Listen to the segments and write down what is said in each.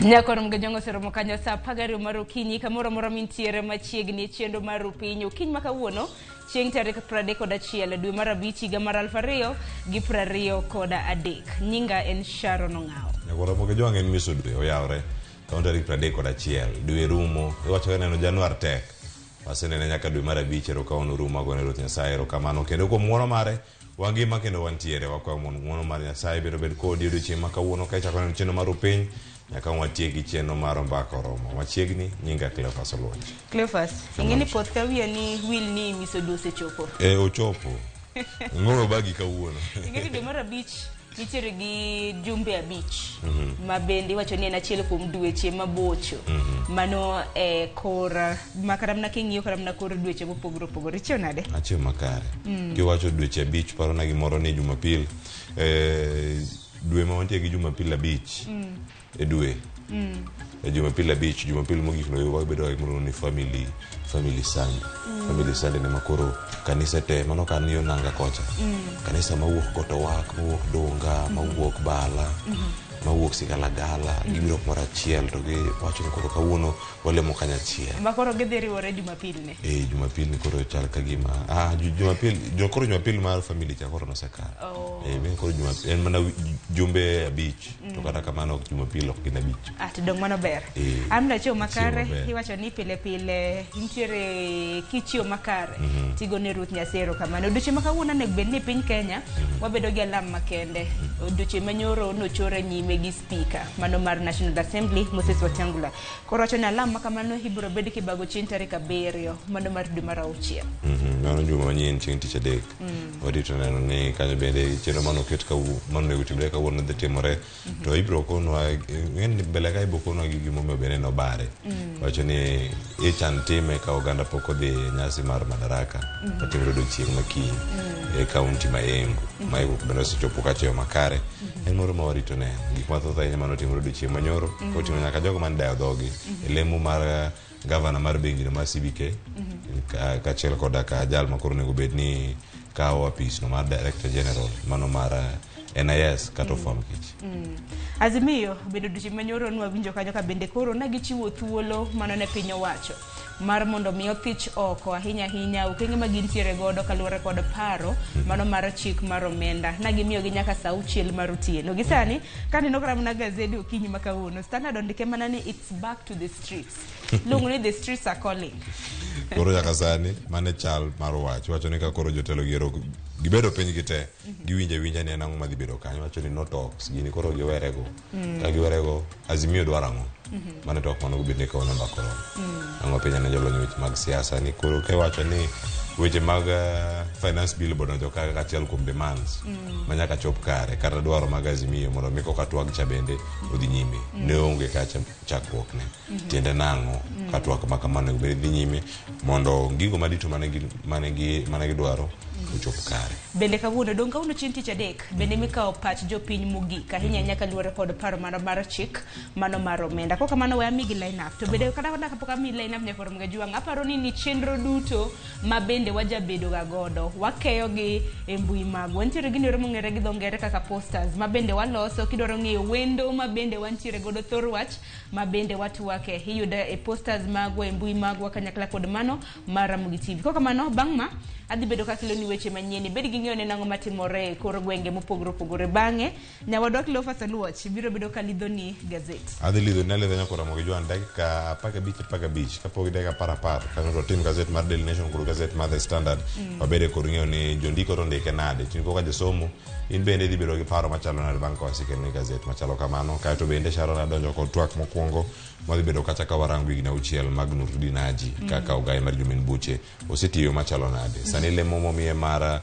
Nyakoro Mgajongo oseromo kanyo saa 12 mar okinyi kamoro amora mintiere machiegni e chenro mar Rupiny. Okinyi ma kawuono chieng' tarik 31 dwe mar abich higa mar 2023. Nyinga en Sharon Ong'awo. Nyakoro Mgajongo en miso dwe oyawre kawuono tarik 31 dwe rumo iwacho ka neno Januar tek wasenene nyaka dwe mar abich erokamano rumo agone Ruoth Nyasaye erokamano kendo kuom ng'wono mare wangima kendo wantiere wakwayo mondo ng'wono mar Nyasaye bende obed kodi odiochieng' ma kawuono ka ichako neno chenro mar Rupiny nyaka watiek gi chenro mar Ombaka Oromo machiegni. Nyinga Cleophas Oluoch. Cleophas, ing'e ni poth ka wiya ni wil ni miso dwe osechopo. E ochopo. Ng'oro bagi kawuono. Ing'e ni dwe mar abich nitiere gi jumbe abich ma bende iwacho ni en achiel kuom dweche mabocho mano e kor ma kata mana king'iyo kata mana kor dweche mopogore opogore. Ichiew nade? Achiew makare. Kiwacho dweche abich parona gimoro ni Jumapil dwe ma wantie gi Jumapil abich e dwe e Jumapil abich Jumapil mogik no wabedo gi gimoro ni family Sunday. Family Sunday ne makoro kanisa te mano kan yo nanga kocha kanisa mawuok Kotowak mawuok Dunga mawuok Bala mawuok Sigalagala gibiro kumoro achiel to giwacho ni koro kawuono walemo kanyachiel ma koro gidhi riwore Jumapil ne. E Jumapil ni koro chal ka gima Jumapil jo koro Jumapil mar family cha koro nosekalo. Oh. Eh ben koro Jumapil en mana jumbe abich to kata kamano ok Jumapil ok gin abich. Ah, to dong' mano ber. Eh, An nachiew makare, maber. iwacho ni pile pile nitiere kichiew makare tigone Ruoth Nyasaye erokamano. Odiochieng' ma kawuono onego bed ni piny Kenya wabedo gi alam makende. Odiochieng' ma nyoro nochore nyime gi speaker mano mar National Assembly Moses Wetangula. Koro wacho ni alam ma kamano ibiro bed kibago chieng' tarik 7 mano mar dwe mar auchiel. Mano juma manyien chieng' tich adek. Warito neno ni kanyo bende chenro mane oket kawuono mane onego timre kawuono dhi timore to ibiro konwa ng'eni mbele ka ibiro konwa gi gimomiyo bende nobare. Wacho ni ichan time ka oganda pok odhi e nyasi mar Madaraka matimore odiochieng' ma kiny e kaunti ma Embu ma ikruok bende osechopo kacha e yo makare. En moro ma warito neno gik mathoth ahinya mane otimore odiochieng' manyoro koting'o nyaka jogo mane dayo dhogi e lemo mar gavana mar bengi no mar CBK kaachiel koda ka jal ma koro onego bed ni kawo apis no mar Director General mano mar NIS kata ofwamb kech. Azimio bende odiochieng' manyoro nwawinjo kanyo ka bende koro ne gichiwo thuolo mano ne piny owacho mar mondo mi othich oko ahinya ahinya okenge ma gintiere godo kaluwore kod paro mano mar chik mar omenda. Na gimiyogi nyaka saa auchiel mar otieno. Gi sani kaneno kata mana gazedi okinyi ma kawuono Standard ondike mana ni it's back to the streets. Luongo ni the streets are calling. Koro nyaka sani mane chal mar wach wacho ni ka koro jotelo gi ero gibedo piny gi te giwinjo awinja ni en ang'o madhi bedo kanyo wacho ni no talks gini koro giwerego ka giwerego Azimio dwaro ang'o mane to ok mano bed ni kawuono mbaka oromo ang'o piny ne jolony weche mag siasa ni koro kiwacho ni weche mag finance bill bodonjo kaka achiel kuom demands ma nyaka chop kare kata dwaro mag Azimio mondo mi koka twag cha bende odhi nyime ne onge kacha chakruok ne tiende nang'o ka twak ma kamano onego bed dhi nyime mondo gigo madito mane gidwaro ochop kare. Bende kawuono dong' kawuono chieng' tich adek bende mikawo pach jopiny mogik ahinya ahinya kaluwore kod paro mar chik mano mar omenda. Kok kamano we amigi line up to bende kata kapok amiyi line up nyakoro Mgajuang' aparo ni chenro duto ma bende wajabedo ga godo wakeyo gi e mbui magwa. Nitiere gino ero mong'ere gi dho ngere kaka posters ma bende waloso kidwaro ng'eyo wendo ma bende wantiere godo thor wach ma bende watwake iyudo e posters magwa e mbui magwa kanyakla kod mano mar Ramogi TV. Kok kamano bang' ma adhi bedo kakeloni weche manyien ibed gi ng'eyo ne nang'o matimore e kor gwenge mopogore opogore. Bang'e nyawadwa Cleophas Oluoch biro bedo ka lidhoni gazet. Adhi lidho ne alidho nyaka Ramogi Jwan dakika 15 15 kapok dakika 10 kanyo to tim gazet mar Daily Nation kod gazet mar The Standard wabede kod ng'eyo ni jondiko to ndike nade tin koka jasomo in bende idhi bedo gi paro machalo nade bang' ka wasekeloni gazet machalo kamano kaeto bende Sharon adonjo kod twak mokwongo madhi bedo kacha ka warango higni auchiel mag Nurdin Haji kaka ogai mar jomin buche osetiyo machalo nade sani lemo momiye mar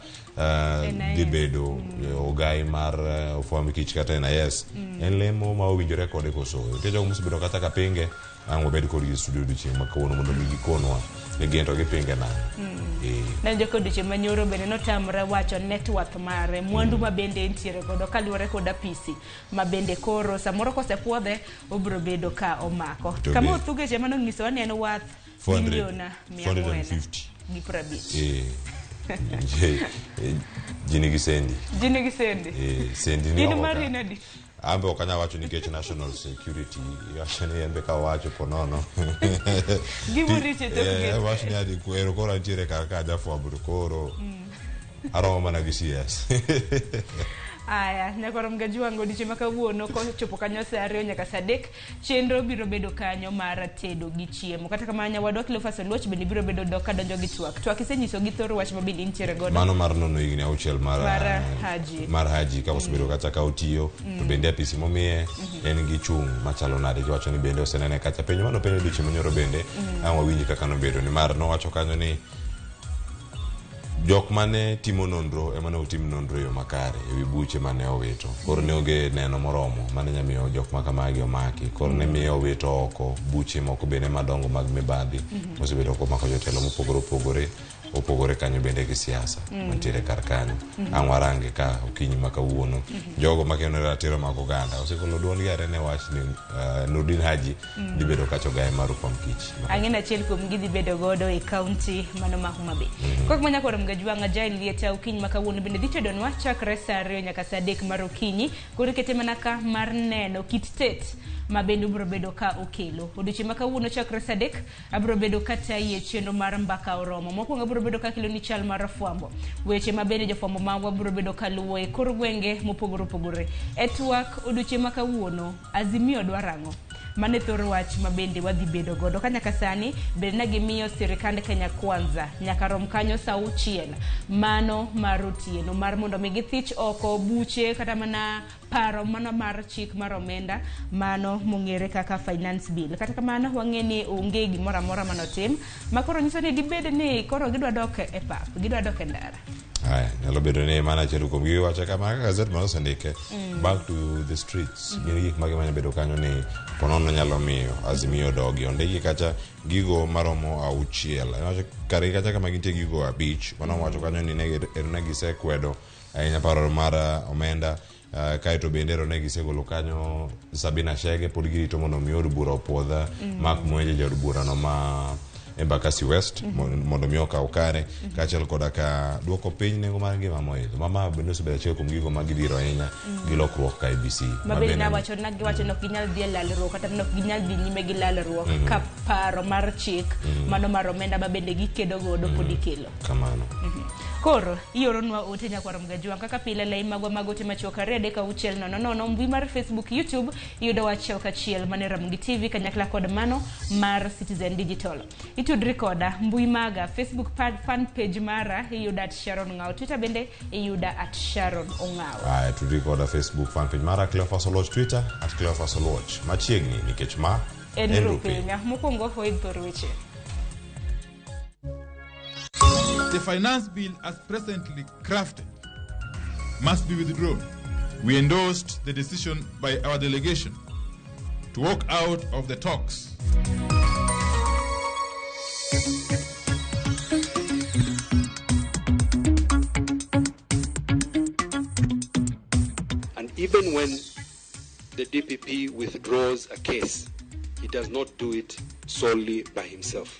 dhi bedo ogai mar ofwamb kich kata NIS en lemo ma owinjore kode koso nitie jogo mosebedo kata ka pinge ang' wabed kodgi e studio odiochieng' ma kawuono mondo mi gikonwa ni gin to gipinge nang'o. Nawinjo ka odiochieng' manyoro bende notamre wacho net worth mare mwandu ma bende entiere godo kaluwore kod apisi ma bende koro samoro kosepuodhe obiro bedo ka omako. Kama Othugeche mano nyisowa ni en worth 400 milion 400 450. gi 50. Ji nigi sendi. Ji nigi sendi. Sendi ni In oko mari ka. nadi? Ambe ok anyal wacho nikech national security iwacho ni en be ka owacho po nono. Gimorito e tok gate. Wach ni adi ero koro antiere kar ka jafwambo to koro aromo mana gi CS. Aya, nyakwar Mgajuang' odiochieng' ma kawuono kochopo kanyo saa 2 nyaka saa 3 chenro biro bedo kanyo mar tedo gi chiemo. Kata kamano nyawadwa Cleophas Oluoch bende biro bedo dok kadonjo gi twak. Twak isenyiso gi thor wach ma bende intiere godo. Mano mar nono higni 6 mar Haji. Mar Haji ka osebedo kacha ka otiyo to bende apisi momiye en gi chung' machalo nade giwacho ni bende osenene kacha penjo mano penjo odiochieng' manyoro bende ang' wawinj kaka nobedo nimar nowacho kanyo ni jok mane timo nonro ema ne otim nonro e yo makare ewi buche mane owito. Koro ne onge neno moromo mane nyalo miyo jok ma kamagi omaki. Koro ne miyo owito oko buche moko bende madongo mag mibadhi mosebedo komako jotelo mopogore opogore opogore kanyo bende gi siasa mantiere kar kanyo. Ang' warange ka okinyi ma kawuono jogo makeno ratiro mag oganda osegolo duondgi are ne wach ni Nurdin Haji dhi bedo kacha ogaye mar Rupam Kich. Ang'e ni achiel kuom gi dhi bedo godo e kaunti mano ma Homa Bay. Kok manya koro Mgajuang' Jael Lieta okinyi ma kawuono bende dhi tedonwa chakre saa 2 nyaka saa 3 mar okinyi. Koro ikete mana ka mar neno kit tet ma bende ubiro bedo ka okelo. Odiochieng' ma kawuono chakre saa 3 abiro bedo ka tayi e chenro mar mbaka oromo. Mokwongo abiro bedo ka kelo ni chal mar fwambo. Weche ma bende jofwambo magwa biro bedo ka luwo e kor gwenge mopogore opogore. E twak odiochieng' ma kawuono Azimio dwaro ang'o? Mano e thor wach ma bende wadhi bedo godo. Ka nyaka sani bende ne gimiyo sirikand Kenya Kwanza nyaka rom kanyo saa 6 mano mar otieno mar mondo mi githich oko buche kata mana paro mano mar chik mar omenda mano mong'ere kaka finance bill. Kata kamano wang'e ni onge gimoro amora manotim ma koro nyiso ni dibed ni koro gidwa dok e pap, gidwa dok e ndara. Aya, nyalo bedo ni mana achiel kuom gi wacho kama kaka gazet mano osendike back to the streets gin gik mage manyalo bedo kanyo ni ponono nyalo miyo Azimio dogi ondiki kacha gigo maromo 6 iwacho kargi kacha kama gintie gigo 5 mano wacho kanyo ni ne gisekwedo ahinya paro mar omenda kaeto bende ero ne gisegolo kanyo Sabina Chege pod girito mondo mi od bura opuodha Mark Mwenje jaod burano ma Embakasi West mondo mi okaw kare kaachiel koda ka duoko piny nengo mar ngima moidho mama bende osebedo achiel kuom gigo ma gidhiro ahinya gi lokruok ka IEBC ma bende nawacho na giwacho ni ok ginyal dhi e lalruok kata ok ginyal dhi nyime gi lalruok ka paro mar chik mano mar omenda ma bende gikedo godo pod ikelo kamano. Koro ioronwa ote nyakwar Mgajuang' kaka pile lai magwa mag ote machuok 2 3 6 0 0 mbui mar Facebook, YouTube iyudo achiel kachiel mane Ramogi TV kanyakla kod mano mar Citizen Digital. Itudri koda mbui maga Facebook fan page mara iyuda at Sharon Ong'awo, Twitter bende iyuda at Sharon Ong'awo. Aya, tudri koda Facebook fan page mara Cleophas Oluoch, Twitter at Cleophas Oluoch. Machiegni nikech ma en Rupiny. Mokwongo oidh thor weche. The finance bill as presently crafted must be withdrawn. We endorsed the decision by our delegation to walk out of the talks. And even when the DPP withdraws a case, he does not do it solely by himself.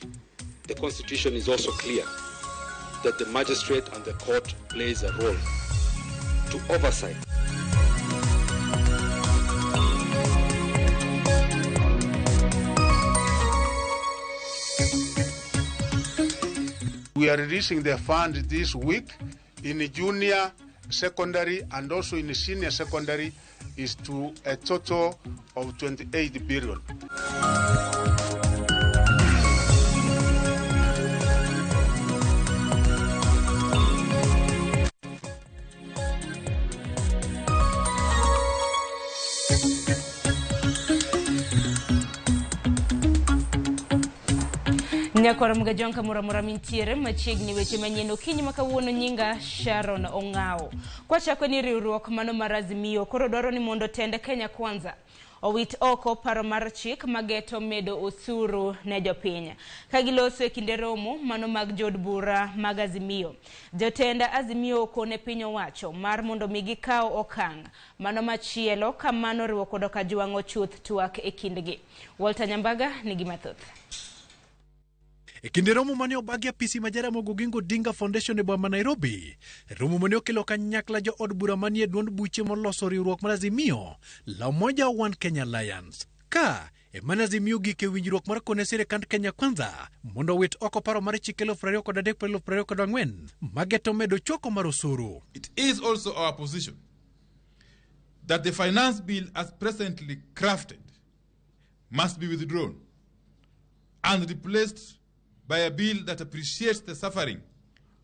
The Constitution is also clear that the magistrate and the court plays a role to oversight. We are releasing the fund this week in junior secondary and also in senior secondary is to a total of 28 billion. Nyakwar Mgajuang' kamoro amora mintiere machiegni weche manyien okinyi ma kawuono nyinga Sharon Ong'awo. Kwachako ni riwruok mano mar Azimio koro dwaro ni mondo tend Kenya Kwanza owit oko paro mar chik mageto medo osuru ne jopiny. Ka giloso e kinde romo mano mag jood bura mag Azimio. Jotend Azimio okone piny owacho mar mondo mi gikaw okang' mano machielo ka mano riwo koda ka jwang'o chuth twak e kindgi. Walter Nyambaga nigi mathoth. E kinde romo mane obagi apisi ma Jaramogi Oginga Odinga Foundation e boma ma Nairobi, romo mane okelo kanyakla jo od bura manie duond buche moloso riwruok mar Azimio la Umoja One Kenya Alliance. Ka emane Azimio gik e winjruok mar kone sirikand Kenya Kwanza mondo owit oko paro mar chik 2003-2024 mageto medo choko mar osuru. It is also our position that the finance bill as presently crafted must be withdrawn and replaced by a bill that appreciates the suffering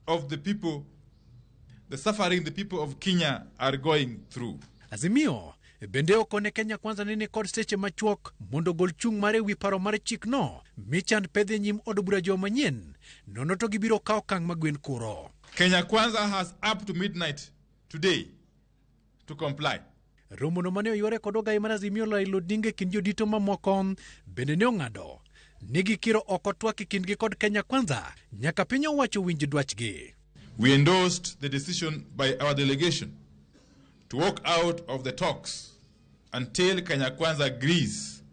of the people, the suffering the people of Kenya are going through. Azimio bende okone Kenya Kwanza ni kod seche machuok mondo ogol chung' mare ewi paro mar chikno michand pedhe nyim od bura juma manyien nono to gibiro kawo okang' magwen kuro. Kenya Kwanza has up to midnight today to comply. Romono mane oyware kod ogai mar Azimio Raila Odinga e kind jodito mamoko bende ne ong'ado ni gikiro oko twak e kindgi kod Kenya Kwanza nyaka piny owacho winj dwachgi. We endorsed the decision by our delegation to walk out of the talks until Kenya Kwanza agrees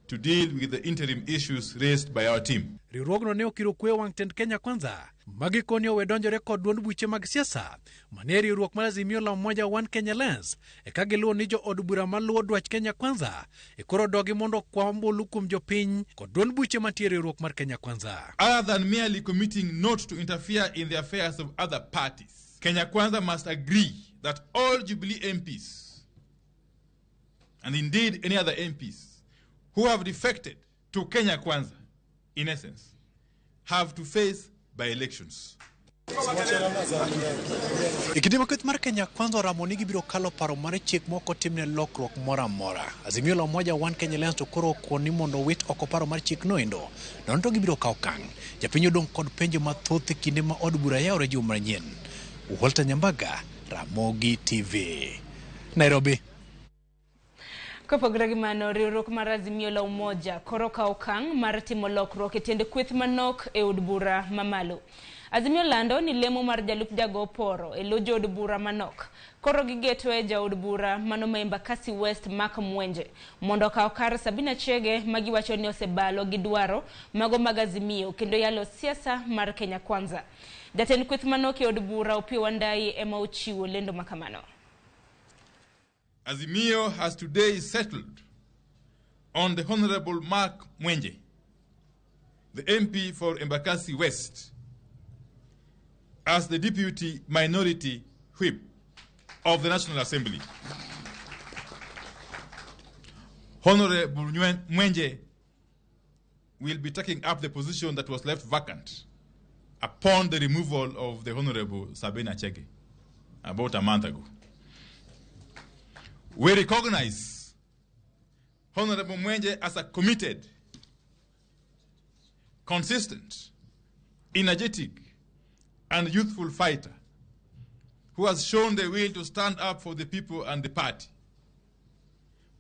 to deal with the interim issues raised by our team. Riwruogno ne okiro kwe wang' tend Kenya Kwanza magikoni owe donjore kod duond buche mag siasa manie riwruok mar Azimio la Umoja One Kenya Alliance eka giluwo ni jo od bura maluwo dwach Kenya Kwanza e koro dogi mondo okwa ombulu kuom jopiny kod duond buche mantie e riwruok mar Kenya Kwanza. Other than merely committing not to interfere in the affairs of other parties, Kenya Kwanza must agree that all Jubilee MPs, and indeed any other MPs, who have defected to Kenya Kwanza, in essence, have to face by elections. E kinde ma kweth mar Kenya Kwanza oramo ni gibiro kalo paro mar chik mok otimne lokruok moro amora. Azimio la Umoja One Kenya Alliance to koro okon ni mondo owit oko paro mar chik no endo. Nono to gibiro kawo okang'. Japiny odong' kod penjo mathoth e kinde ma od bura yawore juma manyien. Walter Nyambaga, Ramogi TV, Nairobi. Kopogore gi mano, riwruok mar Azimio la Umoja koro kawo okang' mar timo lokruok e tiend kweth manok e od bura mamalo. Azimio lando ni lemo mar jalup jago oporo e lo jood bura manok. Koro gigetoe jaod bura mano ma Embakasi West Mark Mwenje mondo okaw kar Sabina Chege magiwacho ni osebalo gi dwaro mago mag Azimio kendo yalo siasa mar Kenya Kwanza. Jatend kweth manok e od bura Opiyo Wandayi ema ochiwo lendo makamano. Azimio has today settled on the Honorable Mark Mwenje, the MP for Embakasi West, as the Deputy Minority Whip of the National Assembly. Honorable Mwenje will be taking up the position that was left vacant upon the removal of the Honorable Sabina Chege about a month ago. We recognize Honorable Mwenje as a committed, consistent, energetic, and youthful fighter who has shown the will to stand up for the people and the party.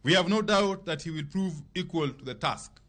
We have no doubt that he will prove equal to the task.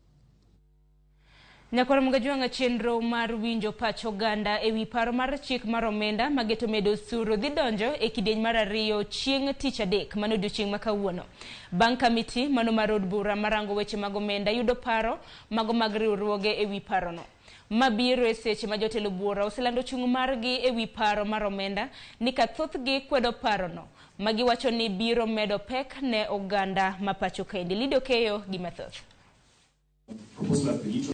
Nyakwar Mgajwang'a chenro mar winjo pach oganda ewi paro mar chik mar omenda mageto medo osuru dhi donjo e kidieny mar ariyo chieng' tich adek mano odiochieng' ma kawuono. Bang' kamiti mano mar od bura marango weche mag omenda yudo paro mago mag riwruoge ewi parono. Mabiro e seche ma jotelo buora oselando chung' margi ewi paro mar omenda ni ka thothgi kwedo parono magiwacho ni biro medo pek ne oganda ma pacho kaendi. Lido Keyo gi mathoth.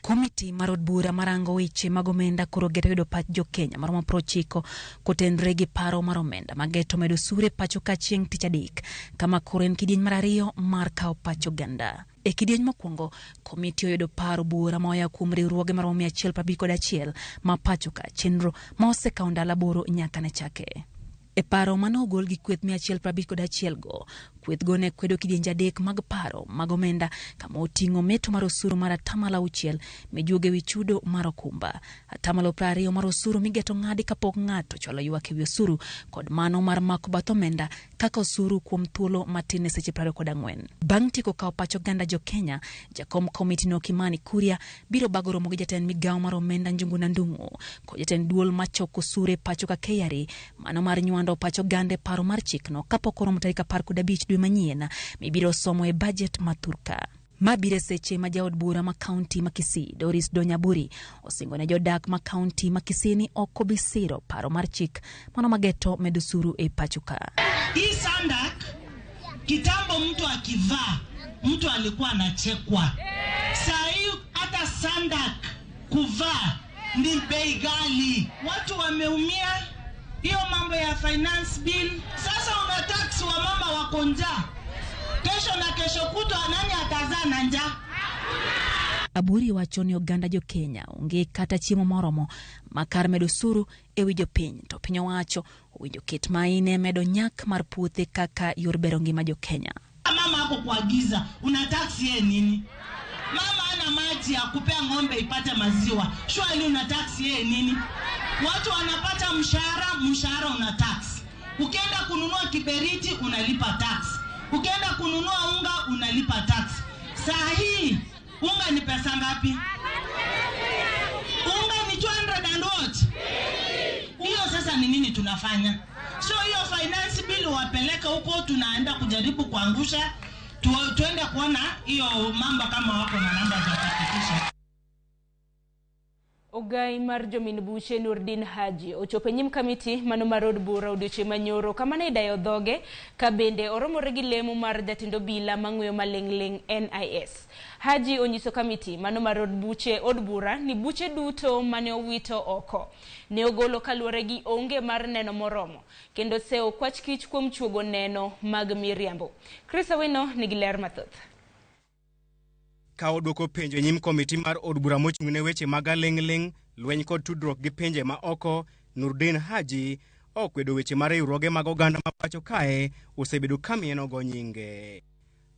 Komiti mar od bura marango weche mag omenda koro geto yudo pach jo Kenya maromo 90 kotenre gi paro mar omenda mageto medo osuru e pacho ka chieng' tich adek kama koro en kidieny mar ariyo mar kawo pach oganda. E kidieny mokwongo, komiti oyudo paro buora moya kuom riwruoge maromo 151 ma pacho ka chenro ma osekawo ndalo 8 nyaka ne chake. E paro mane ogol gi kweth 151 go, kweth go ne kwedo kidienje 3 mag paro mag omenda kama oting'o meto mar osuru mar 6% mijuogo ewi chudo mar okumba, 20% mar osuru migeto ng'adi kapok ng'ato ochwalo ywak ewi osuru kod mano mar mako bath omenda kaka osuru kuom thuolo matin e seche 24. Bang' tieko kawo pach oganda jo Kenya, jakom komiti no Kimani Kuria biro bago romo gi jatend migawo mar omenda Njuguna Ndung'u kod jatend duol machoko osuru e pacho ka KRA mano mar nywando pach oganda e paro mar chikno kapok oromo tarik 15 dwe manyien mibiro somo e bajet ma thurka. Ma biro e seche ma jaod bura ma kaunti ma Kisii Doris Donyaburi osingo ne jodak ma kaunti ma Kisii ni ok obi siro paro mar chik mano mageto medo osuru e pacho ka. Hii sandak kitambo, mtu akivaa mtu alikuwa anachekwa. Saa hii hata sandak kuvaa ni bei ghali, watu wameumia. Hiyo mambo ya finance bill, sasa una tax wamama wako njaa, kesho na kesho kutwa nani atazaa na njaa? Aburi wacho ni oganda jo Kenya onge kata chiemo moromo ma kar medo osuru e wi jopiny to piny owacho owinjo ket maine medo nyak mar puothe kaka yor bero ngima jo Kenya. Mama ako kwa giza, una tax yeye nini? Mama ana maji ya kupea ng'ombe ipate maziwa, surely una tax yeye nini? Watu wanapata mshahara, mshahara una tax. Ukienda kununua kiberiti unalipa tax, ukienda kununua unga unalipa tax. Saa hii unga ni pesa ngapi? Unga ni 200 and what? Hiyo sasa ni nini tunafanya? So hiyo finance bill wapeleke huko, tunaenda kujaribu kuangusha tuende kuona hiyo mambo kama wako na namba za kupitisha. Ogai mar jomin buche Nurdin Haji ochopo e nyim kamiti mano mar od bura odiochieng' manyoro kama ne idayo dhoge ka bende oromore gi lemo mar jatend obila mang'weyo maling'ling' NIS. Haji onyiso kamiti mano mar od buche od bura ni buche duto mane owito oko ne ogolo kaluwore gi onge mar neno moromo kendo sewo kwach kich kuom chuogo neno mag miriambo. Chris Awino nigi ler mathoth. Ka odwoko penjo e nyim komiti mar od bura mochung' ne weche mag aling'ling', lweny kod tudruok gi pinje ma oko, Nurdin Haji okwedo weche mar riwruoge mag oganda ma pacho kae osebedo ka mienogo nyinge.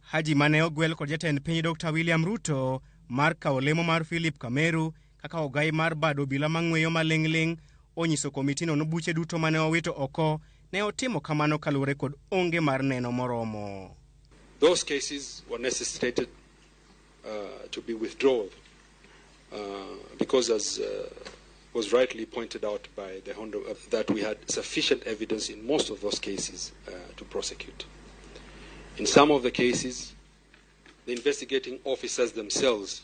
Haji mane ogwel kod jatend piny Dr. William Ruto mar kawo lemo mar Philip Kameru kaka ogai mar bad obila mang'weyo maling'ling' onyiso komitino ni buche duto mane owito oko ne otimo kamano kaluwore kod onge mar neno moromo. Those cases were necessitated to be withdrawn because, as was rightly pointed out by the Honorable, that we had sufficient evidence in most of those cases to prosecute. In some of the cases, the investigating officers themselves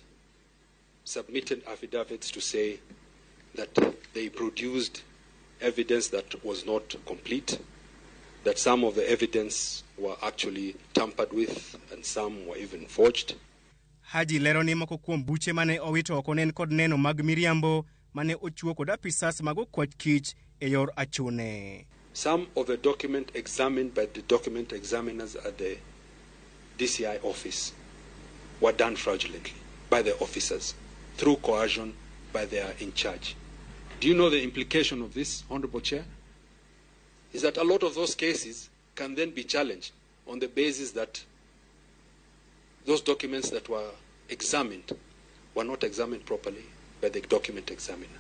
submitted affidavits to say that they produced evidence that was not complete, that some of the evidence were actually tampered with and some were even forged. Haji lero ni moko kuom buche mane owito oko ne en kod neno mag miriambo mane ochiwo kod apisas mag okwach kich e yor achune. Some of the document examined by the document examiners at the DCI office were done fraudulently by the officers through coercion by their in charge. Do you know the implication of this, Honorable Chair? Is that a lot of those cases can then be challenged on the basis that those documents that were examined were not examined properly by the document examiner.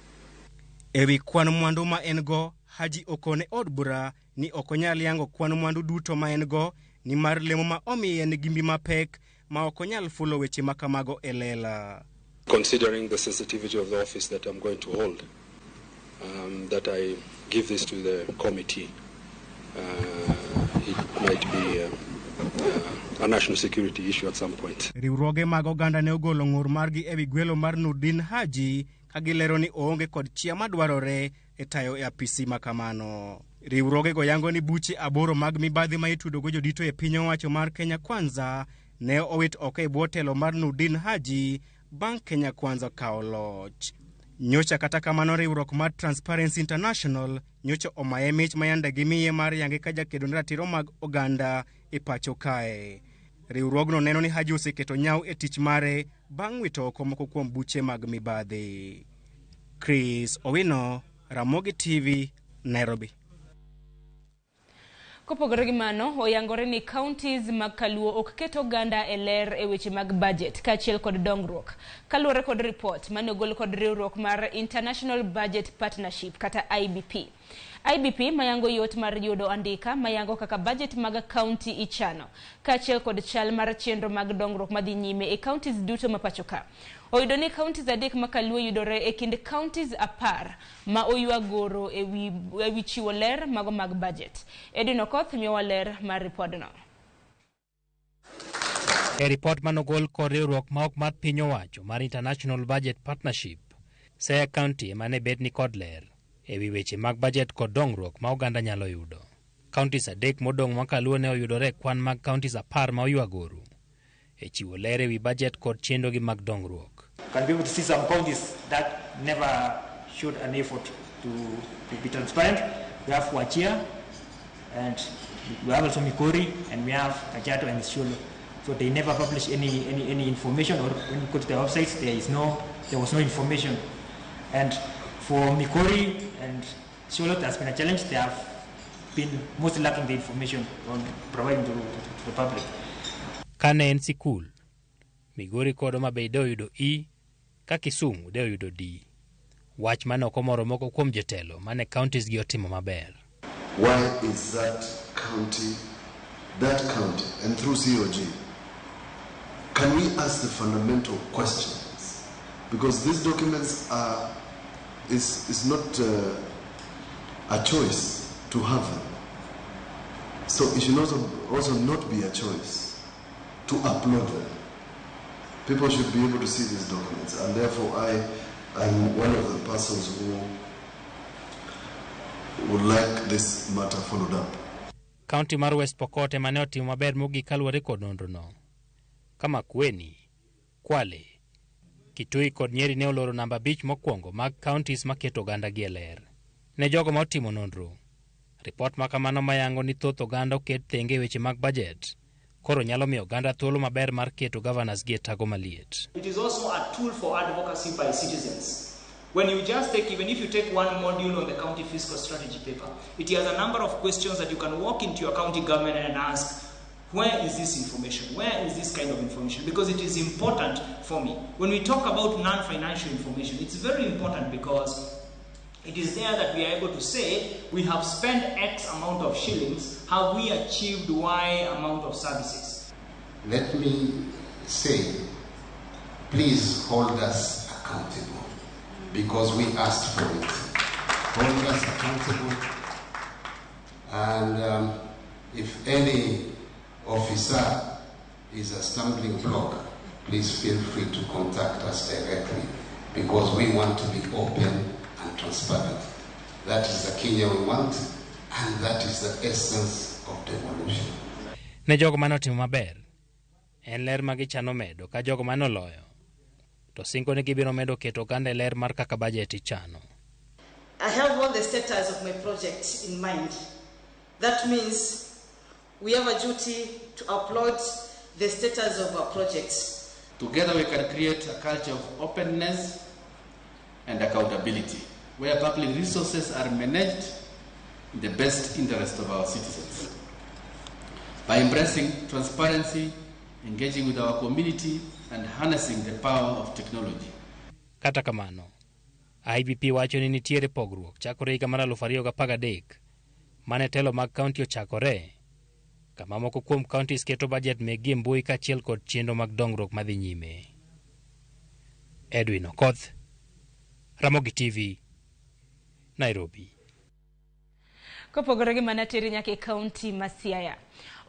E wi kwan mwandu ma en go, Haji okone od bura ni ok onyal yango kwan mwandu duto ma en go nimar lemo ma omiye nigi mbi mapek ma ok onyal fulo weche ma kamago e lela. Considering the sensitivity of the office that I'm going to hold, that I give this to the committee. It might be a national security issue at some point. Riwruoge mag oganda ne ogolo ng'ur margi ewi gwelo mar Nurdin Haji ka gilero ni oonge kod chia madwarore e tayo e apisi ma kamano. Riwruogego yango ni buche aboro mag mibadhi ma itudogo jodito e piny owacho mar Kenya Kwanza ne owit oko e bwo telo mar Nurdin Haji bang' Kenya Kwanza kawo loch. Nyocha kata kamano riwruok mar Transparency International nyocha omaye mich ma yande gimiye mar yange ka jakedo ne ratiro mag oganda e pacho kae. Riwruogno neno ni Haji oseketo nyaw e tich mare bang' wito oko moko kuom buche mag mibadhi. Chris Owino, Ramogi TV, Nairobi. Kopogore gi mano, oyangore ni counties mag Kaluo ok ket oganda e ler e weche mag budget kaachiel kod dongruok. Kaluwore kod ripot mane ogol kod riwruok mar International Budget Partnership kata IBP. IBP mayango yot mar yudo andika mayango kaka budget mag county ichano kaachiel kod chal mar chenro mag dongruok madhi nyime e counties duto ma pacho ka. Oyudo ni counties adek ma Kaluo yudore e kind counties 10 ma oywa goro ewi chiwo ler mago mag budget. Edwin Okoth miyowa ler mar ripodno. E ripot manogol kod riwruok ma ok mar piny owacho mar International Budget Partnership, Siaya County ema ne bet ni kod ler ewi weche mag bajet kod dongruok ma oganda nyalo yudo. Counties 3 modong' makaluo ne oyudore e kwan mag counties 10 ma oywagoru e chiwo ler ewi bajet kod chenrogi mag dongruok. Can be able to see some counties that never showed an effort to be transparent. We have Wajir, and we have also Migori, and we have Kajiado and Isiolo. So they never publish any information, or when you go to their websites, there was no information. And for Migori and Isiolo, there has been a challenge. They have been mostly lacking the information on providing to the public. Kane en sikul, Migori kod Homa Bay de oyudo E, ka Kisumu de oyudo D. Wach mane ok omoro moko kuom jotelo mane counties gi otimo maber. Why is that county, and through COG, can we ask the fundamental questions? Because these documents are, is not a choice to have them. So it should also not be a choice to upload them. People should be able to see these documents, and therefore I am one of the persons who would like this matter followed up. County mar West Pokot ema ne otimo maber mogik kaluwore kod nonrono. Ka Makueni, Kwale, Kitui kod Nyeri ne oloro namba 5 mokwongo mag counties maketo oganda gi e ler. Ne jogo ma otimo nonro, ripot ma kamano mayango ni thoth oganda oket thenge e weche mag bajet koro nyalo miyo oganda thuolo maber mar keto governors gi e tago maliet. It is also a tool for advocacy by citizens. When you just take, even if you take one module on the county fiscal strategy paper, it has a number of questions that you can walk into your county government and ask, where is this information? Where is this kind of information? Because it is important for me. When we talk about non-financial information, it's very important because it is there that we are able to say, we have spent X amount of shillings, have we achieved Y amount of services? Let me say, please hold us accountable, because we asked for it. Hold us accountable, and if any officer is a stumbling block, please feel free to contact us directly, because we want to be open and transparent. That is the Kenya we want, and that is the essence of devolution. Ne jogo mane otimo maber, en ler ma gichano medo ka jogo mane oloyo, to singo ni gibiro medo keto oganda e ler mar kaka bajet ichano. I have all the status of my project in mind. That means we have a duty to upload the status of our projects. Together we can create a culture of openness and accountability, where public resources are managed in the best interest of our citizens. By embracing transparency, engaging with our community, and harnessing the power of technology. Kata kamano, IBP wacho ni nitiere pogruok chakore higa mar 2013 mane telo mag county ochakore, kama moko kuom counties keto bajet mekgi e mbui kaachiel kod chenro mag dongruok madhi nyime. Edwin Okoth, Ramogi TV, Nairobi. Kopogore gi mana teri nyaka e kaunti ma Siaya.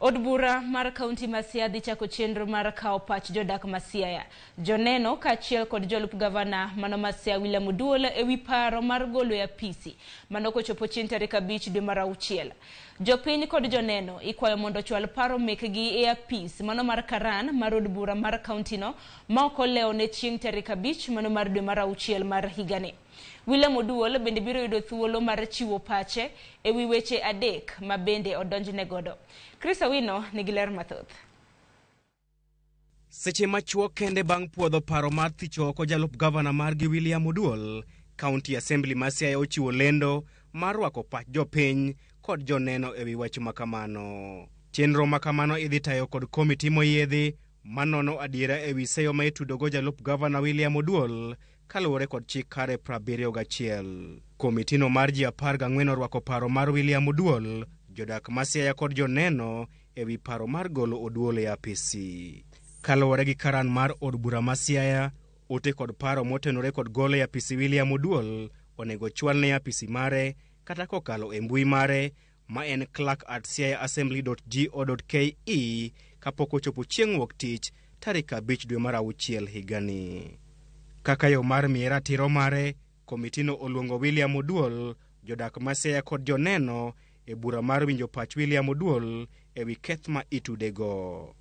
Od bura mar kaunti ma Siaya dhi chako chenro mar kawo pach jodak ma Siaya. Joneno kaachiel kod jolup gavana mano ma Siaya William Oduol ewi paro mar golo e apisi mano kochopo chieng' tarik 5 dwe mar 6. Jopiny kod joneno ikwayo mondo ochwal paro mekgi e apis mano mar Karan mar od bura mar kaunti no ma ok olewo ne chieng' tarik 5 mano mar dwe mar 6 mar higani. William Oduol bende biro yudo thuolo mar chiwo pache ewi weche 3 ma bende odonjne godo. Chris Awino nigi ler mathoth. Seche machuok kende bang' puodho paro mar thicho oko jalup gavana margi William Oduol, County Assembly ma Siaya ochiwo lendo mar rwako pach jopiny kod joneno ewi wach makamano. Chenro makamano idhi tayo kod komiti moyiedhi manono adiera ewi seyo ma itudogo jalup gavana William Oduol kaluwore kod chik kare 71. Komitino mar ji 14 orwako paro mar William Oduol, jodak ma Siaya kod joneno ewi paro mar golo Oduol e apisi. Kaluwore gi karan mar od bura ma Siaya, ote kod paro motenore kod golo e apisi William Oduol onego chwal ne apisi mare kata kokalo e mbui mare ma en clerk@siayaassembly.go.ke kapok ochopo chieng' wuok tich tarik 5 dwe mar 6 higani. Kaka yo mar miye ratiro mare, komitino oluongo William Oduol, jodak ma Siaya kod joneno e bura mar winjo pach William Oduol ewi keth ma itudego.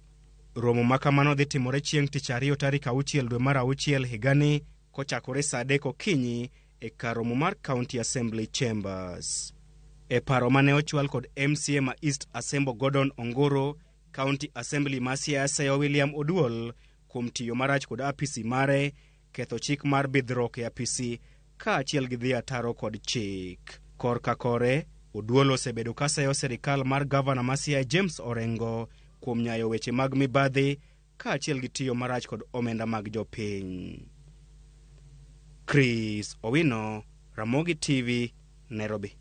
Romo ma kamano dhi timore chieng' tich ariyo tarik 6 dwe mar 6 higani kochakore saa 3 okinyi e kar romo mar County Assembly Chambers. E paro mane ochwal kod MCA ma East Asembo Gordon Ongoro, County Assembly ma Siaya seyo William Oduol kuom tiyo marach kod apisi mare, ketho chik mar bidhruok e apisi kaachiel gi dhi ataro kod chik. Korka kore, Oduol osebedo ka seyo sirikal mar gavana ma Siaya James Orengo kuom nyayo weche mag mibadhi kaachiel gi tiyo marach kod omenda mag jopiny. Chris Owino, Ramogi TV, Nairobi.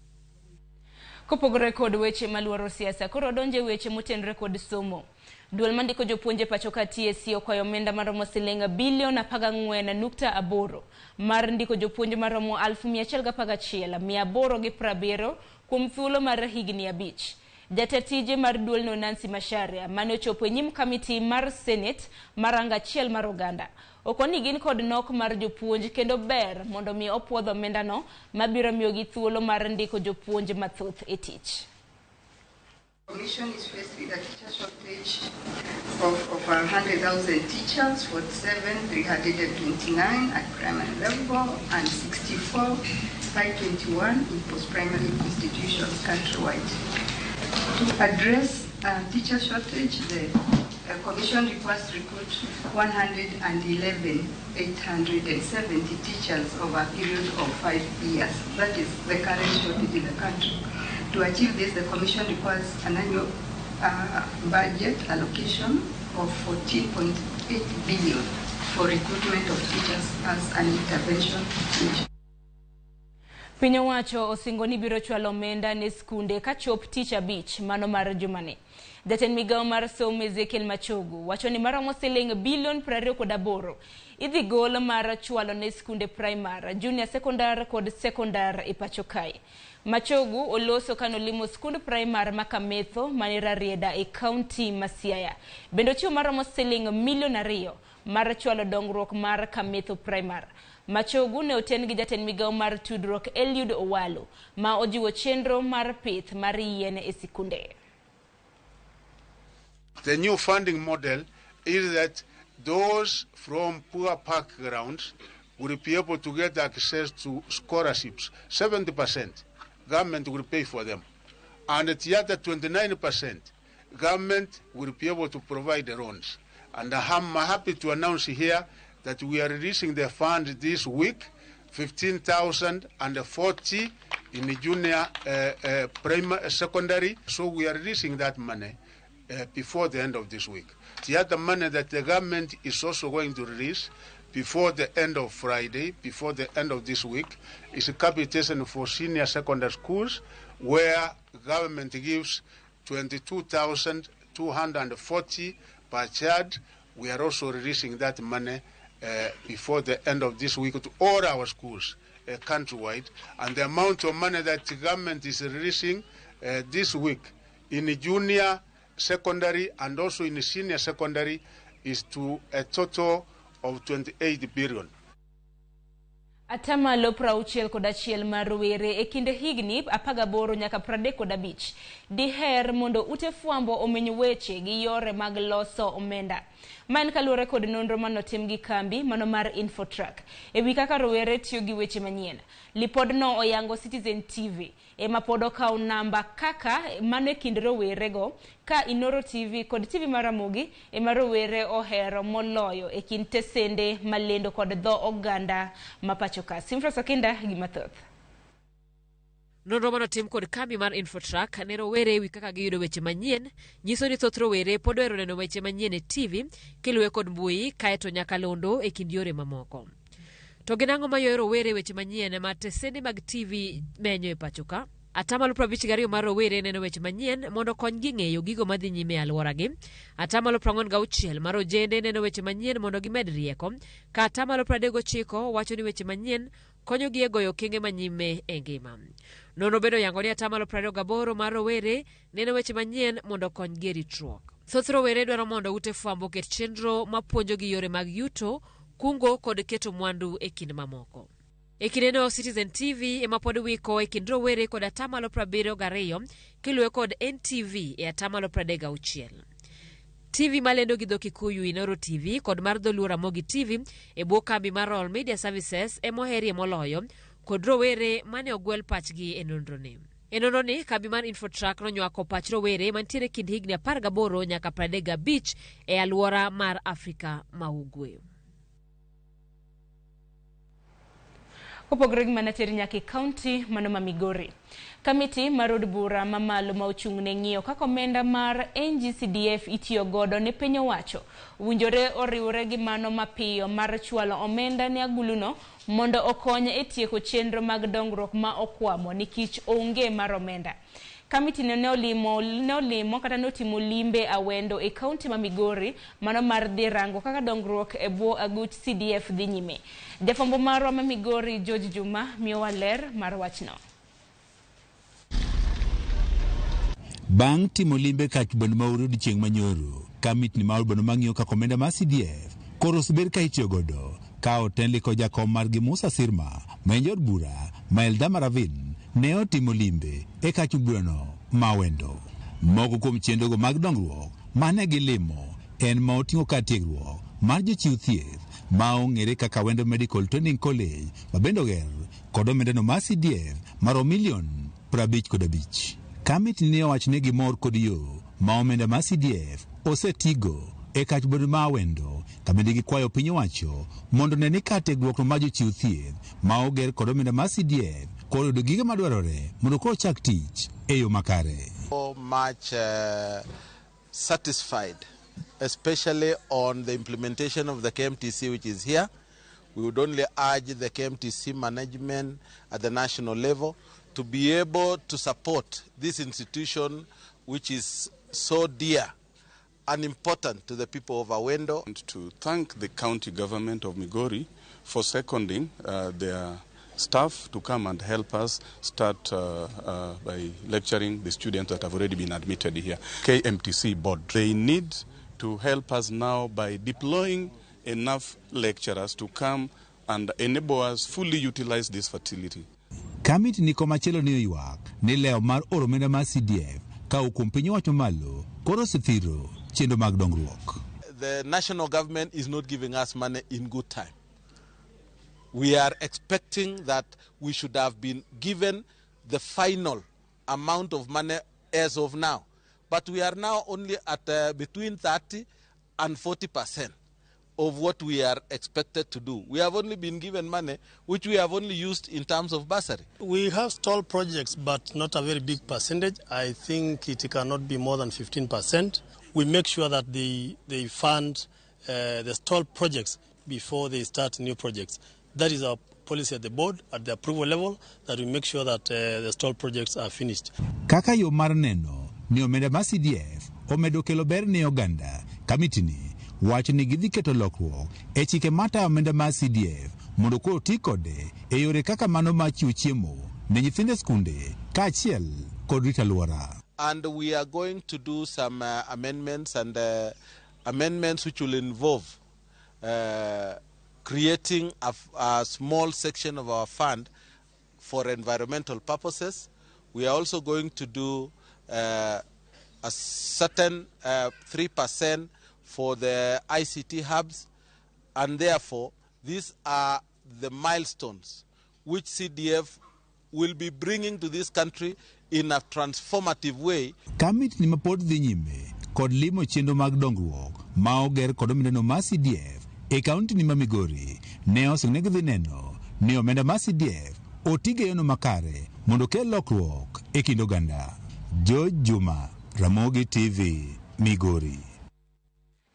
Kopogore kod weche maluoro siasa, koro donje weche motenore kod somo. Duol mandiko jopuonje pacho ka TSC okwayo omenda maromo siling bilion 14.8 mar ndiko jopuonj maromo 111,870 kuom thuolo mar higni 5. Jatend tije mar duolno Nancy Macharia mane ochopo e nyim kamiti mar Senate mar ranga achiel mar oganda okoni gin kod nok mar jopuonj kendo ber mondo mi opuodh omendano mabiro miyogi thuolo mar ndiko jopuonj mathoth e tich. Commission is faced with a teacher shortage of over 100,000 teachers, 47,329 at primary level and 64,521 in post-primary institutions countrywide. To address teacher shortage, the Commission requires recruit 111,870 teachers over a period of 5 years. That is the current shortage in the country. To achieve this, the Commission requires an annual budget allocation of 14.8 billion for recruitment of teachers as an intervention measure. Piny owacho osingo ni biro chwalo omenda ne skunde kachop tich abich mano mar jumani. Jatend migawo mar somo Ezekiel Machogu wacho ni maromo siling bilion 28 idhi gol mar chwalo ne skunde primar, junior secondar kod sekondar e pacho kae. Machogu oloso kanolimo skund primar ma Kametho mani Rarieda e kaunti ma Siaya. Bende ochiwo maromo siling milion 2 mar chwalo dongruok mar Kametho primar. Machogu ne oten gi jatend migawo mar tudruok Eliud Owalo ma ojiwo chenro mar pith mar yien e sikunde. The new funding model is that those from poor backgrounds will be able to get access to scholarships. 70% government will pay for them. And the other 29% government will be able to provide the loans. And I'm happy to announce here that we are releasing the fund this week, 15,040 in the junior primary, secondary. So we are releasing that money before the end of this week. The other money that the government is also going to release before the end of Friday, before the end of this week, is a capitation for senior secondary schools where government gives 22,240 per child. We are also releasing that money before the end of this week to all our schools countrywide. And the amount of money that the government is releasing this week in the junior secondary and also in the senior secondary is to a total of 28 billion. Atamalo 61 mar rowere e kinde higni 18 nyaka 35 diher mondo ute fwambo omeny weche gi yore mag loso omenda. Ma en kaluwore kod nonro manotim gi kambi mano mar Infotrack ewi kaka rowere tiyo gi weche manyien. Lipodno oyango Citizen TV ema pod okawo namba kaka mano e kind rowerego ka Inoro TV kod TV mar Ramogi ema rowere ohero moloyo e kind tesende malendo kod dho oganda ma pacho ka. Simfras Okinda gi mathoth. Nonro manotim kod kambi mar Infotrack ne rowere ewi kaka giyudo weche manyien nyiso ni thoth rowere pod ohero neno weche manyien e TV kiluwe kod mbui kaeto nyakalondo e kind yore mamoko. To gin ang'o mayoyo rowere weche manyien ma tesende mag TV menyo e pacho ka? Atamalo 52 mar rowere neno weche manyien mondo okonygi ng'eyo gigo madhi nyime e alworagi. Atamalo 46 mar ojende neno weche manyien mondo gimed rieko, ka atamalo 39 wacho ni weche manyien konyogi e goyo okenge manyime e ngima. Nonro bende oyango ni atamalo 28 mar rowere neno weche manyien mondo okonygi e ritruok. Thoth rowere dwaro mondo ute fwambo oket chenro mapuonjogi yore mag yuto, kungo kod keto mwandu e kind mamoko. E kindeno Citizen TV ema pod wiko e kind rowere kod atamalo 72 kiluwe kod NTV e atamalo 36. TV malendo gi dho Kikuyu Inoro TV kod mar Dholuo Ramogi TV e bwo kambi mar Royal Media Services ema oherie moloyo kod rowere mane ogwel pachgi e nonroni. E nonroni, kambi mar Infotrack nonywako pach rowere mantiere kind higni 18 nyaka 35 e alwora mar Afrika ma Ugwe. Kopogore gi mano ateri nyaka e kaunti mano ma Migori. Kamiti mar od bura mamalo ma ochung' ne ng'iyo kaka omenda mar NGCDF itiyo godo ne piny owacho owinjore oriwre gi mano mapiyo mar chwalo omenda ne aguluno mondo okony e tieko chenro mag dongruok ma okwamo nikech onge mar omenda. Kamiti no ne olimo kata ne otimo limbe Awendo e kaunti ma Migori mano mar dhi rango kaka dongruok e bwo aguch CDF dhi nyime. Jafwambo marwa ma Migori George Juma miyowa ler mar wachno. Bang' timo limbe kach bondo ma Uru odiechieng' manyoro, kamitni mar od bondo mang'iyo kaka omenda mar CDF koro osebed ka itiyo godo ka otenli kod jakom margi Musa Sirma ma en jaod bura ma Eldama Ravine ne otimo limbe e kach burano ma Awendo. Moko kuom chenrogo mag dongruok mane gilimo en ma oting'o kar tiegruok mar jochiw thieth ma ong'ere kaka Awendo Medical Training College ma bende oger kod omendano mar CDF maromo milion 55. Kamiti ne owacho ni gimor kod yo ma omenda mar CDF osetigo e kach bondo ma Awendo ka bende gikwayo piny owacho mondo one ni kar tiegruok no mar jochiw thieth ma oger kod omenda mar CDF koro oyudo gige madwarore mondo koro chak tich e yo makare. So much satisfied, especially on the implementation of the KMTC, which is here. We would only urge the KMTC management at the national level to be able to support this institution, which is so dear and important to the people of Awendo. And to thank the county government of Migori for seconding their staff to come and help us start by lecturing the students that have already been admitted here. KMTC board, they need to help us now by deploying enough lecturers to come and enable us fully utilize this facility. Kamiti ni komachielo ne oywak ni lewo mar oro omenda mar CDF ka kuom piny owacho malo koro osethiro chenro mag dongruok. The national government is not giving us money in good time. We are expecting that we should have been given the final amount of money as of now. But we are now only at between 30 and 40% of what we are expected to do. We have only been given money, which we have only used in terms of bursary. We have stalled projects, but not a very big percentage. I think it cannot be more than 15%. We make sure that they fund the stalled projects before they start new projects. That is our policy at the board, at the approval level, that we make sure that the stalled projects are finished. Kaka yo mar neno ni omenda mar CDF omedo kelo ber ne oganda, kamiti ni wacho ni gidhi keto lokruok e chike matayo omenda mar CDF mondo koro ti kode e yore kaka mano mar chiwo chiemo ne nyithindo e skunde kaachiel kod rito alwora. And we are going to do some amendments and amendments which will involve creating a small section of our fund for environmental purposes. We are also going to do a certain 3% for the ICT hubs, and therefore these are the milestones which CDF will be bringing to this country in a transformative way. Kamiti ni mapod dhi nyime kod limo chenro mag dongruok ma oger kod omendano mar CDF e kaunti ni ma Migori ne osingo ni gidhi neno ni omenda mar CDF otigo e yono makare mondo okel lokruok e kind oganda. George Juma, Ramogi TV, Migori.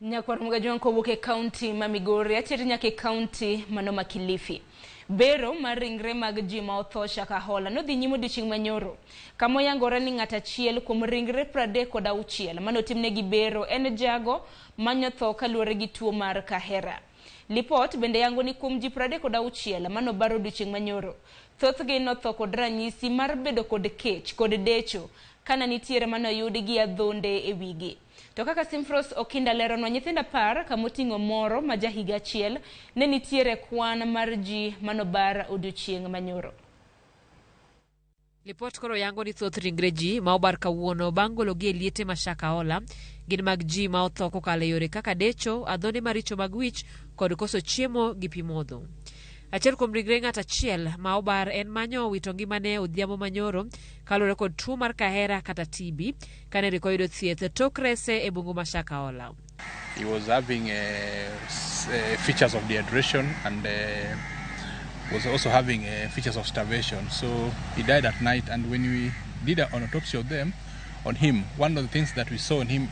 Nyakwar Mugajwang' kowuok e kaunti ma Migori ateri nyaka e kaunti mano ma Kilifi. Bero mar ringre mag ji ma otho Shakahola nodhi nyime odiechieng' manyoro kama oyangore ni ng'at achiel kuom ringre 36 manotimnegi bero en jago manyotho kaluwore gi tuo mar kahera. Lipot bende yango ni kuom ji 36 manobaro odiechieng' manyoro, thothgi notho kod ranyisi mar bedo kod kech kod decho kana nitiere manoyudi gi adhonde e wigi. To kaka Simfros Okinda leronwa, nyithindo 10 kamoting'o moro ma ja higa 1 ne nitiere kwan mar ji manobar odiochieng' manyoro. Lipot koro yango ni thoth ringre ji ma obar kawuono bang' gologi e liete ma Shakahola gin mag ji ma otho kokalo e yore kaka decho, adhonde maricho mag wich kod koso chiemo gi pi modho. Achiel kuom ringre ng'at achiel ma obar en manyo owito ngimane odhiambo manyoro kaluwore kod tuo mar kahera kata TB kane rik oyudo thieth tok rese e bungu ma Shakahola. He was having features of dehydration and was also having features of starvation. So he died at night, and when we did an autopsy of them, on him, one of the things that we saw on him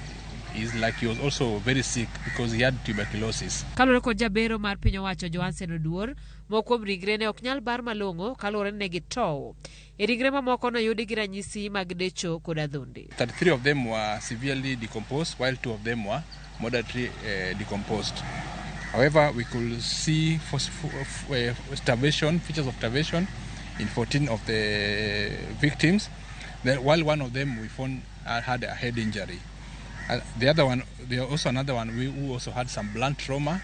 is like he was also very sick because he had tuberculosis. Kaluwore kod jabero mar piny owacho Johansen Oduor, moko kuom ringre ne ok nyal bar malong'o kaluwore ni ne gitow. E ringre mamoko noyudi gi ranyisi mag decho kod adhonde. 33 of them were severely decomposed, while 2 of them were moderately decomposed. However, we could see starvation, features of starvation in 14 of the victims, then, while one of them we found had a head injury. The other one, there also another one who also had some blunt trauma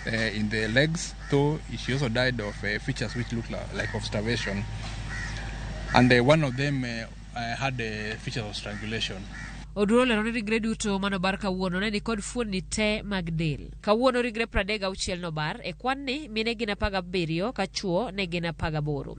in the legs, though she also died of features which looked like of starvation. And one of them had features of strangulation. Oduor olero ni ringre duto manobar kawuono ne nikod fuonni te mag del. Kawuono ringre 36 nobar, e kwan ni mine gin 17 ka chuo ne gin 18.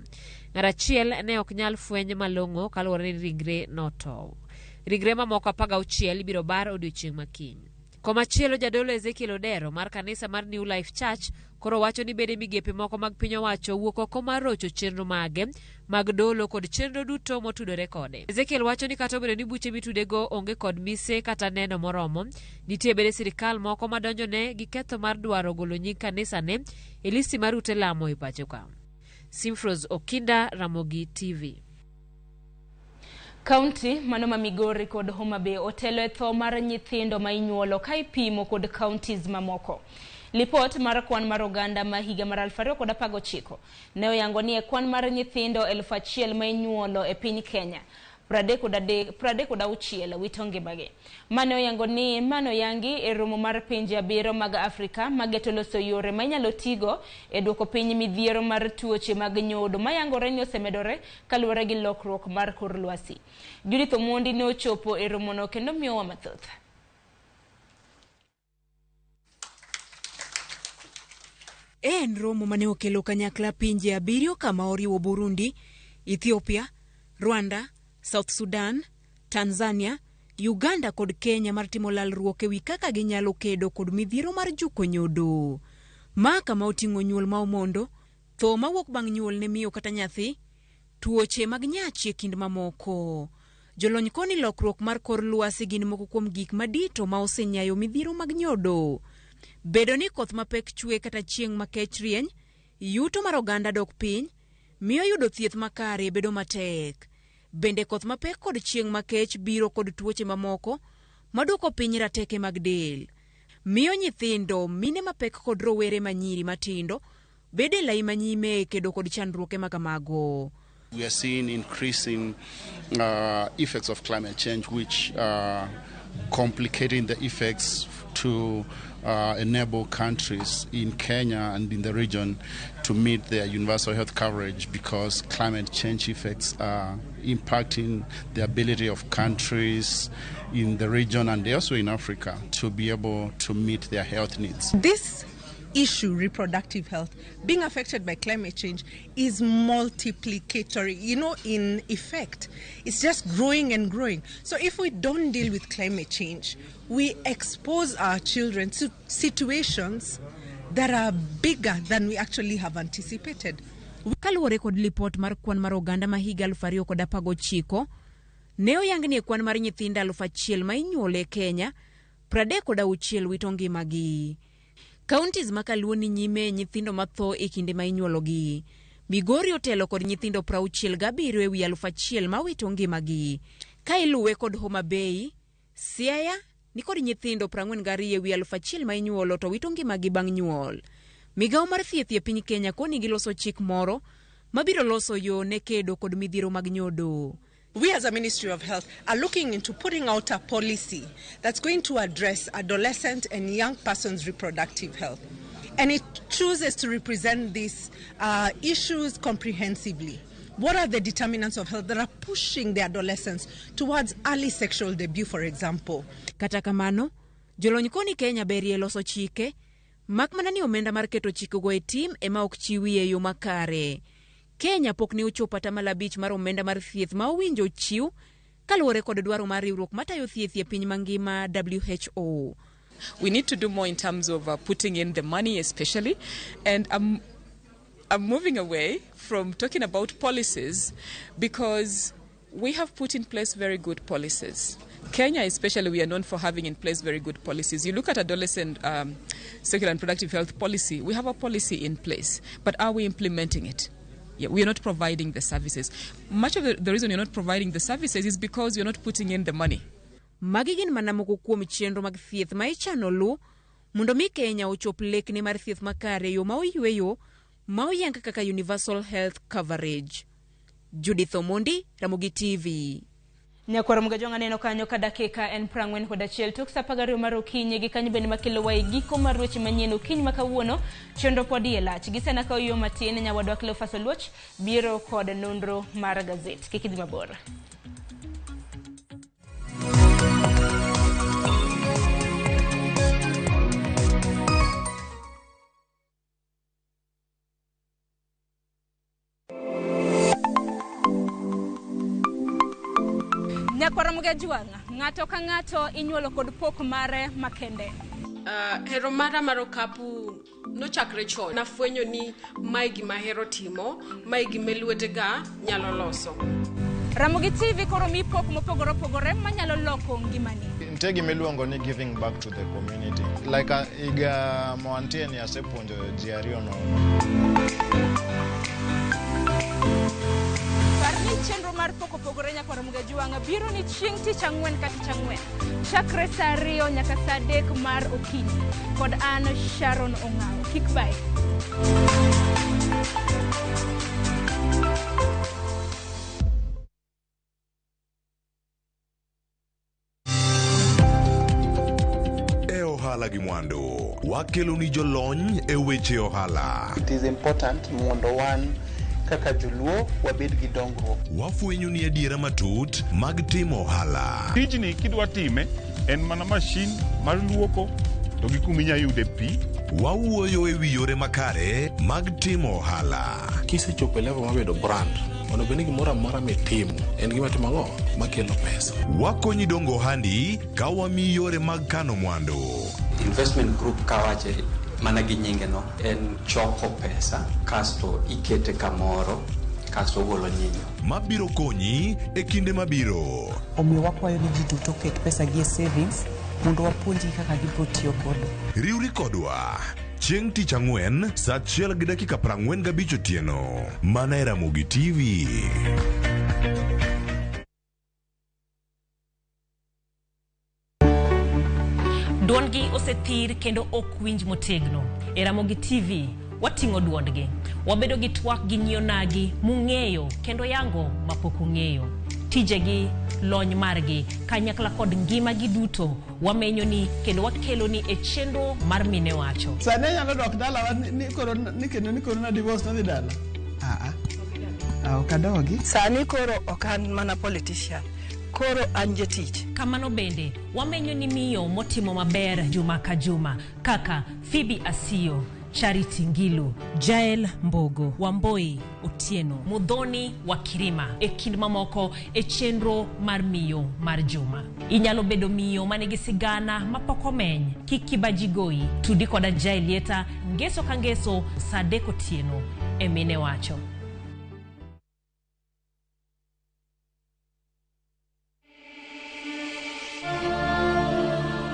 Ng'at achiel ne ok nyal fweny malong'o kaluwore ni ringre notow. Ringre mamoko 16 ibiro bar odiochieng' ma kiny. Komachielo jadolo Ezekiel Odero mar kanisa mar New Life Church koro wacho ni bede migepe moko mag piny owacho wuok oko mar rocho chenro mage mag dolo kod chenro duto motudore kode. Ezekiel wacho ni kata obedo ni buche mitudego onge kod mise kata neno moromo, nitie bede sirikal moko madonjone gi ketho mar dwaro golo nying kanisane e listi mar ute lamo e pacho ka. Simfros Okinda, Ramogi TV. Kaunti mano ma Migori kod Homa Bay otelo e tho mar nyithindo ma inyuolo ka ipimo kod counties mamoko. Lipot mar kwan mar oganda ma higa mar 2019 ne oyango ni e kwan mar nyithindo 1000 ma inyuolo e piny Kenya, 36 wito ngimagi. Mane oyango ni mano yangi e romo mar pinje 7 mag Afrika mageto loso yore ma inyalo tigo e duoko piny midhiero mar tuoche mag nyodo mayangore ni osemedore kaluwore gi lokruok mar kor lwasi. Judith Omondi ne ochopo e romono kendo miyowa mathoth. En romo mane okelo kanyakla pinje 7 kama oriwo Burundi, Ethiopia, Rwanda, South Sudan, Tanzania, Uganda kod Kenya mar timo lalruok ewi kaka ginyalo kedo kod midhiero mar juko nyodo. Ma kama oting'o nyuol ma omondo, tho mawuok bang' nyuol ne miyo kata nyathi, tuoche mag nyach e kind mamoko. Jolony koni lokruok mar kor lwasi gin moko kuom gik madito ma osenyayo midhiero mag nyodo. Bedo ni koth mapek chwe kata chieng' makech rieny, yuto mar oganda dok piny, miyo yudo thieth makare bedo matek. Bende koth mapek kod chieng' makech biro kod tuoche mamoko maduoko piny rateke mag del. Miyo nyithindo, mine mapek kod rowere manyiri matindo bede lai manyime kedo kod chandruoke makamago. We are seeing increasing effects of climate change, which are complicating the effects to enable countries in Kenya and in the region to meet their universal health coverage, because climate change effects are impacting the ability of countries in the region and also in Africa to be able to meet their health needs. This issue, reproductive health, being affected by climate change is multiplicatory, in effect. It's just growing and growing. So if we don't deal with climate change, we expose our children to situations that are bigger than we actually have anticipated. Kaluwore kod lipot mar kwan mar oganda ma higa 2019, ne oyang ni e kwan mar nyithindo 1000 ma inyuolo e Kenya, 36 wito ngimagi. Counties makaluo ni nyime nyithindo matho e kinde ma inyuologi. Migori otelo kod nyithindo 67 ewi 1000 ma wito ngimagi. Ka iluwe kod Homa Bay, Siaya ni kod nyithindo 42 ewi 1000 ma inyuolo to wito ngimagi bang' nyuol. Migawo mar thieth e piny Kenya koni giloso chik moro mabiro loso yo ne kedo kod midhiero mag nyodo. We as a Ministry of Health are looking into putting out a policy that's going to address adolescent and young persons' reproductive health. And it chooses to represent these issues comprehensively. What are the determinants of health that are pushing the adolescents towards early sexual debut, for example? Kata kamano, jolony koni Kenya berie loso chike, mak mana ni omenda mar keto chikego e tim ema ok chiwi e yo makare. Kenya pok ne ochopo 5% mar omenda mar thieth ma owinjo chiw kaluwore kod dwaro mar riwruok matayo thieth e piny mangima WHO. We need to do more in terms of putting in the money especially, and I'm moving away from talking about policies because we have put in place very good policies. Kenya especially, we are known for having in place very good policies. You look at adolescent sexual and reproductive health policy, we have a policy in place, but are we implementing it? Yeah, we are not providing the services. Much of the reason you're not providing the services is because you're not putting in the money. Magi gin mana moko kuom chenro mag thieth ma ichano lu mondo mi Kenya ochop lekne mar thieth makare yo ma oyweyo ma oyang kaka universal health coverage. Judith Omondi, Ramogi TV. Nyakwar Mgajwang' aneno kanyo ka dakika en 41 tok saa 12 mar okinyi gi kanyo bende makelo wa e giko mar weche manyien okinyi ma kawuono. Chenro pod iye lach gisena ka yo matin nyawadwa Cleophas Oluoch biro kod nonro mar gazet. Kik idhi mabor. Nyakwar Mgajwang', ng'ato ka ng'ato inyuolo kod pok mare makende. Hero mara mar okapu nochakre chon. Nafwenyo ni mae gima ahero timo, mae gima lwetega nyalo loso. Ramogi TV koro mi pok mopogore opogore manyalo loko ngimani. Nitie gima iluongo ni giving back to the community. Like higa mawantie ni asepuonjo ji ariyo nono. Chenro mar pok opogore Nyakwar Mgajwang' biro ni chieng' tich ang'wen ka tich ang'wen chakre saa 2 nyaka saa 3 mar okinyi kod an Sharon Ong'awo. Kik bae. E ohala gi mwandu wakelo ni jolony e weche ohala. It is important mondo wan kaka joluo wabed gi dongruok. Wafwenyo ni adiera matut mag timo ohala. Tijni kidwa time en mana mashin mar luoko to gi kuma inyalo yude pi. Wawuoyo e wi yore makare mag timo ohala. Kisechopo e level mar bedo brand, onego bed ni gimoro amora mitimo en gima timo ang'o makelo pesa. Wakonyi dongo ohandi ka wamiyi yore mag kano mwandu. Investment group kawache mana gi nyinge no en choko pesa kasto ikete kamoro kasto ogolo nyinyo mabiro konyi e kinde mabiro. Omiyo wakwayo ni ji duto oket pesa gi e savings mondo wapuonjgi kaka gibiro tiyo godo. Riwri kodwa chieng' tich ang'wen saa 1:45 otieno mana e Ramogi TV. Duondgi osethir kendo ok winj motegno. E Ramogi TV wating'o duondgi. Wabedo gi twak gi nyionagi mung'eyo kendo yango mapok ung'eyo. Tijegi, lony margi, kanyakla kod ngimagi duto wamenyo ni kendo wakelo ni e chenro mar Mine Wacho. Sani anyalo dok dalawa ni kendo ni koro na divorce nadhi dala. Ok adogi. Sani koro ok an mana politician. Koro an jatich. Kamano bende wamenyo ni miyo motimo maber juma ka juma kaka Phoebe Asiyo, Charity Ngilu, Jael Mbogo, Wamboi Otieno, Mudhoni wa Kirima e kind mamoko e chenro mar miyo mar juma. Inyalo bedo miyo manigi sigana mapok omeny. Kik kibaji goyi, tudi koda Jael Lieta ngeso ka ngeso saa 3 otieno e Mine Wacho.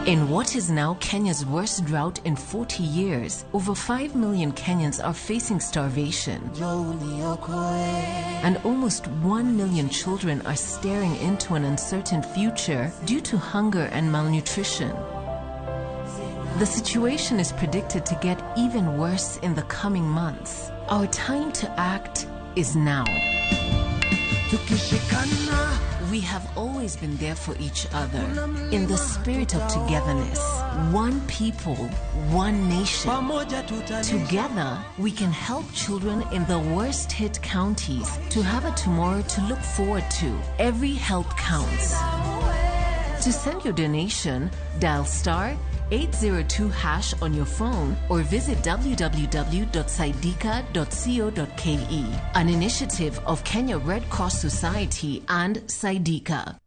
In what is now Kenya's worst drought in 40 years, over 5 million Kenyans are facing starvation. And almost 1 million children are staring into an uncertain future due to hunger and malnutrition. The situation is predicted to get even worse in the coming months. Our time to act is now. Tukishikana We have always been there for each other in the spirit of togetherness. One people, one nation. Together, we can help children in the worst hit counties to have a tomorrow to look forward to. Every help counts. To send your donation, dial star 802 hash on your phone or visit www.saidika.co.ke. An initiative of Kenya Red Cross Society and Saidika.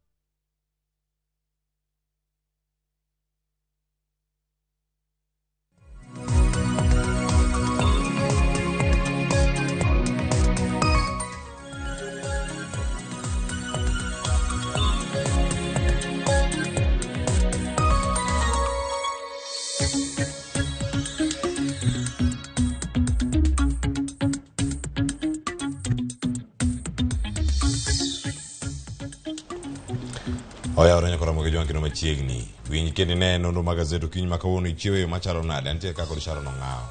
Oyawore nyaka Ramogi Jwang' kendo machiegni. Winj kendo ine nonro mag gazet okinyi ma kawuono ichiew e yo machalo nade. Antie ka kod Sharon Ong'awo.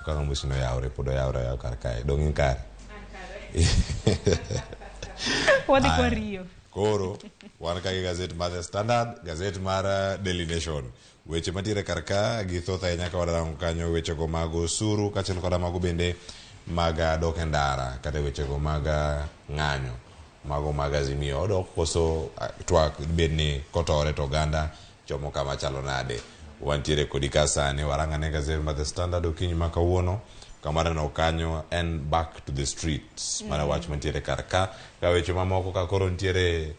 Kaka mosino oyawore pod oyawore ayawa kar kae. Dong' in kare? Wadhi kwa Aya. Rio. Koro wan ka gi gazet mar The Standard, gazet mar Daily Nation. Weche mantiere kar ka gi thoth ahinya ka warango kanyo wechego mag osuru kaachiel koda mago bende mag dok e ndara kata wechego mag ng'anyo mago mag Azimio odok koso twak bed ni kotore to oganda chomo kama chalo nade. Wantiere kodi ka sani warang'ane gazet mar The Standard okinyi ma kawuono kama waneno kanyo en back to the streets mana wach mantiere kar ka ka weche mamoko ka koro nitiere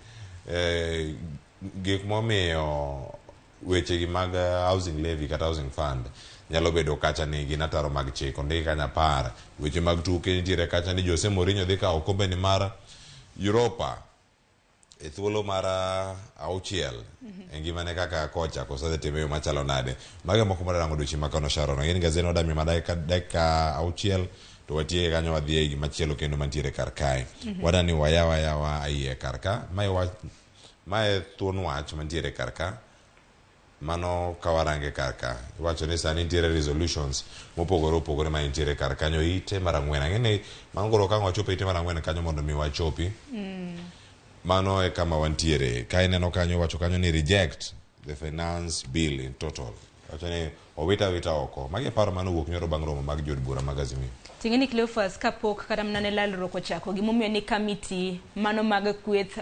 gik momiyo weche gi mag housing levy kata housing fund nyalo bedo kacha ni gin ataro mag chik ondiki kanyo apar weche mag tuke nitiere kacha ni Jose Mourinho dhi kawo okombe ni mar Europa e thuolo mar auchiel e ngimane kaka kocha koso dhi time e yo machalo nade mago e moko mwarango odiochieng' ma kawuono Sharon ang'e ni gaset wadami ma dakika auchiel to watieke kanyo wadhi e gimachielo kendo mantiere kar kae wadani wayaw ayawa iye kar ka mae wach mae thuon wach mantiere kar ka mano ka warange kar ka iwacho ni sani nitiere resolutions mopogore opogore ma nitiere kar kanyo ite mar ang'wen ang'e ni mano koro ka ang' wachopo e ite mar ang'wen kanyo mondo mi wachopi mano e kama wantiere ka ineno kanyo iwacho kanyo ni reject the finance bill in total wacho ni owit awita oko magi e paro mane owuok nyoro bang' romo mag jood bura mag Azimio Ting'e ni Cleophas kapok kata mana ne lalruok ochako gimomiyo ni kamiti mano mag kweth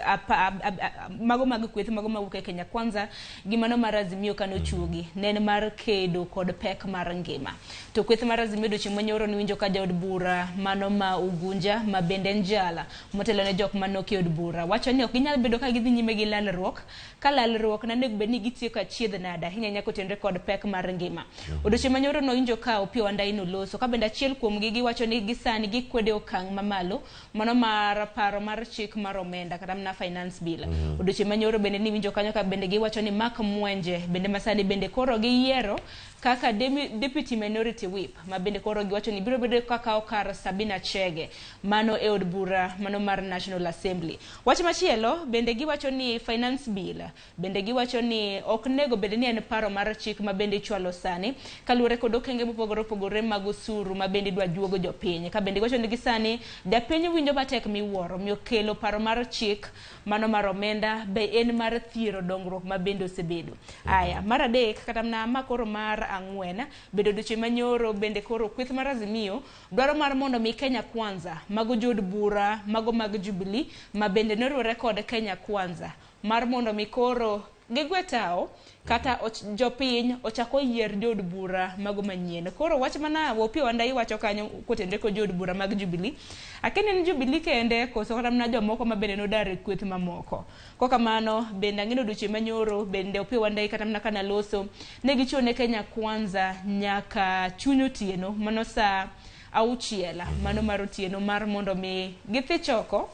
mago mag kweth mago mawuok e Kenya Kwanza gi mano mar Azimio kane ochuogi ne en mar kedo kod pek mar ngima. To kweth mar Azimio odiochieng' manyoro niwinjo ka jaod bura mano ma Ugunja ma bende en jala motelo ne jok manoki e od bura wacho ni ok ginyal bedo ka gidhi nyime gi lalruok ka lalruok nanego bed ni gitieko achiedh nade ahinya ahinya kotenore kod pek mar ngima. Odiochieng' manyoro nowinjo ka Opiyo Wandayi noloso ka bende achiel kuomgi giwacho ni gisani gikwede okang' mamalo mano mar paro mar chik mar omenda kata mana finance bill. Odiochieng' manyoro bende niwinjo kanyo ka bende giwacho ni Mark Mwenje bende masani bende koro giyiero kaka deputy minority whip ma bende koro giwacho ni biro bedo kaka kar Sabina Chege mano e od bura mano mar National Assembly. Wach machielo bende giwacho ni finance bill bende giwacho ni ok nego bed ni en paro mar chik ma bende ichwalo sani kaluwore kod okenge mopogore opogore mag osuru ma bende idwa juogo jopiny ka bende giwacho ni gisani japiny winjo matek miwuoro omiyo kelo paro mar chik mano mar omenda be en mar thiero dongruok ma bende osebedo. Aya, mar adek kata mana ma koro mar ang'wen bedo odiochieng' manyoro bende koro kweth mar Azimio dwaro mar mondo mi Kenya Kwanza mago jood bura mago mag Jubilee ma bende noriwore kod Kenya Kwanza mar mondo mi koro gigwe tao kata jopiny ochak oyier jood bura mago manyien. Koro wach mana Opiyo Wandayi wacho kanyo kotenore kod jood bura mag Jubilee. Akia ni en Jubilee kende koso kata mana jomoko ma bende nodar e kweth mamoko. Kokamano bende ang'e ni odiochieng' manyoro bende Opiyo Wandayi kata mana kana loso ne gichiwo ne Kenya Kwanza nyaka chuny otieno mano saa auchiel mano mar otieno mar mondo mi gidhi choko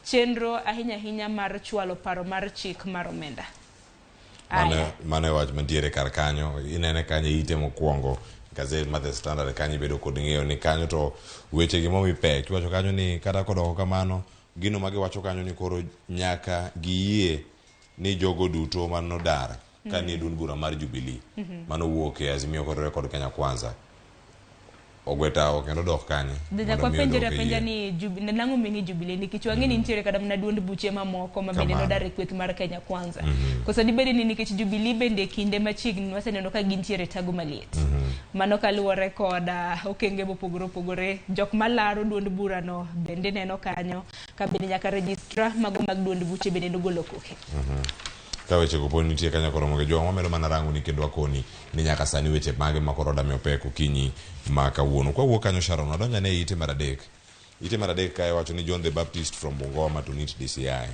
chenro ahinya ahinya mar chwalo paro mar chik mar omenda. Mano e wach mantiere kar kanyo inene kanyo e ite mokwongo gazet mar The Standard kanyo ibedo kod ng'eyo ni kanyo to weche gi momi pek iwacho kanyo ni kata kodoko kamano gino ma giwacho kanyo ni koro nyaka giyie ni jogo duto manodar ka nie duond bura mar Jubilee manowuok e Azimio koriwore kod Kenya Kwanza Ogwe tawo kendo dok kanye? De Mondo nyaka mi wapenjre odok e apenja yie. ni nang'o mini Jubilee nikech wang'e ni nitiere kata mana duond buche mamoko ma bende Kamano. nodar e kweth mar Kenya Kwanza. Koso dibed ni nikech Jubilee bende kinde machiegni waseneno ka gintiere e tago maliet. Mano kaluwore kod okenge mopogore opogore, jok malaro duond burano bende neno kanyo ka bende nyaka registrar mago mag duond buche bende nogolo koke. Ka wechego pod nitie kanyo koro mondo jowang' wamedo mana rango ni kendo wakoni ni nyaka sani weche mage ma koro damiyo pek okinyi ma kawuono. Kwawuok kanyo Sharon, wadonjo ane e ite mar adek. Ite mar adek kae wacho ni John the Baptist from Bungoma to meet DCI.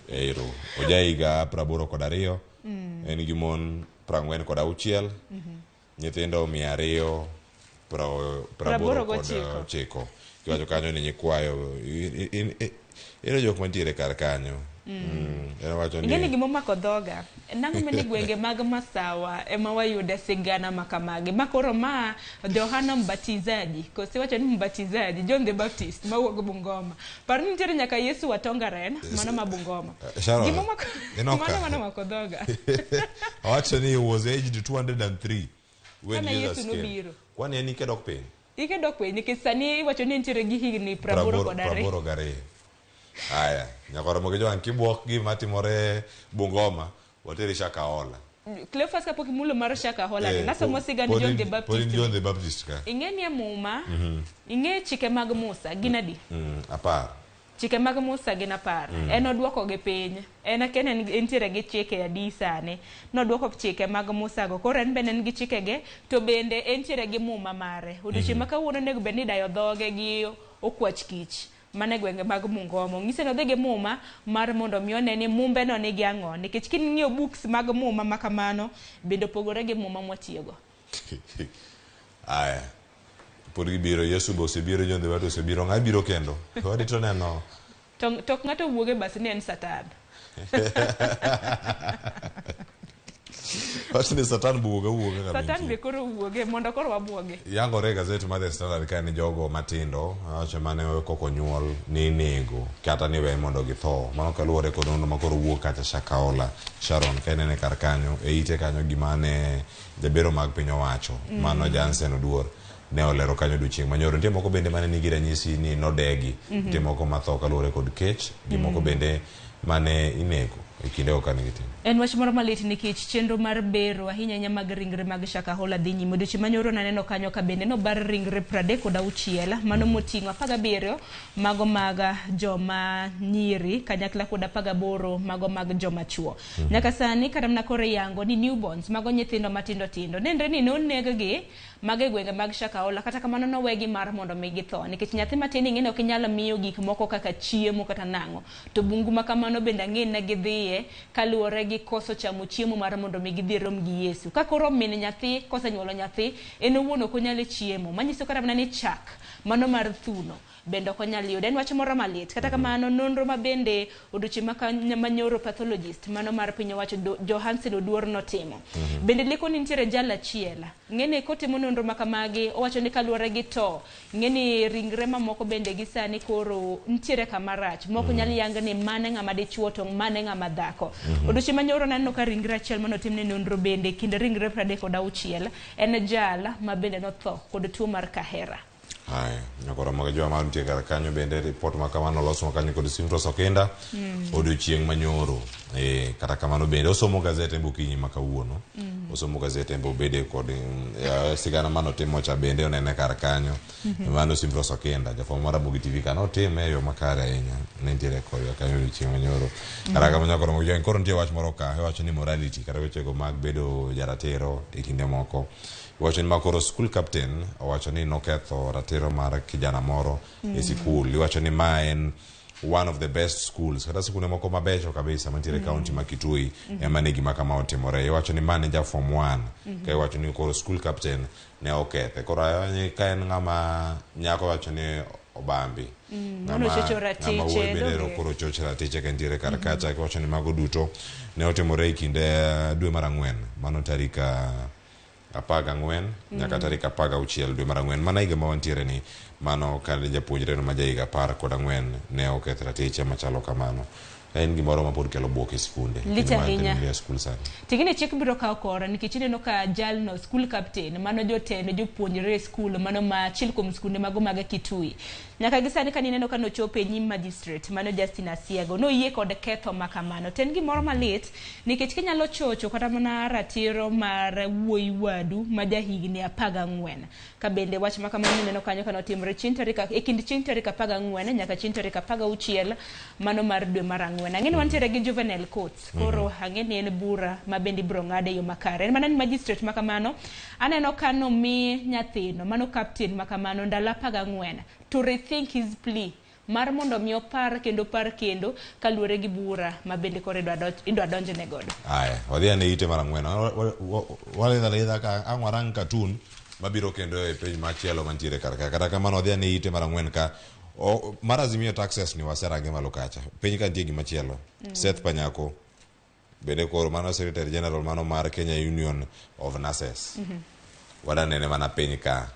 Ero, oja higa 82, en gi mon 46, nyithindo 289. 89. Kiwacho kanyo ni nyikwayo, ino jok mantiere kar kanyo. En wacho Ing'e ni ni gimomako dhoga nang'o mane gwenge mag Masawa ema wayude sigana makamagi ma koro ma Johana Mbatizaji koso iwacho ni Mbatizaji John the Baptist mawuok Bungoma par ni nitiere nyaka Yesu wa Tongaren mano ma Bungoma Sharon, Gimomako ineno ka? mano mano omako dhoga Owacho ni he was aged 203 when Kane Jesus Yesu came. nobiro. Kwani en ike dok piny? Ike dok piny nikech sani iwacho ni nitiere gi higni 82. 82. Aya, nyakoro mogi jowang' kibuok gima timore Bungoma, wateri Shakahola. Cleophas kapok imulo mar Shakahola ni nasomo sigand pod John the pod Baptist in John the Baptist ka. ing'e ni e muma ing'e chike mag Musa gin adi 10. Chike mag Musa gin 10. En oduokogi piny. En akia ni entiere gi chike adi sani. Noduoko chike mag Musa go. Koro en bende en gi chikege to bende entiere gi muma mare. Odiochieng' ma kawuono onego bed ni idayo dhoge gi okwach kich. Mane gwenge mag Bungoma. Onyise ni odhi gi muma mar mondo mi one ni mumbe no nigi ang'o. Nikech king'iyo books mag muma ma kamano bende opogore gi muma mwatiyogo. Aya. Pod gibiro, Yesu be osebiro, John the Baptist osebiro, ng'a biro kendo? Wadito neno. To tok ng'ato wuoge bas ni en Satan. Wach ni Satan buoga wuoga kama Satan nitie. be koro wuoge mondo koro wabuoge. Yangore e gazet mar The Standard ka ni jogo matindo wacho mane kok onyuol ni inego kata ni we mondo githo. Mano kaluwore kod nonro ma koro wuok kacha Shakahola. Sharon ka inene kar kanyo e ite kanyo gima ne jabero mag piny owacho mano Jansen Oduor ne olero kanyo odiochieng' manyoro. Nitie moko bende mane nigi ranyisi ni nodegi. Nitie moko matho kaluwore kod kech gi moko bende mane inego e kinde go kane gitimo. En wach moro malit nikech chenro mar bero ahinya ahinya mag ringre mag Shakahola dhi nyime. Odiochieng' manyoro naneno kanyo ka bende nobar ringre 36 mano moting'o 17 mago mag joma nyiri kanyakla kod 18 mago mag joma chuo. Nyaka sani kata mana koro iyango ni newborns mago nyithindo matindo tindo nenre ni noneg-gi mago e gwenge mag Shakahola kata kamano nowegi mar mondo mi githo nikech nyathi matin ing'e ni ok inyal miyo gik moko kaka chiemo kata nang'o to bungu ma kamano bende ang'e ni gidhiye kaluwore gi koso chamo chiemo mar mondo mi gidhi rom gi Yesu. Ka koro min nyathi kosenyuolo nyathi en owuon ok onyal chiemo manyiso kata mana ni chak mano mar thuno bende ok onyal yudo. En wach moro malit. Kata kamano nonro ma bende odiochieng' manyoro pathologist mano mar piny owacho Johansen Oduor notimo. Bende leko ni nitiere jal achiel. Ng'ene kotimo nonro ma kamagi owacho ni kaluwore gi to ng'eni ringre mamoko bende gi sani koro nitiere kama rach. Moko nyal yang ni mane ng'ama dichuo to mane ng'ama dhako. Odiochieng' manyoro naneno ka ringre achiel manotimne nonro bende kind ringre 36 en jal ma bende notho kod tuo mar kahera. Haya, nyakoro mag joma mantie kar kanyo bende report ma kamano olos ma kanyo kod Simtos Okinda odiochieng' manyoro. Kata kamano bende osomo gazet embe okinyi ma kawuono. Osomo gazet embe obede kod sigana manotimo cha bende onene kar kanyo. Mano Simtos Okinda, jafwambo mar Ramogi TV ka notime e yo makare ahinya. Ne nitiere kodwa kanyo odiochieng' manyoro. Kata kamano nyakoro mag joma koro nitie wach moro ka iwacho ni morality kata wechego mag bedo jaratiro e kinde moko. Iwacho ni makoro school captain owacho ni noketho ratiro mar kijana moro e sikul. Iwacho ni ma en one of the best schools kata sikunde moko mabecho kabisa mantiere county ma Kitui ema ne gima kama otimore. Iwacho ni ma ne ja form 1 ka iwacho ni koro school captain ne okethe. Koro ka en ng'ama nyako iwacho ni obambi. Nochocho ratiche, Ng'ama wuoyi bende donge? koro chocho ratiche ka nitiere kar kacha. Iwacho ni mago duto ne otimore e kinde dwe mar 4 mano tarik 14 nyaka tarik 16 dwe mar 4 mana higa ma wantiere ni mano kane japuonjre no ma jahiga 14 ne oketho ratiche machalo kamano. En gimoro ma pod kelo buok e skunde. Lich Kendo ma ahinya. nyithindo nie skul sani. Ting'ni chik biro kawo kore nikech ineno ka jalno school captain mano jotend jopuonjre e skul mano ma achiel kuom skunde mago mag Kitui. Nyaka gi sani kane ineno ka nochopo e nyim magistrate mano Justin Asiago noyie kod ketho ma kamano. To en gimoro malit nikech kinyalo chocho kata mana ratiro mar wuoyi wadu ma jahigni 14 ka bende wach ma kamano ineno kanyo ka notimore chieng' tarik e kind chieng' tarik 14 nyaka chieng' tarik 16 mano mar dwe mar ang'wen. Ang'e ni wantiere gi juvenile courts koro ang'e ni en bura ma bende ibiro ng'ade e yo makare. En mana ni magistrate ma kamano aneno ka nomi nyathino mano captain ma kamano ndalo 14 to rethink his plea mar mondo mi opar kendo par kendo kaluwore gi bura ma bende koro idwa donjne godo. Aya, wadhi ane ite mar ang'wen. Walidha lidha ka ang' warang cartoon mabiro kendo e piny machielo mantiere kar ka. Kata kamano wadhi ane ite mar ang'wen ka mar Azimio taxes ni waserange malo kacha. Piny ka nitie gimachielo. Seth Panyako bende koro mano Secretary General mano mar Kenya Union of Nurses. Wadanene mana piny ka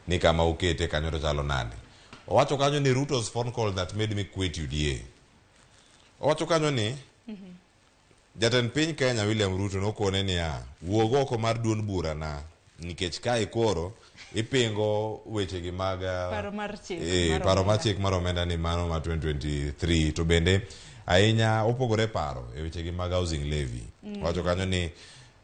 ni kama okete kanyo to chalo nade. Owacho kanyo ni Ruto's phone call that made me quit UDA. Owacho kanyo ni jatend piny Kenya William Ruto nokone niya, wuog oko mar duond bura na nikech kae koro ipingo wechegi mag Paro mar chik mar paro mar omenda. chik mar omenda ni mano ma 2023 to bende ahinya opogore paro e wechegi mag housing levy. Owacho kanyo ni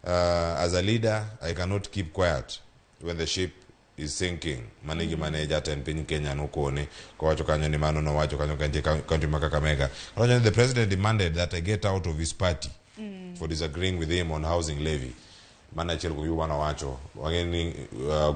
as a leader I cannot keep quiet when the ship is sinking. Mano e gima ne jatend piny Kenya nokone kowacho kanyo ni mano nowacho kanyo ka nitie county ma Kakamega. Owacho ni the president demanded that I get out of his party for disagreeing with him on housing levy. Mano achiel kuom gigo manowacho. Wang'e ni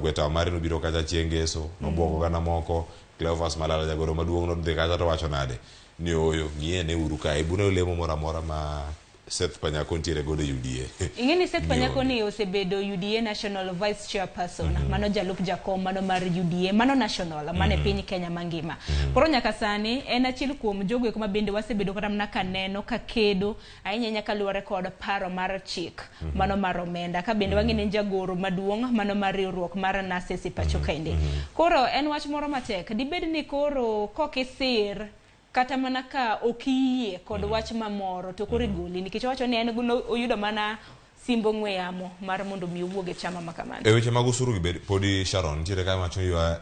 Gweta Omari nobiro kacha chieng' ngeso, nobwogo oganda moko. Cleophas Malala jagoro maduong' nodhi kacha to wacho nade ni ooyo ng'iye ne uru kae bune olemo moro amora ma Seth Panyako nitiere godo e UDA. Ing'e ni Seth Ni Panyako onge. ni osebedo UDA National Vice Chairperson, mano jalup jakom mano mar UDA, mano national, mano e piny Kenya mangima. Koro nyaka sani en achiel kuom jogo eko ma bende wasebedo kata mana ka neno ka kedo ahinya ahinya kaluwore kod paro mar chik mano mar omenda ka bende wang'e ni en jagoro maduong' mano mar riwruok mar nurses e pacho kaendi. Koro en wach moro matek dibed ni koro kokisir kata mana ka ok iyie kod wach mamoro to koro igoli nikech owacho ni en oyudo mana simbo ong'we yamo mar mondo mi owuog e chama ma kamano. E weche mag osuru gi podi Sharon nitiere ka wacho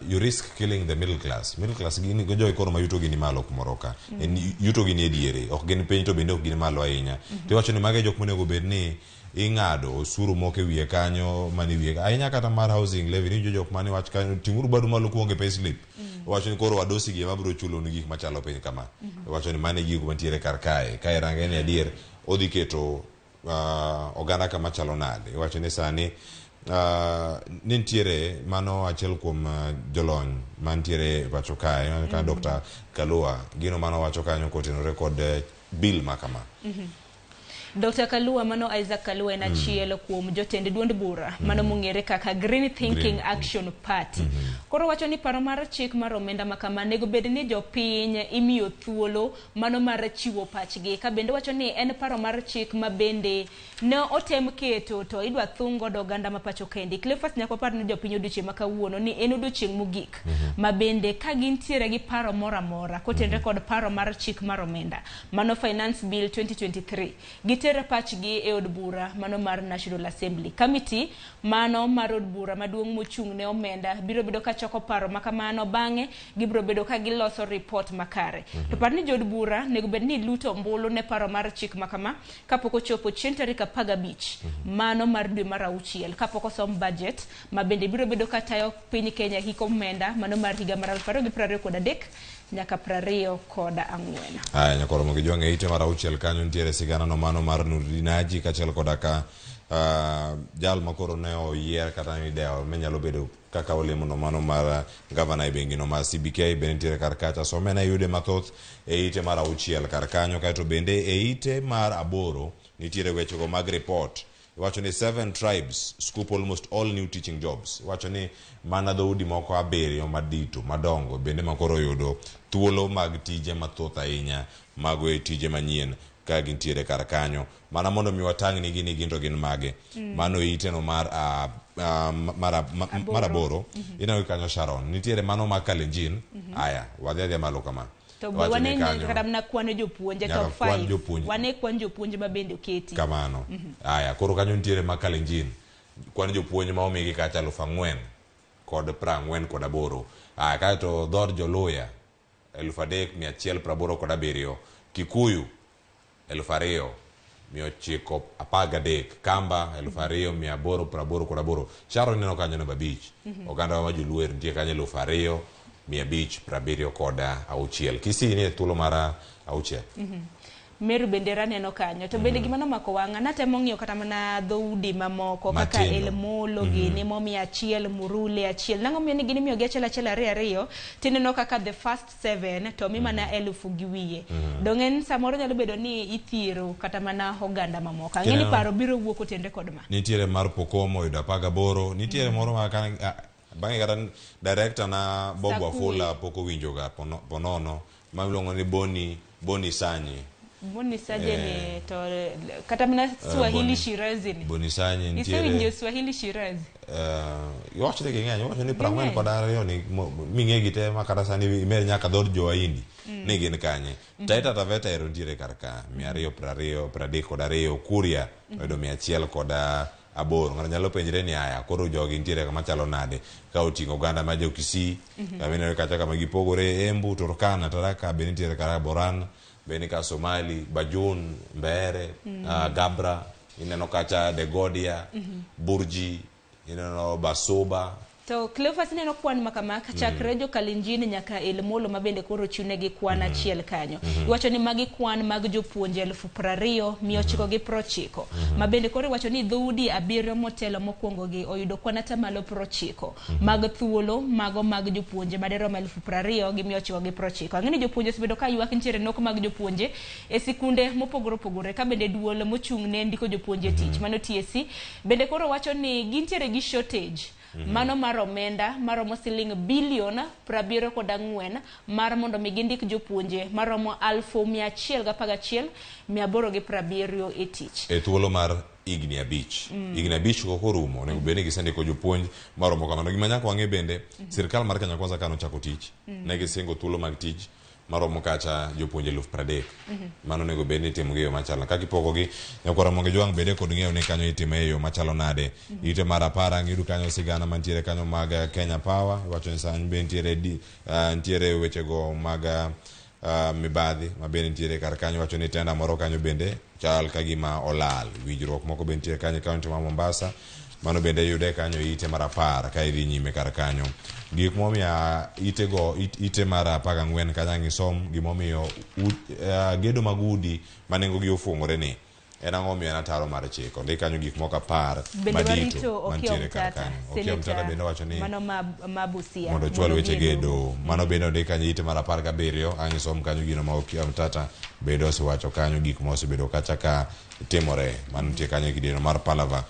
you risk killing the middle class. Middle class gin jogo koro ma yuto gi ni malo kumoro ka. En yuto gi ni e diere, ok gin piny to bende ok gin malo ahinya. Tiwacho ni mago e jok monego bed ni ing'ado osuru moko e wiye kanyo mane wiye ahinya kata mar housing levy ni jok mane wach kanyo ting'uru badu malo kuonge payslip. Wacho ni koro wadosi gi ema biro chulo ni gik machalo piny kama. Wacho ni mano e gigo mantiere kar kae. Ka irange ni adier odhi keto oganda kama chalo nade. Iwacho ni sani ni nitiere mano achiel kuom jolony mantiere e pacho kae ka Dr. Kalua gino mano wacho kanyo kotenore kod bill ma kama. Dr. Kalua mano Isaac Kalua en achiel kuom jotend duond bura mano mong'ere kaka Green Thinking Green. Action Party. Koro wacho ni paro mar chik mar omenda ma kama nego bed ni jopiny imiyo thuolo mano mar chiwo pachgi. Ka bende wacho ni en paro mar chik ma bende ne otem keto to idwa thung godo oganda ma pacho kendi. Cleophas nyaka wapar ni jopiny odiochieng' ma kawuono ni en odiochieng' mogik ma bende ka gintiere gi paro moro amora kotenore kod paro mar chik mar omenda mano Finance Bill 2023 giter pachgi e od bura mano mar National Assembly. Committee mano mar od bura maduong' mochung' ne omenda biro bedo ka choko paro ma kamano bang'e gibiro bedo ka giloso report makare. To par ni jood bura nego bed ni luto ombulu ne paro mar chik ma kama kapok ochopo chieng' tarik 15 mano mar dwe mar auchiel kapok osom budget ma bende biro bedo ka tayo piny Kenya hik omenda mano mar higa mar 2023 nyaka 24. Aya, nyakoro mogi jwang'e ite mar auchiel kanyo nitiere sigana no mano mar Nurdin Haji kaachiel koda ka jal makoro ne oyier kata midewo minyalo bedo kaka olemo no mano mar gavana e bengi no mar CBK bende nitiere kar kacha. Somena yude mathoth e ite mar auchiel kar kanyo, kaeto bende e ite mar aboro nitiere wechego mag report. Iwacho ni 7 tribes scoop almost all new teaching jobs. Iwacho ni mana dhoudi moko 7 madito madongo bende makoro oyudo thuolo mag tije mathoth ahinya mago e tije manyien ka gintiere kar kanyo. Mana mondo mi watang' nigi ni gin to gin mage. Mano ite no mar aboro. Ineno kanyo Sharon. Nitiere mano mar Kalenjin. Aya, wadhi adhiya malo kama. To be Wacho ni wane kanyo- kata mana kwan jopuonje Nyaka top kwan 5 jopuonje. wane kwan jopuonje ma bende oketi kamano Mhm. aya koro kanyo nitiere ma kalenjin kwan jopuonj ma omigi kacha 4,048 aya kaeto dhood joluya 3,187 kikuyu 2,913 kamba 2,888 Sharon ineno kanyo namba 5 oganda ma joluo nitie kanyo 2,576 Kisii ni e thuolo mar 6 Meru bende raneno kanyo to bende gima nomako wang'a natemo ng'iyo kata mana dhoudi mamoko kaka Matindo. Elmolo gini momiyo achiel Murule achiel nang'o miyo ni gin imiyogi achiel achiel ariyo ariyo tineno kaka the first 7 to mi mana 1,000 gi wiye dong' en samoro nyalo bedo ni ithiero kata mana oganda mamoko ang'e ni Kineno- paro biro wuok otenre kod ma nitiere mar Pokomo oyudo 18 nitiere moro ma bang'e kata director na Bob Sakui. Wafula pok owinjoga ponono ma iluongo ni Boni Sanyi Boni Saje ni to kata mana Swahili Boni- Shirazi ni Boni Sanyi nitiere isewinjo Swahili Shirazi iwacho ni ging'eny iwacho ni Ging'eny. 42 ni ming'egi te ma kata sani imer nyaka dhood jo-Wahindi ni gin kanye Taita Taveta ero nitiere kar ka 220 32 Kuria oyudo 108 ng'ato nyalo penjre ni aya koro jogi nitiere kama chalo nade ka oting'o oganda ma jo Kisii kama ineno kacha kama gipogore Embu Turkana Taraka be nitiere kar Boran be ni ka Somali Bajun Mbeere Gabra ineno kacha Degodia Burji ineno Basuba To Cleophas ineno kwan ma kama chakre jo Kalenjin nyaka Elmolo ma bende koro ochunegi kwan achiel kanyo. Iwacho ni magi kwan mag jopuonje 20,990 ma bende koro iwacho ni dhoudi 7 motelo mokwongo gi oyudo kwan atamalo 90 mag thuolo mago mag jopuonje madirom 20,990. Ang'e ni jopuonje osebedo ka ywak nitiere nok mag jopuonje e sikunde mopogore opogore ka bende duol mochung' ne ndiko jopuonje e tich mano TSC bende koro wacho ni gintiere gi shortage mano mar omenda maromo siling bilion 74 mar mondo mi gindik jopuonje maromo 111,870 e tich. E thuolo mar higni 5 higni 5 go korumo onego bed ni gisendiko jopuonj maromo kamano. Gima nyaka wang'e bende sirikal mar Kenya Kwanza kane ochako tich ne gisingo thuolo mag tich maromo kacha jopuonje 30,000 mano onego bed ni itimo gi e yo machalo kaka ipogogi. Nyakwara Ramogi Jwang' bende kod ng'eyo ni kanyo itime e yo machalo nade. Ite mar 10 ang' iyud kanyo sigana mantiere kanyo mag Kenya Power iwacho ni sani be nitiere nitiere wechego mag mibadhi ma bende nitiere kar kanyo iwacho ni tenda moro kanyo bende chal ka gima olal. Winjruok moko be nitiere kanyo e kaunti ma Mombasa mano bende yude kanyo ite mar 10 ka idhi nyime kar kanyo. Gik momiyo itego ite mar 14 kanyo ang' isom gimomiyo gedo mag udi ma nengogi ofuong'ore ni en ang'o miyo en ataro mar chik. Ondik kanyo gik moko 10 Bende madito warito mantiere Okiya kar Omtata, kanyo. Okiya Omtata senator bende owacho ni mano ma Busia mondo ochwal weche odhi e doho. gedo. Mano bende ondik kanyo ite mar 17 ang' isom kanyo gino ma Okiya Omtata bende osewacho kanyo gik mosebedo kacha ka timore mano nitie kanyo e kidieno mar Palava.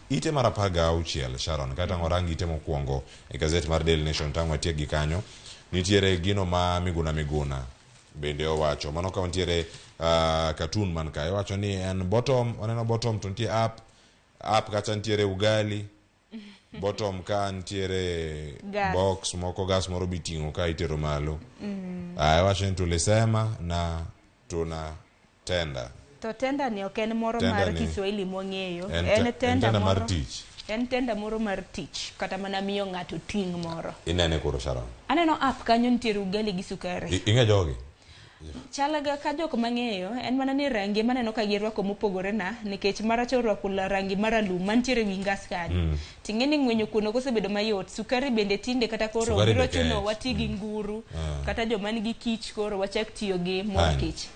Ite mar 16 Sharon kata ang' ite mokwongo e gazet mar Daily Nation tang' watiek gi kanyo nitiere gino ma Miguna Miguna bende owacho mano ka nitiere cartoon man kae owacho ni en bottom oneno bottom to nitie up up kacha nitiere ugali bottom ka nitiere Gas. box moko gas moro biting'o ka itero malo. Aya wacho ni tulisema na tunatenda. To tenda ni ok en moro Tenda mar ni- Kiswahili mwang'eyo. En En en tenda tenda mar moro tich. En tenda moro mar tich kata mana miyo ng'ato ting' moro. Inene koro Sharon. Aneno app kanyo nitiere ugali gi sukari. Ing'e jogi? Chalaga ka jok mang'eyo en mana ni rangi maneno ka girwako mopogore na nikech maracha orwako rangi maralum mantiere wi ngas kanyo. Ting'e ni ng'wenyo kuno kosebedo mayot sukari bende tinde kata koro Sukari biro be chuno kech. wati gi nguru kata joma nigi kich koro wachak tiyo gi mor Aye. kich.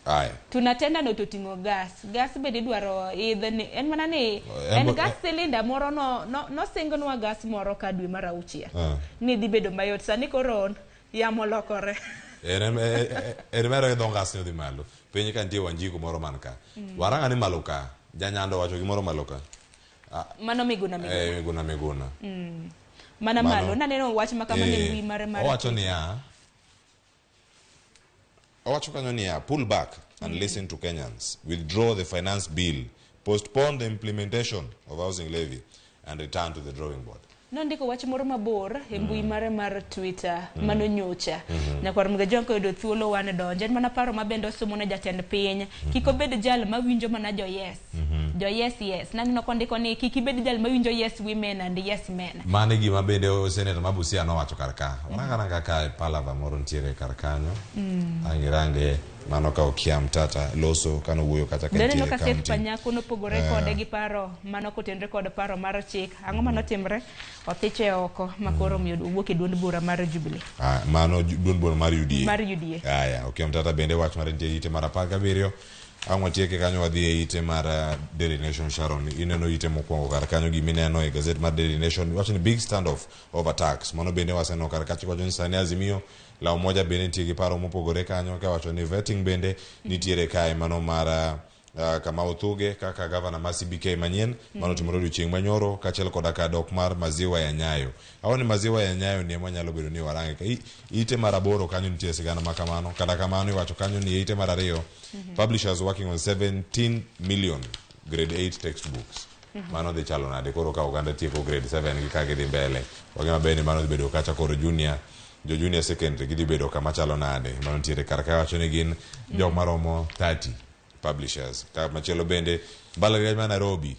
Aya. Tunatenda no to ting'o gas. Gas bende idwaro idh ni en mana ni en gas cylinder moro no nosingnwa gas moro ka dwe mar 6. Ni dhi bedo mayot sani koro yamo lokore. En mero idho ngas ni odhi malo. Piny ka nitie Wanjiku moro man ka. Waranga ni malo ka. Janyando wacho gimoro malo ka. Mano Miguna Miguna. Miguna Miguna. Mana malo naneno wach ma kamano e mbui mare mar Owacho niya. Owacho kanyo niya, pull back and listen to Kenyans. Withdraw the finance bill. Postpone the implementation of housing levy and return to the drawing board. Nondiko wach moro mabor e mbui mare mar Twitter mano nyocha. Nyakwar Mgajwang' koyudo thuolo wan donjo. En mana paro ma bende osomo ne jatend piny. Kik obed jal mawinjo mana jo yes. Jo yes yes. Naneno kondiko ni kik ibed jal mawinjo yes women and yes men. Mano e gima bende seneta ma Busia nowacho kar ka. Warang aranga ka palava moro nitiere kar kanyo. Ang' irange mano ka Okiya Mtata loso kane owuoyo kata ka Daneno entie e ka Seth county. Panyako nopogore kode gi paro mano kotenre kod paro mar chik. Ang'o manotimre? Othiche oko ma koro omiyo owuok e duond bura mar Jubilee. Ah, mano duond bura mar UDA. Mar UDA. Aya, Okiya Mtata bende wach mare nitie e ite mar 17. Ang' watieke kanyo wadhi e ite mar Daily Nation Sharon. Ineno ite mokwongo kar kanyo gimineno e gazet mar Daily Nation wacho ni big standoff over tax. Mano bende waseneno kar kacha wacho ni sani Azimio la Umoja bende nitie gi paro mopogore kanyo kawacho ni vetting bende nitiere kae mano mar Kamau Thuge kaka gavana mar CBK manyien mano timore odiochieng' manyoro kaachiel koda ka dok mar maziwa ya Nyayo. Awa ni maziwa ya Nyayo ni ema nyalo bedo ni warange ka ite mar 8 kanyo nitie sigana ma kamano. Kata kamano iwacho kanyo ni ite mar 2 publishers working on 17 million grade 8 textbooks. Mano dhi chalo nade koro ka oganda tieko grade 7 gi ka gidhi mbele. Wang'e maber ni mano dhi bedo kacha koro junior jo junior secondary gidhi bedo kama chalo nade. Mano nitiere kar ka wacho ni gin jok maromo 30 publishers. Ka machielo bende mbalariany ma Nairobi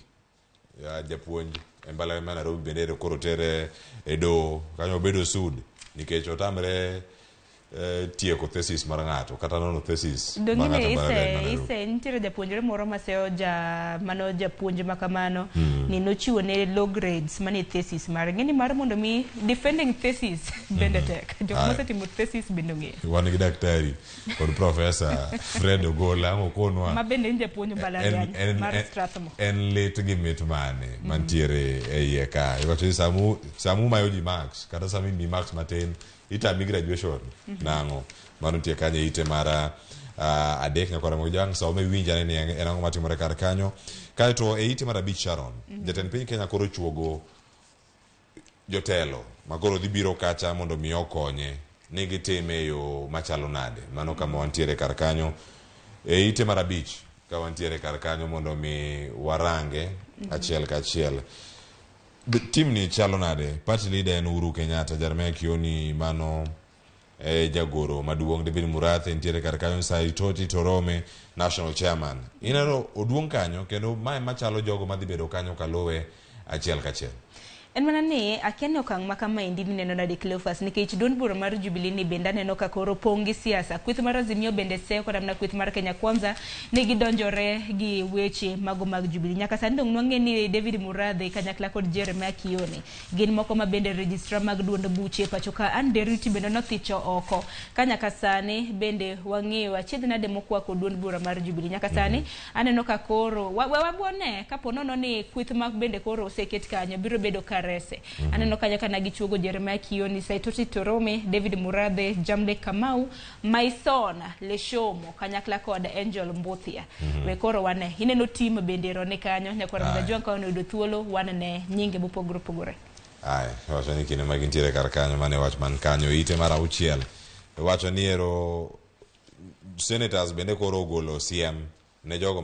japuonj e mbalariany ma Nairobi bende koro tere e doho kanyo obedo sud nikech otamre tieko thesis mar ng'ato kata nono thesis mar Dongine ng'ato e mbalariany ma Nairobi. ise nitiere japuonjre moro maseyo ja mano japuonj ma kamano ni nochiwo ne low grades mane thesis mare. Ng'eni mar mondo mi defending thesis bende tek. Jok mosetimo thesis bende ong'eyo. Wan gi daktari kod professor Fred Ogola ang' okonwa. Ma bende en japuonj mbalariany mar Strathmore. En lit gi mit mane mantiere e iye ka. Iwacho ni samu mayo ji marks kata sama imiyi marks matin itami graduation nang'o. Mano nitie kanyo e ite mar 3 nyakwara Mojang some winja ni en ang'o matimore kar kanyo. Kaeto e ite mar 5 Sharon, jatend piny Kenya koro chuogo jotelo ma koro dhi biro kacha mondo mi okonye ni gitime e yo machalo nade. Mano kama wantiere kar kanyo e ite mar 5 ka wantiere kar kanyo mondo mi warange achiel ka achiel. Tim ni chalo nade? Party leader en Uhuru Kenyatta, Jeremiah Kioni mano jagoro maduong' David Murathe nitiere kar kanyo, Saitoti Torome national chairman. Ineno oduong' kanyo kendo mae machalo jogo madhi bedo kanyo kaluwe achiel kachiel. En mana ni akia ni okang' ma kama endi mineno nade Cleophas, nikech duond bura mar Jubilee ni bende aneno ka koro pong' gi siasa. Kweth mar Azimio bende seyo kata mana kweth mar Kenya Kwanza ne gidonjore gi weche mago mag Jubilee. Nyaka sani dong' nwang'e ni David Murathe kanyakla kod Jeremiah Kioni gin moko ma bende registrar mag duond buche pacho ka Anne Nderitu bende nothicho oko. Ka nyaka sani bende wang'eyo achiedh nade mokwako duond bura mar Jubilee. Nyaka sani aneno ka koro wabone kapo nono ni kweth mag bende koro oseket kanyo biro bedo kare. Aneno kanyo kana gichuogo Jeremiah Kioni, Saitoti Torome, David Murathe, Jamde Kamau, Maison Leshomo kanyakla kod Angel Mbuthia. We koro wane ineno team bende rone kanyo nyakwar Mgajwang' ka oyudo thuolo wane nyinge mopogore opogore. Ai, wacho ni kinde ma gintiere kar kanyo mane wach man kanyo ite mar 6 wacho ni ero senators bende koro ogolo siem ne jogo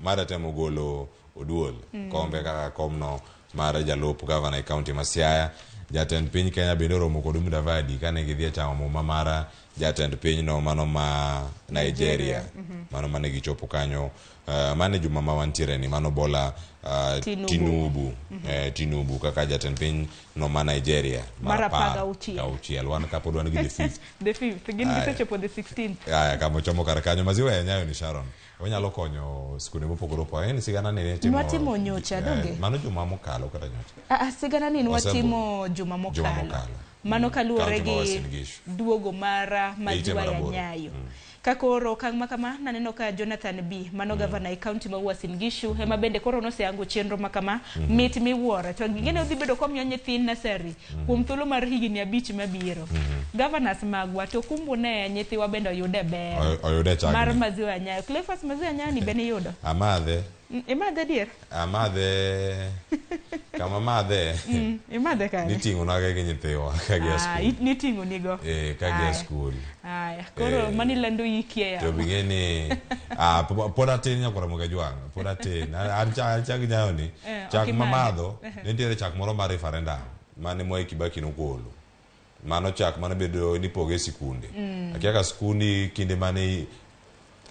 maratemo golo Oduol kombe kaka komno mar jalup gavana e county ma Siaya. Jatend piny Kenya bende oromo kod Mudavadi kane gidhi e chamo muma mar jatend piny no mano ma Nigeria. Mano mane gichopo kanyo mane juma ma wantiere ni mano Bola Tinubu. Tinubu kaka jatend piny no ma Nigeria mar 16. Wan kapod wan gi the 5th. The 5th gin gisechopo the 16th. Aya kama chomo kar kanyo maziwa ya Nyayo ni Sharon. Onyalo konyo skunde mopogore opogore. En sigana ni nitimo Nwatimo nyocha donge? Mano juma mokalo kata nyocha. Sigana ni nwatimo juma mokalo. Mano kaluwore gi duogo mar maziwa ya Nyayo. Ka koro okang' ma kama naneno ka Jonathan B mano gavana e county ma Uasin Gishu ema bende koro noseyango chenro ma kama mit miwuoro to ging'e odhi bedo komiyo nyithind nursery kuom thuolo mar higni 5 mabiro. Governors magwa to kumbu ne nyithiwa bende oyude ber oyude chak mar maziwa ya Nyayo. Cleophas maziwa ya Nyayo ni bende iyudo? Amadhe. Imadhe dier? Amadhe kama madhe. Imadhe kanye? Niting'o naga gi nyithiwa ka gi e skul. Niting'o nigo? Ka gi e skul. Aya, koro mani lando ikie ya. To bing'e ni pod atin nyakwar Mgajwang', pod atin. An chak Nyayo ni, chak mamadho, nitiere chak moro mar referendum. mane Mwai Kibaki nogolo mano chak mane bedo ni poge e sikunde. Akia ka skundi kinde mane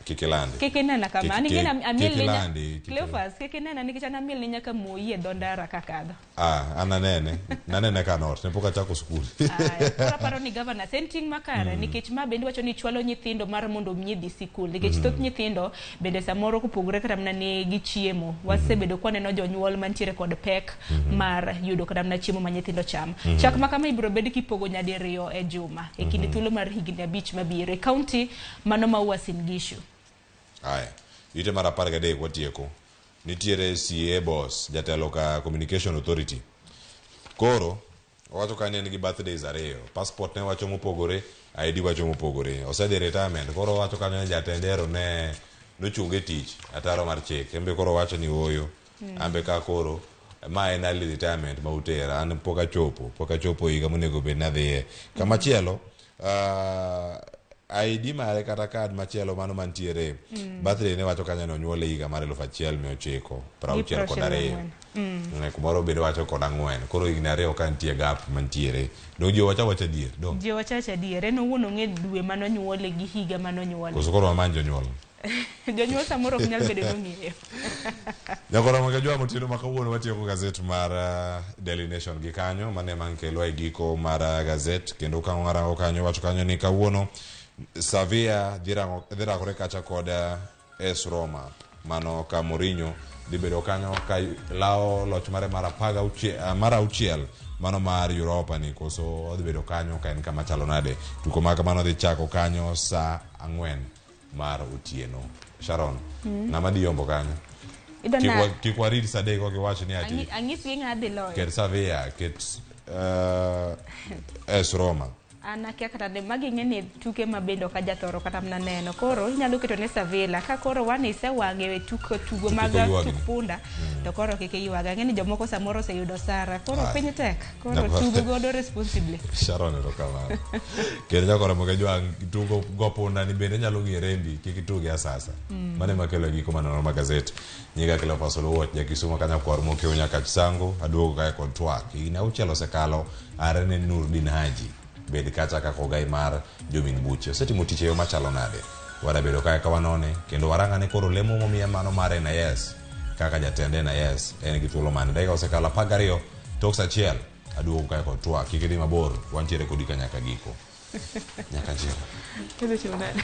kik ilandi. Kik inena kama. An ing'e ni amiel Kik ne ilandi, kik Cleophas, kik inena nikech an amiel ne nyaka moyi e dho ndara kakadho. Ah, an anene. Nanene ka not, ne pok achako skul. Koro aparo ni governors en ting' makare nikech ma bende wacho ni chwalo nyithindo mar mondo omi dhi sikul nikech thoth nyithindo bende samoro kopogore kata mana ni gi chiemo wasebedo kwaneno jonyuol mantiere kod pek mar yudo kata mana chiemo ma nyithindo chamo. Chak ma kama ibiro bed kipogo nyadiriyo e juma e kind thuolo mar higni 5 mabiro e kaunti mano ma Uasin Gishu. Aya, ite mar 13 watieko. Nitiere CA boss, jatelo ka Communication Authority. Koro, owacho ka ni en gi birthdays 2. Passport ne wacho mopogore, ID wacho mopogore. Osedhi retirement, koro owacho kanyo ni jatende ero ne nochunge e tich, ataro mar chik. En be koro owacho ni ooyo. An be ka koro, ma en early retirement ma utera. An pok achopo, pok achopo higa monego bed ni adhiye. Kamachielo, ID mare kata card machielo mano mantiere birthday ne wacho kanyo ni onyuole higa mar 1962. Kumoro bende wacho kod 4. Koro higni 2 ka nitie gap mantiere. Dong ji owacho awacha adier, dong. Ji owacho awacha adier, en owuon ong'e dwe manonyuole gi higa manonyuole. Koso koro wamany jonyuol. Jonyuol samoro ok nyal bedo nong'eyo. Nyakoro Magajwa otieno ma kawuono watieko gazet mar Daily Nation gi kanyo mane mankelwa e giko mar gazet kendo ka warango kanyo wacho kanyo ni kawuono Sevilla dhi rakore kacha kod AS Roma mano ka Mourinho dhi bedo kanyo ka lawo loch mare mar 16 mano mar Europa ni koso odhi bedo kanyo ka en kama chalo nade. Tuko ma kamano dhi chako kanyo saa 4 mar otieno. Sharon, ng'ama dhi yombo kanyo? Kik warit saa 3 kokiwach ni ati Ang'isi ng'a dhi loyo. Ket Sevilla, ket AS Roma. An akia kata ne magi ing'e ni tuke ma bende ok ajathoro kata mana neno. Koro inyalo keto ne Sevilla ka koro wan isewang'e e tugo mag tuk punda to koro kik iywag. Ang'e ni jomoko samoro oseyudo sara. Koro piny tek. Koro tugo godo responsibly. Sharon erokamano. Kendo nyakoro Mogajwang' tugo go punda ni bende nyalo ng'iyo rembi kik ituge asasa. Mano ema kelo giko manono mar gazet. Nyinga Cleophas Oluoch, Jakisumo ka nyakwar Mokeo nyaka Chisango, aduogo kae kod twak. Higni 6 osekalo are ne Nurdin Haji bed kacha kaka ogai mar jomin buche. Osetimo tich e yo machalo nade? Wadabedo kae ka wanone kendo warang'ane koro lemo momiye mano mar NIS kaka jatend NIS en gi thuolo mane. Dakika osekalo 12 tok saa 1 aduogo kae kod twak. Kik idhi mabor, wantiere kodi ka nyaka giko. Nyaka chieng'. Idhi timo nade?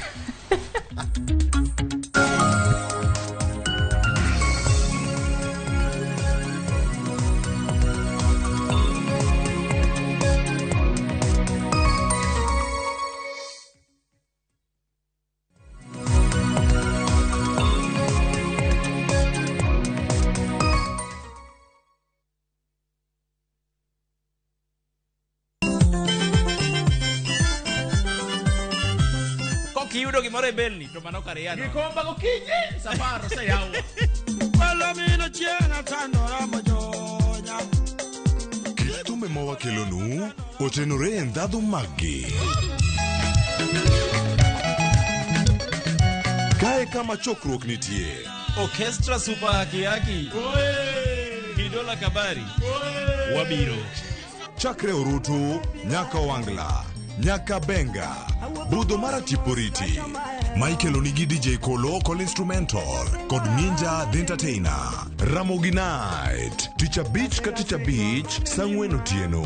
Kiyudo gimoro e belni to mano kar yano. Gikomba gokinyi safar oseyaw. Palomino chieng' atandora mojonya. Kit thumbe ma wakelonu otenore e ndhadhu maggi. Kae kama chokruok nitie. Orchestra Super Haki Haki. Kidola Kabari. Wabiro. Chakre Orutu, nyaka Wangla, nyaka Benga, budho mar Atiporiti. Michael onigi DJ Kolo Kol Instrumental kod Ninja The Entertainer. Ramogi Night, tich abich ka tich abich, saa 4 otieno.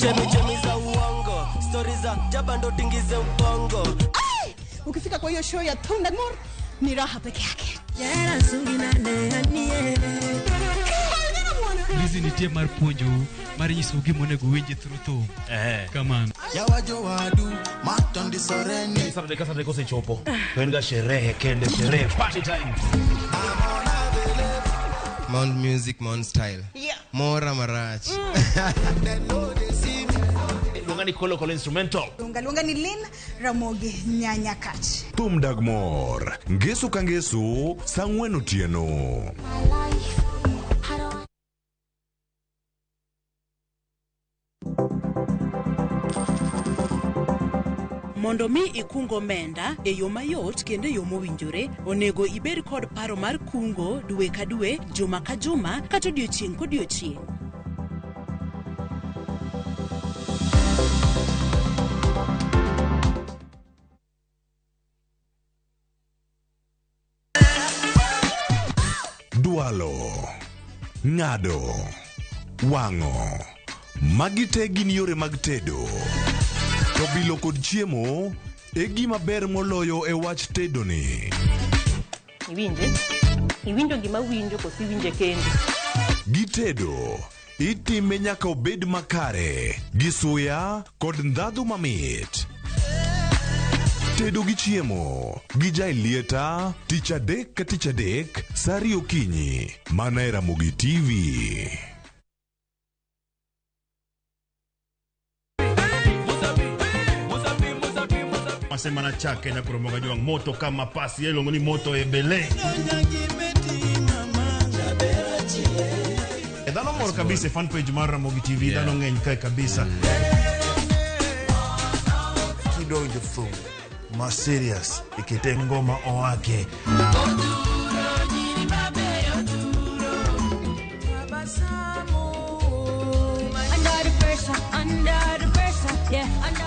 Chemi chemi za uongo, stori za jaba ndo tingize ubongo. Ukifika kwa hiyo show ya Thundagmore ni raha peke yake. Lizzy nitie mar puonjou, mar nyisou gima onego uwinji through thum. Kamano. Yawajo wadu, matondisoreni. Saturday ka Saturday kosechopo, to en ga sherehe kende, sherehe, party time. Mount Music, Mount Style. Mora marach. Luonga ni Kolo Kolo Instrumental. Luonga ni Lynn Ramogi Nyanyakach. Thum dag mor, ngeso ka ngeso, saa 4 otieno. Mondo mi ikung omenda e yo mayot kendo e yo mowinjore, onego ibed kod paro mar kungo dwe ka dwe, juma ka juma, kata odiochieng' kodiochieng'. Dwalo, ng'ado, wang'o. Magi te gin yore mag tedo. To bilo kod chiemo e gima ber moloyo e wach tedo ni. Iwinje? Iwinjo gima winjo koso iwinje kendi? Gitedo, itime nyaka obed makare, gi suya kod ndhadhu mamit. Tedo gi chiemo gi Jaelieta tich adek ka tich adek sa ariyo okinyi mana e Ramogi TV. Asema na chake na kuromoga jwang moto kama pasi yelongo ni moto ebele. Dhano mor kabisa fan page mar Ramogi TV dhano ng'eny kae kabisa. Kidonjo thum ma serious ikete ngoma owake. Under the pressure, under the pressure, yeah, under.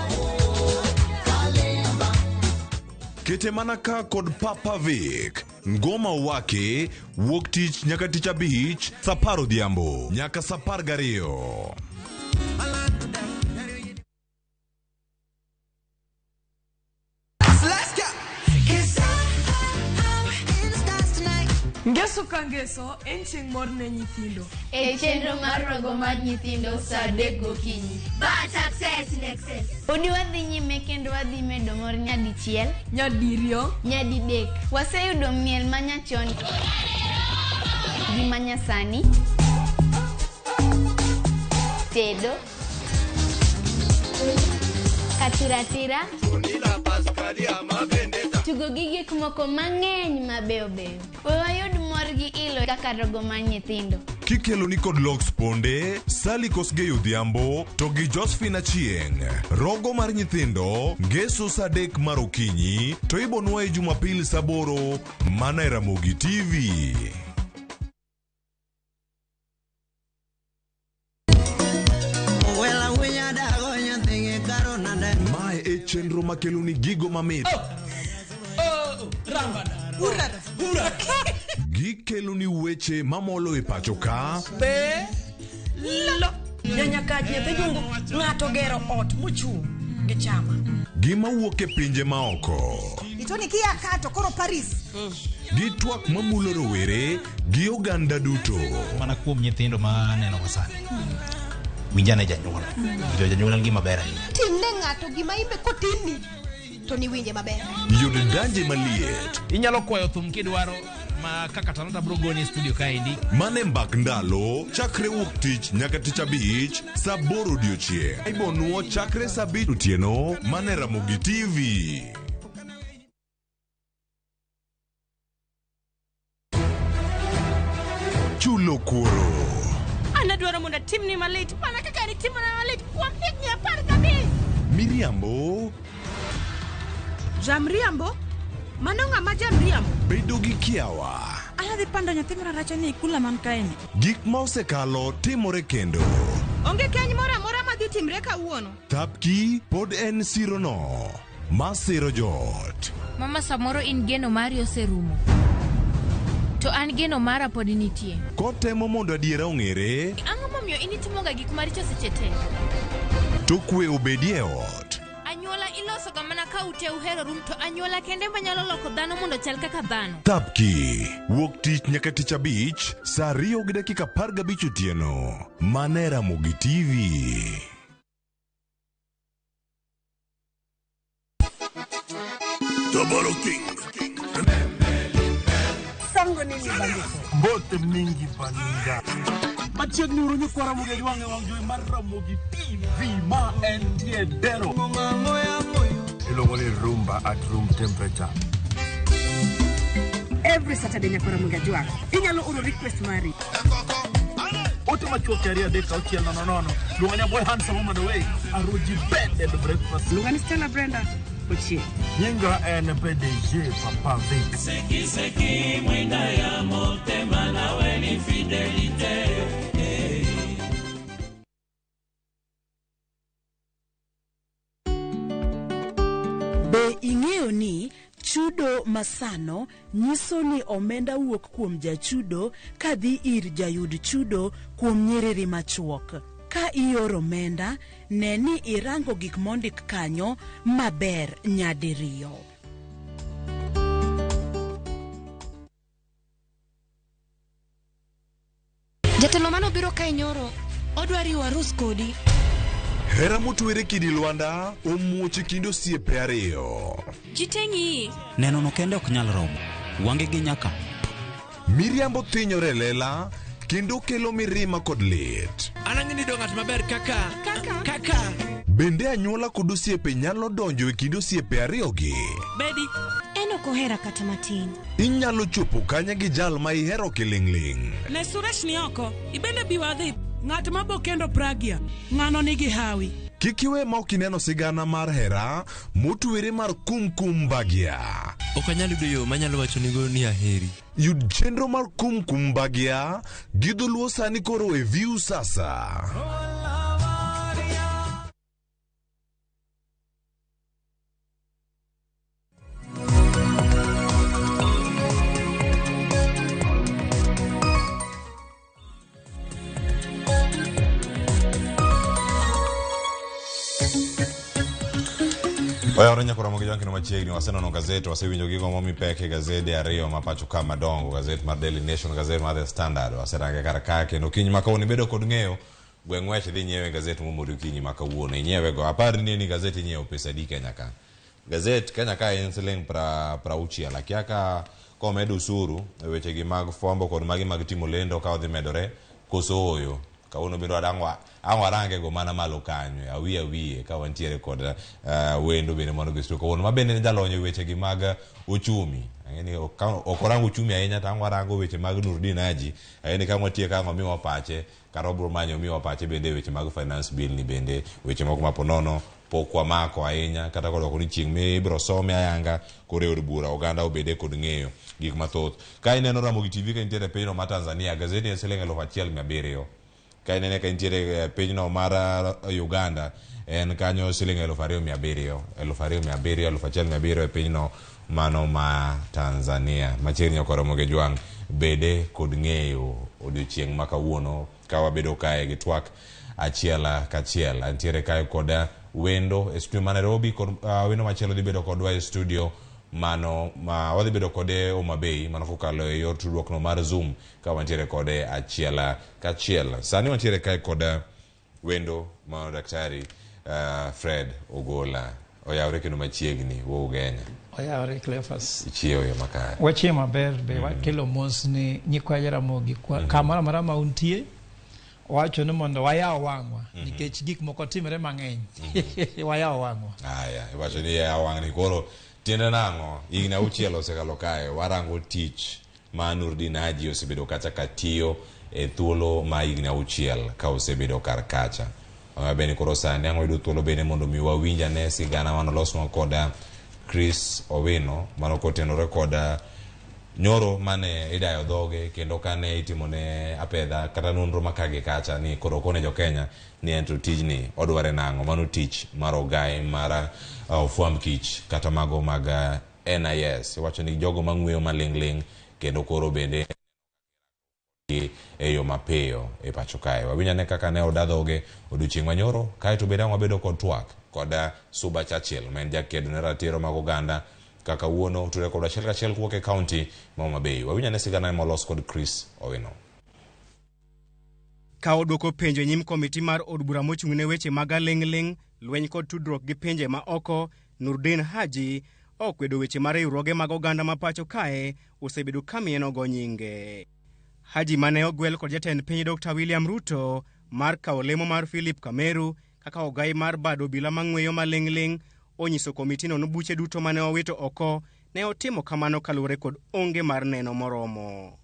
Kete mana ka kod Papa Vic. Ngoma wake wuok tich nyaka tich abich sa apar odhiambo nyaka sa apar gariyo. Ngeso ka ngeso en chieng' mor ne nyithindo. E chenro mar rogo mar nyithindo sa 3 gokinyi. But success in excess. Podi wadhi nyime kendo wadhi medo mor nyadichiel, nyadiriyo, nyadidek. Waseyudo miel manyachon gi manyasani, tedo, katiratira, tugo gi gik moko mang'eny mabeyo beyo. We wayud mor gi ilo kaka rogo mar nyithindo. Kikelo ni kod Lox Ponde, Sally Kosgei Odhiambo to gi Josephine Achieng'. Rogo mar nyithindo ngeso sa 3 mar okinyi to ibonwa e Jumapil sa 8 mana e Ramogi TV. Mae e chenro makelo ni gigo mamit. Gikelo ni weche mamolo e pacho ka. Be lo nyanyakach nyathi jungu ng'ato gero ot mochung' gi chama. Gima wuok e pinje maoko. Itoni kia kato koro Paris. Gi twak mamulo rowere gi oganda duto. Mana kuom nyithindo ma aneno ka sani. Winjane janyuol. Winjo janyuol en gima ber ahinya. Timne ng'ato gima imbe kotimni to niwinje maber. Yud danje maliet. Inyalo kwayo thum kidwaro ma kaka talanta bro goni e studio kaendi. Mane mbak ndalo chakre wuok tich nyaka tich abich sa 8 odiochieng'. Ibonuo chakre sa 5 otieno mane Ramogi TV. Chulo kuoro. An adwaro mondo atimni malit mana kaka nitimona malit kuom higni 15. Miriambo. Jamriambo? Mano ng'ama jamriambo? Bedo gi kiawa. An adhi pando nyathi mararacha ni e kula man kaeni. Gik ma osekalo timore kendo. Onge keny moro amora madhi timre kawuono. Thapki pod en sirono ma siro joot. Mama samoro in geno mari oserumo. To an geno mara pod nitie. Kotemo mondo adiera ong'ere. Ang'o momiyo in itimoga gik maricho seche te? To kwe obedie ot. Anyuola ilosoga mana ka ute uhero rum to anyuola kende manyalo loko dhano mondo chal kaka dhano. Thapki wuok tich nyaka tich abich sa 2:15 otieno mana e Ramogi TV. Double King. Sango nini bandiko? Mbote mingi baninga. Machiegni uru nyikwa Ramogi Ajwang' e wang' jowi mar Ramogi TV ma entie Dero. Iluongo ni rumba at room temperature. Every Saturday nyakwa Ramogi Ajwang'. Inyalo oro request mari. Ote machuok 2 3 6 0 0. Luonga ni boy handsome woman away. Aruji bed and breakfast. Luonga ni Stella Brenda. Ochieng. Nyinga en PDG Papa Vic. Seki seki mwinda ya motema nawe ni fidelite. Be ing'eyo ni chudo masano nyiso ni omenda wuok kuom jachudo kadhi ir jayud chudo kuom nyiriri machuok. Ka ioro omenda, ne ni irango gik mondik kanyo maber nyadiriyo. Jatelo manobiro kae nyoro, odwa riwo arus kodi. Hera motwere kidi lwanda omuoch e kind osiepe ariyo. Ji te ng'iyi. Neno no kende ok nyal romo. Wange gi nyaka. Miriambo thinyore e lela kendo kelo mirima kod lit. An ang'e ni do ng'at maber kaka kaka Bende anyuola kod osiepe nyalo donjo e kind osiepe ariyogi? Bedi. En ok ohera kata matin. Inyalo chopo kanye gi jal ma ihero kiling'ling'? Ne Suresh ni oko, ibende bi wadhi. Ng'at ma bo kendo Pragya, ng'ano nigi hawi. Kik iwe ma ok ineno sigana mar hera motwere mar Kumkum Bhagya. Ok anyal yudo yo manyalo wachonigo ni aheri. Yud chenro mar Kumkum Bhagya gi dholuo sani koro e View Sasa. Oyawore nyakora mogi jwang' kendo machiegni wasenono gazet wasewinjo gigo momi pek e gazede ariyo ma pacho ka madongo gazet mar Daily Nation gazet mar The Standard waserange kar ka kendo kiny ma kawuono ibedo kod ng'eyo gwe ng'wech dhi nyiewe gazet momori okinyi ma kawuono inyiewe go apar ni ni gazet inyiewo pesa adi Kenya ka gazet Kenya ka en siling 60 akia ka komed usuru e wechegi mag fwambo kod magi mag timo lendo ka odhi medore koso ooyo kawuono bende ang' warange go mana malo kanyo awiye awiye ka wantiere kod wendo bende mondo gi studio kawuono ma bende en jalony e wechegi mag uchumi ang'e ni ok orango uchumi ahinya to ang' warango weche mag Nurdin Haji ang'e ni ka watieko ang' omiwa pache kata wabiro manyo omiwa pache bende e weche mag finance bill ni bende weche moko ma ponono pok wamako ahinya kata kodwoko ni chieng' mibiro some ayanga koro e od bura oganda obede kod ng'eyo gik mathoth ka ineno Ramogi TV ka intiere e pinyno ma Tanzania gazeti en siling 1700 ka inene ka intiere e pinyno mar Uganda en kanyo siling 2700 2700 1700 e pinyno mano ma Tanzania machiegni ok oromo gi jwang' bede kod ng'eyo odiochieng' ma kawuono ka wabedo kae gi twak achiel kachiel antiere kae kod wendo e studio ma Nairobi kod wendo machielo dhi bedo kodwa e studio mano ma wadhi bedo kode Homa Bay mano kokalo e yor tudruok no mar Zoom ka wantiere kode achiel kachiel sani wantiere kae kod wendo ma daktari Fred Ogola oyawre kendo machiegni wuo Ugenya Oyawre Cleophas. Ichiewo yo makare. Wachiewo maber be wakelo mos ni nyikwa Jaramogi kamoro amora ma untie wacho ni mondo wayaw wang'wa nikech gik moko timre mang'eny. Wayaw wang'wa. Aya, iwacho ni yaw wang'ni koro tiende nang'o? Higni 6 osekalo kae warango tich ma Nurdin Haji osebedo kacha ka tiyo e thuolo ma higni 6 ka osebedo kar kacha. Bende koro sani ang' wayudo thuolo bende mondo mi wawinj ane sigana manolosnwa kod Chris Owino mano kotenore kod nyoro mane idayo dhoge kendo kane itimone apedha kata nonro ma ka gi kacha ni koro okone jo Kenya ni en to tijni odware nang'o mano tich mar ogai mar ofwamb kich kata mago mag NIS iwacho ni jogo mang'weyo maling'ling' kendo koro bende e yo mapiyo e pacho kae. Wawinj ane kaka ne oda dhoge odiochieng' manyoro kaeto bende ang' wabedo kod twak kod Suba Churchill ma en jakedo ne ratiro mag oganda kaka wuono otudore kod achiel kachiel kowuok e kaunti ma Homa Bay. Wawinj ane sigana molos kod Chris Owino. Ka odwoko penjo e nyim komiti mar od bura mochung' ne weche mag aling'ling', lweny kod tudruok gi pinje ma oko, Nurdin Haji okwedo weche mar riwruoge mag oganda ma pacho kae osebedo ka mienogo nyinge. Haji mane ogwel kod jatend piny Dr. William Ruto mar kawo lemo mar Philip Kameru kaka ogai mar bad obila mang'weyo maling'ling' onyiso komitino ni buche duto mane owito oko ne otimo kamano kaluwore kod onge mar neno moromo.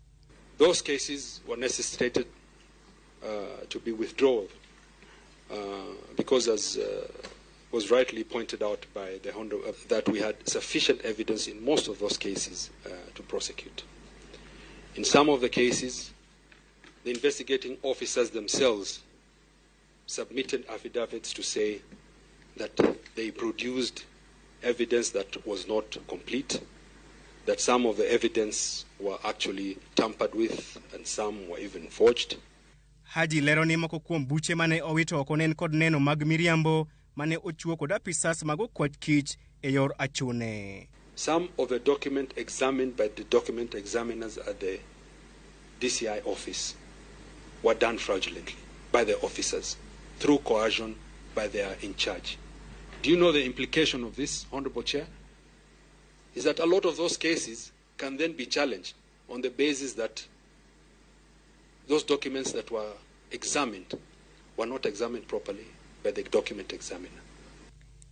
Those cases were necessitated to be withdrawn because as was rightly pointed out by the Honorable that we had sufficient evidence in most of those cases to prosecute. In some of the cases, the investigating officers themselves submitted affidavits to say that they produced evidence that was not complete, that some of the evidence were actually tampered with and some were even forged. Haji lero ni moko kuom buche mane owito oko ne en kod neno mag miriambo mane ochiwo kod apisas mag okwach kich e yor achune. Some of the document examined by the document examiners at the DCI office were done fraudulently by the officers through coercion by their in charge. Do you know the implication of this, Honorable Chair? Is that a lot of those cases can then be challenged on the basis that those documents that were examined were not examined properly by the document examiner.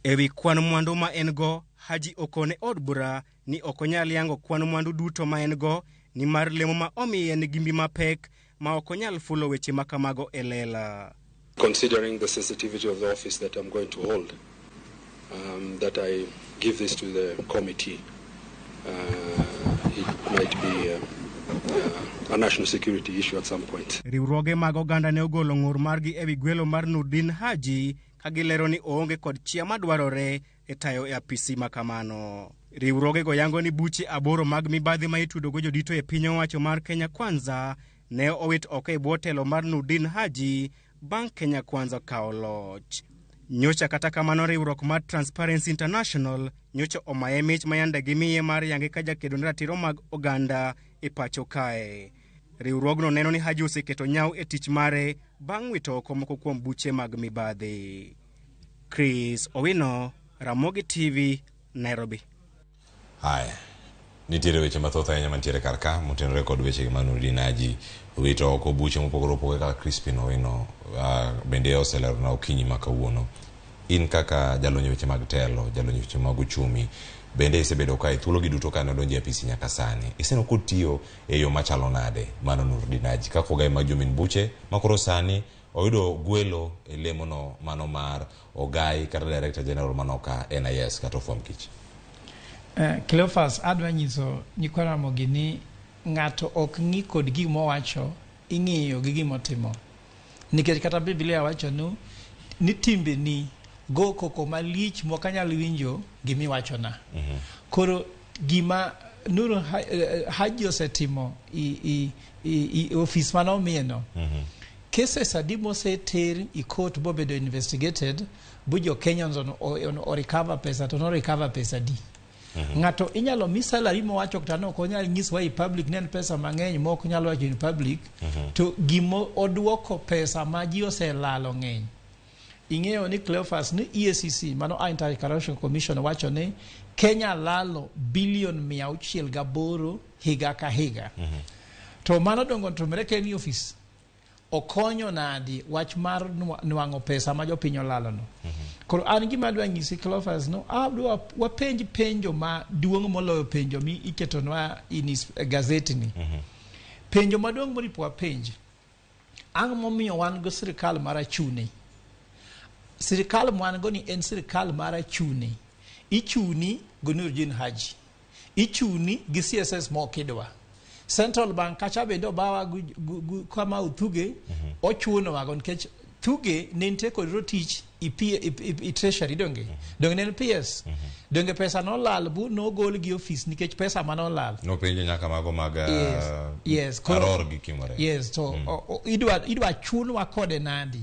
Ewi kwan mwandu ma en go, Haji okone od bura ni ok onyal yango kwan mwandu duto ma en go nimar lemo ma omiye nigi mbi mapek ma ok onyal fulo weche ma kamago e lela. Considering the sensitivity of the office that I'm going to hold, that I give this to the committee, it might be a national security issue at some point. Riwruoge mag oganda ne ogolo ng'ur margi ewi gwelo mar Nurdin Haji ka gilero ni oonge kod chia madwarore e tayo e apisi ma kamano. Riwruogego yango ni buche 8 mag mibadhi ma itudogo jodito e piny owacho mar Kenya Kwanza ne owit oko e bwo telo mar Nurdin Haji bang' Kenya Kwanza kawo loch. Nyocha kata kamano riwruok mar Transparency International nyocha omaye mich ma yande gimiye mar yange ka jakedo ne ratiro mag oganda e pacho kae. Riwruogno neno ni Haji oseketo nyau e tich mare bang' wito oko moko kuom buche mag mibadhi. Chris Owino, Ramogi TV, Nairobi. Haya, nitiere weche mathoth ahinya mantiere kar ka motenore kod weche ma Nurdin Haji wito oko buche mopogore opogore kaka Crispin Owino bende oselerona okinyi ma kawuono. In kaka jalony weche mag telo, jalony weche mag uchumi, bende isebedo ka e thuologi duto kane odonjo e apisi nyaka sani, iseneno kotiyo e yo machalo nade mano Nurdin Haji kaka ogai mag jomin buche ma koro sani oyudo gwelo e lemono mano mar ogai kata Director General mano ka NIS kata ofwamb kich? Cleophas, adwa nyiso nyikwa Ramogi ni ng'ato ok ng'i kod gimowacho, ing'iyo gi gimotimo. Nikech kata Biblia wacho ni timbeni go koko malich mokanyal winjo gimiwachona. Koro gima Nuru Haji osetimo i ofis manomiyeno, cases adi moseter i court bobedo investigated, bu jo Kenyans on recover pesa to no recover pesa di. Ng'ato inyalo mi salary mowacho kata no ok onyal nyiswa i public ne en pesa mang'eny ma ok onyal wacho in public, to gimo oduoko pesa ma ji oselalo ng'eny. Ing'eyo ni Cleophas ni EACC mano Anti-Corruption Commission wacho ni Kenya lalo bilion 608 higa ka higa. To mano dongo tumre ka en ofis okonyo nadi wach mar nwang'o pesa ma jopiny olalo no. Koro an gima adwa nyisi Cleophas no, adwa wapenj penjo ma duong' moloyo penjo mi iketonwa in gazeti ni. Penjo maduong' moripo wapenj, ang' momiyo wan go sirikal mar achune? Sirikal mwan go ni en sirikal mar achune. Ichuni go Nurdin Haji, ichuni gi CSS mokidwa. Central Bank kacha bende obawa kama uthuge ochunowa go nikech Thuge ne nitie kod rotich i treasury donge. Donge ne en PS. Donge pesa nolal bu nogol gi ofis nikech pesa manolal. Nopenjo nyaka mago mag Yes, Aror gi Kimore. Yes, to idwa chunwa kode nadi.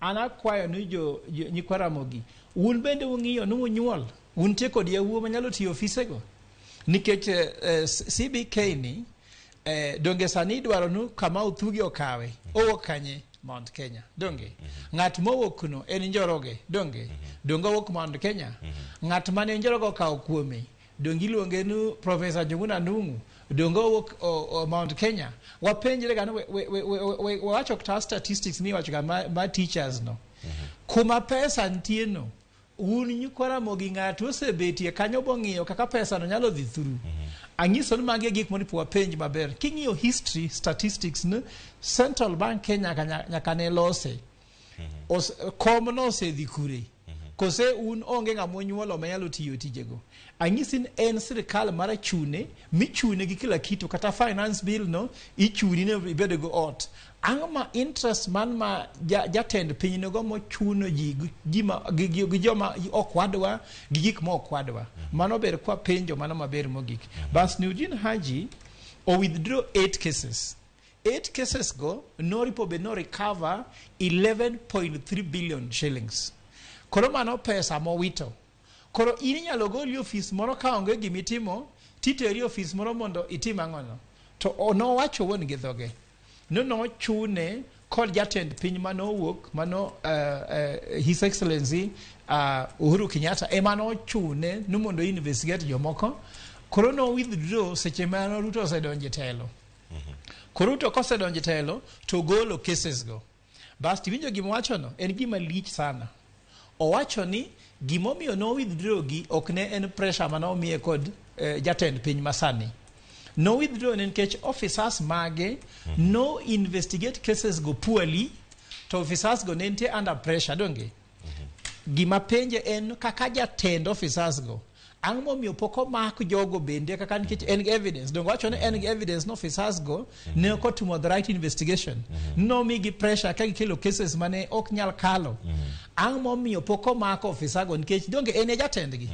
An akwayo ni jo nyikwa Ramogi, un bende ung'iyo ni unyuol, untie kod yawuowi manyalo tiyo ofisego. Nikech CBK ni donge sani idwaro ni kama Uthugi okawe, owuok kanye? Mount Kenya. Donge? Ng'at mowuok no en Njoroge, donge? Donge owuok Mount Kenya? Ng'at mane Njoroge okawo kuome, donge iluonge ni Professor Njuguna Ndung'u, donge owuok Mount Kenya? Wapenjre ga ni wawacho kata statistics miwacho ga ma teachers no. Kuma pesa nitie no, un nyikwa Ramogi ng'ato osebetie kanyo bong'iyo kaka pesa no nyalo dhi through. Ang'iso ni magi e gik monipo wapenj maber. King'iyo history statistics ni Central Bank Kenya nyaka ne lose. Kom no osedhi kure. Kose un onge ng'ama onyuolo manyalo tiyo tijego. Anyisi ni en sirikal mar achune michune gi kila kitu kata finance bill no ichuni ni ibed go ot. Ang'o ma interest man ma jatend piny nigo mochuno ji gi joma ok wadwa gi gik ma ok wadwa. Mano ber kwa penjo mano maber mogik. Bas Nurdin Haji o withdraw 8 cases. 8 cases go noripo be no recover 11.3 billion shillings. Koro mano pesa mowito. Koro in inyalo goli ofis moro ka onge gimitimo, titeri ofis moro mondo itim ang'ono. To nowacho wuon gi dhoge. Nochune kod jatend piny manowuok mano His Excellency Uhuru Kenyatta ema nochune ni mondo investigate jomoko. Koro no withdraw seche ma Ruto osedonjo e telo. Koro Ruto kosedonjo e telo to golo cases go. Bas tiwinjo gima owachono en gima lich sana. Owacho ni gimomiyo no withdraw gi ok ne en pressure mane omiye kod jatend piny masani. No withdraw ne nikech officers mage no investigate cases go poorly to officers go ne nitie under pressure donge. Gima penje en kaka jatend officers go ang' momiyo pok omak jogo bende kaka nikech en gi evidence donge wacho ni en gi evidence no officers go ne ok otimo the right investigation nomigi pressure ka gikelo cases mane ok nyal kalo ang' momiyo pok omak officer go nikech donge en e jatendgi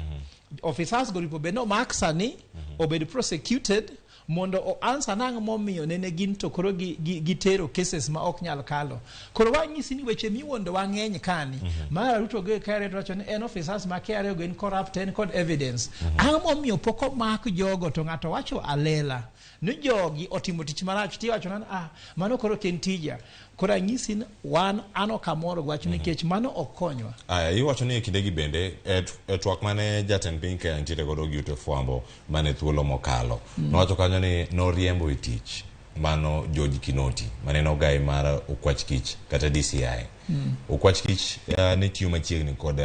officers go ripo bed ni omak sani obed prosecuted mondo o answer nang' momiyo nene gin to koro gitero cases ma ok nyal kalo. Koro wanyisi ni weche miwuondo ng'eny kani. Mara Ruto go e KRA to wacho ni en officers ma KRA go en corrupt en kod evidence. Ang'o momiyo pok omak jogo to ng'ato wacho alela ni jogi otimo tich marach tiwacho nani mano koro ok en tija. Koro anyisi ni wan an ok amor gi wach nikech mano ok konywa. Aya, iwacho ni e kindegi bende e twak mane jatend piny Kenya nitiere godo gi ute fwambo mane thuolo mokalo. Nowacho kanyo ni noriembo e tich mano George Kinoti mane en ogai mar Okwach Kich kata DCI. Okwach Kich ne tiyo machiegni kod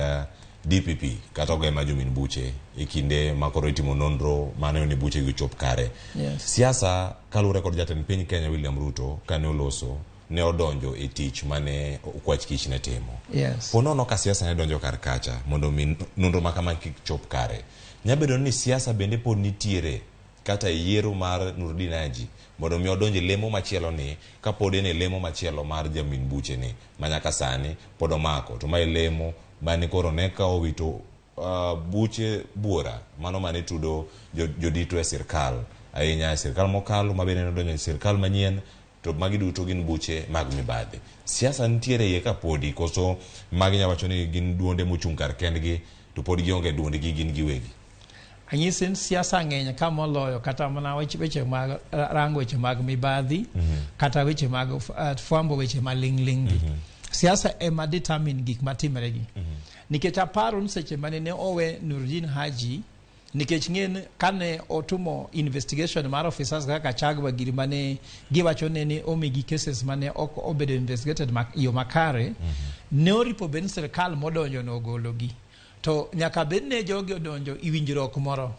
DPP kata ogai mar jomin buche e kinde ma koro itimo nonro mane ni buche gi ochop kare. Siasa kaluwore kod jatend piny Kenya William Ruto kane oloso ne odonjo e tich mane Okwach Kich ne timo. Po nono ka siasa ne donjo kar kacha mondo mi nonro ma kama kik chop kare. Nyabedo ni siasa bende pod nitiere kata e yiero mar Nurdin Haji mondo mi odonj e lemo machielo ni kapod en e lemo machielo mar jamin buche ni ma nyaka sani pod omako to mae lemo mane koro ne ka owito buche buora mano mane tudo jodito e sirkal ahinya e sirkal mokalo ma bende nodonjo e sirkal manyien to magi duto gin buche mag mibadhi. Siasa nitiere iye kapodi koso magi nya wacho ni gin duonde mochung' kar kendgi to pod gionge duondgi gin giwegi. Anyisi ni siasa ng'eny ka moloyo kata mana weche mag rango weche mag mibadhi kata weche mag fwambo weche maling'ling' gi. Siasa ema determine gik matimre gi. Nikech aparo ni seche mane ne owe Nurdin Haji nikech ng'en kane otumo investigation mar officers kaka Gachagua giri mane giwacho ne ni omigi cases mane ok obedo investigated yo makare ne oripo bed ni sirikal modonjo nogologi. To nyaka bed ne jogi odonjo i winjruok moro.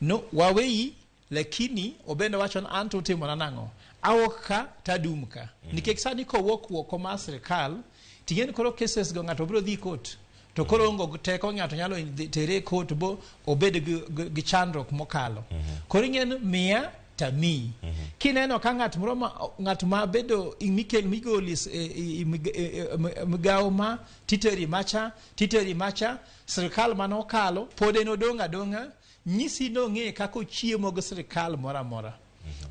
No waweyi lakini obende wacho ni an to utimona nang'o? Awuok ka tadum ka. Nikech sani kowuok oko mar sirikal ting'eni koro cases go ng'ato biro dhi court. To koro onge teko ng'ato nyalo tere e court bo obed gi chandruok mokalo. Koro ing'eni miya tamiyi. Kineno ka ng'at moro ng'at ma bedo mikel migoli migawo ma titeri macha sirikal manokalo pod en odong' adong'a nyisi nong'e kaka ochiemo gi sirikal moro amora.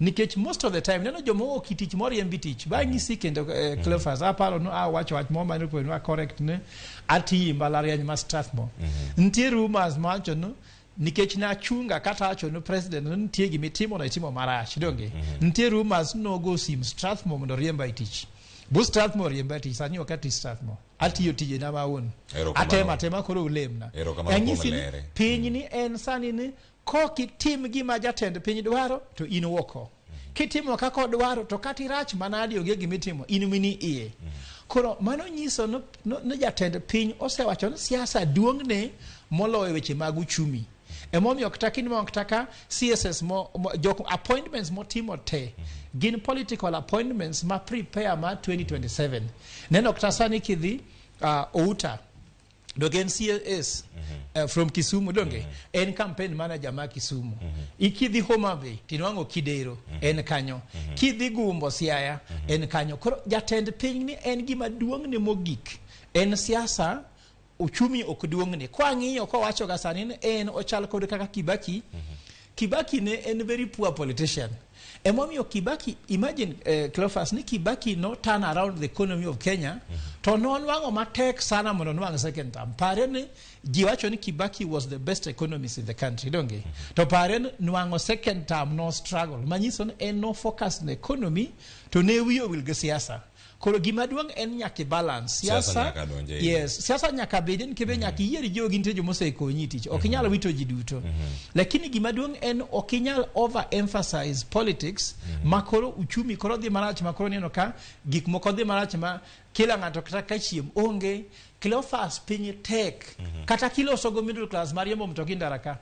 Nikech most of the time neno joma owuok e tich moriemb tich ba nyisi kendo Cleophas aparo no awacho wach moro mane opo ni correct ne atiyi mbalariany ma Strathmore. Nitie rumors mawacho no nikech nachunga kata awacho ni president no nitie gimitimo no itimo marach donge. Nitie rumors nogo sim Strathmore mondo oriemba e tich. Bu Strathmore oriemba e tich sani ok ati Strathmore. Atiyo tijena ma awuon. Atema koro ulemna. Anyisi ni piny ni en sani ni kok itim gima jatend piny dwaro to in woko. Kitimo kaka odwaro to kata irach manadi onge gimitimo in mini iye. Koro mano nyiso no jatend piny osewacho ni siasa duong'ne moloyo weche mag uchumi. Emomiyo kata kinwang'o kata ka CSS jok appointments motimo te gin political appointments ma prepare ma 2027. Neno kata sani kidhi Outa Donge en CAS from Kisumu donge en campaign manager ma Kisumu. Ikidhi Homa Bay tinwang'o Kidero en kanyo. Kidhi Gumbo Siaya en kanyo. Koro jatend piny ni en gima duong' ne mogik en siasa uchumi ok duong'ne. Kwang'iyo kowacho ga sani ni en ochal kod kaka Kibaki. Kibaki ne en very poor politician. Emomiyo Kibaki, imagine Cleophas, ni Kibaki no turn around the economy of Kenya to nonwang'o matek sana mondo onwang' second term. Pare ni ji wacho ni Kibaki was the best economist in the country, donge? To pare ni nwang'o second term no struggle. Manyiso ni en no focus on economy to ne wiye owil gi siasa. Koro gima duong' en nyaka i balance Siasa siasa. nyaka donj e iye. Yes, siasa nyaka bedi nikech nyaka iyier jogi nitie joma osekonyi e tich. Ok inyal wito ji duto. Lakini gima duong' en ok inyal over emphasize politics ma koro uchumi koro dhi marach ma koro neno ka gik moko dhi marach ma kila ng'ato kata ka chiem onge. Cleophas piny tek. Kata kiloso go middle class mar riembo mtoki ndara ka.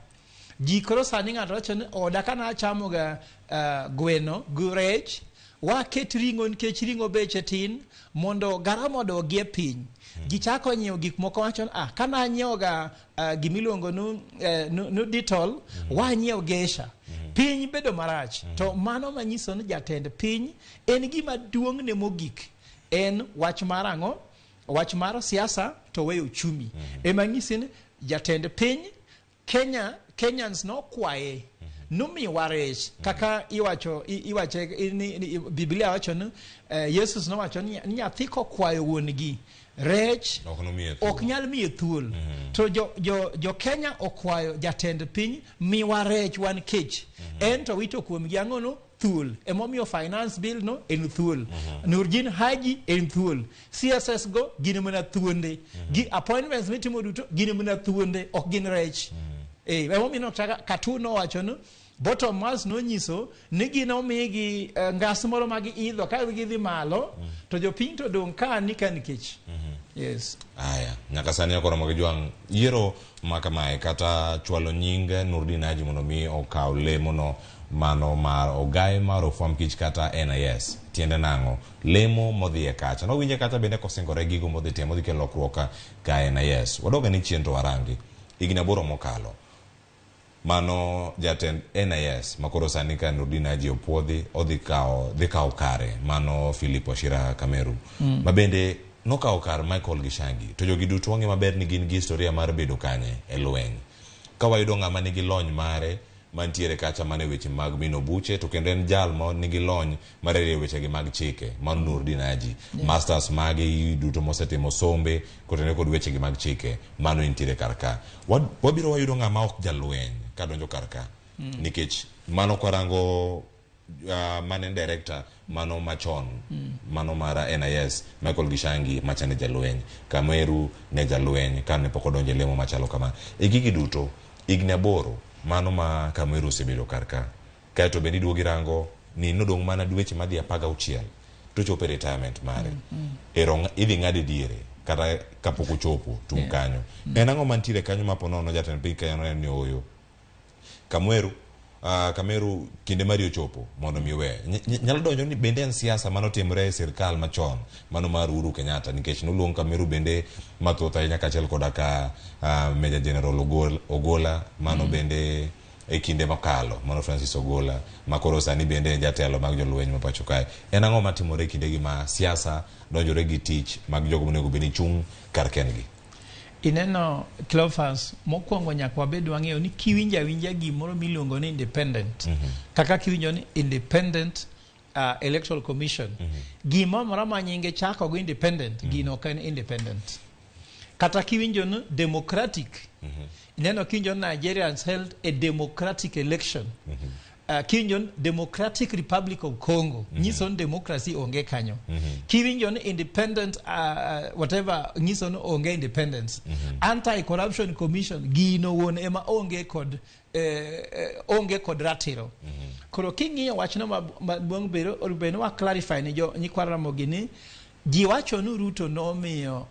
Ji koro sani ng'ato wacho ni oda ka nachamoga gweno gi rech waket ring'o nikech ring'o beche tin mondo garama odogie piny. Ji chako nyiewo gik moko wacho ni ah ka nanyiewoga gimiluongo nu Dettol wanyiew gesha. Piny bedo marach. To mano manyiso ni jatend piny en gima duong' ne mogik en wach mar ang'o? Wach mar siasa to weyo uchumi. Ema nyisi ni jatend piny Kenya Kenyans nokwaye nomiwa rech kaka iwacho iwache ni Biblia wacho ni Yesus nowacho ni nyathi kokwayo wuon-gi rech Ok nomiye thuol. ok nyal miye thuol. To jo Kenya okwayo jatend piny miwa rech wan kech. En to wito kuomgi ang'o no? Thuol. Emomiyo finance bill no en thuol. Nurdin Haji en thuol. CSS go gin mana thuonde. Gi appointments mitimo duto gin mana thuonde ok gin rech. Emomiyo notaka Katu nowacho ni bottom mass nonyiso ni gin omigi ngas moro ma giidho ka gidhi malo to jopiny to dong' ka ni ka nikech. Yes. Aya, nyaka sani ok oromo gi jwang' yiero ma kamae kata chwalo nying Nurdin Haji mondo mi okaw lemono mano mar ogaye mar ofwamb kich kata NIS. Tiende nang'o? Lemo modhi e kacha. Nowinje kacha bende kosingore gigo modhi timo modhi kelo lokruok ka NIS. Wadog ane chien to warangi. Higni 8 mokalo. Mano jatend NIS makoro sani ka Nurdin Haji opuodhi odhi kawo dhi kawo kare mano Philip Wachira Kameru. Ma bende nokawo kar Michael Gishangi. To jogi duto wang'e maber ni gin gi historia mar bedo kanye e lweny. Ka wayudo ng'ama nigi lony mare mantiere kacha mana e weche mag mino buche to kendo en jal ma nigi lony mar rieyo wechegi mag chike mano Nurdin Haji. Masters mage duto mosetimo sombe kotenore kod wechegi mag chike mano entiere kar ka. Wabiro wayudo ng'ama ok jalweny kadonjo kar ka. Nikech mano kwarango mane director mano machon mano mar NIS Michael Gishangi macha ne jalweny, Kameru ne jalweny kane pok odonjo e lemo machalo kama. E gigi duto higni 8 mano ma Kameru osebedo kar ka. Kaeto bende iduogo irango ni nodong' mana dweche madhi 16 to chopo e retirement mare. Ero idhi ng'ade diere kata kapok ochopo tung' kanyo. En ang'o mantiere kanyo ma po nono jatend piny Kenya noneno ni ooyo? Kameru kinde mari ochopo mondo mi owe. Nyalo donjo ni bende en siasa manotimore e sirkal machon mano mar Uhuru Kenyatta nikech noluong Kameru bende mathoth ahinya kaachiel koda ka Major General Ogola mano bende e kinde mokalo mano Francis Ogola makoro sani bende en jatelo mag jolweny ma pacho kae. En ang'o matimore e kindegi ma siasa donjore gi tich mag jogo monego bed ni chung' kar kendgi? Ineno Cleophas, mokwongo nyaka wabed wang'eyo ni kiwinjo awinja gimoro miluongo ni independent. Kaka kiwinjo ni independent electoral commission. Gimoro amora ma nyinge chako go independent, gino ok en independent. Kata kiwinjo ni democratic. Ineno kiwinjo ni Nigerians held a democratic election. Kiwinjo ni Democratic Republic of Congo, nyiso ni democracy onge kanyo. Kiwinjo ni independent whatever, nyiso ni onge independence. Anti-corruption commission, gino wuon ema onge kod onge kod ratiro. Koro king'iyo wachno maduong' bero bed ni wa clarify ni jo nyikwa Ramogi ni ji wacho ni Ruto nomiyo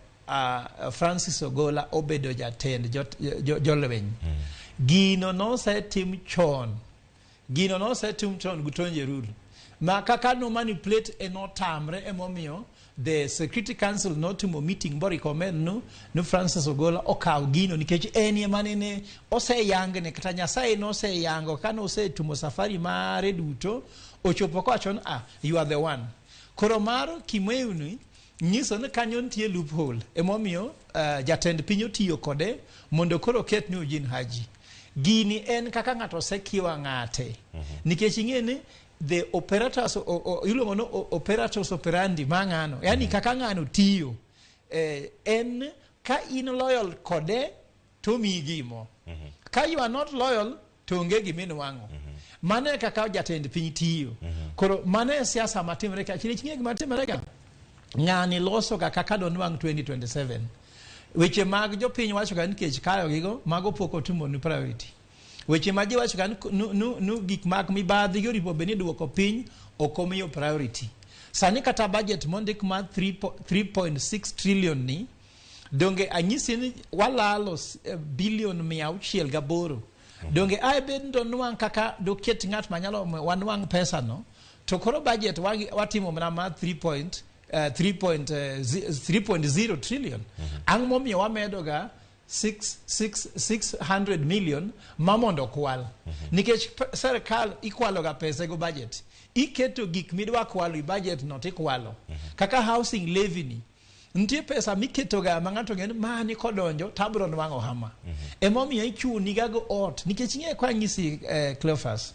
Francis Ogola obedo jatend jolweny. Gino nosetim chon. Gino nosetim chon gi Tonje Rule. Ma kaka no manipulate e notamre emomiyo the Security Council notimo meeting bo recommend nu nu Francis Ogola okaw gino nikech en ema nene oseyangne kata Nyasaye noseyango kane osetumo safari mare duto ochopo kowacho ni ah, you are the one. Koro mar Kimeu ni nyiso ni kanyo nitie loophole emomiyo jatend piny otiyo kode mondo koro oket Nurdin Haji. Gini en kaka ng'ato osekiwa ng'ate nikech ing'e ni the operators iluongo ni operators operandi ma ng'ano yani kaka ng'ano tiyo en ka in loyal kode to miyi gimo ka you are not loyal to onge giminwang'o. Mano e kaka jatend piny tiyo. Koro mano e siasa matimore ka chine ching'e gima timore ka ng'ani loso ga kaka donwang' 2027 weche mag jopiny wacho ga nikech kayo gigo mago pok otimo ni priority weche ma ji wacho ga ni nu gik mag mibadhi gi oripo bed ni duoko piny ok omiyo priority sani kata budget mondik mar 3.6 trillion ni donge anyisi ni walalo bilion 608 donge ae bed ni donwang' kaka doket ng'at manyalo wanwang' pesa no to koro budget watimo mana mar 3.0 trillion ang' momiyo wamedo ga 600 million ma mondo kwal nikech serikal ikwalo ga pesa go budget iketo gik midwa kwalo i budget no tikwalo kaka housing levy ni nitie pesa miketo ga ma ng'ato ng'eyo ni mani kodonjo tabro nwang'o hama emomiyo ichuni ga go ot nikech ing'e kwa nyisi Cleophas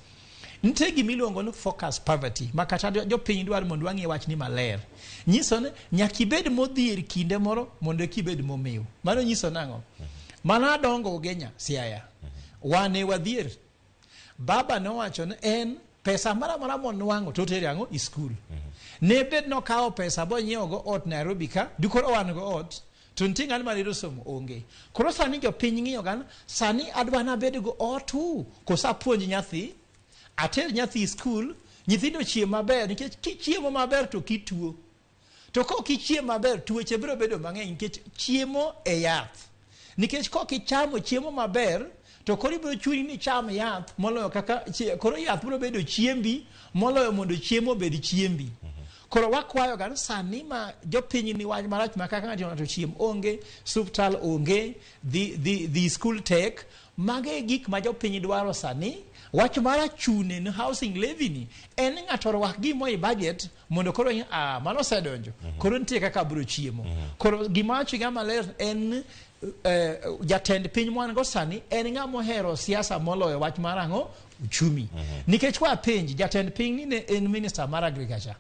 nitie gima iluongo ni focus poverty ma kata jopiny dwaro mondo wang'e wachni maler nyiso ni nyaka ibed modhier kinde moro mondo eka ibed momew mano nyiso nang'o mano adongo Ugenya Siaya wan e wadhier baba nowacho ni en pesa moro amora monwang'o to otere ang'o i skul ne bed nokawo pesa bonyiewo go ot Nairobi ka dikoro wan go ot to nitie ng'ano maneno somo onge koro sani jopiny ng'iyo gan sani adwa nabed go otu koso apuonj nyathi ater nyathi i skul nyithindo chiem maber nikech kichiemo maber to kituo to kok ichiem maber tuoche biro bedo mang'eny nikech chiemo e yath nikech kok ichamo chiemo maber to koro ibiro chuni ni icham yath moloyo kaka koro yath biro bedo chiembi moloyo mondo chiemo obed chiembi koro wakwayo ga ni sani ma jopiny ni wach marach ma kaka ng'ato chiem onge suptal onge dhi skul tek mago e gik ma jopiny dwaro sani wach mar achune ni housing levy ni en ni ng'ato orwak gimo i budget mondo koro mano osedonjo koro nitie kaka abiro chiemo koro gima wacho ga maler en jatend piny mwan go sani en ng'ama ohero siasa moloyo wach mar ang'o uchumi nikech kwa penj jatend piny ni ne en minister mar agriculture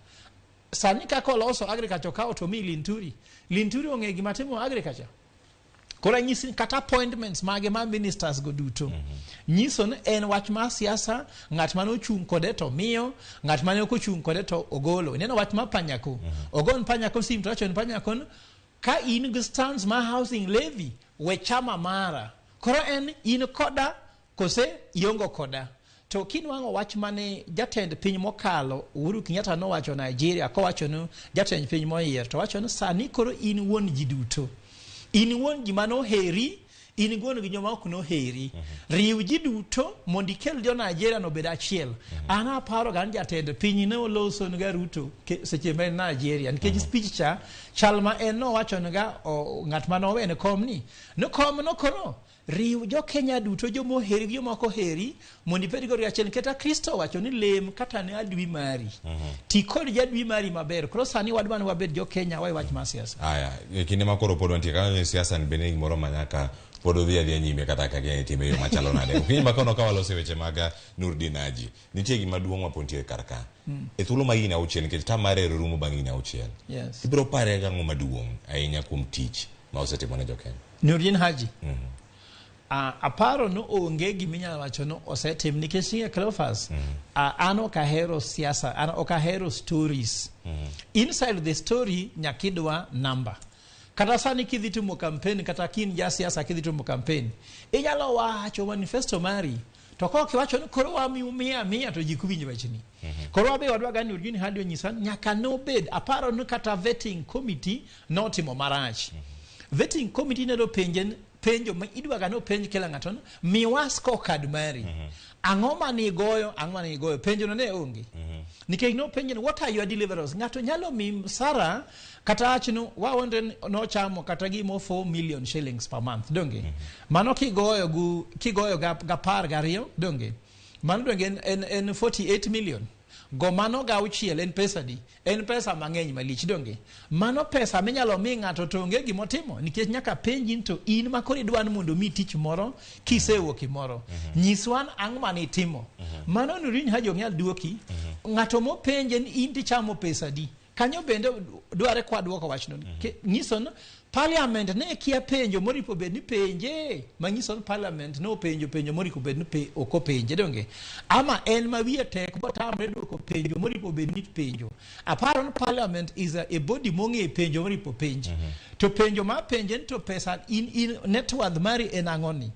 sani kaka oloso agriculture okawo to mi Linturi Linturi ong'e gima timo agriculture koro anyisi kata appointments mage ma ministers go duto nyiso ni en wach mar siasa ng'at mane ochung' kode to miyo ng'at mane ok ochung' kode to ogolo ineno wach mar Panyako ogon Panyako sim to wacho ni Panyako ni ka in gi stands mar housing levy we chama mara koro en in koda kose iongo koda to kinwang'o wach mane jatend piny mokalo Uhuru Kenyatta nowacho Nigeria kowacho ni jatend piny moyier to wacho ni sani koro in wuon ji duto in wuon ji manoheri in wuon gi joma ok noheri riw ji duto mondo ikel jo Nigeria no obed achiel an aparo ga ni jatend piny ne oloso ga Ruto seche ma en Nigeria nikech speech cha chal ma en nowacho ga ng'at mane owene kom ni no kom no koro riw jo Kenya duto joma oheri gi joma ok oheri mondo ibed go achiel kata Kristo owacho ni lem kata ne adui mari ti kod jadui mari maber koro sani wadwa ni wabed jo Kenya wawe wach mar siasa Aya, e kinde ma koro pod wantie kanyo siasa ni bende gimoro ma nyaka pod odhi adhiya nyime kata ka gini time yo machalo nade. Okinyi ma kono ka waloso weche mag Nurdin Haji, nitie gima duong' ma pod nitie kar ka. E thuolo mag higni auchiel nikech tam mare rumo bang' higni auchiel. Yes. Ibiro pare gang'o maduong' ahinya kuom tich ma osetimo ne jokenya? Nurdin Haji aparo ni onge giminyalo wacho ni osetim nikech ing'e Cleophas an ok ahero siasa an ok ahero stories inside the story nyaka idwa number kata sani kidhi timo campaign kata kin ja siasa kidhi timo campaign inyalo wacho manifesto mari to kok iwacho ni koro wamiu mia mia to ji ok winj wachni koro wabe wadwa ga ni Nurdin Haji onyisa ni nyaka nobed aparo ni kata vetting committee notimo marach vetting committee ne penje ni penjo ma idwaga ni openj kila ng'ato ni, miwa scorecard mari. Ang'o mane igoyo, ang'o mane igoyo? Penjo no ne onge. Nikech nopenje ni what are your deliverables? Ng'ato nyalo mi msara kata wach ni waonde ni nochamo kata gimo 4 million shillings per month, donge? Mano kigoyo gu kigoyo ga, ga 12, donge? Mano donge en 48 million. Go mano ga auchiel en pesa di? En pesa mang'eny malich, donge? Mano pesa minyalo mi ng'ato to onge gimotimo nikech nyaka penji ni to in ma koro idwa ni mondo mi tich moro kisewuok imoro. Nyiswa ang'o mane itimo. Mano Noordin Haji ok nyal duoki. Ng'ato mopenje ni in tichamo pesa di? Kanyo bende dware kwa duoko wachno. Nyiso ni parliament ne kia penjo moripo bed ni penje, manyiso ni parliament ne openjo penjo moripo bed ni ok openje, donge? Ama en ma wiye tek botamre duoko penjo moripo bed ni penjo. Aparo ni parliament is a body mong'e penjo moripo penj. To penjo ma penje ni to pesa in net worth mari en ang'o ni?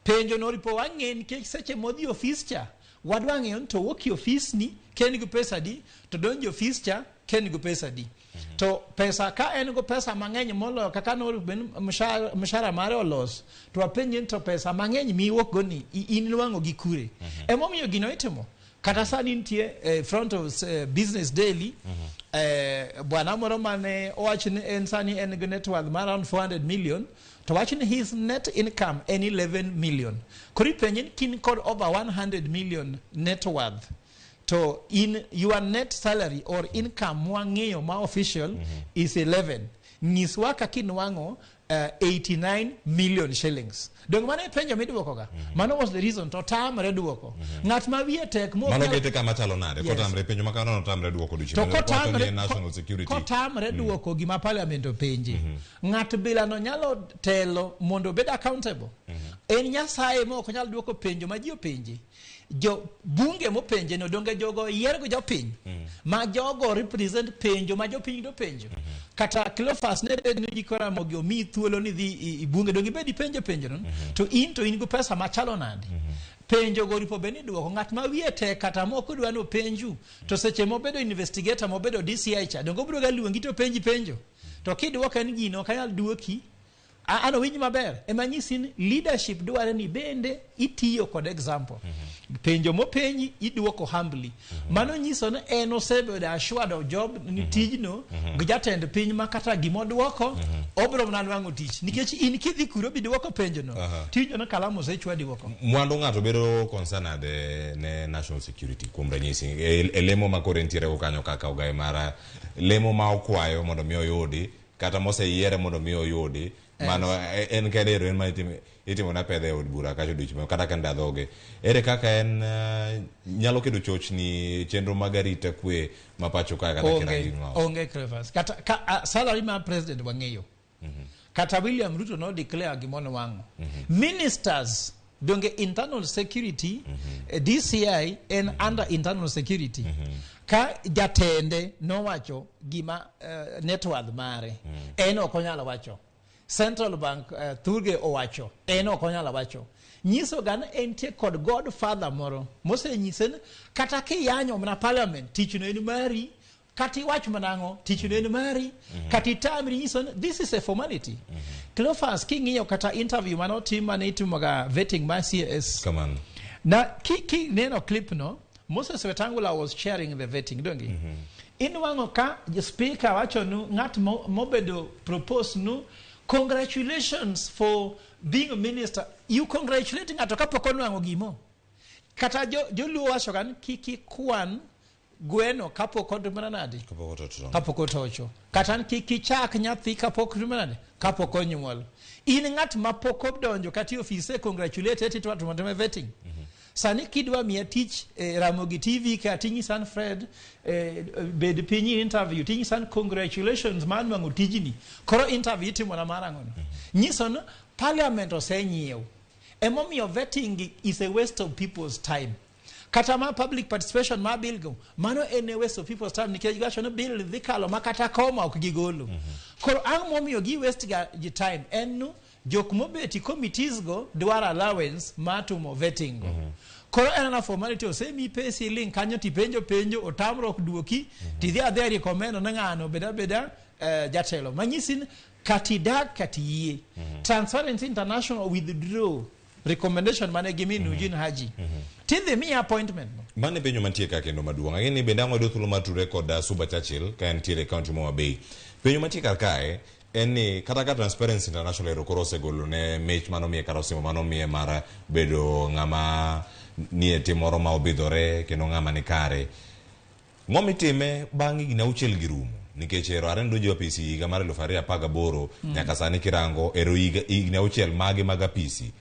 Penjo no oripo wang'e nikech seche modhi ofis cha, wadwa ng'eyo ni to wuok e ofis ni ka en gi pesa di, to donjo e ofis cha ka en gi pesa di. To pesa ka en go pesa mang'eny moloyo kaka norio bed ni mshahara mare olos, to wapenje ni to pesa mang'eny miwuok go ni in nwang'o gi kure. Emomiyo gino itimo. Kata sani nitie front of Business Daily, bwana moro mane owach ni en sani en gi net worth mar around 400 million, to wach ni his net income en 11 million. Koro ipenje ni kin kod over 100 million net worth, to in your net salary or income mwang'eyo ma official is 11. Nyiswa kaka inwang'o 89 million shillings. Donge mano e penjo miduokoga? Mano was the reason to tamre duoko. Ng'at ma wiye tek mo Mano kete kama chalo nade? Yes. Kotamre penjo ma kamano notamre duoko odiochieng'. To Wacho ni kotamre en national security. kotamre duoko gima parliament openje. Ng'at bila no nyalo telo mondo obed accountable. En Nyasaye ma ok nyal duoko penjo ma ji openje. Jo bunge mopenje no donge jogo yier go jopiny. Ma jogo represent penjo ma jopiny do penjo. Kata Cleophas ne bed ni nyikwa Ramogi omiyi thuolo ni dhi i bunge donge ibed ipenjo penjo no. To in go pesa machalo nade? Penjo go oripo bed ni duoko. Ng'at ma wiye tek kata mok odwa ni openju, to seche mobedo investigator mobedo DCI cha, donge obiro ga luongi to penji penjo. To kiduoko en gino ok anyal duoki. An owinj maber. Ema nyisi ni leadership dware ni bende itiyo kod example. Penjo mopenji iduoko humbly. Mano nyiso ni en osebedo assured of job ni tijno gi jatend piny ma kata gimoduoko obiro mana nwang'o tich. Nikech in kidhi kuro biduoko penjo no. Tijno no kalam osechwadi oko. Mwandu ng'ato bedo concerned nade ne national security kuom ranyisi e lemo ma koro entiere go kanyo kaka ogaye mara lemo ma okwayo mondo mi oyudi kata moseyiere mondo mi oyudi. Mano en kende ero en ma itimo na pedha e od bura kacha odiochieng' kata ka ndadhoge. Ere kaka en nyalo keto chochni chenro mag arita kwe ma pacho kae kata Onge, kirang'i ma oko? onge Cleophas. Kata ka, salary mar president wang'eyo. Kata William Ruto no declare gimono wang'o. Ministers donge internal security, DCI en under internal security. Ka jatende nowacho gima net worth mare, en ok onyal wacho. Central Bank Thurge owacho, en ok onyal wacho. Nyiso ga ni entie kod godfather moro mosenyise ni kata kiyanyo mana parliament tich no en mari, kata iwach mana ang'o tich no en mari, kata itamri nyiso ni this is a formality. Cleophas king'iyo kata interview mane otim mane itimoga vetting mar CS. Kamano. Na ki neno clip no, Moses Wetangula was chairing the vetting, donge? Inwang'o ka speaker wacho nu ng'at mobedo propose nu congratulations for being a minister. You congratulate ng'ato kapok onwang'o gimo. Kata joluo wacho ga ni kik ikwan gweno kapok otimore nade? Kapok otocho. Kapok otocho. Kata ni kik ichak nyathi kapok otimore nade? Kapok onyuol. In ng'at ma pok odonjo kata e ofise congratulate eti to timo vetting. Sani kidwa miya tich Ramogi TV ka tinyisa ni Fred bed piny i interview tinyisa ni congratulations mar nwang'o tijni. Koro interview itimo na mar ang'o no? Nyiso ni parliament osenyiew. Emomiyo vetting is a waste of people's time. Kata ma public participation ma bill go, mano en a waste of people's time nikech giwacho ni bill dhi kalo ma kata koma ok gigolo. Koro ang' momiyo gi waste ga ji time en nu jok mobeti committees go dwaro allowance mar timo vetting go. Koro en ana formality osemi pesi link kanyo tipenjo penjo otamruok duoki tidhi adhiya recommend ne ng'ano beda beda jatelo. Manyisi ni Kati idag kati iyie. Transparency International withdraw recommendation mane gimi Nurdin Haji. Tidhi miya appointment no. Mano e penjo mantie ka kendo maduong'. Ang'e ni bende ang' wayudo thuolo mar tudre kod Suba Churchill ka entiere e kaunti ma Homa Bay. Penjo mantie kar kae en ni kata ka Transparency International ero koro osegolo ne mich mane omiye kata osimbo mane omiye mar bedo ng'ama nie tim moro ma obidhore kendo ng'ama ni kare. Ang'o mitime bang' higni auchiel gi rumo? Nikech ero are nodonjo e apisi higa mar 2018 nyaka sani kirango ero higa higni auchiel mage mag apisi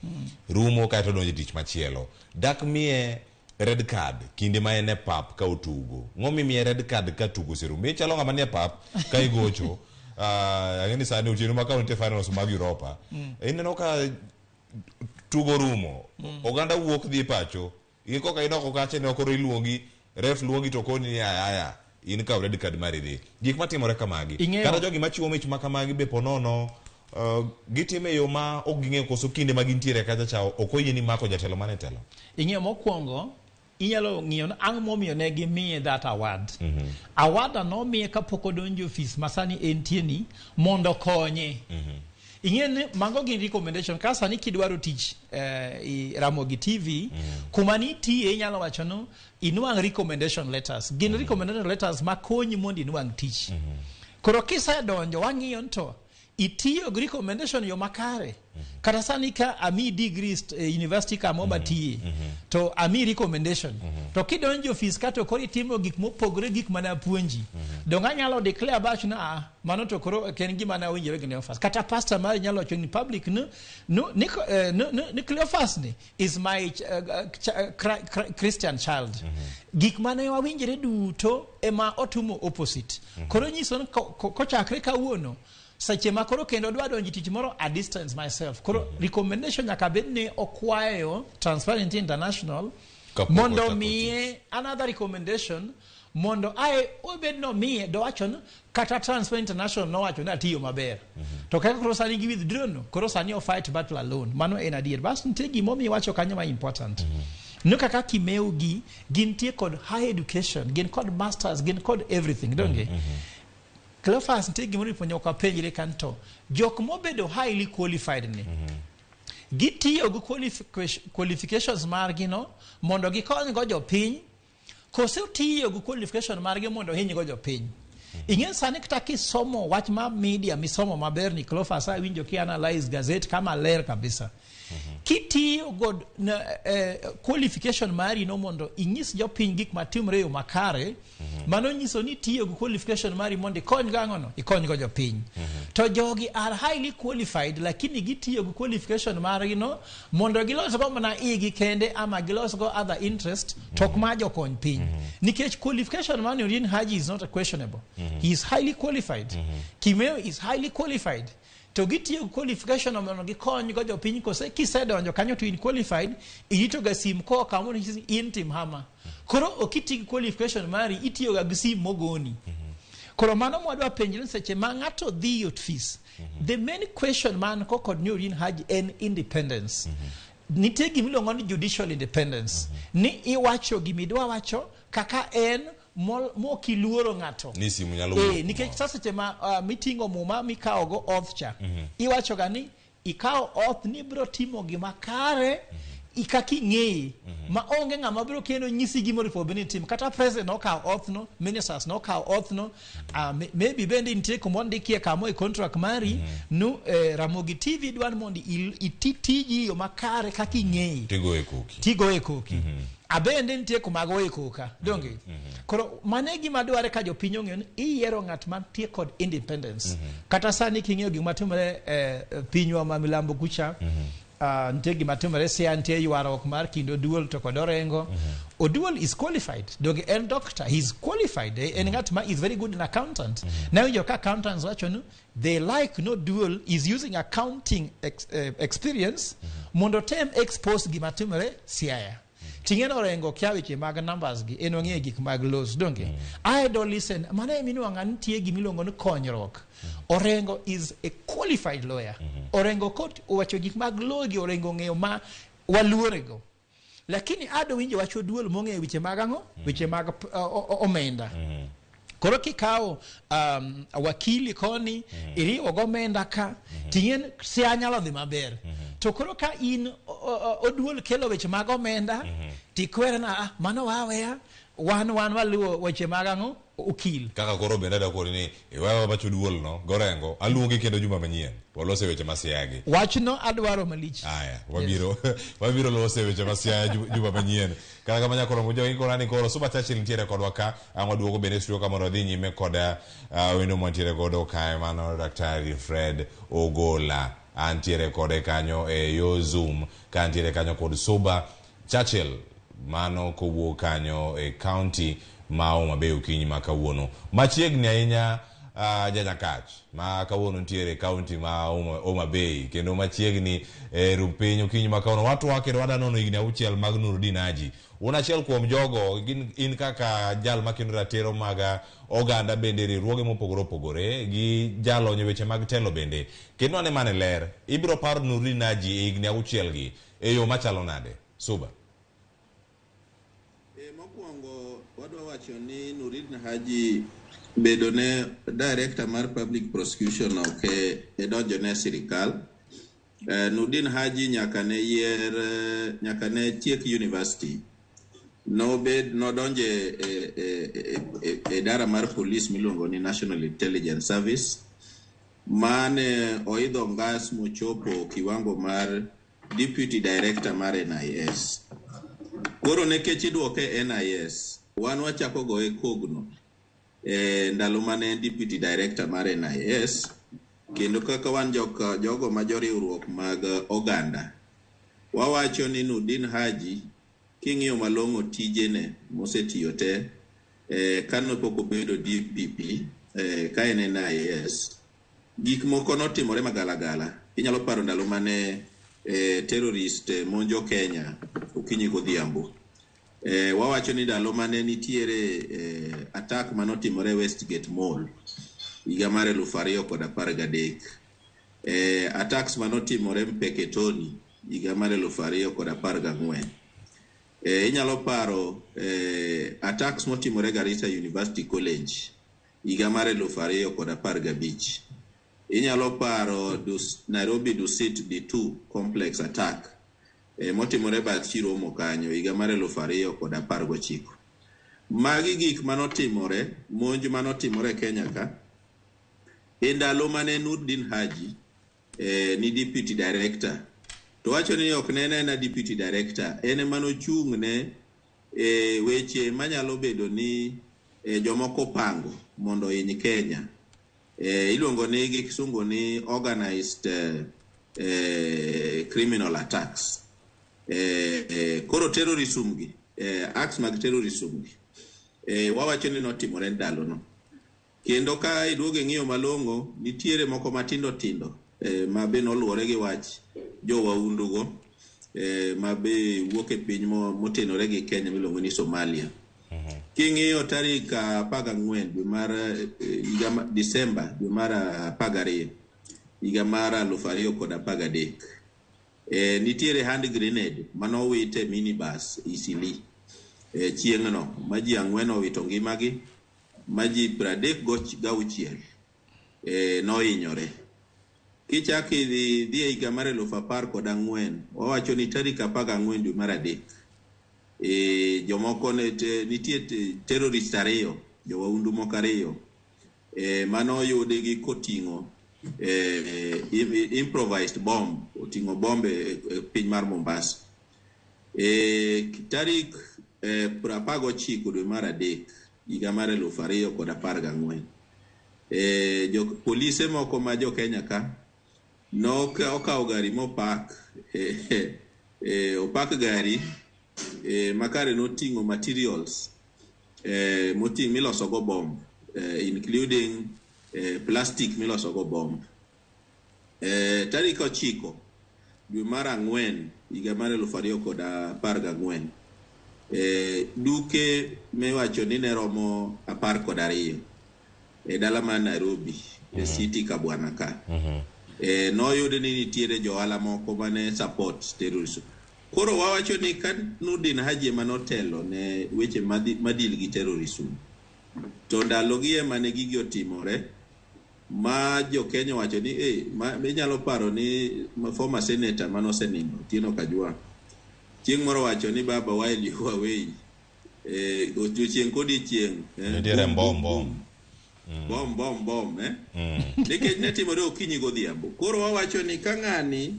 rumo kaeto odonjo e tich machielo. Dak miye red card kinde ma en e pap ka otugo. Ang'o mimiye red card ka tugo oserumo? Ichalo ng'ama nie pap ka igocho. Ang'e ni sani otieno ma ka nitie finals mag Europa. Ineno ka tugo rumo. Oganda wuok dhi pacho. In koka in oko kacha ne koro iluongi, ref luongi to koni ni aya aya, in kaw red card mari dhi. Gik matimore kamagi. Kata jogi machiwo mich ma kamagi be ponono gitime e yo ma ok ging'eyo koso kinde ma gintiere kacha cha ok oyieni mako jatelo mane telo. Ing'eyo mokwongo inyalo ng'iyo ni ang' momiyo ne gimiye that award. Award nomiye kapok odonjo e ofis ma sani entie ni mondo okonye. Ing'e ni mago gin recommendation ka sani kidwaro tich i Ramogi TV kuma nitie inyalo wacho ni inwang' recommendation letters. Gin recommendation letters makonyi mondo inwang' tich. Koro kisedonjo wang'iyo ni to itiyo gi recommendation yo makare. Kata sani ka ami degree e university kama matiye to ami recommendation to kidonjo e ofis ka to koro itimo gik mopogore gik mane apuonji. Donge anyalo declare bach na ah, mano to koro ok en gima ne awinjore gi Cleophas. Kata pastor mari nyalo wacho ni public ni no, ni, no, no, ni Cleophas ni is my Christian child. Gik mane wawinjore duto ema otimo opposite. Koro nyiso ni kochakre kawuono seche ma koro kendo dwa donjo tich moro I distance myself. Koro recommendation nyaka bed ni okwayo Transparency International mondo miye another recommendation mondo ae obed no miye dowacho ni kata Transparency International nowacho ni atiyo maber. To kaka koro sani gi withdraw no, koro sani o fight battle alone. Mano en adier. Bas nitie gimomiyo iwacho kanyo ma important. No kaka Kimeu gi gintie kod high education, gin kod masters, gin kod everything, donge? Cleophas nitie gimoro mipuonjo ok wapenjre kan to jok mobedo highly qualified ni gitiyo gi qualifications margi no mondo gikony go jopiny kose tiyo gi qualification margi mondo hiny go jopiny. Ing'e sani kata kisomo wach ma media misomo maber ni Cleophas awinjo ki analyze gazette kama ler kabisa. Kitiyo god qualification mari no mondo inyis jopiny gik matimore e yo makare, mano nyiso ni tiyo gi qualification mari mondo ikony go ang'ono, ikony go jopiny. To jogi are highly qualified lakini gitiyo gi qualification margi no mondo gilos go mana igi kende ama gilos go other interest to ok ma jokony piny. Nikech qualification mar Nurdin Haji is not questionable. He is highly qualified. Kimeo is highly qualified. To gitiyo gi qualification mondo gikony go jopiny kose kisedonjo kanyo to in qualified, irito ga sim koa kama onyisi in tim hama. Koro ok iti gi qualification mari, itiyo ga gi sim mogoni. Koro mano mwadwa penjre ni seche ma ng'ato dhi e ofis, the main question man ko kod Nurdin Haji en independence. Nitie gimiluongo ni judicial independence. Ni iwacho gimidwa wacho kaka en mok iluoro ng'ato. Ni simu nyalo wuok nikech sa seche ma miting'o muma mikawo go oath cha, iwacho ga ni ikawo oath ni ibiro timo gima kare kaka ing'eye ma onge ng'ama biro kendo nyisi gima onego bed ni itimo. Kata president nokawo oath no, ministers nokawo oath no, maybe bende nitie kuma ondikie kamo e contract mari no Ramogi TV dwa ni mondo iti tiji e yo makare kaka ing'eye. Tigoye koki. Tigoye koki. Abende nitie kuma goye koka, donge? Koro mano e gima dware ka jopiny ong'eyo ni iyiero ng'at mantie kod independence. Kata sani king'iyo gima timore pinywa ma milambo kucha, nitie gima timore Siaya, nitie ywaruok mar kind Oduol to kod Orengo. Oduol is qualified, donge en doctor, he is qualified, en ng'at ma is very good in accountant. Nawinjo ka accountants wacho ni they like no Oduol is using accounting experience mondo tem expose gima timore Siaya. Ting'e no Orengo kia weche mag numbers gi, en ong'eyo gik mag laws, donge? I don't listen. Mano ema inuang'o nitie gima iluongo ni konyruok. Orengo is a qualified lawyer. Orengo kot owacho gik mag law gi Orengo ong'eyo ma waluorego. Lakini ado winjo wach Oduol mong'eyo weche mag ang'o? Weche mag omenda. Koro kikawo wakili koni iriwo gomenda ka ting'en siaya nyalo dhi maber. To koro ka in oduol kelo weche mag omenda tikwere na ah, mano waweya wan waluwo weche mag ang'o okil. Kaka koro bende adwa koni ni iwewa pacho duol no gorengo aluongi kendo juma manyien walose weche ma Siaya gi. Wachno adwaro malich. Aya, wabiro wabiro lose weche ma Siaya juma manyien. Kata kamano nyakoro mojo ikona ni koro Suba Churchill nitiere kodwa ka, ang' waduogo bende e studio ka mondo wadhi nyime kod wendo mwantiere godo kae mano Daktari Fred Ogola. Antiere kode kanyo e yo Zoom, ka antiere kanyo kod Suba Churchill mano kowuok kanyo e county ma Homa Bay okinyi ma kawuono. Machiegni ahinya Janyakach ma kawuono nitiere e county ma Homa Bay kendo machiegni e rum piny okinyi ma kawuono watwa kendo wadwa nono higni 6 mag Nurdin Haji. Un achiel kuom jogo in kaka jal makendo ratiro mag oganda bende riwruoge mopogore opogore gi jalony e weche mag telo bende kendo ane mane ler ibiro paro Nurdin Haji e higni 6 gi e yo machalo nade? Suba. Mokwongo wadwa wacho ni Nurdin Haji bedo ne director mar public prosecution ok e donjo ne sirikal. Nurdin Haji nyaka ne yier nyaka ne tiek university. Nobed nodonje e idara mar police miluongo ni National Intelligence Service mane oidho ngas mochopo kiwango mar deputy director mar NIS. Koro nikech idwoke NIS, wan wachako goye kogno ndalo mane en deputy director mar NIS, kendo kaka wan jogo ma joriwruok mag oganda, wawacho ni Nurdin Haji king'iyo malong'o tijene mosetiyo te kane pok obedo DPP ka en NIS, gik moko notimore magalagala. Inyalo paro ndalo mane terrorist monjo Kenya okinyi godhiambo. Wawacho ni ndalo mane nitiere attack manotimore Westgate Mall higa mar 2013. Attacks manotimore Mpeketoni higa mar 2014. Inyalo paro attacks motimore Garissa University College higa mar 2015. Inyalo paro Nairobi Dusit D2 complex attack motimore bath Chiromo kanyo higa mar 2019. Magi gik manotimore, monj manotimore Kenya ka e ndalo mane Nurdin Haji ni deputy director. To wacho ni ok ne en deputy director, en ema nochung' ne weche manyalo bedo ni jomoko pango mondo hiny Kenya. Iluongo ni gi kisungu ni organized criminal attacks. Koro terrorism gi, acts mag terrorism gi, wawacho ni notimore ndalono. Kendo ka iduogo ing'iyo malong'o, nitiere moko matindo tindo ma be noluwore gi wach jowaundu go ma be wuok e piny motenore gi Kenya miluongo ni Somalia. King'iyo tarik 14 dwe mar higa Disemba dwe mar 12 higa mar 2013, nitiere hand grenade manowit e minibus Eastleigh chieng'no ma ji 4 owito ngimagi, ma ji 36 nohinyore. Kichak idhi e higa mar 2014, wawacho ni tarik 14 dwe mar 3, jomoko ne nitie terrorist 2, jowaundu moko 2 manoyudi gi koting'o improvised bomb, oting'o bombe e piny mar Mombasa. Tarik 19 dwe mar 3 higa mar 2014, jo polise moko ma jo Kenya ka nokawo gari mopak, opak gari makare noting'o materials moting' milosogo bomb, including plastic milosogo bomb. Tarik 9 dwe mar 4 higa mar 2014, duke miwacho ni ne romo 12 e dala mar Nairobi, e city Kabwana ka. Noyud ni nitiere johala moko mane support terrorism. Koro wawacho ni ka Nurdin Haji ema notelo ne weche madil gi terrorism, To ndalogi ema ne gigi otimore ma jo Kenya owacho ni eh, ma, inyalo paro ni former senator mane osenindo Otieno Kajwang' chieng' moro wacho ni baba while you were away eh, odiochieng' kodiochieng' eh, Nitiere boom, mbom boom, mbom. bom bom bom eh? Nikech ne timore okinyi godhiambo. Koro wawacho ni ka ng'ani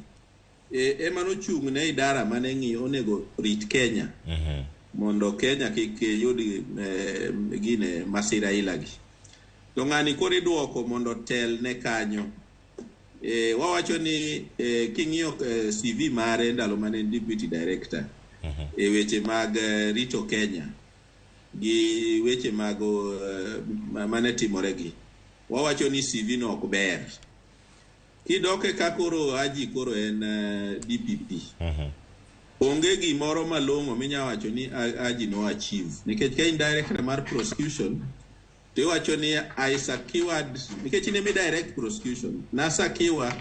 ema nochung' ne idara mane ng'iyo onego rit Kenya mondo Kenya kik yud gine masira ilagi. To ng'ani koro iduoko mondo tel ne kanyo. Wawacho ni king'iyo CV mare ndalo mane en deputy director e weche mag rito Kenya gi weche mag mane timore gi, wawacho ni CV no ok ber. Kidok e ka koro Haji koro en DPP. Onge gimoro malong'o minya wacho ni Haji no achieve. Nikech ka in director mar prosecution, to iwacho ni I secured, nikech in ema direct prosecution, na secure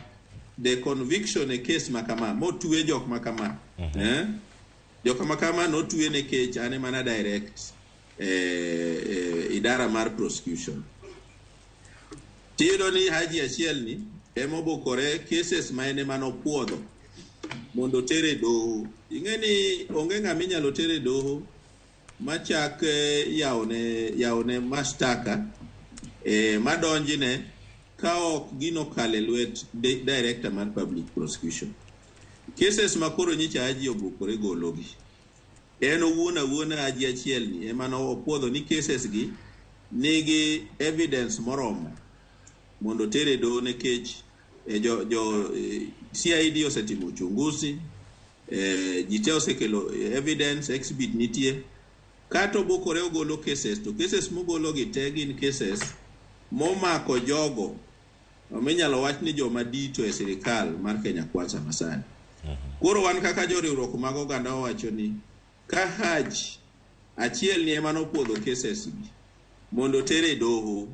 the conviction e case makama, motwe jok makama. Eh? Jok makama notwe nikech an ema na direct idara mar prosecution. Tiyudo ni Haji achiel ni ema obukore cases ma en ema nopuodho mondo oter e doho. Ing'e ni onge ng'ama inyalo ter e doho machak yawone mashtaka madonjne ka ok gino kalo e lwet director mar public prosecution. Cases ma koro nyicha Haji obukore gologi. En owuon awuona Haji achiel ni ema nopuodho ni cases gi nigi evidence moromo mondo oter e doho nikech jo CID osetimo uchunguzi, ji te osekelo evidence, exhibit nitie. Kata obukore ogolo cases, to cases mogolo gi te gin cases momako jogo minyalo wach ni joma dito e sirikal mar Kenya Kwanza masani. Koro wan kaka joriwruok mag oganda wawacho ni ka Haji achiel ni ema nopuodho cases gi mondo oter e doho,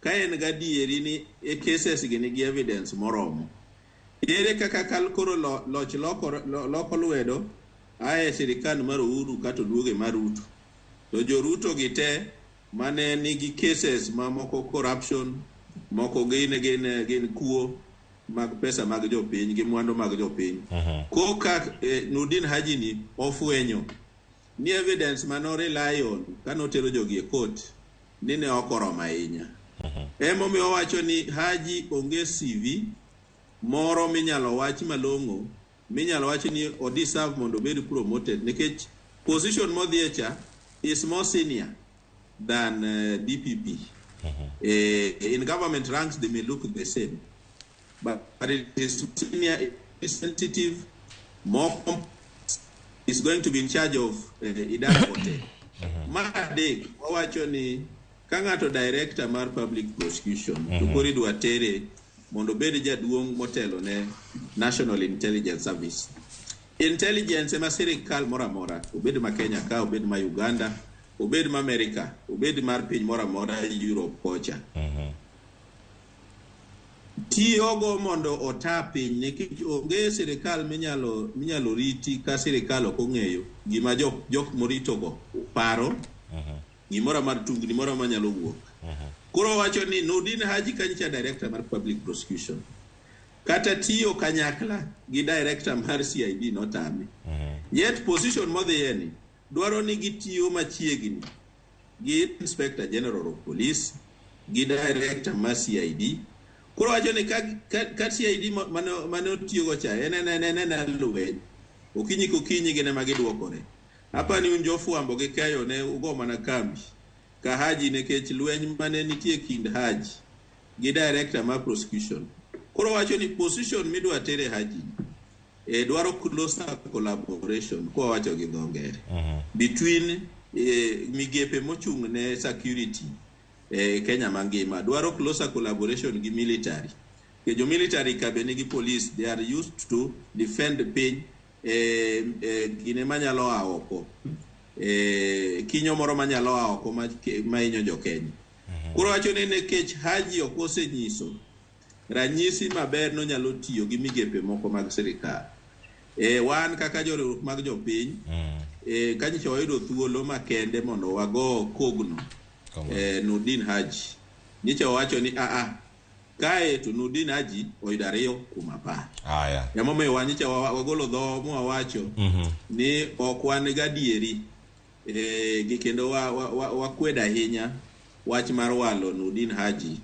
ka en gadieri ni e cases gi nigi evidence moromo, ere kaka kal koro loch loko lwedo ae sirikal mar Uhuru kata oduoge mar Ruto, to jo Ruto gi te mane nigi cases mamoko corruption, moko gin kuo mag pesa mag jopiny gi mwandu mag jopiny. Koka Nurdin Haji ni ofwenyo ni evidence mane rely on kane otero jogi e court ni ne ok oromo ahinya. Emomiyo owacho ni Haji onge CV moro minyalo wach malong'o, minyalo wach ni o deserve mondo obed promoted nikech position modhiye cha is more senior than DPP. In government ranks they may look the same, but it is senior, it is sensitive, more complex, is going to be in charge of idara kote. Mar adek, wawacho ni ka ng'ato director mar public prosecution to koro idwa tere mondo obed jaduong' motelo ne National Intelligence Service. Intelligence ema sirikal moro amora, obed ma Kenya ka, obed ma Uganda, obed ma America, obed mar piny moro amora Europe kocha. Tiyogo mondo ota piny nikech onge sirikal minyalo riti ka sirikal ok ong'eyo gima jok moritogo paro, gimoro mar tungni moro manyalo wuok. Koro wacho ni Nurdin Haji kanyicha director mar public prosecution, kata tiyo kanyakla gi director mar CID notame. Yet position modhiye ni dwaro ni gitiyo machiegni gi Inspector General of Police gi director mar CID. Koro wacho ni ka CID mane otiyogo cha en lweny, okinyi kokinyi gin ema giduokore. Apa ni un jofwambo gi keyo ne ugo mana kambi ka Haji nikech lweny mane nitie kind Haji gi director mar prosecution. Koro wacho ni position midwa tere Haji dwaro closer collaboration kwa wacho gi dho ngere between migepe mochung' ne security Kenya mangima, dwaro closer collaboration gi military. Jo military ka be nigi police, they are used to defend piny gine manyalo a oko, kinyo moro manyalo a oko mahinyo jo Kenya. Koro wacho ni nikech Haji ok osenyiso ranyisi maber nonyalo tiyo gi migepe moko mag sirikal. Wan kaka joriwruok mag jopiny, kanyicha wayudo thuolo makende mondo wago kogno. Nurdin Haji. Nyicha wacho ni kae to Nurdin Haji oyudo 2 kuom 10. Aya. Emomiyo wanyicha wagolo dho mwawacho ni ok wan gadieri gi kendo wakwed ahinya wach mar walo Nurdin Haji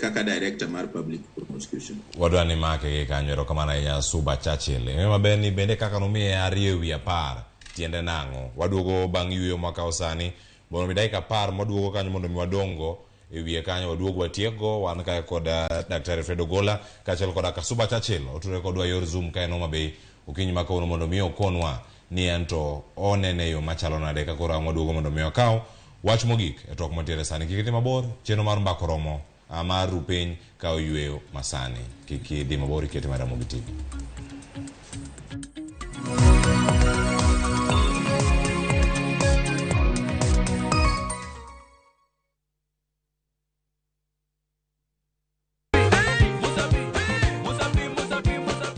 kaka director mar public prosecution. Wadwa ni make gi kanyo, erokamano ahinya Suba Churchill. Ing'eyo maber ni bende kaka nomiye 2 ewi 10 tiende nang'o? Waduogo bang' yueyo mwakawo sani mondo mi dakika 10 mwaduogo kanyo mondo mi wadongo e wiye kanyo waduog watiekgo. Wan kae kod Daktari Fred Ogola kaachiel koda Kasuba Churchill otudore kodwa yor Zoom ka en Homa Bay okinyi ma kawuono mondo mi okonwa ni en to onene yo machalo nade ka koro ang' waduogo mondo mi wakaw wach mogik e twak mantiere sani. Kik idhi mabor, chenro mar mbaka oromo mar ru piny ka oyweyo masani. Kik idhi mabor, ikete mar Ramogi TV.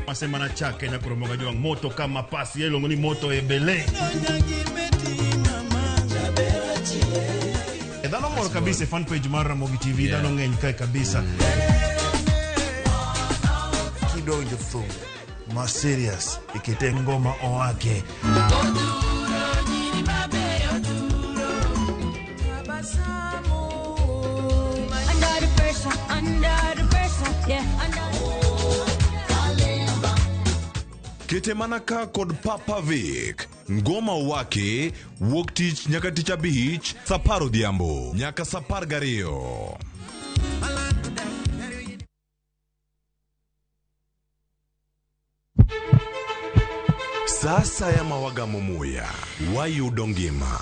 Masema na chake nyakoromoga jwang moto kama pasi iluongo ni moto ebele. E dhano mor kabisa e fan page mar Ramogi TV, dhano ng'eny kae kabisa. Kidwa winjo thum ma serious ikete ngoma oake. Under the pressure, under the pressure, yeah, under. Kete mana ka kod Papa Vic. Ngoma wake wuok tich nyaka tich abich saa 10 odhiambo nyaka saa 12. Sa asaya ma wagamo muya, wayudo ngima.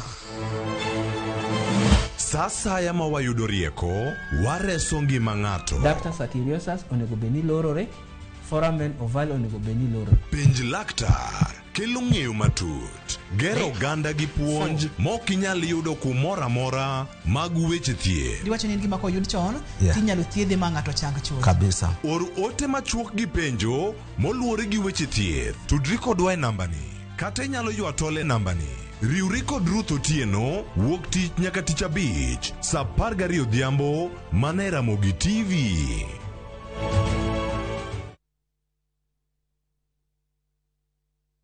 Sa asaya ma wayudo rieko, wareso ngima ng'ato. Ductus arteriosus onego bed ni lorore, foramen ovale onego bed ni lorore. Penj laktar kelo ng'eyo matut, gero oganda gi puonj mok inyal yudo kumoro amora mag weche thieth. Diwacho ni en gima koyud chon Yeah. tinyalo thiedhe ma ng'ato chang chuth. Kabisa. Or ote machuok gi penjo moluwore gi weche thieth. Tudri kodwa e nambani kata inyalo ywa tol e nambani. Riwri kod Ruth Otieno wuok tich nyaka tich abich saa 12 odhiambo mana e Ramogi TV.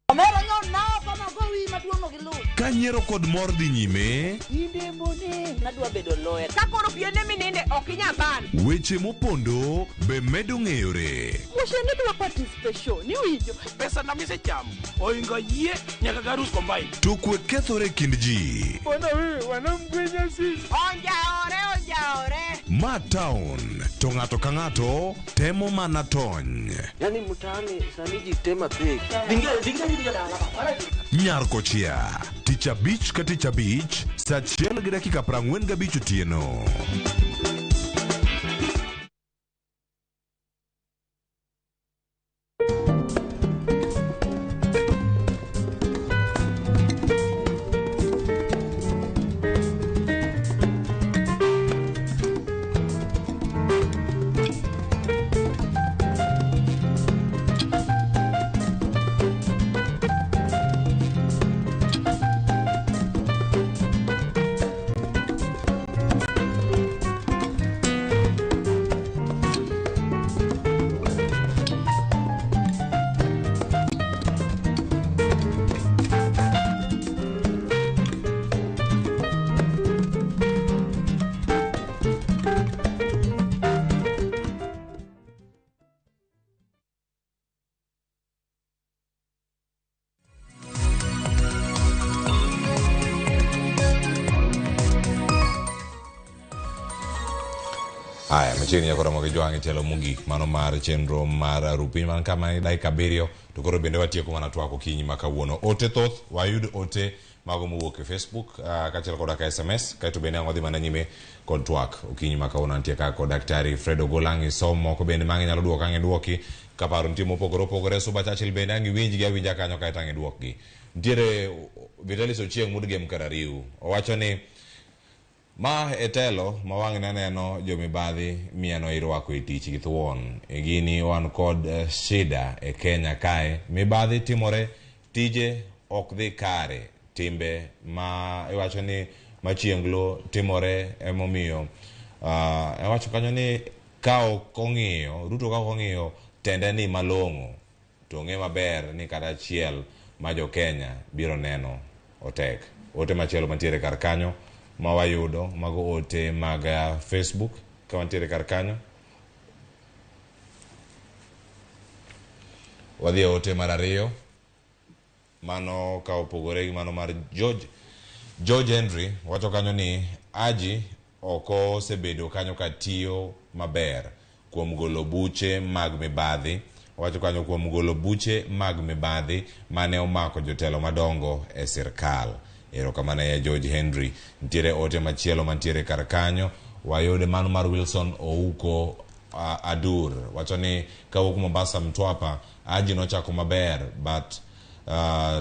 Omera nyo nao kama gowi maduong' no gi luth. Ka nyiero kod mor dhi nyime, Inde mone nadwa bedo lawyer. Ka koro piene mininde ok inyal ban. weche mopondo be medo ng'eyore. Wuoche ni dwa participation ni winjo. Pesa na misechamo oingo yie nyaka garus combine. To kwe kethore e kind ji. Bwana wewe wanamgwenya sisi. Onjaore onjaore. Ma town to ng'ato ka ng'ato temo mana tony. Yaani mtaani sani ji tema pek. Nyar kochia tich abich ka tich abich saa 1:45 otieno. Haya, machiegni nyaka romo gi jwang' e tielo mogik mano mar chenro mar rupiny man kama dakika 7 to koro bende watieko mana twak okinyi ma kawuono. Ote thoth, wayud ote mago mowuok e Facebook kaachiel koda ka SMS, kaeto bende ang' wadhi mana nyime kod twak okinyi ma kawuono. Antie ka kod Daktari Fred Ogola, ang' isom moko bende ma ang' inyalo duoko ang' iduoki ka paro nitie mopogore opogore. Suba Churchill bende ang' iwinjgi awinja kanyo kaeto ang' iduokgi. Nitiere Vitalis Ochieng' Mudgem Karariu, owacho ni ma e telo ma wang'ne aneno jomibadhi mieno irwako e tich gi thuon. E gini wan kod shida e Kenya kae, mibadhi timore, tije ok dhi kare, timbe ma iwacho ni Machienglo timore emomiyo awacho kanyo ni ka ok ong'iyo Ruto ka ok ong'iyo tende ni malong'o to ong'e maber ni kata achiel ma jo Kenya biro neno otek. Ote machielo mantiere kar kanyo ma wayudo mago ote mag Facebook ka wantiere kar kanyo. Wadhi e ote mar ariyo. Mano ka opogore gi mano mar George George Henry wacho kanyo ni Haji ok osebedo kanyo ka tiyo maber kuom golo buche mag mibadhi. Owacho kanyo kuom golo buche mag mibadhi mane omako jotelo madongo e sirkal. Erokamano ya George Henry. Nitiere ote machielo mantiere kar kanyo. Wayude mano mar Wilson Ouko Adur. Wacho ni kawuok Mombasa Mtwapa, Haji nochako maber but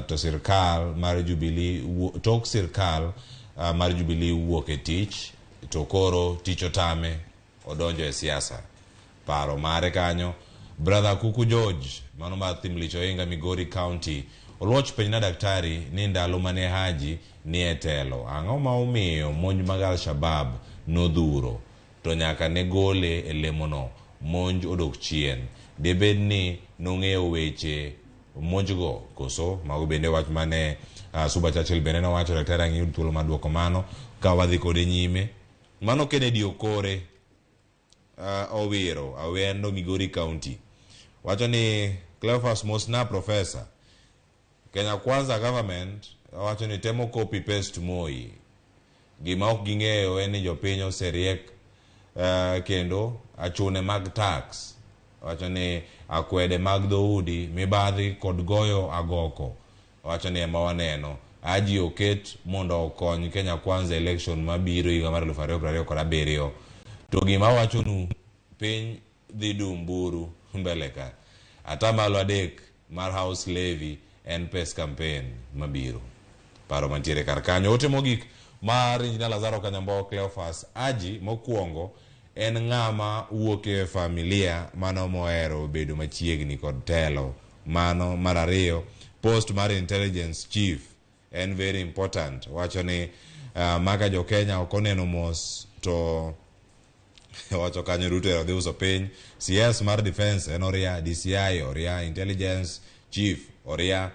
to sirkal mar Jubilee tok sirkal mar Jubilee wuok e tich to koro tich otame odonjo e siasa. Paro mare kanyo. Brother Kuku George, mano mar Thimlich Ohinga Migori County, Oluoch penjna daktari ni ndalo mane Haji ni e telo, ang'o ma omiyo monj mag Al-Shabaab nodhuro to nyaka ne gole e lemono monj odok chien? Debed ni nong'eyo weche monjgo koso? Mago bende wach mane Suba Churchill bende nowacho. Daktari ang' iyud thuolo mar duoko mano ka wadhi kode nyime. Mano Kennedy Okore Owiro Awendo Migori County wacho ni Cleophas Mosna Professor Kenya Kwanza government wacho ni temo copy paste Moi. Gima ok ging'eyo en ni jopiny oseriek kendo achune mag tax. Wacho ni akwede mag dhoudi, mibadhi kod goyo agoko. Wacho ni ema waneno. Haji oket mondo okony Kenya Kwanza election mabiro higa mar 2027. To gima wachonu piny dhi dum buru mbele ka. Atamalo 3 mar house levy en pes campaign mabiro. Paro mantiere kar kanyo. Ote mogik mar Injinia Lazaro Kanyambo Cleophas Haji mokwongo en ng'ama wuok e familia mano mohero bedo machiegni kod telo. Mano mar ariyo, post mar intelligence chief en very important. Wacho ni maka jo Kenya ok oneno mos to wacho kanyo Ruto ero dhi uso piny. CS mar defense en oria, DCI oria, intelligence chief oria.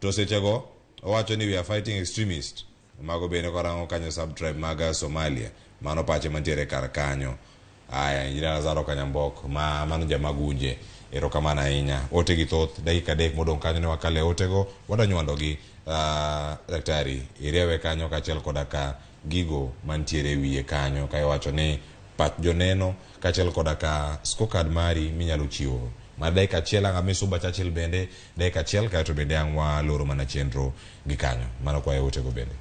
To sechego owacho ni we are fighting extremist. Mago bende korango kanyo sub-tribe mag Somalia. Mano pache mantiere kar kanyo. Aya, Injinia Lazaro Kanyambok, ma mano jamagunje. Erokamano ahinya. Ote gi thoth, dakika 3 modong' kanyo ne wakale otego, wadwa gi daktari. Iriewe kanyo kaachiel koda ka gigo mantiere wiye kanyo ka iwacho ni pach joneno kaachiel koda ka scorecard mari minyalo chiwo. Mar dakika 1 ang' ami Suba Churchill bende dakika 1 kaeto bende ang' waloro mana chenro gi kanyo. Mano kwayo otego bende.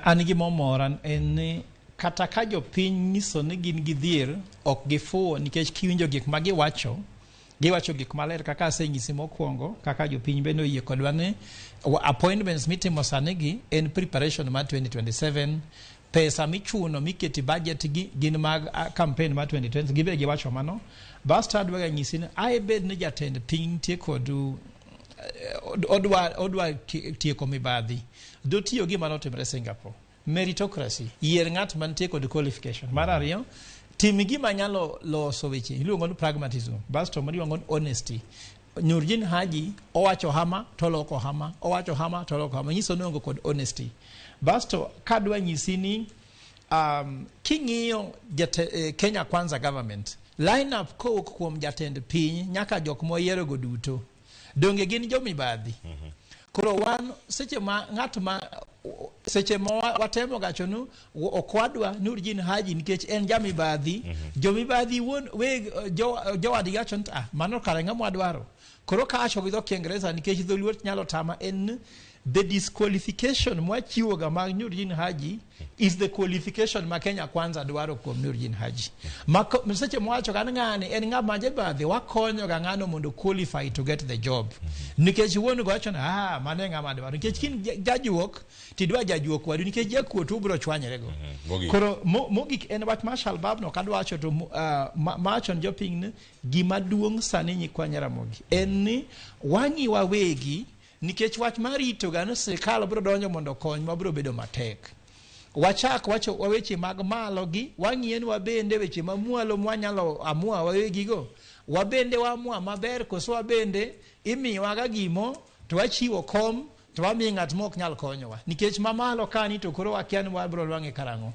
An gima omora en ni kata ka jopiny nyiso ni gin gi dhier, ok gifuwo nikech kiwinjo gik ma giwacho, giwacho gik maler kaka asenyisi mokwongo, kaka jopiny bende oyie kodwa ni appointments mitimo sani gi en preparation mar 2027, pesa michuno miketi budget gi gin mag campaign mar 2020, gibe giwacho mano. Basta adwa nyisi ni ae bed ni jatend piny nitie kod odwa tieko mibadhi, dotiyo gima notimre Singapore. Meritocracy, yier ng'at mantie kod qualification. Mar ariyo, tim gima nyalo loso weche, iluongo ni pragmatism. Basto mano iluongo ni honesty. Nurdin Haji owacho hama toloko hama, owacho hama toloko hama, nyiso ni onge kod honesty. Basto kadwa nyisi ni king'iyo Kenya Kwanza government line up kowuok kuom jatend piny nyaka jok moyiero go duto, donge gin jomibadhi? Koro wan seche ma ng'at ma seche ma watemo gachonu ok wadwa Nurdin Haji nikech en jamibadhi. Jomibadhi wuon weg jowadgi wacho ni mano kare ng'ama wadwaro. Koro ka awacho gi dho Kiingereza nikech dholuo nyalo tama en the disqualification mwachiwo ga mag Nurdin Haji is the qualification ma Kenya Kwanza dwaro kuom Nurdin Haji. Ma seche mwawacho ga ni ng'ani en ng'ama jabadhi, wakonyo ga ng'ano mondo qualify to get the job. Nikech wuon go wacho ni mano e ng'ama dwaro. Nikech kin jajuok tidwa jajuok wadu nikech jakuo to ubiro chwanyre go. Koro mogik en wach mar Shalbab no kadwa wacho to mawacho ni jopiny ni gima duong' sani nyikwa Nyaramogi en ni wang'i wawegi nikech wach mar rito ga ni sirikal biro donjo mondo okony ma biro bedo matek. Wachak wacho weche mag malo gi, wang'iyo ni wabende weche mamwalo mwanyalo amua wawegigo. Wabende waamua maber koso wabende imiyowaga gimo to wachiwo kom to wamiyo ng'at ma ok nyal konyowa. Nikech mamalo kani to koro wakia ni wabiro nwang'e karang'o.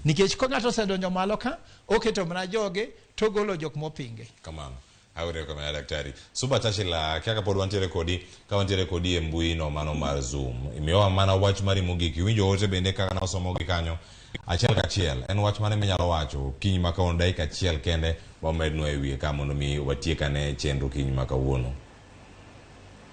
Nikech ka ng'ato osedonjo malo ka, oketo mana joge to ogolo jok mopinge. Kamano. Awinjo kamano daktari. Suba Churchill, kaka pod wantiere kodi, ka wantiere kodi e mbui no mano mar Zoom. Imiyowa mana wach mari mogik. Iwinjo ote bende kaka nasomogi kanyo. Achiel kachiel, en wach mane minyalo wacho kiny ma kawuono dakika achiel kende wamednwa e wiye ka mondo mi watiek ane chenro kiny ma kawuono.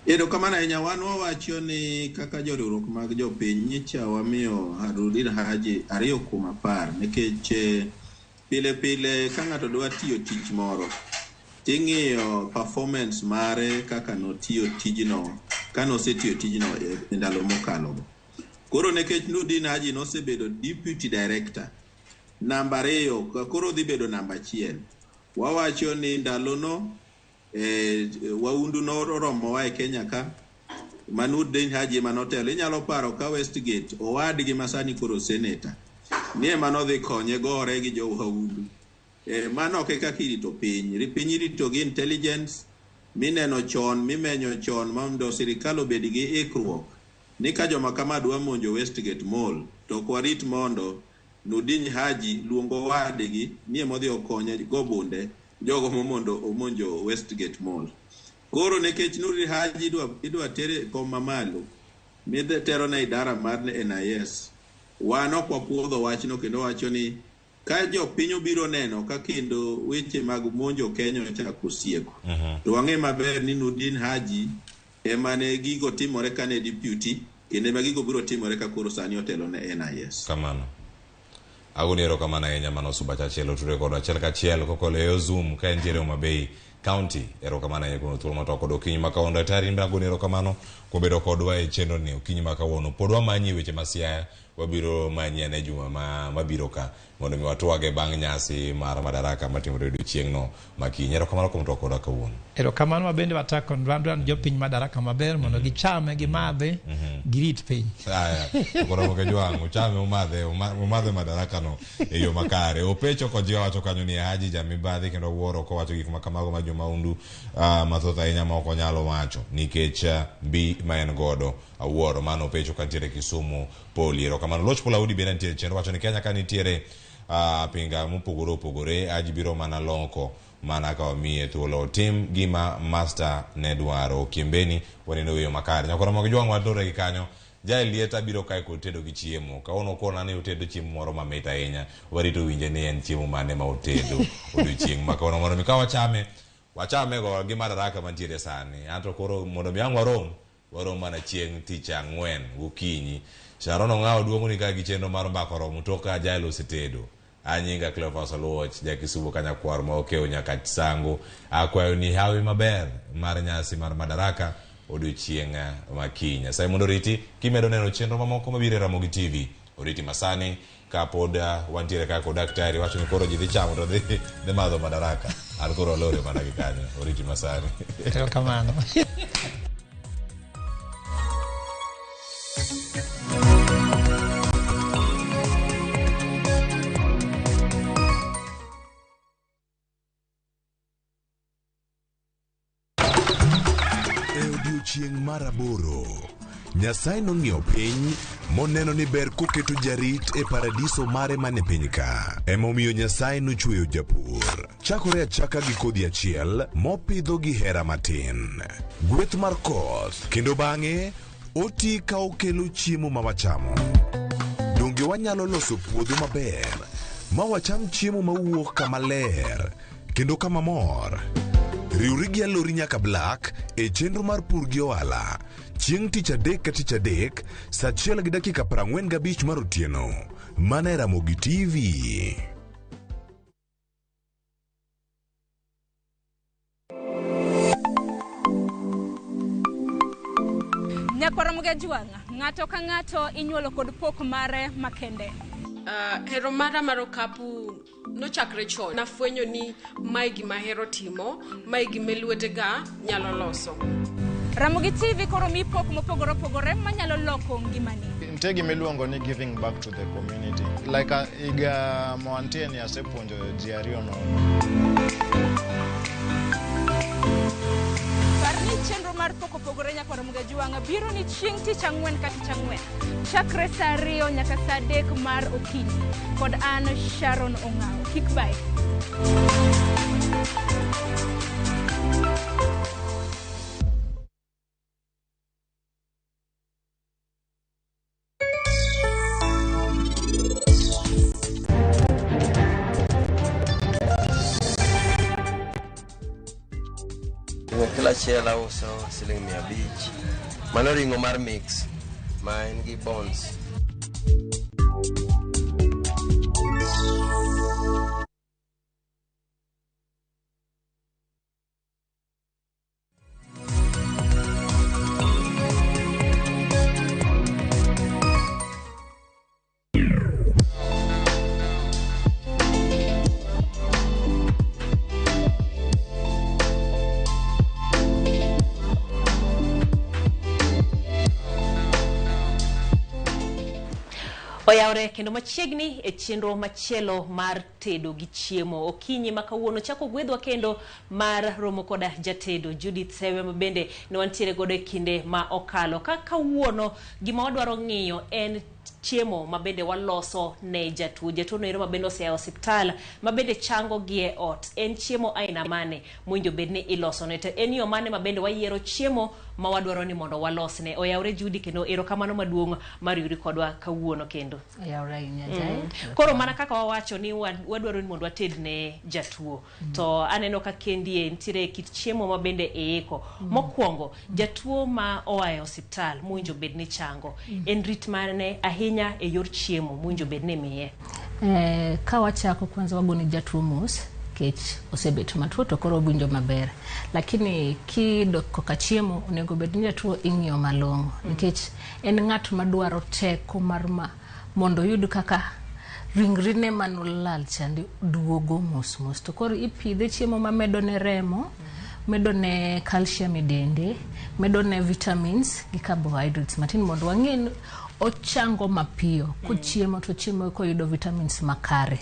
Erokamano ahinya. Wan wawacho ni kaka joriwruok mag jopiny nyicha wamiyo Nurdin Haji 2 kuom 10 nikech pile pile ka ng'ato dwa tiyo tich moro ting'iyo performance mare kaka notiyo tijno ka nosetiyo tijno e ndalo mokalo. Koro nikech Nurdin Haji nosebedo deputy director namba 2 koro dhi bedo namba 1. Wawacho ni ndalono waundu noromowa e Kenya ka ma Nurdin Haji ema notelo. Inyalo paro ka Westgate owadgi ma sani koro senator ni ema nodhi konye gore gi jo waundu. Mano ok e kaka irito piny. Piny irito gi intelligence mineno chon, mimenyo chon mondo sirikal obed gi ikruok ni ka joma kama dwa monjo Westgate Mall to ok warit mondo Nurdin Haji luongo wadgi ni ema odhi okonye go bunde jogo momondo omonjo Westgate Mall. Koro nikech Nurdin Haji idwa tere kom mamalo midhi tero ne idara mar NIS, wan ok wapuodho wachno kendo wacho ni ka jopiny obiro neno ka kendo weche mag monjo Kenya ochako sieko, to wang'e maber ni Nurdin Haji ema ne gigo timore kane deputy kendo ema gigo biro timore ka koro sani otelo ne NIS. Kamano. Agoni erokamano ahinya mano Suba Churchill otude kodwa achiel kachiel kokalo e Zoom ka entiere Homa Bay County. Erokamano ahinya kuom thuolo matwak kod okinyi ma kawuono. Daktari in be agoni erokamano kuom bedo kodwa e chenro ni okinyi ma kawuono. Pod wamanyi weche ma Siaya, wabiro manyi ane juma mabiro ka mondo mi watwage bang' nyasi mar Madaraka matimore odiochieng'no ma kiny. Erokamano kuom twak kodwa kawuono. Erokamano ma bende watako wadwa jopiny Madaraka maber mondo gichame, gimadhe, girit piny. Aya, koro moke jwang', uchame umadhe Madaraka no e yo makare. Opecho kojiwa wacho kanyo ni Haji jamibadhi kendo wuoro kowacho gik ma kamago ma jomahundu mathoth ahinya ma ok onyalo wacho nikech mbi ma en godo. Awuoro mano Opecho kantiere Kisumu Poli. Erokamano. Loch Polaudi bende nitiere chenro wacho ni Kenya ka nitiere pinga mopogore opogore, Haji biro mana loko mana ka wamiye thuolo otim gima master ne dwaro. Kiembeni waneno weyo makare. Nyakoro mogo jwang' walore gi kanyo. Ja lieta biro kae kod tedo gi chiemo. Kawuono kona ni otedo chiemo moro mamit ahinya. Warito winje ni en chiemo mane ma otedo odiochieng' ma kawuono mondo mi ka wachame, wachame go gi Madaraka mantiere sani. Anto koro mondo mi ang' warom mana chieng' tich ang'wen gokinyi. Sharon Ong'awo duong'o ni ka gi chenro mar mbako romo tok ka Jael osetedo. Anyinga Cleophas Oluoch, ja Kisumu kanyakwar ma okewo nyaka Sango. Akwayo ni hawi maber mar nyasi mar Madaraka odiochieng' ma kiny. Nyasaye mondo oriti kimedo neno chenro mamoko mabiro e Ramogi TV. Oriti masani kapod wantiere kaka kod daktari wacho ni koro ji dhi chamo to dhi madho Madaraka. An koro alore mana gi kanyo. Oriti masani. Erokamano. E odiochieng' mar 8, Nyasaye nong'iyo piny moneno ni ber koketo jarit e paradiso mare mane piny ka. Emomiyo Nyasaye nochweyo japur. Chakore achaka gi kodhi achiel mopidho gi hera matin. Gweth mar koth kendo bang'e oti ka okelo chiemo ma wachamo. Donge wanyalo loso puodho maber ma wacham chiemo mawuok kama ler kendo kama mor? Riwri gi Alori nyaka Black e chenro mar pur gi ohala chieng' tich adek ka tich adek saa 1:45 mar otieno mana e Ramogi TV. Nyakwar Ramogi Ajwang', ng'ato ka ng'ato inyuolo kod pok mare makende. Hero mara mar okapu nochakre chon. Nafwenyo ni mae gima ahero timo, mae gima lwetega nyalo loso. Ramogi TV koro mi pok mopogore opogore manyalo loko ngimani. In Nitie gima iluongo ni giving back to the community. Like higa ma wantie ni asepuonjo ji ariyo nono. Par ni chenro mar Pok Opogore Nyakwar Ramogi Ajwang' biro ni chieng' tich ang'wen ka tich ang'wen chakre saa 2 nyaka saa 3 mar okinyi kod an Sharon Ong'awo. Kik bae. Ring'o kilo achiel auso siling 500. Mano ring'o mar mix ma en gi bones. Oyawre kendo machiegni e chenro machielo mar tedo gi chiemo. Okinyi ma kawuono chako gwedhwa kendo mar romo koda jatedo Judith Sewe ma bende ne wantiere godo e kinde ma okalo. Ka kawuono gima wadwaro ng'iyo en chiemo ma bende waloso ne jatuo. Jatuo no ero ma bende osea e osiptal ma bende chango gi e ot. En chiemo aina mane mowinjo bed ni ilosone to en yo mane ma bende wayiero chiemo ma wadwaro ni mondo walosne. Oyawre Judy kendo erokamano maduong' mar yudi kodwa kawuono kendo. Oyawre ahinya Jael. Koro mana kaka wawacho ni wadwaro ni mondo wated ne jatuo. To aneno ka kendie nitiere kit chiemo ma bende iiko. Mokwongo, jatuo ma oa e osiptal mowinjo bed ni chango. En rit mane ahinya e yor chiemo mowinjo bed ni imiye? Ka wachako kwanza wagone jatuo mos nikech osebet matuo to koro owinjo maber, lakini kidok koka chiemo onego bed ni jatuo ing'iyo malong'o nikech en ng'at madwaro teko mar ma mondo oyud kaka ringrene manolal chande duogo mos mos. To koro ipidhe chiemo mamedo ne remo, medo ne calcium e dende, medo ne vitamins gi carbohydrates matin mondo wang'e ni ochango mapiyo kochiemo to chiemo koyudo vitamins makare.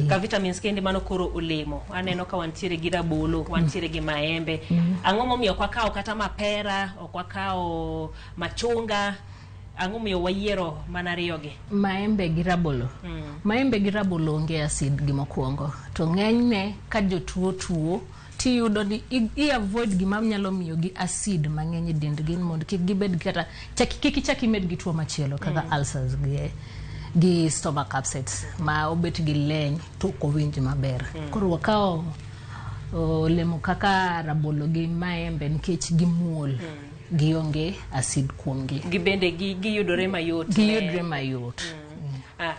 Ka vitamins kende mano koro olemo. Aneno ka wantiere gi rabolo, wantiere gi maembe. Ang'o momiyo ok wakawo kata mapera, ok wakawo machunga? Ang'o momiyo wayiero mana ariyogi? Maembe gi rabolo. Maembe gi rabolo onge acid gi mokwongo. To ng'enyne ka jotuo tuo tiyudo ni i avoid gima nyalo miyo gi acid mang'eny e dendgi mondo kik gibed kata kik ichak imed gi tuo machielo kaka ulcers gi stomach upsets ma obet gi leny to ok owinj maber. Koro wakawo olemo kaka rabolo gi maembe nikech gimuol, gionge acid kuomgi. Gi bende giyudore mayot. Giyudore mayot.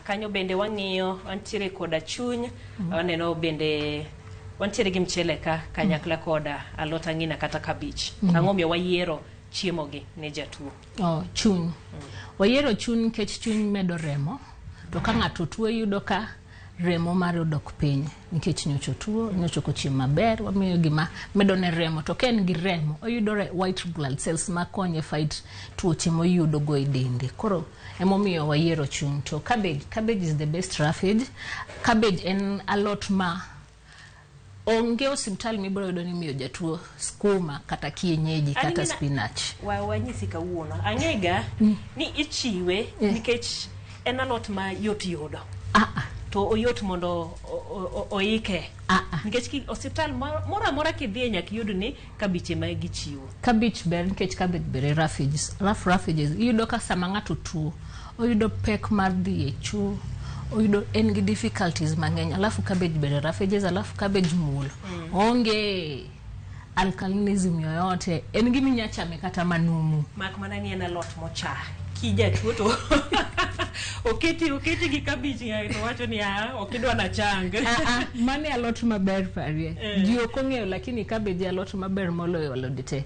Kanyo bende wang'iyo wantiere koda chuny, waneno bende wantiere gi mchele ka kanyakla koda alot ang'ina kata kabich. Ang'o miyo wayiero chiemo gi ne jatuo? Chuny. Wayiero chuny nikech chuny medo remo. To ka ng'ato tuo yudo ka remo mare odok piny nikech nyocha otuo, nyocha ok ochiemo maber, wamiyo gima medo ne remo. To ka en gi remo, oyudo white blood cells makonye fight tuoche moyudo go e dende. Koro emomiyo wayiero chuny. To cabbage, cabbage is the best roughage. Cabbage en alot ma onge osiptal mibiro yudo ni imiyo jatuo skuma kata kienyeji kata spinach. Wanyisi kawuono. Ang'ega ni ichiwe nikech en alot ma yot yudo. To oyot mondo oike. Nikech osiptal moro amora kidhiye nyaka iyud ni kabich ema gichiwo. Kabich ber nikech cabbage ber e roughages. Rough roughages. Iyudo ka sama ng'ato tuo, oyudo pek mar dhi e choo, oyudo en gi difficulties mang'eny. Alafu cabbage ber e roughages, alafu cabbage muol. Onge alkalinism yoyote. En gima inya chame kata manumu. Mak mana ni en alot mocha. Kijatuo to oketi gi kabich to wacho ni ok idwa nachang. Mano e alot maber parie. Ji ok ong'eyo lakini cabbage e alot maber moloyo alode te.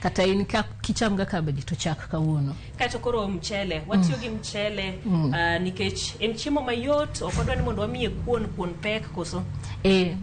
Kata in ka kicham ga cabbage to chak kawuono. Kaeto koro mchele, watiyo gi mchele nikech en chiemo mayot, ok wadwa ni mondo wamiye kuon pek koso?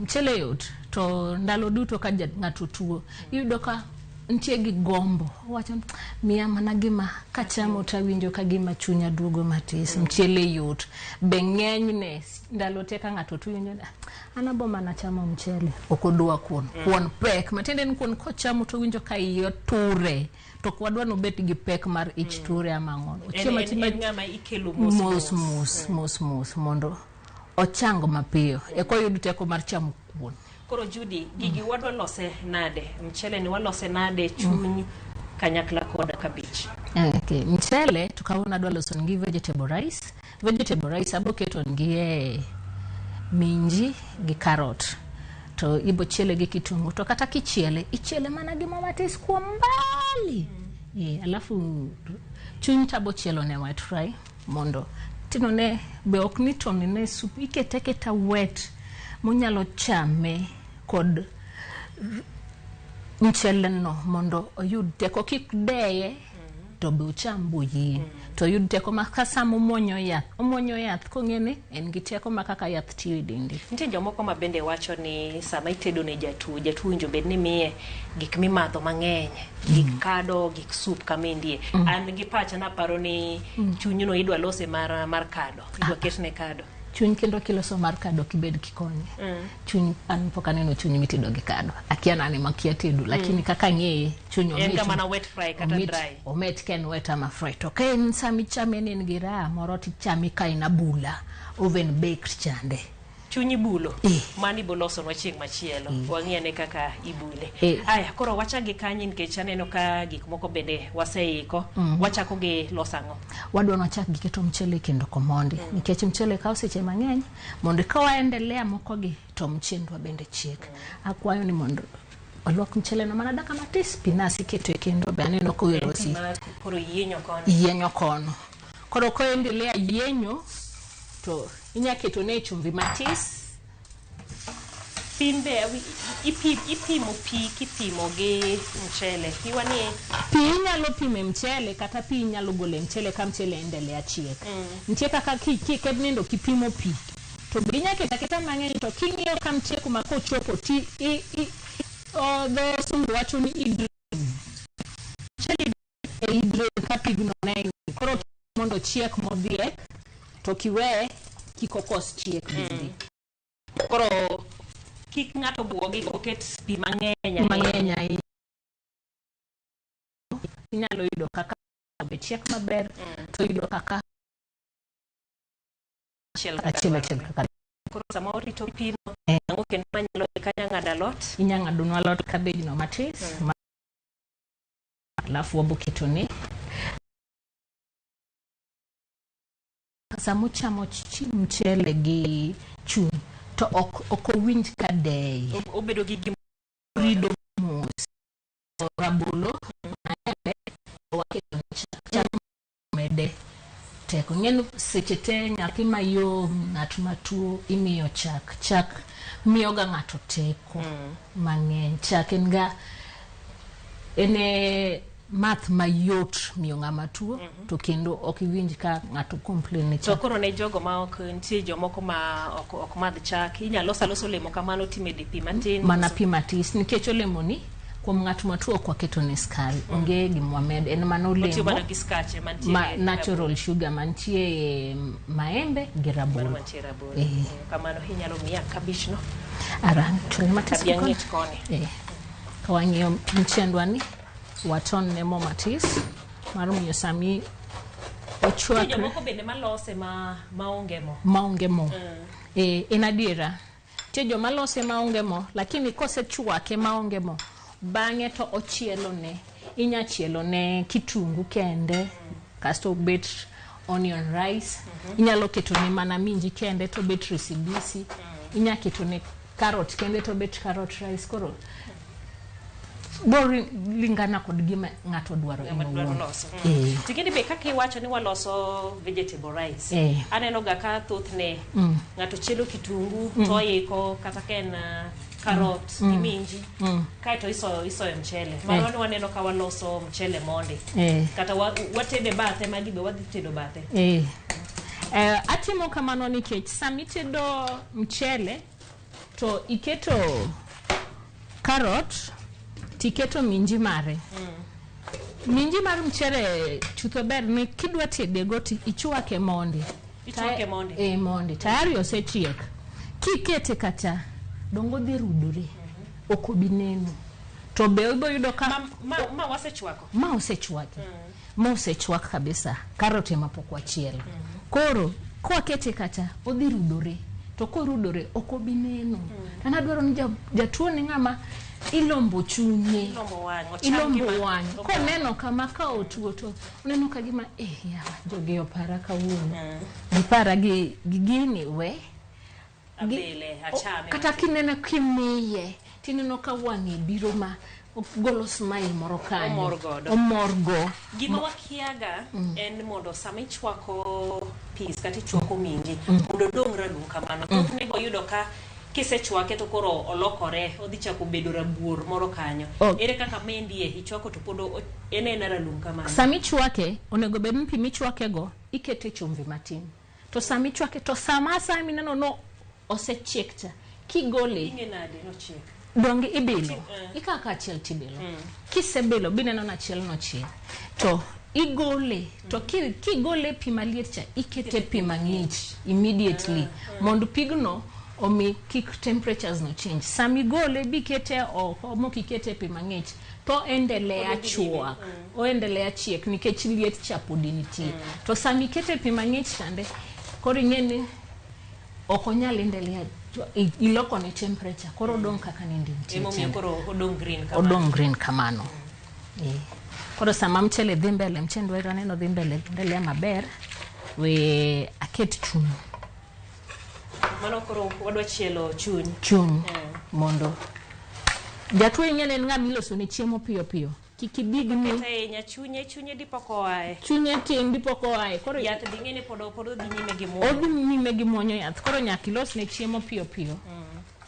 Mchele yot to ndalo duto ka ng'ato tuo iyudo ka nitie gi gombo owacho ni, miya mana gima kachamo tawinjo ka gima chunya duogo matis. Mchele yot be ng'enyne ndalo te ka ng'ato tuo iwinjo ni, "Ah, an abo mana chamo mchele ok odwa kuon." Kuon pek matiende ni kuon kochamo towinjo ka iye ture to ok wadwa nobed gi pek mar ich ture ama ang'o. En, Ochiemo en, achiema en ng'ama ikelo mos mos mos mos mos mondo ochang mapiyo eka oyud teko mar chamo kuon. Koro Judy, gigi wadwa lose nade? Mchele ni walose nade chuny kanyakla kod kabich? Okay. Mchele to kawuono adwa loso nigi vegetable rice. Vegetable rice abo keto nigi e minji gi carrot to ibo chiele gi kitungu to kata kichiele ichiele mana gi mo matis kuom mbali. Alafu chuny tabo chielo ne wet fry mondo tinone be ok ni to ne soup ikete aketa wet monyalo chame kod mchele no mondo oyud teko kik deye to be ocham boyieng' to oyud teko ma ka sama omuonyo yath omuonyo yath kong'e ni en gi teko ma kaka yath tiyo e dende. Nitie jomoko ma bende wacho ni sama itedo ne jatuo, jatuo owinjo bed ni imiye gik mimadho mang'eny, gik kado, gik soup kamendie. An gi pacha naparo ni chunyno idwa lose mar kado, idwa ketne kado. Chuny kendo kiloso mar kado kibed kikonye. Chuny an pok aneno chuny mitedo gi kado. Akia nani makia tedo lakini kaka ang'eye chuny En omit. ga mana wet fry kata omit, dry. Omit ka en wet ama fry. To ka en sama ichame ni en gi raha moro tichame ka en abula, oven baked chande. Chuny ibulo. Mano ibo losonwa chieng' machielo. Wang'i ane kaka ibule. Aya, koro wachak gi kanye nikech aneno ka gik moko bende waseiko. Wachako gi loso ang'o? Wadwa nwachak gi keto mchele e kendo komondi. Nikech mchele kawo seche mang'eny mondo ka waendelea moko gi to mchendwa bende chiek. Akwayo ni mondo oluok mchele no mana dakika matis pi nas iketo e kendo be aneno En pi koerosi ma koro yienyo kono. Yienyo kono. Koro koendelea yienyo to inya keto ne chumvi matis. Pin be ipimo pi kipimo gi mchele. Piwa ni pi inyalo pimo e mchele kata pi inyalo golo e mchele ka mchele endelea chiek. Nitie kaka nindo kipimo pi to be inya keto aketa mang'eny to king'iyo ka mchele kuma kochopo ti dho sungu wacho ni i-drain. Mchele i-drain ka pigno ng'eny. Koro mondo chiek modhiek to kiweye kik okos chiek bende. Koro kik ng'ato buogi koket pi mang'eny ahinya. Mang'eny ahinya. Inyalo yudo kaka be chiek maber to yudo kaka achiel achiel achiel kaka. Koro sama orito pino, ang'o kendo manyalo kanya ng'ado alot? Inya ng'adonwa alot cabbage no matis. Alafu wabo ketone. Sama ochamo mchele gi chuny to ok owinj ka deye. Obedo gi gima rido mos. Rabolo, maembe, waketo ne chak. Chak mede teko. Ing'eni seche te nyathi mayom, ng'at matuo imiyo chak. Chak miyo ga ng'ato teko mang'eny. Chak en ga en e math mayot miyo ng'ama tuo to kendo ok iwinj ka ng'ato complain ni To chak. koro ne jogo ma ok nitie jomoko ma ok madh chak, inyalo loso alosa olemo kamano timede pi matin. Mana pi matis nikech olemo ni kuom ng'at matuo ok waketo ne skari. Onge gima wamed en mana Otiyo olemo mana gi skache mantie ma natural sugar mantie e maembe gi rabolo. Mano mantie rabolo. Kamano inyalo miya kabich no. Arang chule matis. Kabi ang'ich koni. Ka wang'iyo mchendwa ni waton ne mo matis mar miyo sami ochwakre. Jomoko bende malose maonge mo. Maonge mo. En adiera. Nitie joma lose maonge mo, lakini kosechwake maonge mo, bang'e to ochielo ne. Inya chielo ne kitungu kende, kasto obet onion rice. Inyalo keto ne mana minji kende to obet risibisi. Inya keto ne carrot kende to obet carrot rice. Koro biro lingana kod gima ng'ato dwaro en Ng'ama dwaro owuon. loso. Tigini be kaka iwacho ni waloso vegetable rice. Aneno ga ka thothne ng'ato chielo kitungu to oiko kata ka en carrot gi minji kaeto isoyo mchele. Mano ni waneno ka waloso mchele mondi. Kata watede bathe magi be wadhi tedo bathe. Atimo kamano nikech sama itedo mchele to iketo carrot Tiketo minji mare. Minji mar mchere chutho ber ni kidwa tedego to ichwake mondi. Ichwake mondi. Eh, mondi. Tayari osechiek. Kikete kata dongo dhi rudore. Ok obi neno. To be ibo yudo ka Ma wasechwako. Ma osechwaki. Ma osechwak kabisa. Karot ema pok wachielo. Koro kwakete kata odhi rudore. To korudore ok obi neno. To an adwaro ni jatuo ni ng'ama ilombo chunye. Ilombo wang'. Ocham Ilombo gima- wang'. Koneno kama ka otuo to oneno ka gima yawa jogi opara kawuono. Gipara gi gini we. Abele, achame. Kata kineno kimiye tineno ka wang'e biro ma golo smile moro kanyo. Omor godo. Omor go. Gima wakiaga en mondo sama ichwako peas kata ichwako minji mondo odong' ralum kamano. Thothne boyudo ka kisechwake to koro olokore, odhi chako bedo rabuor moro kanyo. Ere kaka mendie ichwako to pod en ena ralum kamano? Sama ichwake, onego bed ni pi michwake go ikete chumvi matin. To sama ichwake to sama asaya mineno no osechiek cha, kigole Ing'e nade nochiek? Donge ibilo. Ikawo ka achiel tibilo. Kisebilo bineno ni achiel nochiek. To igole, to kigole pi maliet cha, ikete pi mang'ich immediately. Mondo pigno omi kik temperatures no change. Sama igole bikete oko mokikete pi mang'ich, to endelea chwak. Oendelea chiek nikech liet cha podi nitie. To sama ikete pi mang'ich chande, koro ing'e ni ok onyal endelea iloko ne temperature koro odong' kaka nende nitie. Emomiyo koro odong' green kamano. Odong' green kamano. Koro sama mchele dhi mbele, mchele dwaro neno dhi mbele, endelea maber, we aket chuny. Mano koro wadwa chielo chuny. Chuny. Mondo jatuo ing'e ni en ng'ama iloso ne chiemo piyo piyo. Kik ibigni. Kata ahinya chunye dipo koae. Chunye tin dipo koae. Koro yath dhi ng'e ni pod odhi nyime gi muonyo. Odhi nyime gi muonyo yath. Koro nyaka ilos ne chiemo piyo piyo.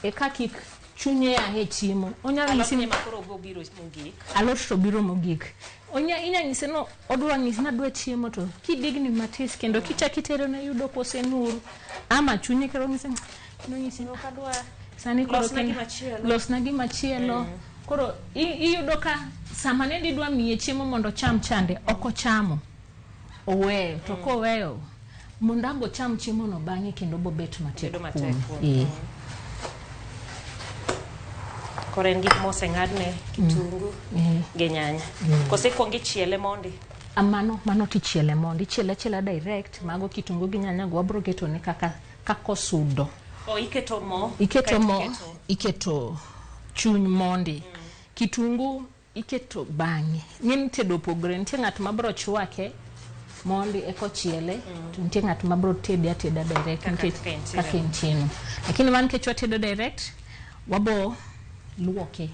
Eka kik chunye a e chiemo. Onyalo nyisi ni Alot ema koro biro mogik. Alot to biro mogik. Inya nyise no odwa nyisi na adwa chiemo to kidigni matis kendo kichak itere ne yudo kosenur ama chunye kero nyise no nyisi ok adwa sani koro Losna gimachielo. Losna gimachielo. Koro iyudo ka sama ne idwa miye chiemo mondo ocham chande ok ochamo. Oweyo to koweyo mondo ang' ocham chiemo no bang'e kendo bobet matek Bedo matek kuome. kuome. Koro en gik moseng'adne kitungu gi nyanya. Kose ikuongo ichiele mondi? Mano tichiele mondi. Ichiele achiela direct mago kitungu gi nyanya go wabro ketone kaka osudo. O iketo mo. Iketo mo, iketo chuny mondi. Kitungu iketo bang'e. Ng'eni tedo opogore. Nitie ng'at ma bro chwake mondi eka ochiele, to nitie ng'at ma bro tede ateda direct nikech kaka entie no. Lakini wan nikech watedo direct, wabo luoke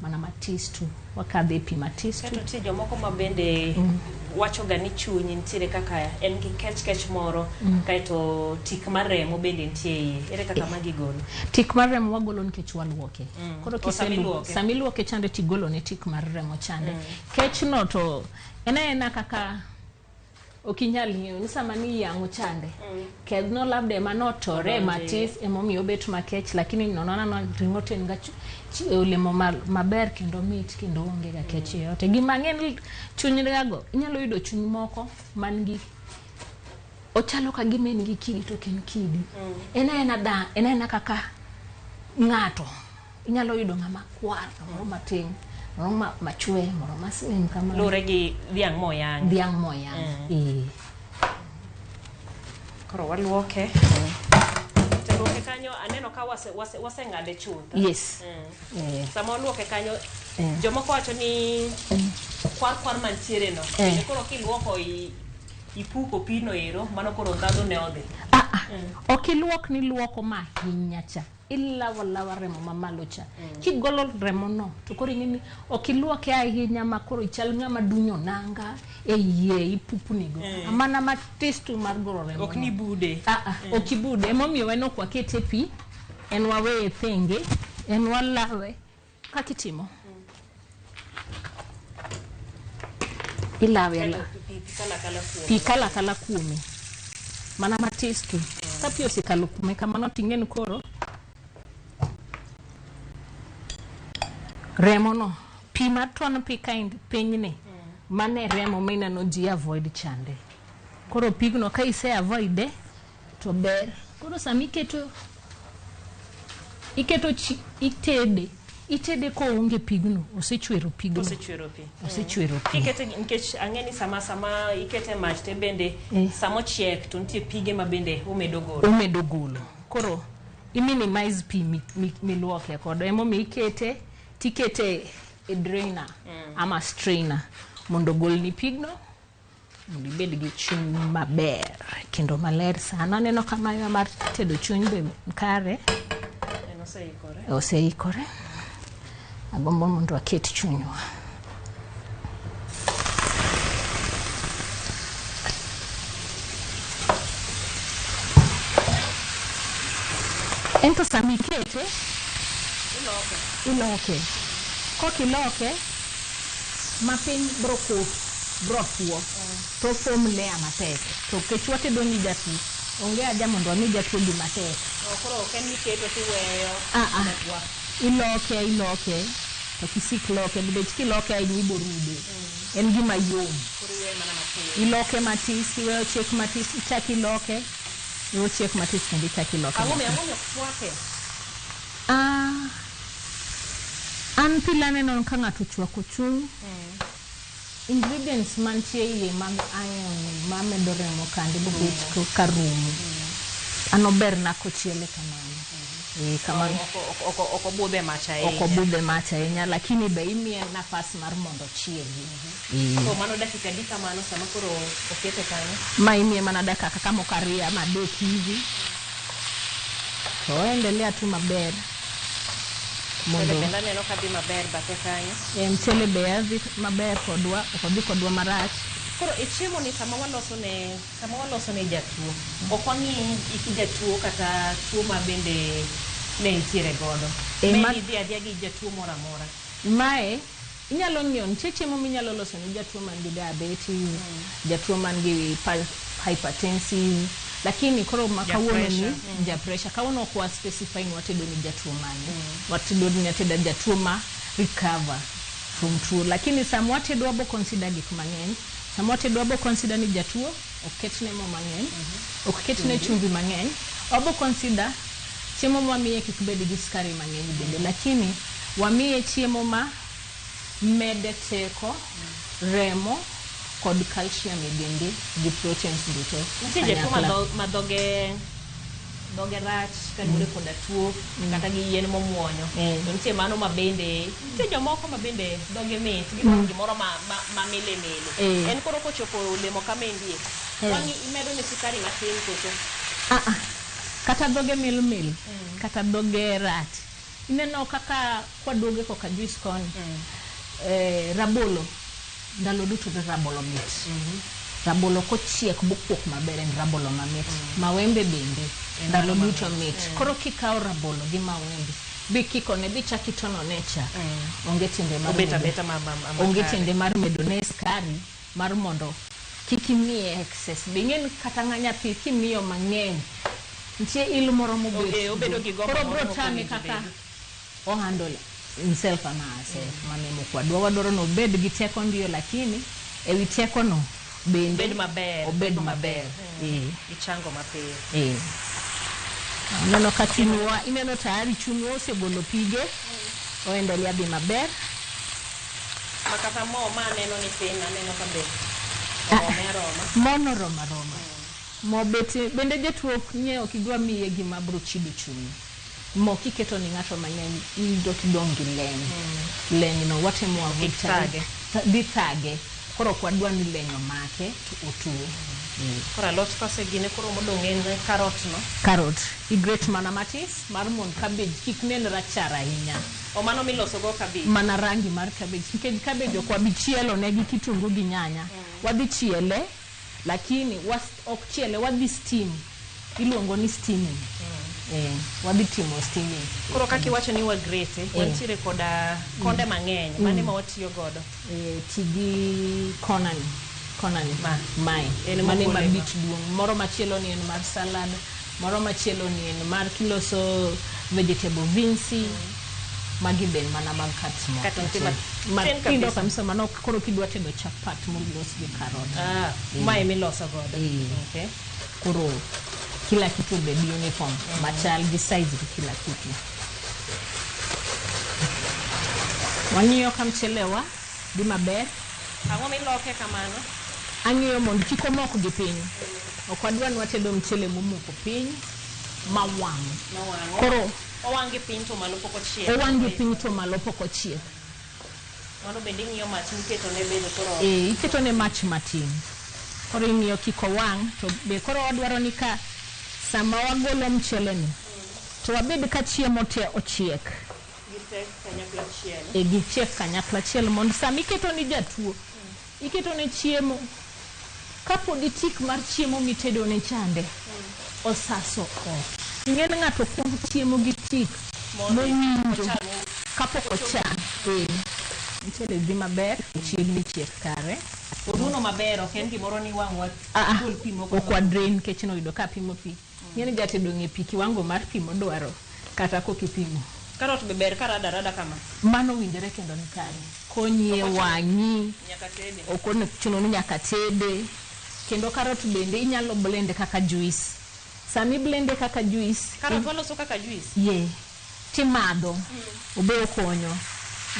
mana matis tu, wakadhe e pi matis tu. Kato nitie jomoko ma bende wacho ga ni chuny nitiere kaka en gi kech kech moro, kaeto tik mar remo bende nitie iye. Ere kaka magi golo? Tik mar remo wagolo nikech waluoke. Koro Sama iluoke. Sama iluoke chande tigolo ne tik mar remo chande. Kech no to en aena kaka ok inyal ng'eyo ni sama ni yang'o chande. Kedhno labda ema notore Odonje. matis emomiyo obet makech, lakini nono aneno ring'o to en ga olemo maber kendo mit kendo onge ga kech yoyote. Gima ang'e ni chuny gago inyalo yudo chuny moko man gi ochalo ka gima en gi kidi to ok en kidi. En aena da, en aena kaka ng'ato inyalo yudo ng'ama kwar, moro matin, moro machwe, moro maslim kamano. Luwore gi dhiang' moyang'. Dhiang' moyang'. Koro waluoke. To luoke kanyo aneno ka waseng'ade chuth. Yes. Sama waluoke kanyo, jomoko wacho ni kwar kwar mantiere no. Bende koro kiluoko ipuko pino ero, mano koro ndhadhu ne odhi. Ok iluok ni luoko ma ahinya cha. Ilawo lawa remo mamalo cha. Kigolo remo no, to koro ing'e ni ok iluoke ahinya ma koro ichal ng'ama dunyo nanga e yie ipupni go. Mana matis tu mar golo remo. Ok ni bude. Ok ibude. Emomiyo en ok wakete pi, en waweye thenge, en walawe. Kaka itimo? Ilawe ala. Pi kalo akala kuome. Pi kalo akala kuome. Mana matis tu. Ka pi osekalo kuome kamano ting'e ni koro remo no Pi mar ton pi kind pinyni mane remo mineno ji avoid chande. Koro pigno ka ise avoid to ber. Koro sama iketo iketo chi, itede itede koonge pigno, osechwero pigno. Osechwero pi. Osechwero pi. Kikete nikech ang'e ni sama sama ikete mach te bende sama ochiek to nitie pige ma bende omedo golo. Omedo golo. Koro i minimize pi miluoke kodo. Emomiyo ikete tikete e drainer ama strainer mondo ogolni pigno mondo ibed gi chuny maber kendo maler sana. Aneno ka mayo mar tedo chuny be kare. En oseikore. Oseikore. Agombo mondo aket chunywa. Ento sama ikete Iloke. Iloke. Kokiloke mapiny bro kot bro tuo to form layer matek to kech watedo ni jatuo onge haja mondo wami jatuo gima tek. Oh, koro ok en miketo tiweyo. Ah, ah. Matwa. Iloke iloke to kisik loke nikech kiloke ahinya iborude. En gima yom. Koro iweyo mana matin. Iloke matis, iweyo chiek matis, ichak iloke, iweyo chiek matis kendo ichak iloke. Ang'o matis. ang'o miyo ok chwake? Ah, an pile aneno ka ng'ato ochwako chuny, ingredients mantie iye mag iron mamedo remo kande bobet ka rumo. An oberna kochiele kamano. Eh, kamano. Ok obudhe e mach ahinya. Ok obudhe mach ahinya, lakini be imiye nafas mar mondo ochiegi. Eh. So mano dakika adi kamano sama koro okete kanyo? Ma imiye mana dakika kaka moko ariyo ama adek hivi. To oendelea tu maber. Mchele Mondo bende aneno ka dhi maber bathe kanyo. Eh, mchele be dhi maber kodwa, ok odhi kodwa marach. Koro e chiemo ni sama waloso ne jatuo, ok wang'i hik jatuo kata tuo ma bende ne nitiere godo. E, Me idhi adhiya gi jatuo moro amora. Mae inyalo ng'iyo nitie chiemo minyalo loso ne jatuo man gi diabetes, jatuo man gi hypertensive, lakini koro ma Ja kawuono ni pressure. Ja pressure kawuono ok wa specify ni watedo ni jatuo mane. Watedo ni ateda jatuo ma recover from tuo, lakini sama watedo wabo consider gik mang'eny. Sama watedo wabo consider ni jatuo ok ketne mo mang'eny, ok ketne Chumbi. Chumbi mang'eny. Wabo consider chiemo mwamiye kik bed gi sukari mang'eny bende, lakini wamiye chiemo ma mede teko, remo kod calcium e dende gi proteins duto Nitie jatuo ma kanyakla. ma dhoge dhoge rach kaluwore koda tuo kata gi yien momuonyo. To nitie mano ma bende nitie jomoko ma bende dhoge mit gidwaro gimoro ma mili mili. En koro kochopo olemo kama endie, wang'i imedo ne sukari matin koso? Ah, ah. Kata dhoge mil mil, kata dhoge rach. Ineno kaka kwaduoge koka juice koni. Eh, rabolo ndalo duto to rabolo mit. Rabolo kochiek bokuok maber en rabolo mamit. Mawembe bende En ndalo mano duto mamit. mit. Koro kikawo rabolo gi mawembe bikikone bichak itonone chak. Onge tiende mar Obet medo- abeta ma onge kare. tiende mar medo ne sukari mar mondo kik imiye excess. Be ing'e ni kata ng'a nyathi kimiyo mang'eny nitie il moro mobet. Obedo gi gombo Koro moro bro mok tame owinjo kaka bedi. o handle himself ama herself. Mano ema ok wadwa. Wadwaro ni obed gi teko ndio, lakini ewi teko no bende Obed maber. Obed maber. Eh. Ichango mapiyo. Eh. Aneno ka chunywa, ineno tayari chunywa osegolo pige. Oendelea dhi maber. Ma kata mo ma aneno ni tin aneno ka be Ah. orome aroma. Mono roma roma. Mo bet bende jatuo ok nye ok idwa miye gima bro chido chunye. Mo kiketo ni ng'ato mang'eny iyudo kidong' gi leny. Leny no watemo avoid. Kik thage. Dhi thage. Koro ok wadwa ni leny omake to otuo. Koro alot kosegine koro modong' en karot no. Carrot igrate mana matis mar mondo cabbage kik nen rachar ahinya. O mano miloso go cabbage. Mana rangi mar cabbage nikech cabbage ok wabi chielo ne gi kitungu gi nyanya. Wadhi chiele lakini was, ok chiele wadhi steam. Iluongo ni steaming. Eh, wadhi timo steaming. Koro kaka iwacho ni wagrate, wantiere koda konde mang'eny, mane ma watiyo godo? Eh, ti gi konani. Konani. Ma. Mae. En Mane ma mogole ma. bit duong'. Moro machielo ni en mar salad, moro machielo ni en mar kiloso vegetable vinci. Magi ben mana mag herbs mo. Kata nitie matin Matindo kabisa. kabisa mano koro kidwa tedo chapat molos gi karot. Ah, mae miloso godo. Okay. Koro kila kitu obed uniform machal gi size gi kila kitu. Wang'iyo ka mchelewa dhi maber. Ang'o miloke kamano? Ang'iyo mondo kik omok gi piny. Ok wadwa ni watedo mchele momoko piny mawang'. Mowang'. Koro owang' gi piny to malo pok ochiek. owang' gi piny to malo pok ochiek. Mano bende ing'iyo mach miketo ne bende koro. Eh, iketo ne mach matin. Koro ing'iyo kik owang' to be koro wadwaro ni ka sama wagolo mchele ni to wabed ka chiemo te ochiek. Gitek kanyakla achiel. E gichiek kanyakla achiel mondo sama iketo ni jatuo, iketo ne chiemo kapod itik mar chiemo mitedo ne chande osaso ot. Ing'e ni ng'ato kuong chiemo gi tik mowinjo kapok ocham. Eh, mchele dhi maber, chiegni chiek kare. Oruno maber ok en gimoro ni wang' wa Ah, ah, gol pi moko. ok wa drain nikech noyudo ka pimo pi. Ing'e ni jatedo ong'e pi kiwango mar pi modwaro kata kok ipimo. Karot be ber karada rada kama. Mano owinjore kendo ni kare. Konyi e wang'i. Nyaka tede. Ok ochuno ni nyaka tede. Kendo karot bende inyalo blend kaka juice. Sama iblende kaka juice, Karot waloso kaka juice. ye timadho obe okonyo.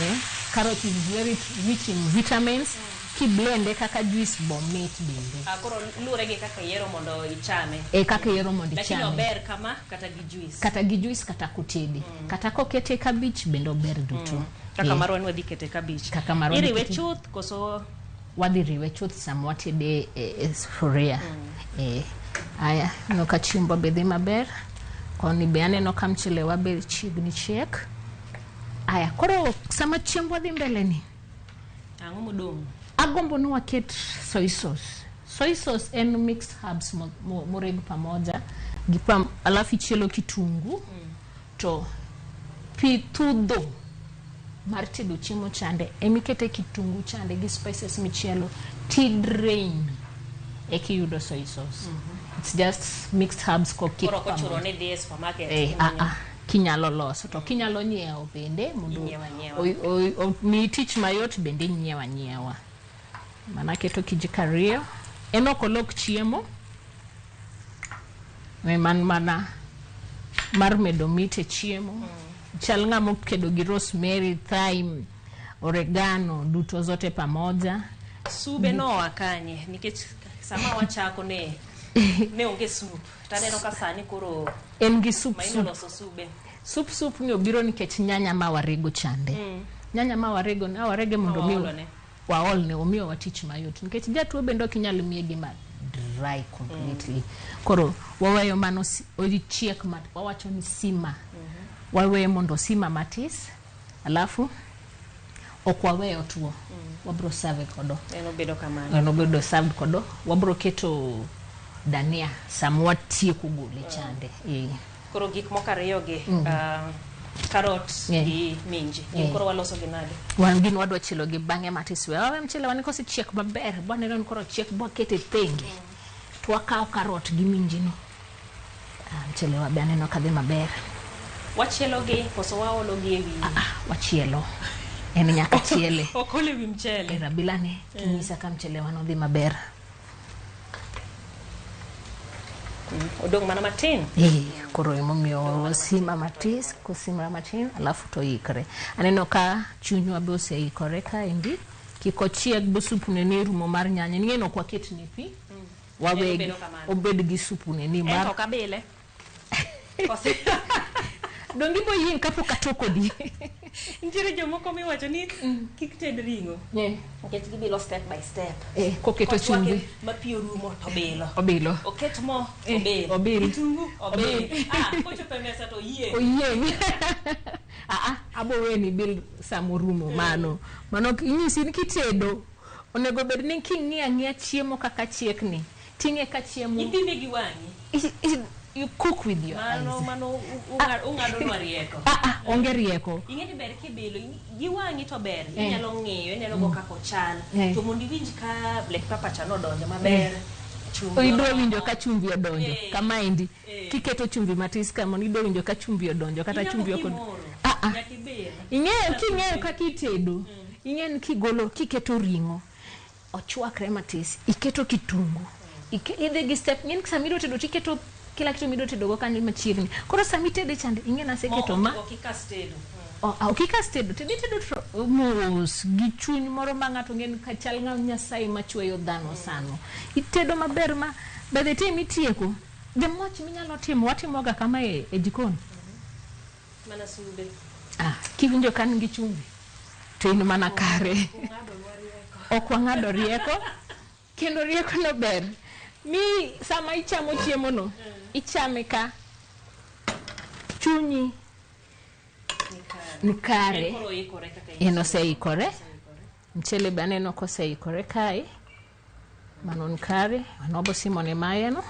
Eh? Carrot is very rich in vitamins. Kiblende kaka juice bomit bende. Ah, koro luwore gi kaka iyiero mondo ichame. E kaka iyiero mondo Lakini ichame. ober kama kata gi juice. Kata gi juice kata kotede. Kata kokete e kabich bende ober duto. Kaka Eh. marwa ni wadhi kete kabich. Kaka marwa Iriwe nikete- chuth koso wadhi riwe chuth sama watede e sufuria. Eh, aya, aneno ka chiembwa be dhi maber. Koni be aneno ka mchelewa be chiegni chiek. Aya, koro sama chiembwa dhi mbele ni, ang'o modong'? agombo ni waket soy sauce. Soy sauce en mixed herbs moreg pamoja gi pam, alafu ichielo kitungu to pi thudho mar tedo chiemo chande emikete kitungu chande gi spices michielo ti drain eka iyudo soy sauce. It's just mixed herbs kokik Koro ok ochuno pamoja. ni idhi e supermarket. Eh, imanyo. ah, ah, kinyalo loso to kinyalo nyiewo bende mondo Inyiewo anyiewa. omiyi tich mayot bende inyiewo anyiewa. Mana keto kijiko ariyo. En ok olok chiemo. En man mana mar medo mit e chiemo. Chal ng'ama okedo gi rosemary, thyme, oregano duto zote pamoja. Sube noa kanye nikech sama wachako ne ne onge sup taneno ka sani koro En gi sup Maino sup. loso sube. Sup sup ni obiro nikech nyanya ma warego chande. Nyanya ma warego na warege mondo mi Waolone. waolne omiyowa tich mayot nikech jatuo bende ok inyal miye gima dry completely. Koro waweyo mano ochiek ma wawacho ni sima. Waweyo mondo osima matis alafu ok waweyo otuo. Wabro serve kodo. En obedo kamano. En obedo served kodo. Wabro keto dania sama watieko gole chande. Eh. Koro gik moko ariyo gi karot gi minji. Gin koro waloso gi nade? Wan gin wadwa chielo gi bang'e matis. We wawe mchele wan kosechiek maber bwaneno ni koro ochiek bwakete thenge to wakawo karot gi minji no. Ah, mchele wa be aneno kadhi maber. Wachielo gi koso waolo gi ewi? Wachielo. En nyaka chiele. Ok ol ewi mchele. Rabila ne kinyisa ka mchele wan odhi maber. Odong' mana matin. Eh, koro emomiyo wasima matis, kosima matin alafu to ikre. Aneno ka chunywa be oseikore kaendi. Kik ochieg bo supu ne ni rumo mar nyanya. Ing'e ni ok waket ne pi. Wawegi Obedo kamano. obed gi supu ne ni En mar to ok abile. Donge ibo yieng' kapok atoko di. Nitiere jomoko miwacho ni kik ted ring'o. Nikech gibilo step by step. Eh, koketo Kochwake chumbi. ma pi orumo to obilo. Obilo. Oket mo Eh, obil. obil. Kitungu obil. Obil. Ah, kochopo e mesa to oyieng'. Oyieng'. Ah, ah, abo weni bil samorumo mano. Mano inyisi ni kitedo onego bed ni king'iyo ang'iya chiemo kaka chiek ni. Ting'e ka chiemo. Ipime gi wang'i. You cook with your Mano eyes. mano ung'ado nwa rieko. Ah, onge rieko. Ing'e ni ber kibilo gi wang'i to ber Eh. inyalo ng'iyo ineno go kaka ochal to mondo iwinj ka black pepper cha nodonjo maber chumbi Idwa oromo. winjo ka chumbi odonjo. Eh. Kamaendi. Eh. Kiketo chumbi matis kama idwa winjo ka chumbi odonjo kata Inyalo chumbi ok kimoro. Ah, Ah. Nyaka ibil. Ing'eyo king'eyo kaka itedo. Ing'eyo ni kigolo kiketo ring'o ochwakre matis, iketo kitungu. Idhi gi step, ng'eni sama idwa tedo tiketo kila kitu midwa tedo go kanyo machiegni. Koro sama itede chande ing'e ni aseketo ma. Ok ikas tedo. Ok ikas tedo, tedo itedo mos gi chuny moro ma ng'ato ng'e ni ka chal ng'a Nyasaye machweyo dhano sano. Itedo maber ma by the time itieko, the much minyalo timo, watimoga kama e jikon. Mana sube. Ah, kiwinjo ka nigi chumbi, to in mana kare. Ok wang'ado rieko, kendo rieko no ber. Mi sama ichamo chiemo no, ichame ka chunyi ni kare. En koro oikore kaka En oseikore. Mchele be aneno koseikore kae. Mano ni kare. Mano simone mayeno.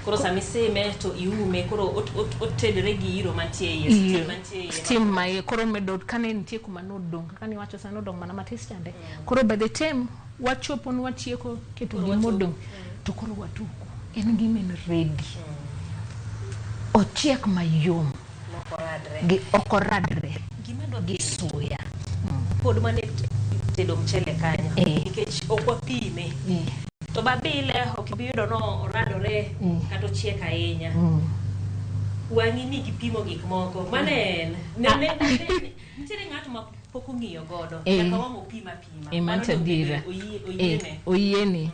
Koro sama isime to iume koro otedre gi iro mantie iye, steam mantie iye. Steam ma iye koro medo kane nitie kuma nodong' kaka niwacho sa nodong' mana matis chande. Koro by the time wachopo ni watieko keto gimodong' to koro watuko. En gima en ready. Ochiek mayom. Gi ok oradre. Gima dwa gi suya. Pod mane tedo mchele kanyo nikech ok wapime. To babile ok ibi yudo no oradore kata ochiek ahinya. Wang'i ni gipimo gik moko. Mano en. Nitiere ng'at ma pok ong'iyo godo. Nyaka wang' opim apima. Mano to adiera. Oyiene. Oyiene.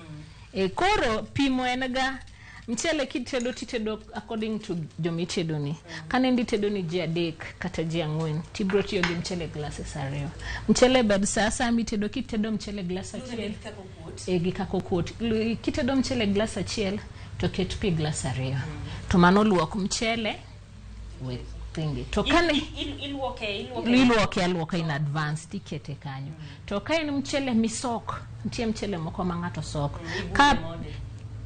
Koro pimo en ga mchele kitedo titedo according to jomitedo ni. Kane nditedo ni ji 3 kata ji 4 tibro tiyo gi mchele glasses 2. Mchele bed sa asaya mitedo kitedo mchele glass achiel. Gi kaka okuot. Kitedo mchele glass achiel to ket pi glass 2. To mano luok mchele with thingi. To kane iluoke aluoka in advance tikete kanyo. To ka en mchele misok, nitie mchele moko ma ng'ato sok. Ka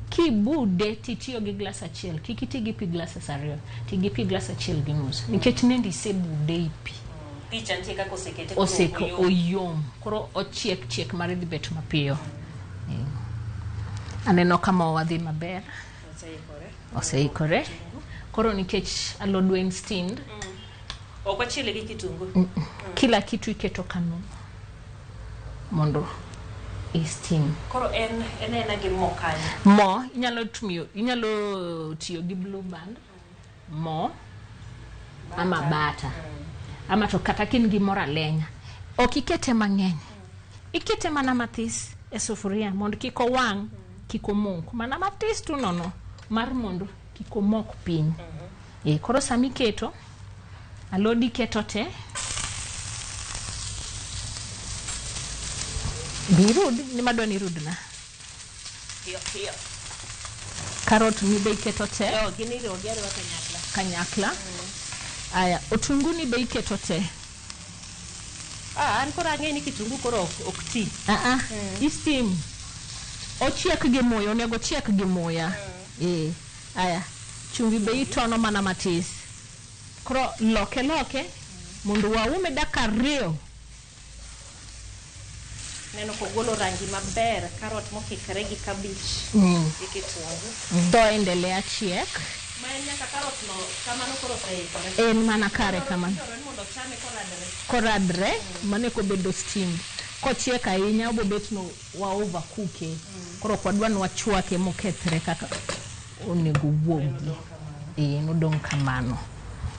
kibude titiyo gi glass achiel, kik iti gi pi glasses 2, ti gi pi glass 1.5. Nikech nendi isebude i pi. Picha nitie kaka osekete Oseko oyom. Koro ochiek chiek mare dhi bet mapiyo. Aneno ka mowa dhi maber. Oseikore. Koro nikech alodwa en steamed. Ok wachiele gi kitungu. Kila kitu iketo kano mondo i steam. Koro en ena gi mo kanyo. Mo inyalo tiyo gi Blue Band, mo ama bata. Ama to kata kin gi mor alenya. Ok ikete mang'eny. Ikete mana matis e sufuria mondo kik owang', kik omok. Mana matis tu nono mar mondo kik omok piny. Koro sama iketo alodi iketo te. Birud, ni madwa ni irudna. Piyo piyo. Karot ni be iketo te. Yo, gin iriwo gi ariwa kanyakla. Kanyakla. Aya, otungu ni be iketo te. An koro ang'e ni kitungu koro ok ti. I steam. Ochiek gi muya, onego ochiek gi muya. Aya, chumbi be itono mana matis. Koro loke loke mondo waume dakika 2. Neno kogolo rangi maber, karot mokikore gi kabich gi kitungu. To endelea chiek. Ma en nyaka karot no kamano koro oseikore. En mana kare kamano. Mondo chame koradre. Koradre, mano eko bedo steamed. Kochiek ahinya obo bet no wa overcooke. Koro ok wadwa ni wachwake mokethre kaka onego wuogi. Nodong' kamano.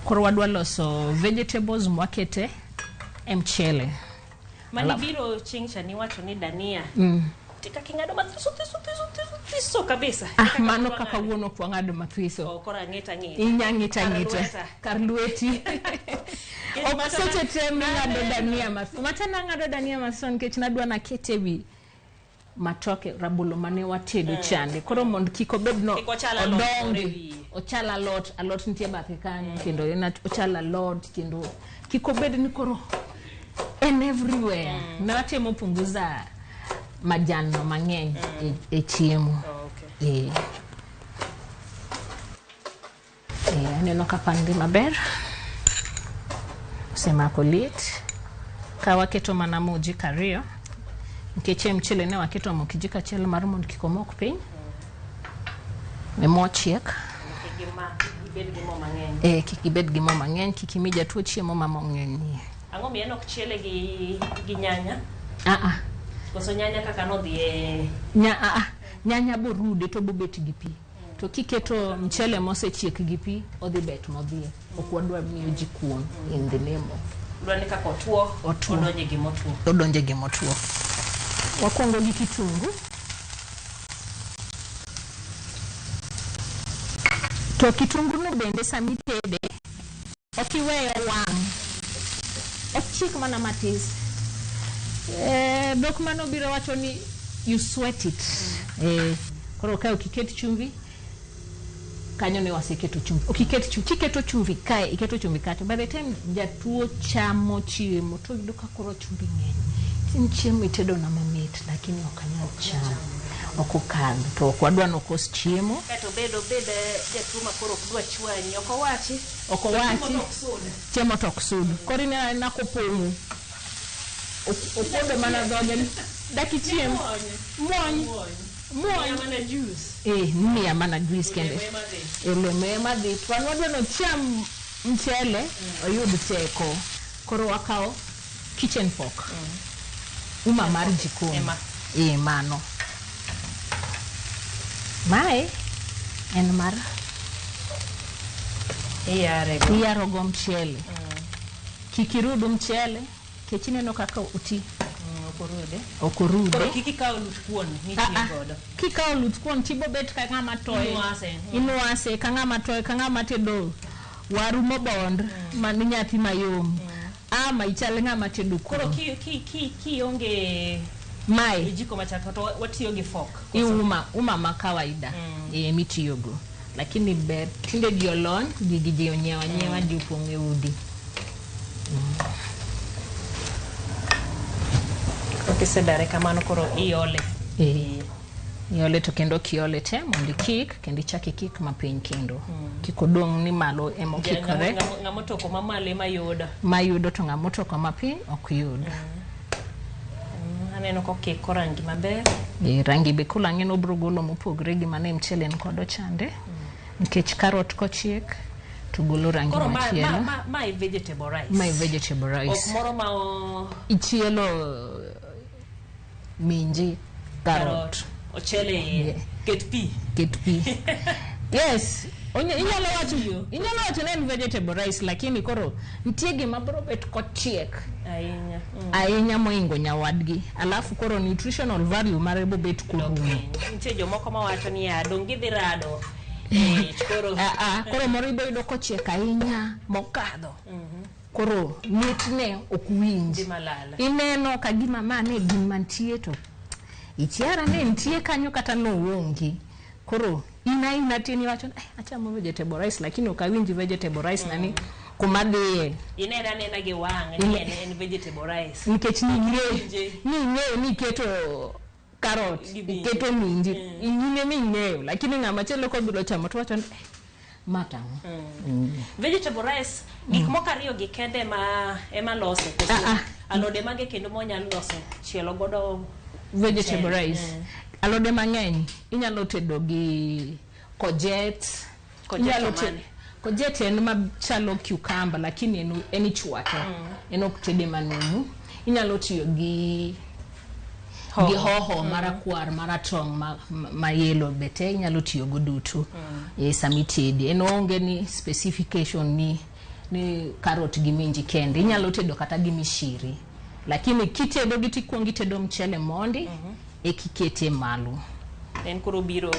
Koro wadwa loso vegetables mwakete e mchele. Mani biro chieng' cha niwacho ni dania. Tika king'ado mathiso thiso thiso thiso thiso kabisa. Mano kaka wuon ok wang'ado mathiso. Koro ang'ita ang'ita. Inya ng'ita ang'ita. Kar lweti. Ok seche te ming'ado dania mathiso. Macha nang'ado dania mathiso nikech nadwa nakete wi matoke rabolo mane watedo chande. Koro mondo kik obed no odongi. Ochal alot, alot nitie bathe kanyo kendo ochal alot kendo kik obed ni koro en everywhere. Natemo punguza majan no mang'eny e chiemo. Aneno ka pan dhi maber. Osemako liet. Ka waketo mana mo ojiko 2. Nikech e mchele ne waketo mo kijiko achiel mar mondo kik omok piny. We mo chiek. gibed gi mo mang'eny. Eh, kik ibed gi mo mang'eny, kik imi jatuo chiemo ma mo ng'enyie. Ang'o miyo en ok chiele gi gi nyanya? Ah ah. Koso nyanya kaka nodhi e Nya, ah, ah. Nyanya borude to bobet gi pi. To kiketo mchele mosechiek gi pi, odhi bet modhie. Ok wadwa miyo ji kuon in the name of. Dwa ni kaka otuo, Otuo. odonje gimotwo. Odonje gimotwo. Wakwongo gi kitungu. To kitungu no bende samitede, ok iweye wang'. Ochiek mana matis. Eh, dhok mano biro wacho ni you sweat it. Eh, koro kae ok iket chumvi, kanyo ne waseketo chumvi. Ok iket chumvi, kiketo chumvi kae, iketo chumvi kacha. By the time jatuo chamo chiemo to yudo ka koro chumvi ng'eny. Tin chiemo itedo na mamit lakini ok anyal chamo. Ok okadho. To ok wadwa nokos chiemo. Kaeto obed obed jatuo ma koro ok dwa chwanyi, ok owachi. Ok owachi. To chiemo to ok sud. Chiemo to ok sud. Koro ineno anena kopong'o. Okuodo mana dhoge ni dak ichiem. Muony. Muony. Miya mana juice. Eh, miya mana juice kende. Olemo ema dhi. Olemo ema dhi. To wan wadwa ni ocham mchele, oyud teko. Koro wakawo kitchen fork. Uma mar jikon. Ema. Eh, mano. Mae en mar Iyare go. Iyaro go mchele. Kik irud mchele, kech ineno kaka oti. Ok orude. Ok orude. Koro kik ikaw oluth kuon mitie godo. Kikawo oluth kuon tibobet ka ng'ama toye. Inwase. Inwase ka ng'ama toye, ka ng'ama tedo waru mobond man nyathi mayom. Ama ichal ng'ama tedo Koro kuon. ki ki ki kionge Mae. ojiko machal to watiyo gi fork. Iuma, uma ma kawaida eh, mitiyogo. Lakini ber tinde ji olony, gigi ji onyiewo anyiewa, ji opong' e udi. Koro kisedare kamano koro iole. Eh, iole to kendo kiole te mondo ikik kendo ichak ikik mapiny kendo. Kik odong' ni malo ema okikore. Ng'ama otoko mamalo ema yudo. Mayudo to ng'ama otoko mapiny ok yud. Aneno kokiko rangi maber. Eh, rangi be koro ang'e ni obiro golo mopogore gi mane mchele ni kodo chande. Nikech karot kochiek to golo rangi Koro ma, ma, machielo. ma, ma e vegetable rice. Mae vegetable rice. Ok moro ma o Ichielo minji, karot. Ochele iye. Yeah. Ket pi. Ket pi. Yes. Inyalo wacho inyalo wacho ni en vegetable rice lakini koro nitie gima biro bet kochiek Ahinya. Ahinya moingo nyawadgi. Alafu koro nutritional value mare bobet korumo. Nitie jomoko mawacho ni ya dong gidhi rado. Eh, koro Ah, ah, koro moro ibo yudo kochiek ahinya mokadho. Koro mitne ok winj. Dhi malala. Ineno ka gima ma ne gin mantie to ichiara ne nitie kanyo kata noonge. Koro in aina tin iwacho ni "Eh, achamo vegetable rice lakini ok awinj vegetable rice nani kuma dhiye." Ineno anena gi wang' ni en, en vegetable rice. Nikech ning'eyo Winje. ning'eyo ni iketo karot, Gi minji. iketo minji, in ema ing'eyo lakini ng'ama chielo kobiro chamo to wacho ni "Eh, ma tang'o." Vegetable rice gik moko ariyo gi kende ema ema lose koso alode mage kendo monyalo loso chielo godo Vegetable mchele. rice. Alode mang'eny inyalo tedo gi courgette. Courgette Inyalo to mane? Courgette en machalo cucumber lakini en, en ichwake. En ok tede manumu. Inyalo tiyo gi Hoho. gi hoho marakwar maratong' ma, ma, ma yellow be te inyalo tiyo go duto e sama itede. En onge ni specification ni ni karot gi minji kende. Inyalo tedo kata gi mishiri. Lakini kitedo gi tikuongo itedo mchele mondi ekikete malo. En koro biro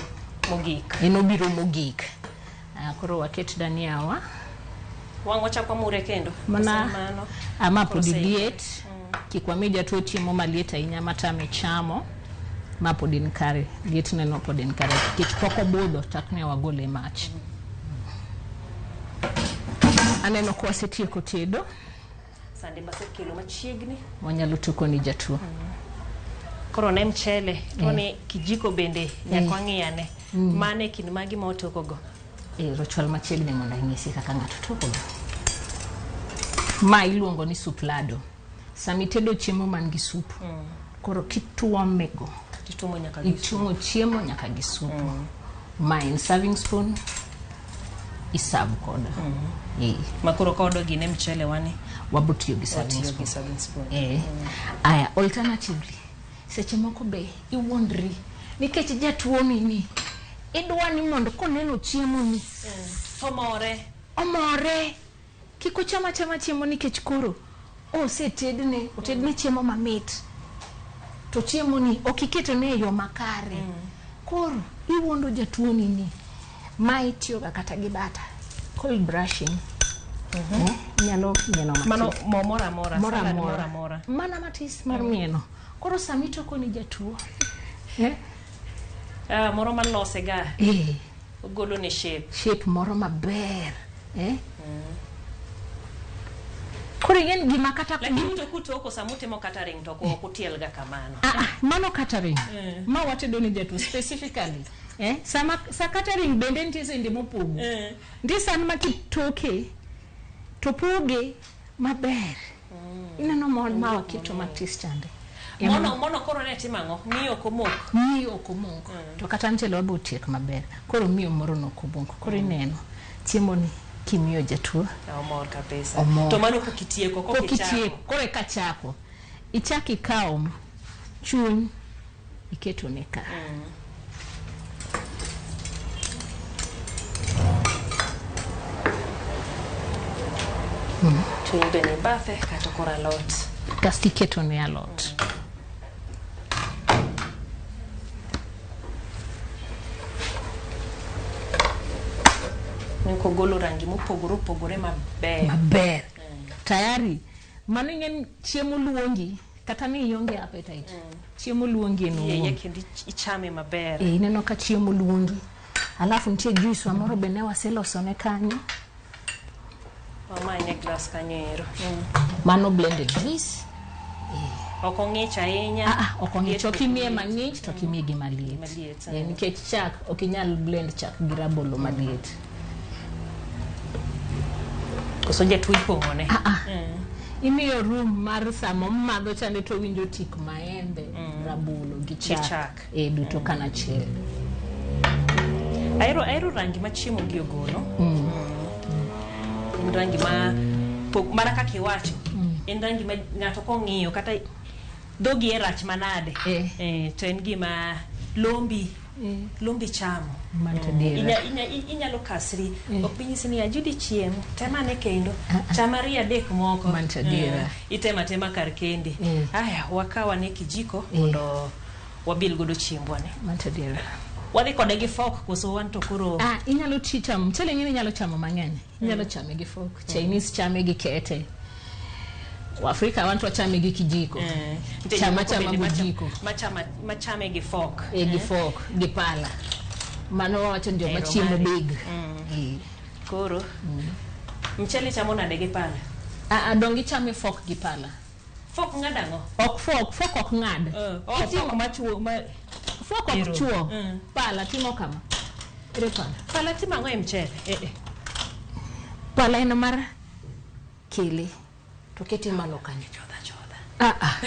mogik. En obiro mogik. Ah, koro waket dania wa. Wang' wachak wamure kendo. Mana Koso mano. ama Koro podi oseiye. liet. Kik wami jatuo chiemo maliet ahinya matame chamo. Ma pod en kare. Liet neno pod en kare. Nikech pok obudho chak ne wagole e mach. Aneno ka wasetieko tedo. Sande masekelo machiegni. Wanyalo toko ni jatuo. Koro ne mchele to ni kijiko bende nyaka wang'i ane. Mane kind magi ma otokogo. Eh, rochwal machiegni mondo anyisi kaka ng'ato tokogo. Ma iluongo ni suplado. Sama itedo chiemo man gi sup, koro kituomego, Tituomo nyaka gi ituomo chiemo nyaka gi supu. Ma en serving spoon. Iserve kodo. Makoro ka wadwa gine mchele wani Wabo tiyo gi serving Watiyo gi spoon. serving spoon. Aya, alternatively, seche moko be iwuondri nikech jatuo ni ni idwa ni mondo koneno chiemo ni Omore. Omore. Kik ocham achama chiemo nikech koro osetedne, otedne chiemo mamit. To chiemo ni ok iketone e yo makare. Koro iwuondo jatuo ni ni ma itiyoga kata gi bata. Cold brushing. Inyalo mieno matis. Mano mo moro amora, Moro salad amora. moro amora. Mana matis mar mieno. Koro sama itoko ni jatuo. Moro malose ga. Ogolo ne shape. Shape moro maber. Koro ing'e gima kata Lakini to kutoko sama utimo catering to ok utiel ga kamano. Mano catering. Ma watedo ne jatuo specifically. Sama sa catering bende nitie sende mopogo. Nitie san ma kitoke to poge maber. Ineno mon ma waketo matis chande. Mono koro ne timo ang'o? Miyo ok omok. Miyo ok omok. To kata mchele wabo otiek maber. Koro miyo moro no ok omok. Koro ineno chiemo ni kimiyo jatuo. Omor kabisa. Omor. To mano pok itieko, pok Pok itieko. Koro eka chako. Ichak ikawo chuny iketo ne ka. Chuny be ni bathe kata koro alot. Kasto iketo ne alot. Kogolo rangi mopogore opogore maber. Maber. Tayari. Mano ing'e chiemo luongi kata ni ionge appetite. Chiemo luongi en Iye owuon. kendo ichame maber. Ineno ka chiemo luongi. Alafu nitie juice wa moro be ne waselosone kanyo. Wamanye glass kanyo ero. Mano blended juice. Ok ong'ich ahinya. Ok ong'ich. Ok imiye mang'ich to ok imiye gi maliet. Maliet. Nikech chak ok inyal blend chak gi rabolo maliet. Koso jatuo ipong'one. Imiyo room mar sama omadho chande to owinjo tik maembe, rabolo gi chak. Duto kanachiel. Ahero rangi ma chiemo gi ogolo. En rangi ma mana kaka iwacho. En rangi ma ng'ato kong'iyo kata dhogi e rach manade. To en gima lombi. Lombi chamo. Inyalo kasri. Ok binyisi ni Ajudi chiem, tema ane kendo. Cham ariyo adek moko. Itema tema kar kendi. Aya, wakaw ane kijiko mondo wabil godo chiembwa ni. Wadhi kode gi fork koso wan to koro Inyalo chamo mchele ing'e ni inyalo chamo mang'eny. Inyalo chame gi fork. Chinese chame gi kete. Waafrika wan to wachame gi kijiko. Chama chama gi jiko. Machame gi fork. Gi fork, gi pala. Mano wawacho ni joma chiemo big. Koro mchele chamo nade gi pala? Donge ichame fork gi pala. Fork ng'ado ang'o? Ok fork, fork ok ng'ad. Fork machuo ma fork ok chuo. Pala timo kama. Ere pala? Pala timo ang'o e mchele? Pala en mar kele. To kete malo kanyo. Chodha.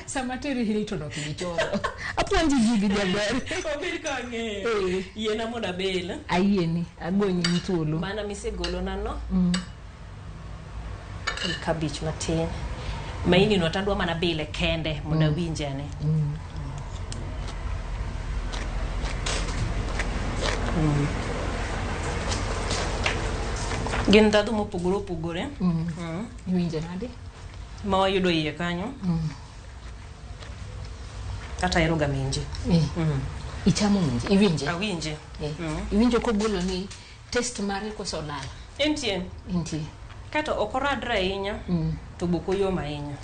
Sama teri Hilton ok ibi chodho. Apuonji gigi jaber. Obed ka ang'eyo. Yiena mondo abel. Ayieni, agonyi ni thuolo. Mana misegolona no. Kabich matin. Maini no tadwa mana bile kende mondo awinje ane. Gin ndhadhu mopogore opogore. Iwinjo nade? Ma wayudo iye kanyo. Kata ahero ga minji. Ichamo minji, iwinje? Awinje. Iwinjo kogolo ni taste mare koso olal? Entie. Entie. Kato ok oradre ahinya, to be ok oyom ahinya.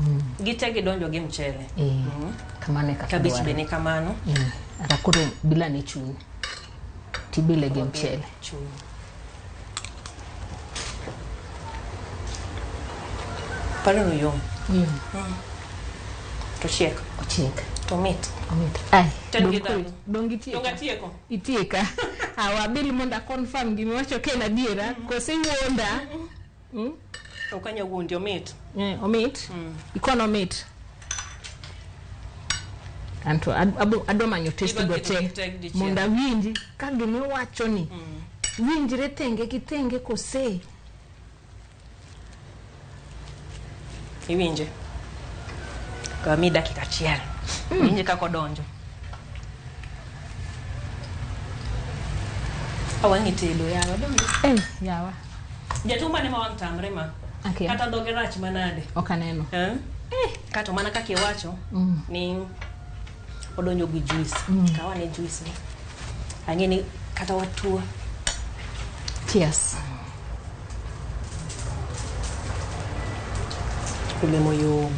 Gite gidonjo gi mchele. Kamano e kaka Kabich dwarore. be ni kamano. Ata koro bila ne chuny. Tibile gi mchele. Chuny. Paro no yom. To chiek. Ochiek. To mit. Omit. Ai, Donge itieka. atieko? Itieka. Awa bil mondo a confirm gimiwacho ka en adiera, kose iwuonda? Ok anyal wuondi, omit. Omit? Ikono omit? Anto adwa manyo taste go te mondo awinji ka gimiwacho ni Winjre thenge gi thenge kose. Iwinje. Kami dakika achiel. Iwinje kaka odonjo. Awang'i tedo yawa donge. Yawa. Jatuo mane ma wang' tamre ma? Akia. Kata dhoge rach manade. Ok aneno. Eh? Kato mana kaka iwacho ni odonjo gi juice. Kaw ane juice ni. Ang'e ni kata watuo. Cheers. Olemo yom.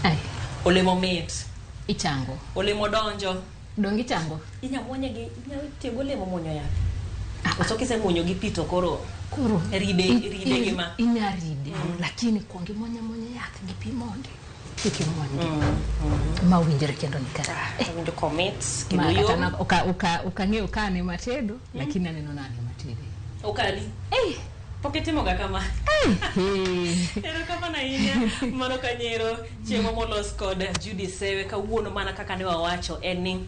Ai. Olemo mit. Ichango. Olemo donjo. Donge ichango? Inya muonye gi inya tiyo gi olemo muonyo yath. Koso kisemuonyo gi pi to koro Koro ride ride gi ma. Inya ride lakini kuong imuony amuonya yath gi pi mondi. Kik imuony gi. Ma winjre kendo ni kare. Awinjo komit Ma kendo kata yom. na ok ang'eyo ka an ema tedo, lakini aneno na an ema tede. Okali. Pok itimoga kama. Erokamano ahinya mano kanyero chiemo molos kod Judy Sewe kawuono mana kaka ne wawacho en ni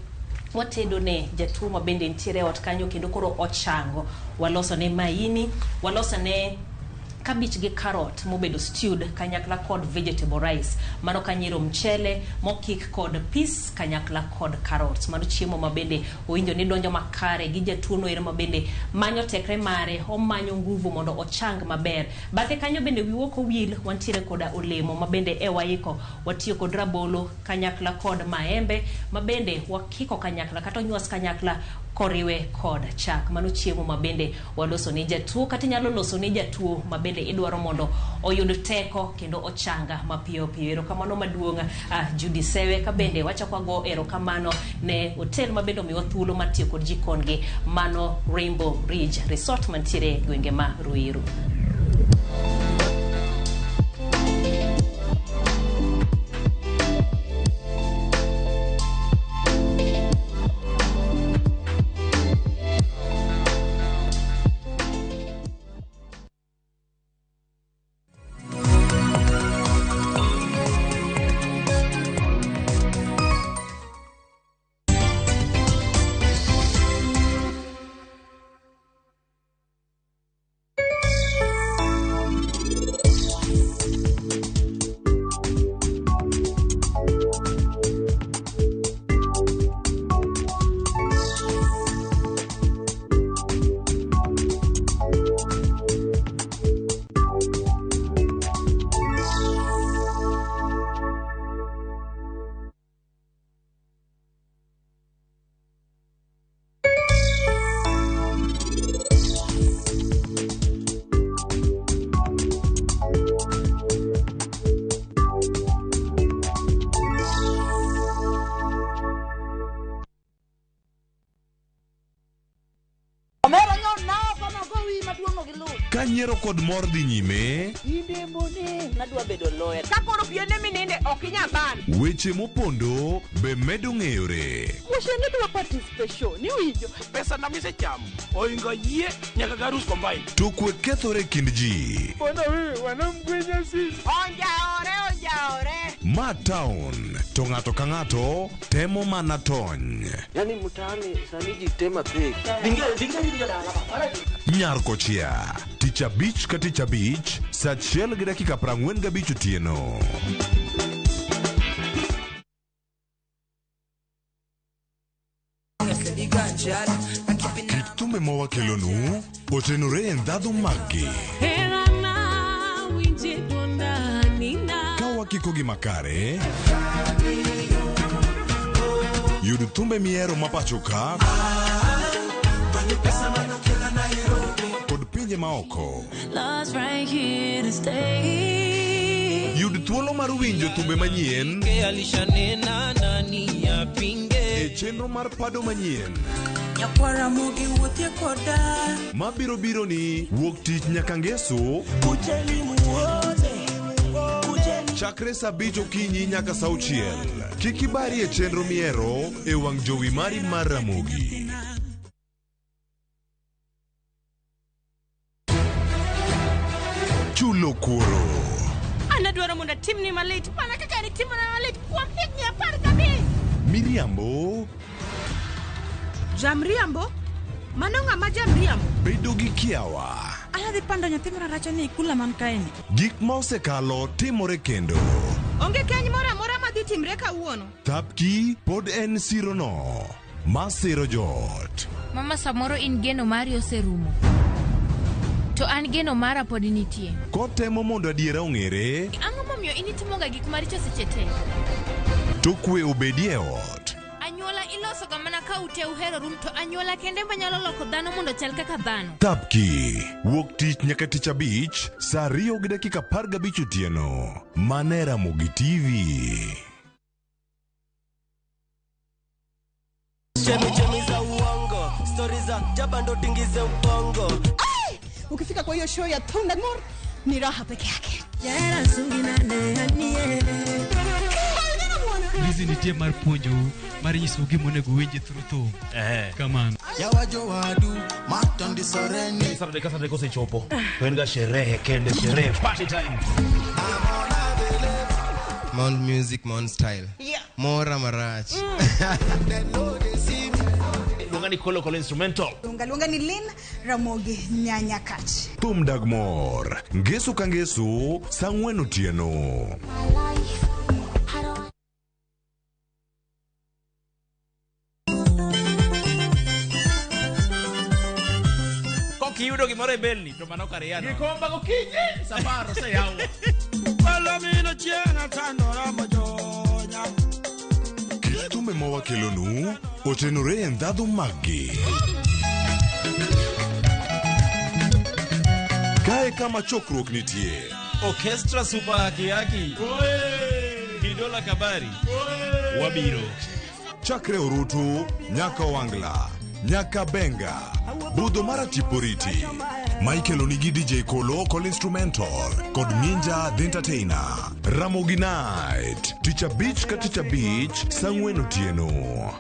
watedo ne jatuo ma bende nitiere e ot kanyo kendo koro ochango. Waloso ne maini, waloso ne cabbage gi carrot mobedo stewed kanyakla kod vegetable rice. Mano kanyero mchele mokik kod peas kanyakla kod carrots. Mano chiemo ma bende owinjo ni donjo makare gi jatuo no ero ma bende manyo tekre mare, omanyo nguvu mondo ochang maber. Bathe kanyo bende wiwa ok owil, wantiere koda olemo ma bende e waiko. Watiyo kod rabolo kanyakla kod maembe ma bende wakiko kanyakla kata onywas kanyakla koriwe kod chak. Mano chiemo ma bende waloso ne jatuo kata inyalo loso ne jatuo ma bende idwaro mondo oyud teko kendo ochanga mapiyo piyo. Erokamano maduong' Judy Sewe ka bende wachako wago erokamano ne hotel ma bende omiwa thuolo mar tiyo kod jikon gi mano Rainbow Ridge Resort mantiere e gwenge ma Ruiru. Omera nyo nao kama go wi maduong' gi luth. Ka nyiero kod mor dhi nyime, Indembone nadwa bedo lawyer. Ka koro piende mininde ok inyal ban. Weche mopondo be medo ng'eyore. Wuoche dwa participation, iwinjo. Pesa na misechamo oingo yie nyaka garus combine. To kwe kethore e kind ji. Bona wewe wanamgwenya sisi. Onjaore, onjaore. Ma town to ng'ato ka ng'ato temo mana tony. Yaani mtaani sani ji tema pek. Nyar kochia tich abich ka tich abich saa 1:45 otieno. Kit thumbe mawakelonu otenore e ndhadhu maggi. Ka wakiko gi makare, yud thumbe mihero ma pacho ka kod pinje maoko. Love's right here to stay. Yud thuolo mar winjo thumbe manyien Alishanena nani apinge e chenro mar pado manyien nyakwara mogi wuothie koda mabiro biro ni wuok tich nyaka ngeso kujeni muone kujeni chakre saa 5 okinyi nyaka saa 6. Kik ibari e chenro mihero e wang' jowi mari mar Ramogi. Chulo kuoro. An adwaro mondo atimni malit mana kaka nitimona malit kuom higni 15. Miriambo. Jamriambo. Mano ng'ama jamriambo. Bedo gi kiawa. Anadhi pando nyathi mararacha ni e kula man kaeni. Gik ma osekalo timore kendo. Onge keny moro amora madhi timre kawuono. Thapki pod en sirono ma siro joot. Mama samoro in geno mari oserumo. To an geno mara pod nitie. Kotemo mondo adiera ong'ere, Ang'o momiyo in itimoga gik maricho seche te? to kwe obedie e ot. Anyuola ilosoga mana ka ute uheroru to anyuola kende manyalo loko dhano mondo ochal kaka dhano. Thapki wuok tich nyaka tich abich saa 2:15 otieno. Mana e Ramogi TV. Chemichemi za uongo, stori za jaba ndo tingize ubongo. Ukifika kwa hiyo show ya Thum Dag Mor ni raha peke yake. Hizi nitie mar puonjou mar nyisou gima onego uwinji through thum. Kamano. Saturday ka Saturday kosechopo to en ga sherehe kende sherehe party time. Mount Music, Mount Style. Yeah. Mora marach. Luonga ni Kolo Kolo Instrumental. Luonga luonga ni Lynn Ramogi Nyanyakach. Thum Dag Mor. Ngeso ka ngeso saa 4 otieno. Kiyudo gimoro e belni to mano kar yano. Gikomba gokinyi safar oseyaw. Palomino chieng' atandora mojonya. Kit thumbe ma wakelonu otenore e ndhadhu maggi. Kae kama chokruok nitie. Orchestra Super Haki Haki. Kidola Kabari. Wabiro. Chakre Orutu nyaka Wangla, nyaka Benga, budho mar Tiporiti. Michael onigi DJ Kolo Kol Instrumental kod Ninja The Entertainer. Ramogi Night, tich abich ka tich abich, saa 4 otieno.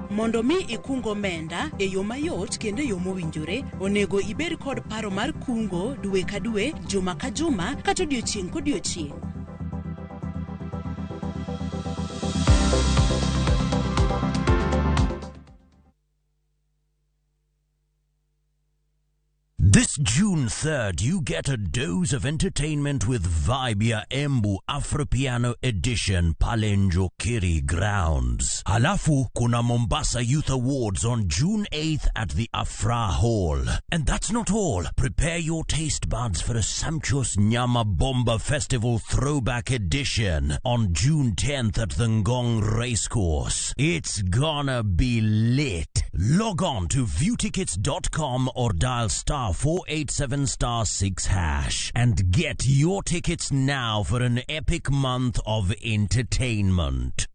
Mondo mi ikung omenda e yo mayot kendo e yo mowinjore, onego ibed kod paro mar kungo dwe ka dwe, juma ka juma, kata odiochieng' kodiochieng'. This June 3rd, you get a dose of entertainment with Vibe ya Embu Afropiano Edition pale Njokiri Grounds. Halafu kuna Mombasa Youth Awards on June 8th at the Afra Hall. And that's not all. Prepare your taste buds for a sumptuous Nyama Bomba Festival Throwback Edition on June 10th at the Ngong Racecourse. It's gonna be lit. Log on to viewtickets.com or dial star 487 star 6 hash and get your tickets now for an epic month of entertainment.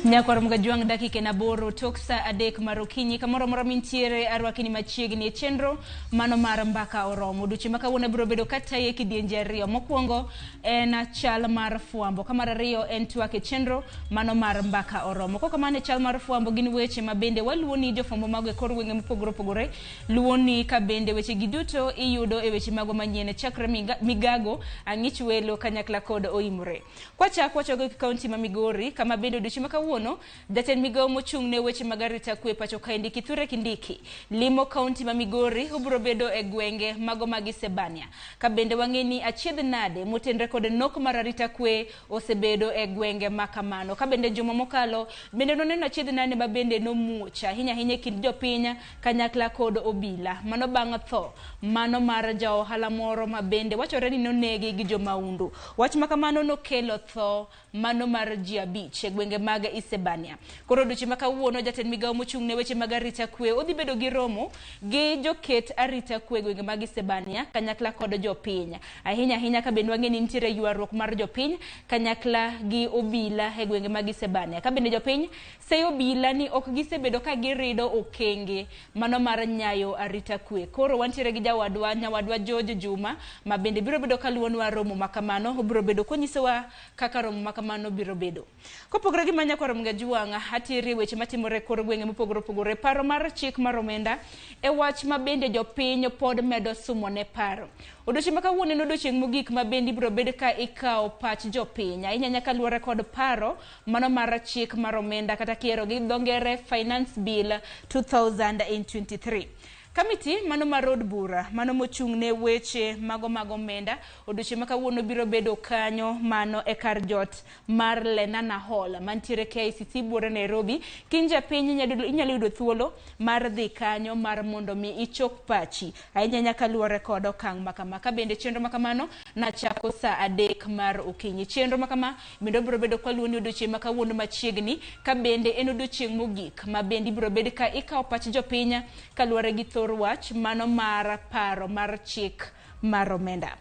Nyakwar Mgajwang' dakika en 8 tok saa 3 mar okinyi kamoro amora mintiere arwakini machiegni e chenro mano mar mbaka oromo. Odiochieng' ma kawuono biro bedo kataye e kidienje 2. Mokwongo en chal mar fwambo, ka mar ariyo en twak e chenro mano mar mbaka oromo. Kok kamano e chal mar fwambo gin weche ma bende waluwo ni jofwambo mago e kor gwenge mopogore opogore luwo ni ka bende weche gi duto iyudo e weche mago manyien chakre migago ang'ich welo kanyakla kod oimore. Kwachako wachogo e kaunti ma Migori kama bende odiochieng' ma kawuono kawuono, jatend migawo mochung' ne weche mag arita kwe pacho kaendi Kithure Kindiki limo kaunti ma Migori, obiro bedo e gwenge mago mag Isebania. Ka bende wang'e ni achiedh nade motenre kod nok mar arita kwe osebedo e gwenge ma kamano. Ka bende juma mokalo bende noneno achiedh nade ma bende nomuoch ahinya ahinya e kind jopiny kanyakla kod obila. Mano bang' tho mano mar ja ohala moro ma bende wachore ni nonegi gi jomaundu. Wach ma kamano nokelo tho mano mar ji 5 e gwenge mag Isebania. Koro odiochieng' ma kawuono jatend migawo mochung' ne weche mag arita kwe odhi bedo gi romo gi joket arita kwe e gwenge mag Isebania kanyakla kod jopiny. Ahinya ahinya ka bende wang'e ni nitiere ywaruok mar jopiny kanyakla gi obila e gwenge mag Isebania. Ka bende jopiny seyo obila ni ok gisebedo ka girido okenge mano mar nyayo arita kwe. Koro wantiere gi jawadwa nyawadwa George Juma ma bende biro bedo kaluwonwa romo ma kamano, obiro bedo konyisowa kaka romo ma kamano biro bedo. Kopogore gi manya kwaro Mgajuang', atiri weche matimore e kor gwenge mopogore opogore. Paro mar chik mar omenda e wach ma bende jopiny pod medo sumo ne paro. Odiochieng' ma kawuono en odiochieng' mogik ma bende ibiro bed ka ikawo pach jopiny ahinya nyaka luwore kod paro mano mar chik mar omenda kata kiero gi dho ngere Finance Bill 2023. Kamiti mano mar od bura mano mochung' ne weche mago mag omenda odiochieng' ma kawuono biro bedo kanyo mano e kar jot mar Lenana Hall mantiere KICC buore Nairobi. Kiny japiny inyalo yudo thuolo mar dhi kanyo mar mondo mi ichok pachi ahinya nyaka luwore kod okang' ma kama. Ka bende chenro ma kamano nachako saa 3 mar okinyi. Chenro ma kama bende biro bedo kwaluwo ni odiochieng' ma kawuono machiegni, ka bende en odiochieng' mogik ma bende ibiro bed ka ikawo pach jopiny kaluwore gi thor wach mano mar paro mar chik mar omenda.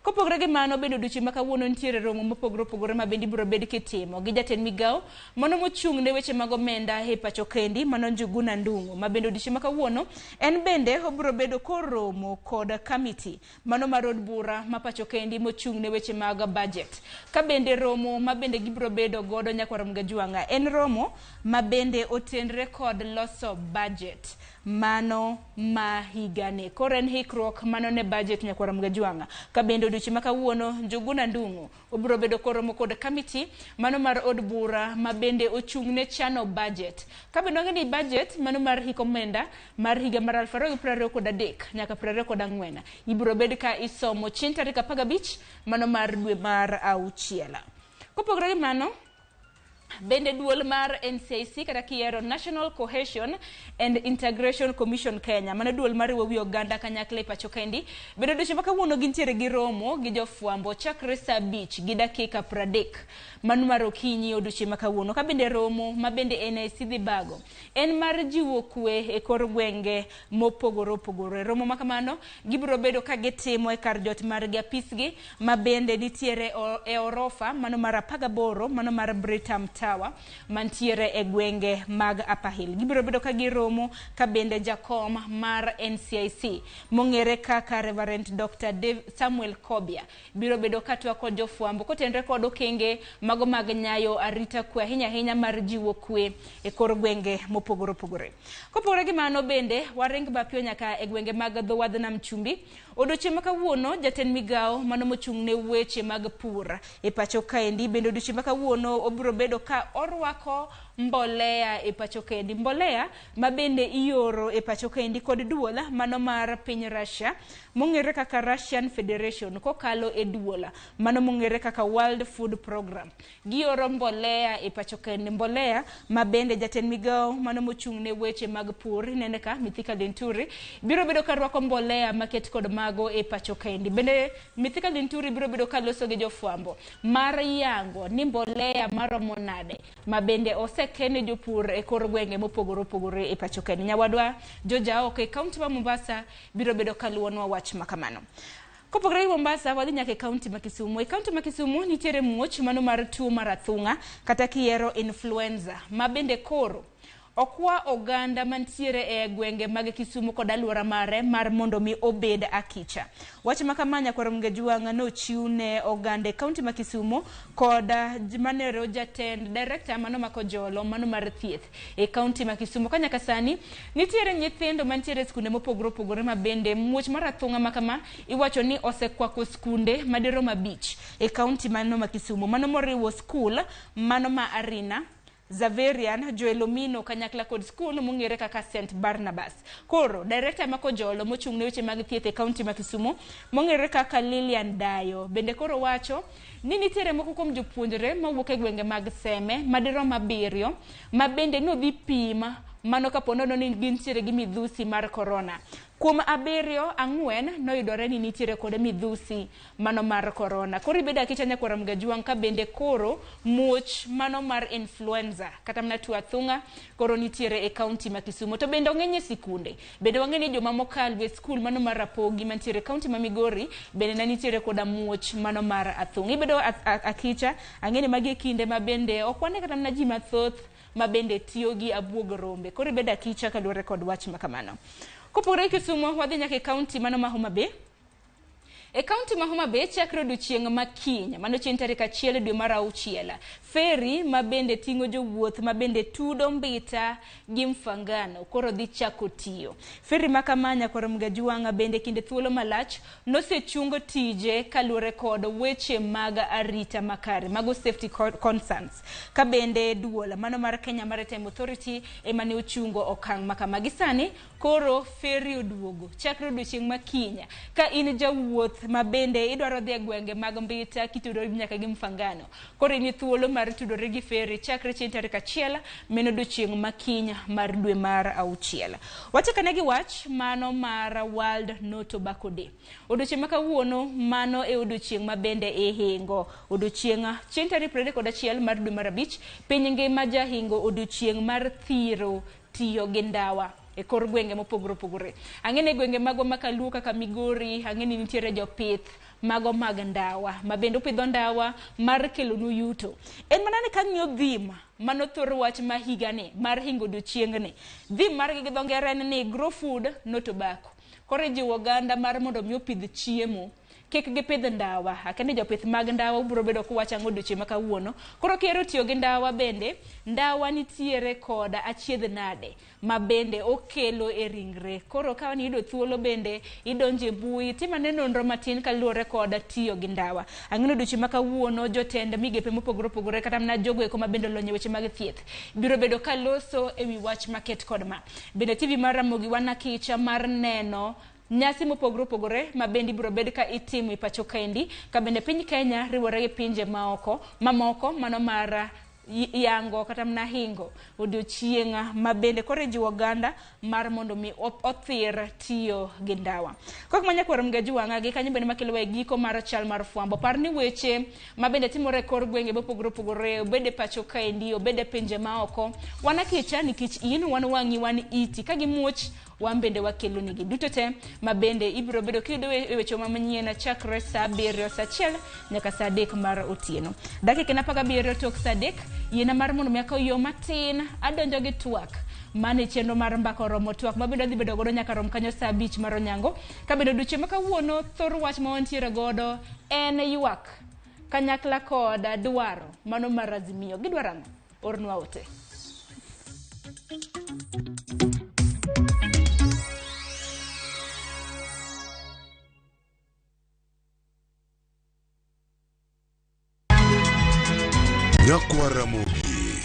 Kopogore gi mano bende odiochieng' ma kawuono nitiere romo mopogore opogore ma bende ibiro bed kitimo gi jatend migawo mano mochung' ne weche mag omenda e pacho kendi mano Njuguna Ndung'u ma bende odiochieng' ma kawuono en bende obiro bedo koromo kod kamiti mano mar od bura ma pacho kendi mochung' ne weche mag budget. Ka bende romo ma bende gibiro bedo godo nyakwar Mgajuang'a en romo ma bende otenre kod loso budget mano ma higani. Koro en hikruok mano ne budget nyakwar Mgajuang'a. Ka bende odiochieng' ma kawuono Njuguna Ndung'u obiro bedo koromo kod kamiti mano mar od bura ma bende ochung' ne chano budget. Ka bende wang'e ni budget mano mar hik omenda mar higa mar 2023 nyaka 24 ibiro bed ka isomo chieng' tarik 15 mano mar dwe mar 6. Kopogore gi mano bende duol mar NCIC kata kiero National Cohesion and Integration Commission Kenya mano duol mariwo wi oganda kanyakla e pacho kendi bende odiochieng' ma kawuono gintiere gi romo gi jofwambo chakre saa 5:30 mano mar okinyi odiochieng' ma kawuono. Ka bende romo ma bende NIC dhi bago en mar jiwo kwe e kor gwenge mopogore opogore. Romo ma kamano gibiro bedo ka gitimo e kar jot margi apisgi ma bende nitiere e orofa mano mar 18 mano mar Britam Tower mantiere e gwenge mag Upper Hill. Gibiro bedo ka giromo ka bende jakom mar NCIC mong'ere kaka Reverend Dr. Samuel Kobia biro bedo ka twak kod jofwambo kotenre kod okenge mago mag nyayo arita kwe ahinya ahinya mar jiwo kwe e kor gwenge mopogore opogore. Kopogore gi mano bende waring mapiyo nyaka e gwenge mag dho wadh nam chumbi. Odiochieng' ma kawuono jatend migawo mano mochung' ne weche mag pur e pacho kaendi bende odiochieng' ma kawuono obiro bedo ka orwako mbolea e pacho kendi. Mbolea ma bende ioro e pacho kendi kod duol mano mar piny Russia mong'ere kaka Russian Federation kokalo e duol mano mong'ere kaka World Food Program. Gioro mbolea e pacho kendi, mbolea ma bende jatend migawo mano mochung' ne weche mag pur inene ka Mithika Linturi biro bedo ka rwako mbolea maket kod mago e pacho kendi. Bende Mithika Linturi biro bedo ka loso gi jofwambo mar yango ni mbolea maromo nade ma bende osekene jopur e kor gwenge mopogore opogore e pacho kendi. Nyawadwa Jojaok e kaunti ma Mombasa biro bedo kaluwonwa wach ma kamano. Kopogore gi Mombasa, wadhi nyaka e kaunti ma Kisumu. E kaunti ma Kisumu nitiere muoch mano mar tuo mar athung'a kata kiero influenza ma bende koro okwa oganda mantiere e gwenge mag Kisumu kod alwora mare mar mondo mi obed akicha. Wach ma kama nyakwar Mgajuang' nochiw ne oganda e kaunti ma Kisumu kod manero jatend director mano mako jolo mano mar thieth e kaunti ma Kisumu. Ka nyaka sani nitiere nyithindo mantiere e skunde mopogore opogore ma bende muoch mar athung'a ma kama iwacho ni osekwako skunde madirom 5 e kaunti mano ma Kisumu. Mano moriwo skul mano ma Arina, Zaverian Joel Omino kanyakla kod skul mong'ere kaka St Barnabas. Koro director ma Kojolo mochung' ne weche mag thieth e kaunti ma Kisumu mong'ere kaka Lilian Dayo bende koro wacho ni nitiere moko kuom jopuonjre mawuok e gwenge mag Seme madirom 7 ma bende nodhi pim mano kapo nono ni gintiere gi midhusi mar korona. Kuom 7, 4 noyudore ni nitiere kod midhusi mano mar korona. Koro ibedo akicha nyakwar Mgajuang' ka bende koro muoch mano mar influenza kata mana tuo athung'a koro nitiere e kaunti ma Kisumu. To bende ong'eny e sikunde. Bende wang'e ni joma mokalo e skul mano mar Rapogi mantiere e kaunti ma Migori bende ne nitiere koda muoch mano mar athung'a. Ibedo akicha, ang'e ni magi e kinde ma bende ok wane kata mana ji mathoth ma bende tiyo gi abuog rombe. Koro ibedo akicha kaluwore kod wach ma kamano. Kopogore gi Kisumu, wadhi nyaka e kaunti mano ma Homa Bay. E kaunti ma Homa Bay chakre odiochieng' ma kiny, mano chieng' tarik 1 dwe mar 6, feri ma bende ting'o jowuoth ma bende tudo Mbita gi Mfangano koro dhi chako tiyo. Feri ma kama nyakwar Mgajuang' bende kinde thuolo malach nosechungo tije kaluwore kod weche mag arita makare, mago safety concerns. Ka bende duol mano mar Kenya Maritime Authority ema ne ochungo okang' ma kama. Gi sani koro feri oduogo chakre odiochieng' ma kiny. Ka in jawuoth ma bende idwaro dhi e gwenge mag Mbita kitudori nyaka gi Mfangano, koro in gi thuolo mar tudori gi feri chakre chieng' tarik 1 meno odiochieng' ma kiny mar dwe mar 6. Wachakane gi wach mano mar World No Tobacco Day. Odiochieng' ma kawuono mano e odiochieng' ma bende ihingo. Odiochieng' chieng' tarik 31 mar dwe mar 5 piny ngima jahingo odiochieng' mar thiro tiyo gi ndawa e kor gwenge mopogore opogore. Ang'e ni gwenge magwa ma Kaluo kaka Migori, ang'e ni nitiere jopith mago mag ndawa ma bende opidho ndawa mar kelonu yuto. En mana ni kang'iyo theme mano thor wach ma higani mar hingo odiochieng'ni, theme margi gi dho ngere en ni grow food no tobacco. Koro ijiwo oganda mar mondo mi opidh chiemo, kik gipidh ndawa. Akia ni jopith mag ndawa ubiro bedo kuwacho ang'o odiochieng' ma kawuono. Koro kihero tiyo gi ndawa bende, ndawa nitiere kod achiedh nade ma bende okelo e ringre. Koro ka iyudo thuolo bende idonje mbui, tim ane nonro matin kaluwore kod tiyo gi ndawa. Ang'e ni odiochieng' ma kawuono jotend migepe mopogore opogore kata mana jogo eko ma bende olony e weche mag thieth biro bedo ka loso ewi wach maket kod ma. Bende TV mar Ramogi wan akicha mar neno nyasi mopogore opogore ma bende ibiro bed ka itimo e pacho kaendi, ka bende piny Kenya riwore gi pinje maoko mamoko mano mar yango kata mana hingo odiochieng' ma bende koro ijiwo oganda mar mondo mi othir tiyo gi ndawa. Kok ma nyakwar Mgajuang' gi kanyo bende makelowa e giko mar chal mar fwambo. Par ni weche ma bende timore e kor gwenge mopogore opogore, obed e pacho kaendi, obed e pinje maoko, wan akicha nikech in, wan wang'i, wan iti. Ka gimuoch, wan bende wakelo nigi duto te ma bende ibiro bedo kiyudo e weche ma manyien chakre saa 7 saa 1 nyaka saa 3 mar otieno. Dakika 17 tok saa 3, yiena mar mondo mi akaw yo matin adonjo gi twak mane chenro mar mbaka oromo twak ma bende adhi bedo godo nyaka rom kanyo saa 5 mar onyango. Ka bende odiochieng' ma kawuono thor wach ma wantiere godo en ywak kanyakla kod dwaro mano mar Azimio. Gidwaro ang'o? Ornwa ote. Nyakwar Ramogi.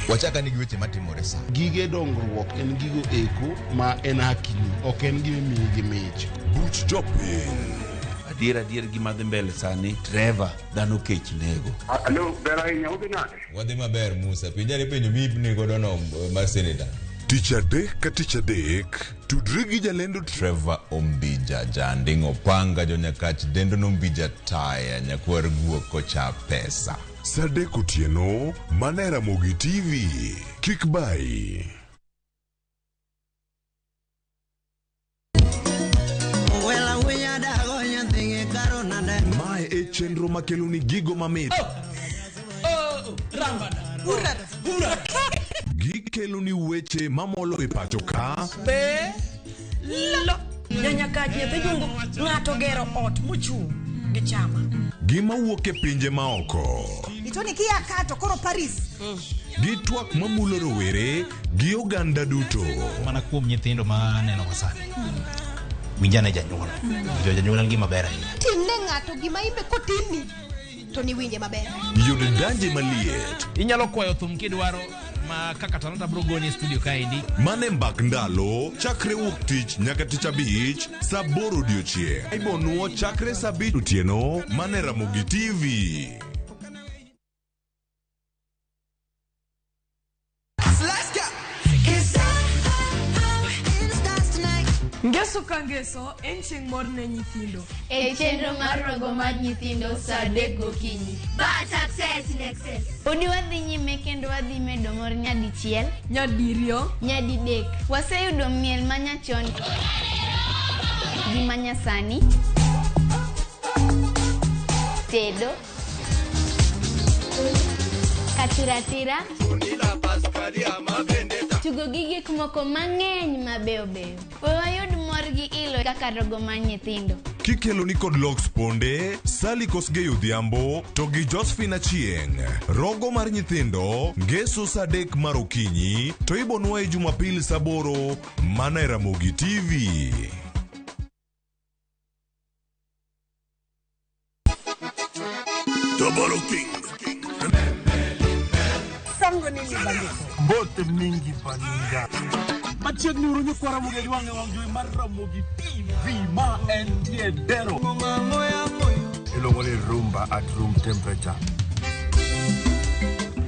Wachaka ni gi weche matimore sa. Gige dongruok en gigo eko ma en hakini, ok en gima imiyi gi mich. Buch jopiny. Adier gima dhi mbele sani, Trevor, dhano kech nego. Alo, ber ahinya, udhi nade? Wadhi maber Musa, penjane penjo miipni godo no mar senator. Tich adek ka tich adek, tudri gi jalendo Trevor Ombija, janding' opanga, jonyakach dendo nombija taya, nyakwar guok kocha pesa. Saa 3 otieno, mana e Ramogi TV. Kik bayi. Mae e chenro makelo ni gigo mamit. Gikelo ni weche mamolo e pacho ka. Be lo nyanyakach nyathi jungu ng'ato gero ot mochung' gi chama. Gima wuok e pinje maoko. Itoni kia ka to koro Paris. Gi twak mamulo rowere gi oganda duto. Mana kuom nyithindo ma aneno go sani. Winjane janyuol. Jo janyuol en gima ber ahinya. Timne ng'ato gima imbe kotimni to niwinje maber. Yud danje maliet. Inyalo kwayo thum kidwaro ma kaka Talanta bro goni e studio kaendi. Mane mbak ndalo chakre wuok tich nyaka tich abich saa aboro odiochieng'. Ibonuo chakre saa abich otieno mane Ramogi TV. Let's go. Ngeso ka ngeso en chieng' mor ne nyithindo. E chenro mar rogo mar nyithindo saa 3 gokinyi. But success in excess. Podi wadhi nyime kendo wadhi medo mor nyadichiel, nyadiriyo, nyadidek. Waseyudo miel manyachon gi manyasani, tedo, katiratira, tugo gi gik moko mang'eny mabeyo beyo. We wayud mor gi ilo kaka rogo mar nyithindo. Kikelo ni kod Lox Ponde, Sally Kosgei Odhiambo to gi Josephine Achieng'. Rogo mar nyithindo ngeso saa 3 mar okinyi to ibonwa e Jumapil saa 8 mana e Ramogi TV. Double King. Sango nini bandiko? Mbote mingi baninga. Machiegni uru nyikwa Ramogi Ajwang' e wang' jowi mar Ramogi TV ma entie Dero. Iluongo ni rumba at room temperature.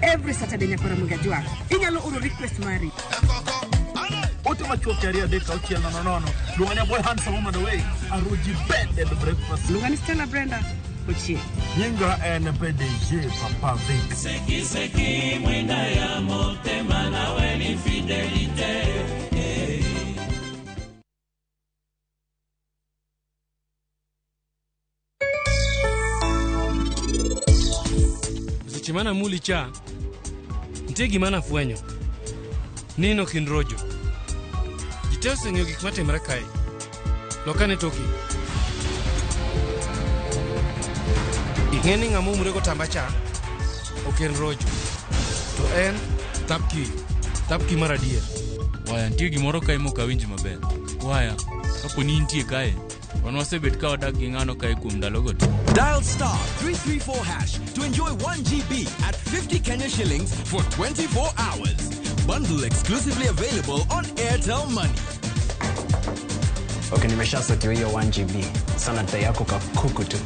Every Saturday nyakwa Ramogi Ajwang'. Inyalo oro request mari. Ote machuok 2 3 6 0 0. Luonga ni boy handsome woman away. Aruji bed and breakfast. Luonga ni Stella Brenda Ochieng'. Nyinga en PDG Papa Vic. Seki seki mwenda ya motema nawe ni fidelite. Seche mana muli cha, nitie gima nafwenyo. Nino kind rojo. Ji te oseng'eyo gik matimore kae. Lokane toki. Ing'e ni ng'ama oumre gotamba cha ok en rojo. To en thapki. Thapki mar adier. Waya, nitie gimoro kae mok awinj maber. Waya, kapo ni intie kae, wan wasebet ka wadak gi ng'ano kae kuom ndalogo te. Dial star 334 hash to enjoy 1 GB at 50 Kenya shillings for 24 hours. Bundle exclusively available on Airtel Money. Okay, nimeshasotiwa hiyo 1 GB. Sana dai yako kakuku tu.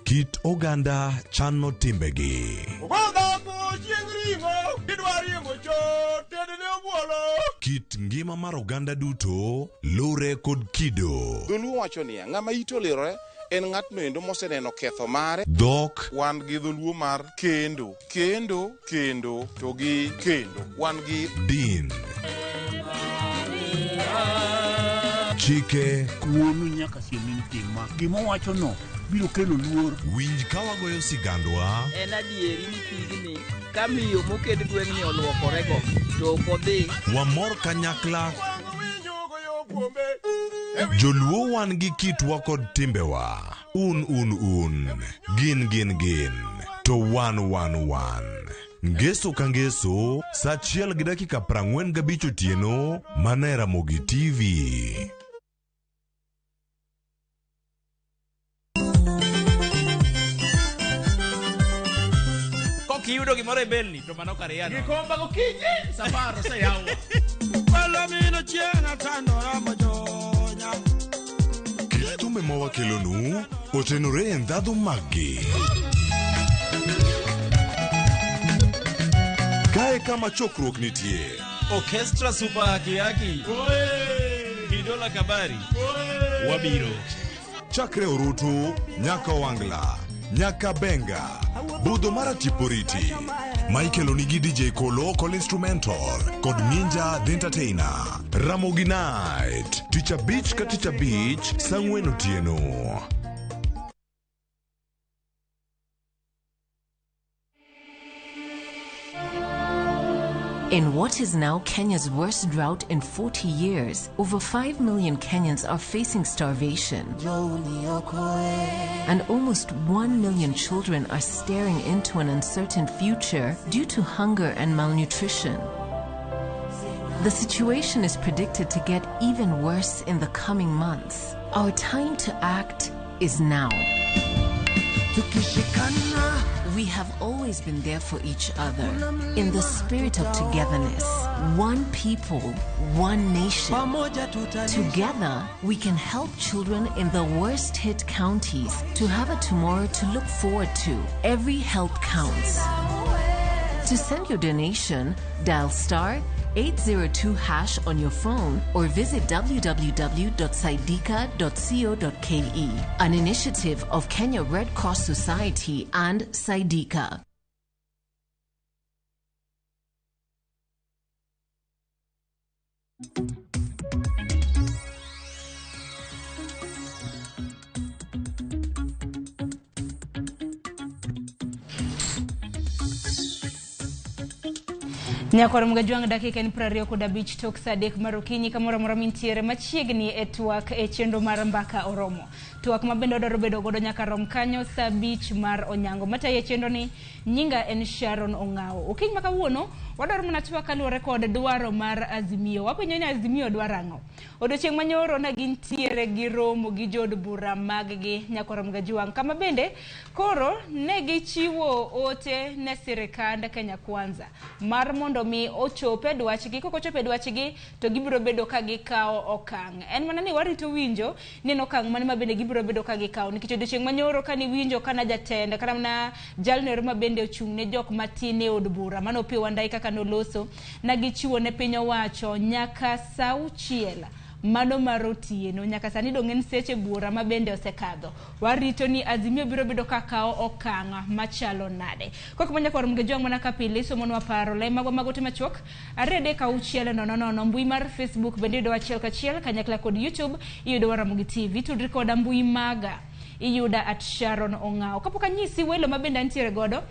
Kit oganda chano timbegi. Kit ngima mar oganda duto lure kod kido. Dholuo wacho niya, ng'ama ite olirore en ng'atno endo moseneno ketho mare. Dhok. Wan gi dholuo mar kendo, kendo, kendo to gi kendo. Wan gi din. Chike. Wuonu nyaka siem ni tim ma. Gima owacho no biro kelo luor. Winj ka wagoyo sigandwa. En adieri ni pigni ka miyo moked gweng'ni oluokorego to ok odhi. Wamor kanyakla. Joluo wan gi kitwa kod timbewa. Un un un. Gin gin gin. To wan wan wan. Ngeso ka ngeso, saa 1:45 otieno, mana e Ramogi TV. Kok iyudo gimoro e belni to mano kar yano. Gikomba gokinyi safar oseyaw. Palomino chieng' atandora mojonya. Kit thumbe ma wakelonu otenore e ndhadhu maggi. Kae kama chokruok nitie. Orchestra Super Haki Haki. Kidola Kabari. Wabiro. Chakre Orutu, nyaka Wangla, nyaka Benga, budho mar Atiporiti. Michael Onigi DJ Kolo Kol Instrumental kod Ninja The Entertainer. Ramogi Night, tich abich ka tich abich, saa 4 otieno. In what is now Kenya's worst drought in 40 years, over 5 million Kenyans are facing starvation. And almost 1 million children are staring into an uncertain future due to hunger and malnutrition. The situation is predicted to get even worse in the coming months. Our time to act is now. We have always been there for each other in the spirit of togetherness. One people, one nation. Together, we can help children in the worst hit counties to have a tomorrow to look forward to. Every help counts. To send your donation, dial star 802 hash on your phone or visit www.saidika.co.ke. An initiative of Kenya Red Cross Society and Saidika. Nyakwar Mgajwang' dakika en 25 tok saa 3 mar okinyi kamoro amora mintiere machiegni e twak e chenro mar Mbaka Oromo. Twak ma bende wadwaro bedo godo nyaka rom kanyo saa 5 mar onyango. Matayo e chenro ni nyinga en Sharon Ong'awo. Okinyi ma kawuono wadwaro mana twak kaluwore kod dwaro mar Azimio. Wapenjo ni Azimio dwaro ang'o? Odiochieng' manyoro ne gintiere gi romo gi jood bura mag-gi Nyakwar Mgajwang' kama bende koro ne gichiwo ote ne sirikand Kenya Kwanza mar mondo mi ochop e dwachgi. Kok ochopo e dwachgi to gibiro bedo ka gikawo okang'. En mana ni warito winjo ni en okang' mane ma bende gibiro bedo ka gikawo, nikech odiochieng' manyoro kane iwinjo kana jatend kata mana jalno ero ma bende ochung' ne jok matin e od bura mano Opiyo Wandayi kaka noloso na gichiwo ne piny owacho nyaka saa 6 mano mar otieno. Nyaka sani dong' en seche buora ma bende osekadho. Warito ni Azimio biro bedo ka kawo okang' machalo nade. Kok ma Nyakwar Mgajwang' mana ka pile isomonwa paro le magwa mag ote machuok 2 3 6 0 0. Mbui mar Facebook bende iyudo achiel kachiel kanyakla kod YouTube iyudo Ramogi TV. Tudri koda mbui maga iyuda at Sharon Ong'awo. Kapok anyisi welo ma bende antiere godo,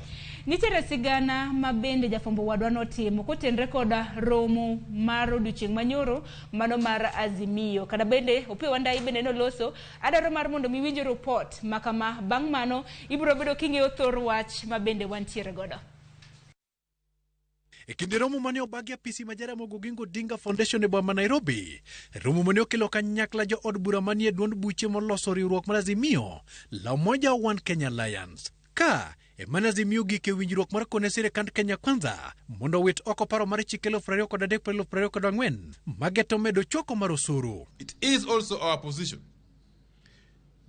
nitiere sigana ma bende jafwambo wadwa notimo kotenre koda romo mar odiochieng' manyoro mano mar Azimio. Kata bende Opiyo Wandayi bende noloso. Adwaro mar mondo mi iwinj report ma kama. Bang' mano ibiro bedo king'eyo thor wach ma bende wantiere godo. E kinde romo mane obagi apisi ma Jaramogi Oginga Odinga Foundation e boma ma Nairobi, romo mane okelo kanyakla jo od bura manie duond buche moloso riwruok mar Azimio la Umoja One Kenya Alliance. Ka ema Azimio gik e winjruok mar kone sirikand Kenya Kwanza mondo owit oko paro mar chik 2003 2024 mageto medo choko mar osuru. It is also our position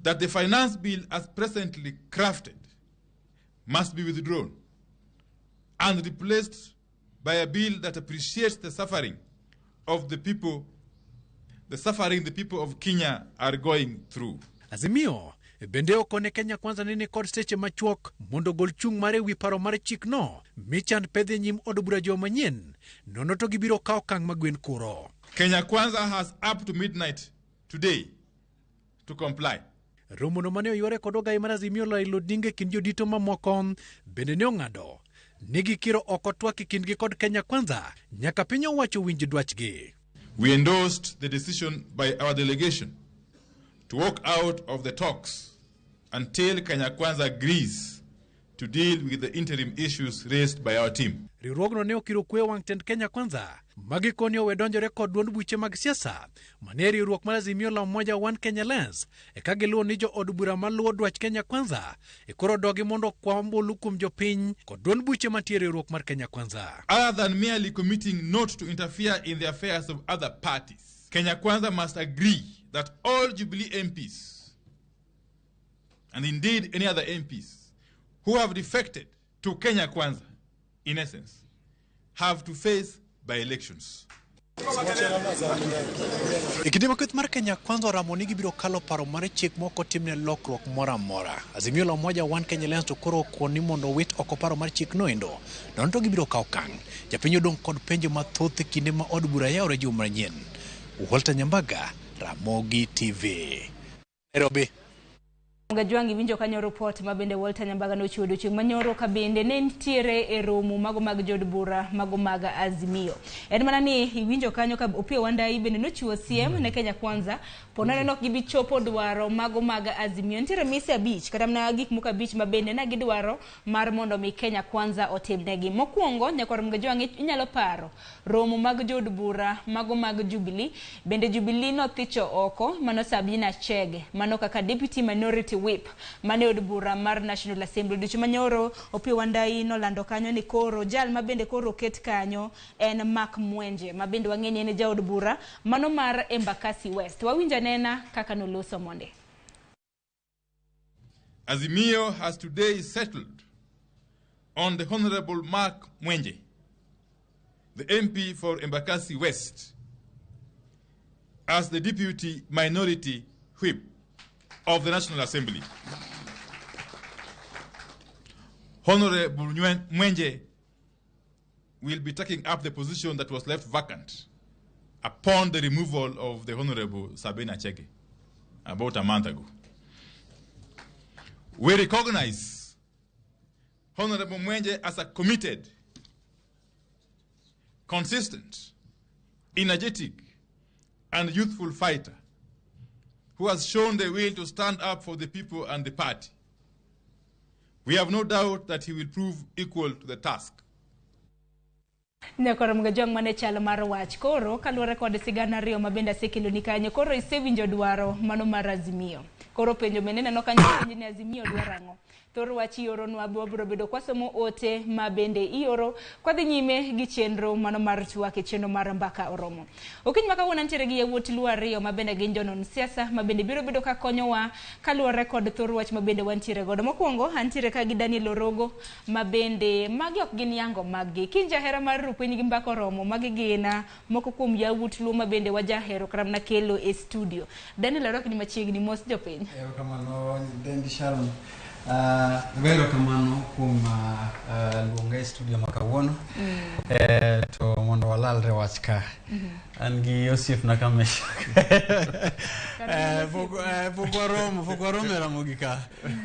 that the finance bill as presently crafted must be withdrawn and replaced by a bill that appreciates the suffering of the people, the suffering the people of Kenya are going through. Azimio bende okone Kenya Kwanza ni kod seche machuok mondo ogol chung' mare ewi paro mar chikno michan pedhe nyim od bura juma manyien, nono to gibiro kawo okang' magwen kuro. Kenya Kwanza has up to midnight today to comply. Romono mane oyware kod ogai mar Azimio Raila Odinga e kind jodito mamoko bende ne ong'ado ni gikiro oko twak e kindgi kod Kenya Kwanza nyaka piny owacho winj dwachgi. We endorsed the decision by our delegation to walk out of the talks until Kenya Kwanza agrees to deal with the interim issues raised by our team. Riwruogno ne okiro kwe wang' tend Kenya Kwanza magikoni owe donjore kod duond buche mag siasa manie riwruok mar Azimio la Umoja One Kenya Alliance eka giluwo ni jo od bura maluwo dwach Kenya Kwanza e koro dogi mondo okwa ombulu kuom jopiny kod duond buche mantie riwruok mar Kenya Kwanza. Other than merely committing not to interfere in the affairs of other parties, Kenya Kwanza must agree that all Jubilee MPs, and indeed any other MPs, who have defected to Kenya Kwanza, in essence, have to face by-elections. E kinde ma kweth mar Kenya Kwanza oramo ni gibiro kalo paro mar chik mok otimne lokruok moro amora. Azimio la Umoja One Kenya Alliance to koro okon ni mondo owit oko paro mar chik no endo, nono to gibiro kawo okang'. Japiny odong' kod penjo mathoth e kinde ma od bura yawore juma manyien. Walter Nyambaga, Ramogi TV. Nairobi. Gajwang' iwinjo kanyo report ma bende Walter Nyambaga nochiwo odiochieng' manyoro ka bende ne nitiere e romo mago mag jood bura mago mag Azimio. En mana ni iwinjo kanyo ka Opiyo Wandayi bende nochiwo siem ne Kenya Kwanza po nono ni ok gibi chopo dwaro mago mag Azimio. Nitiere mise 5 kata mana gik moko 5 ma bende ne gidwaro mar mondo mi Kenya Kwanza otimnegi. Mokwongo nyakwar Mgajwang' inyalo paro romo mag jood bura mago mag Jubilee. Bende Jubilee nothicho oko mano Sabina Chege mano kaka Deputy Minority Whip mane od bura mar National Assembly. Odiochieng' manyoro Opiyo Wandayi nolando kanyo ni koro jal ma bende koro oket kanyo en Mark Mwenje ma bende wang'e ni en jaod bura mano mar Embakasi West. Wawinjo anena kaka noloso monde. Azimio has today settled on the Honorable Mark Mwenje, the MP for Embakasi West, as the Deputy Minority Whip of the National Assembly. Honorable Mwenje will be taking up the position that was left vacant upon the removal of the Honorable Sabina Chege about a month ago. We recognize Honorable Mwenje as a committed, consistent, energetic, and youthful fighter who has shown the will to stand up for the people and the party. We have no doubt that he will prove equal to the task. Nyakwar Mgajwang' mane chal mar wach koro kaluwore kod sigana ariyo ma bende asekeloni kanyo koro isewinjo dwaro mano mar Azimio. Koro penjo bende neno kanyo penjo ni Azimio dwaro ang'o. Thor wach ioronwa wabiro bedo kwasomo ote ma bende ioro kwadhi nyime gi chenro mano mar twak e chenro mar Mbaka Oromo. Okinyi ma kawuono antiere gi yawuot Luo ariyo ma bende gin jonon siasa ma bende biro bedo ka konyowa kaluwore kod thor wach ma bende wantiere godo. Mokwongo antiere ka gi Daniel Orogo ma bende magi ok gin yango maggi. Kin jahera mar rupiny gi Mbaka Oromo magi gin moko kuom yawuot Luo ma bende wajahero kata mana kelo e studio. Daniel Orogo ni machiegni, mos jopiny. Erokamano Dendi Sharon. Erokamano kuom luonga e studio ma kawuono. To mondo walalre wach ka. An gi osiepna ka Meshak. Pok waromo e Ramogi ka.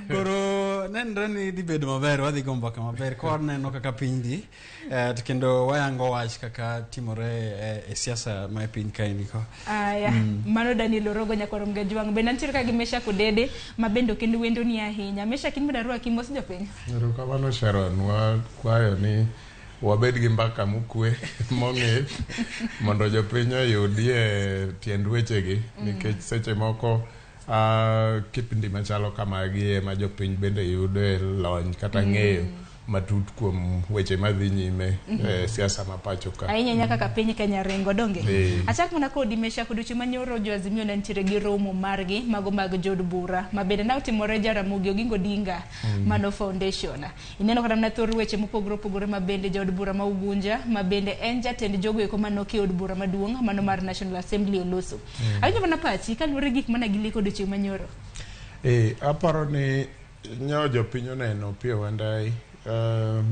Koro nenre ni dhi bedo maber, wadhi go mbaka maber ka waneno kaka piny dhi. To kendo wayango wach kaka timore e siasa ma e piny kaendi ko. Aya, mano Daniel Orogo nyakwar Mgajwang'. Bende antiere ka gi Meshak Odede ma bende ok en wendo ni ahinya. Meshak in bende arwaki, mos jopiny. Erokamano Sharon, wakwayo ni wabed gi mbaka mokwe mong'ith mondo jopiny oyudie tiend wechegi nikech seche moko kipindi machalo kamagi ema jopiny bende yude lony kata ng'eyo matut kuom weche madhi nyime e siasa ma pacho ka. Ahinya ahinya kaka piny Kenya ringo donge. Achak mana kodi Meshak, odiochieng' manyoro jo Azimio ne nitiere gi romo margi mago mag jood bura ma bende ne otimore Jaramogi Oginga Odinga mano foundation. Ineno kata mana thor weche mopogore opogore ma bende jaod bura ma Ugunja ma bende en jatend jogo eko manoki e od bura maduong' mano mar National Assembly oloso. Awinjo mana pachi kaluwore gi gik mane gileko odiochieng' manyoro. Aparo ni nyo jopiny oneno Opiyo Wandayi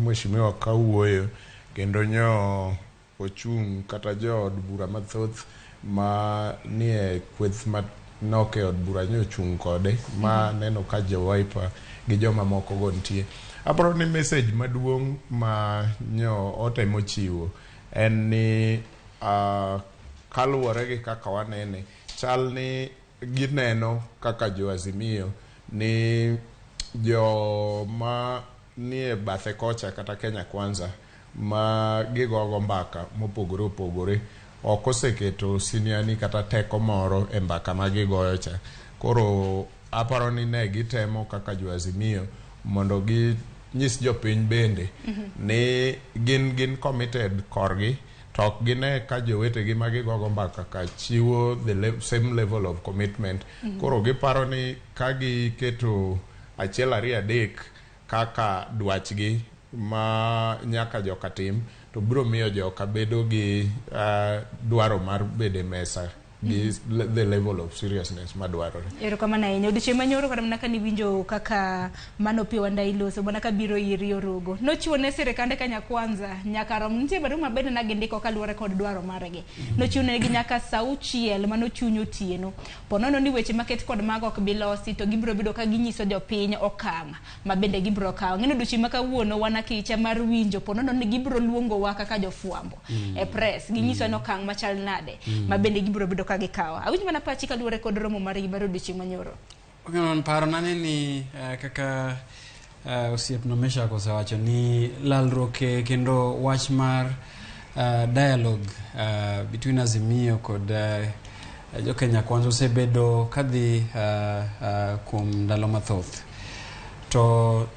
mheshimiwa kawuoyo kendo nyo ochung' kata jood bura mathoth ma nie kweth manok e od bura nyo ochung' kode ma neno ka jo Wiper gi joma moko go nitie. Aparo ni message maduong' ma nyo otemo chiwo en ni kaluwore gi kaka wanene chal ni gineno kaka jo Azimio ni joma nie bathe kocha kata Kenya Kwanza ma gigogo mbaka mopogore opogore ok oseketo siniani kata teko moro e mbaka ma gigoyo cha. Koro aparo ni ne gitemo kaka jo Azimio mondo ginyis jopiny bende ni gin committed korgi to ok gine ka jowetegi ma gigogo mbaka ka chiwo the same level of commitment. Koro giparo ni ka giketo 1 2 3 kaka dwachgi ma nyaka joka tim to biro miyo joka bedo gi dwaro mar bedo e mesa gi the level of seriousness madwarore. Erokamano ahinya. Odiochieng' manyoro kata mana kaniwinjo kaka mano Opiyo Wandayi loso mana kabiro iri Orogo. Nochiwo ne sirikande Kenya Kwanza nyaka rom nitie barua mabende ne gindiko kaluwore kod dwaro margi. Nochiwo negi nyaka saa auchiel mano chuny otieno. Ponono ni weche maket kod mago ok bi losi to gibiro bedo ka ginyiso jopiny okang' ma bende gibiro kawo. Ng'eni odiochieng' ma kawuono wan akicha mar winjo ponono ni gibiro luongowa kaka jofwambo e press ginyiso ni okang' machal nade ma bende gibiro bedo ka gikawo. Awinj mana pachi kaluwore kod romo margi mar odiochieng' manyoro. Okay, parona ni kaka osiepna Meshak osewacho ni lalruok kendo wach mar dialogue between Azimio kod jo Kenya Kwanza osebedo kadhi kuom ndalo mathoth. To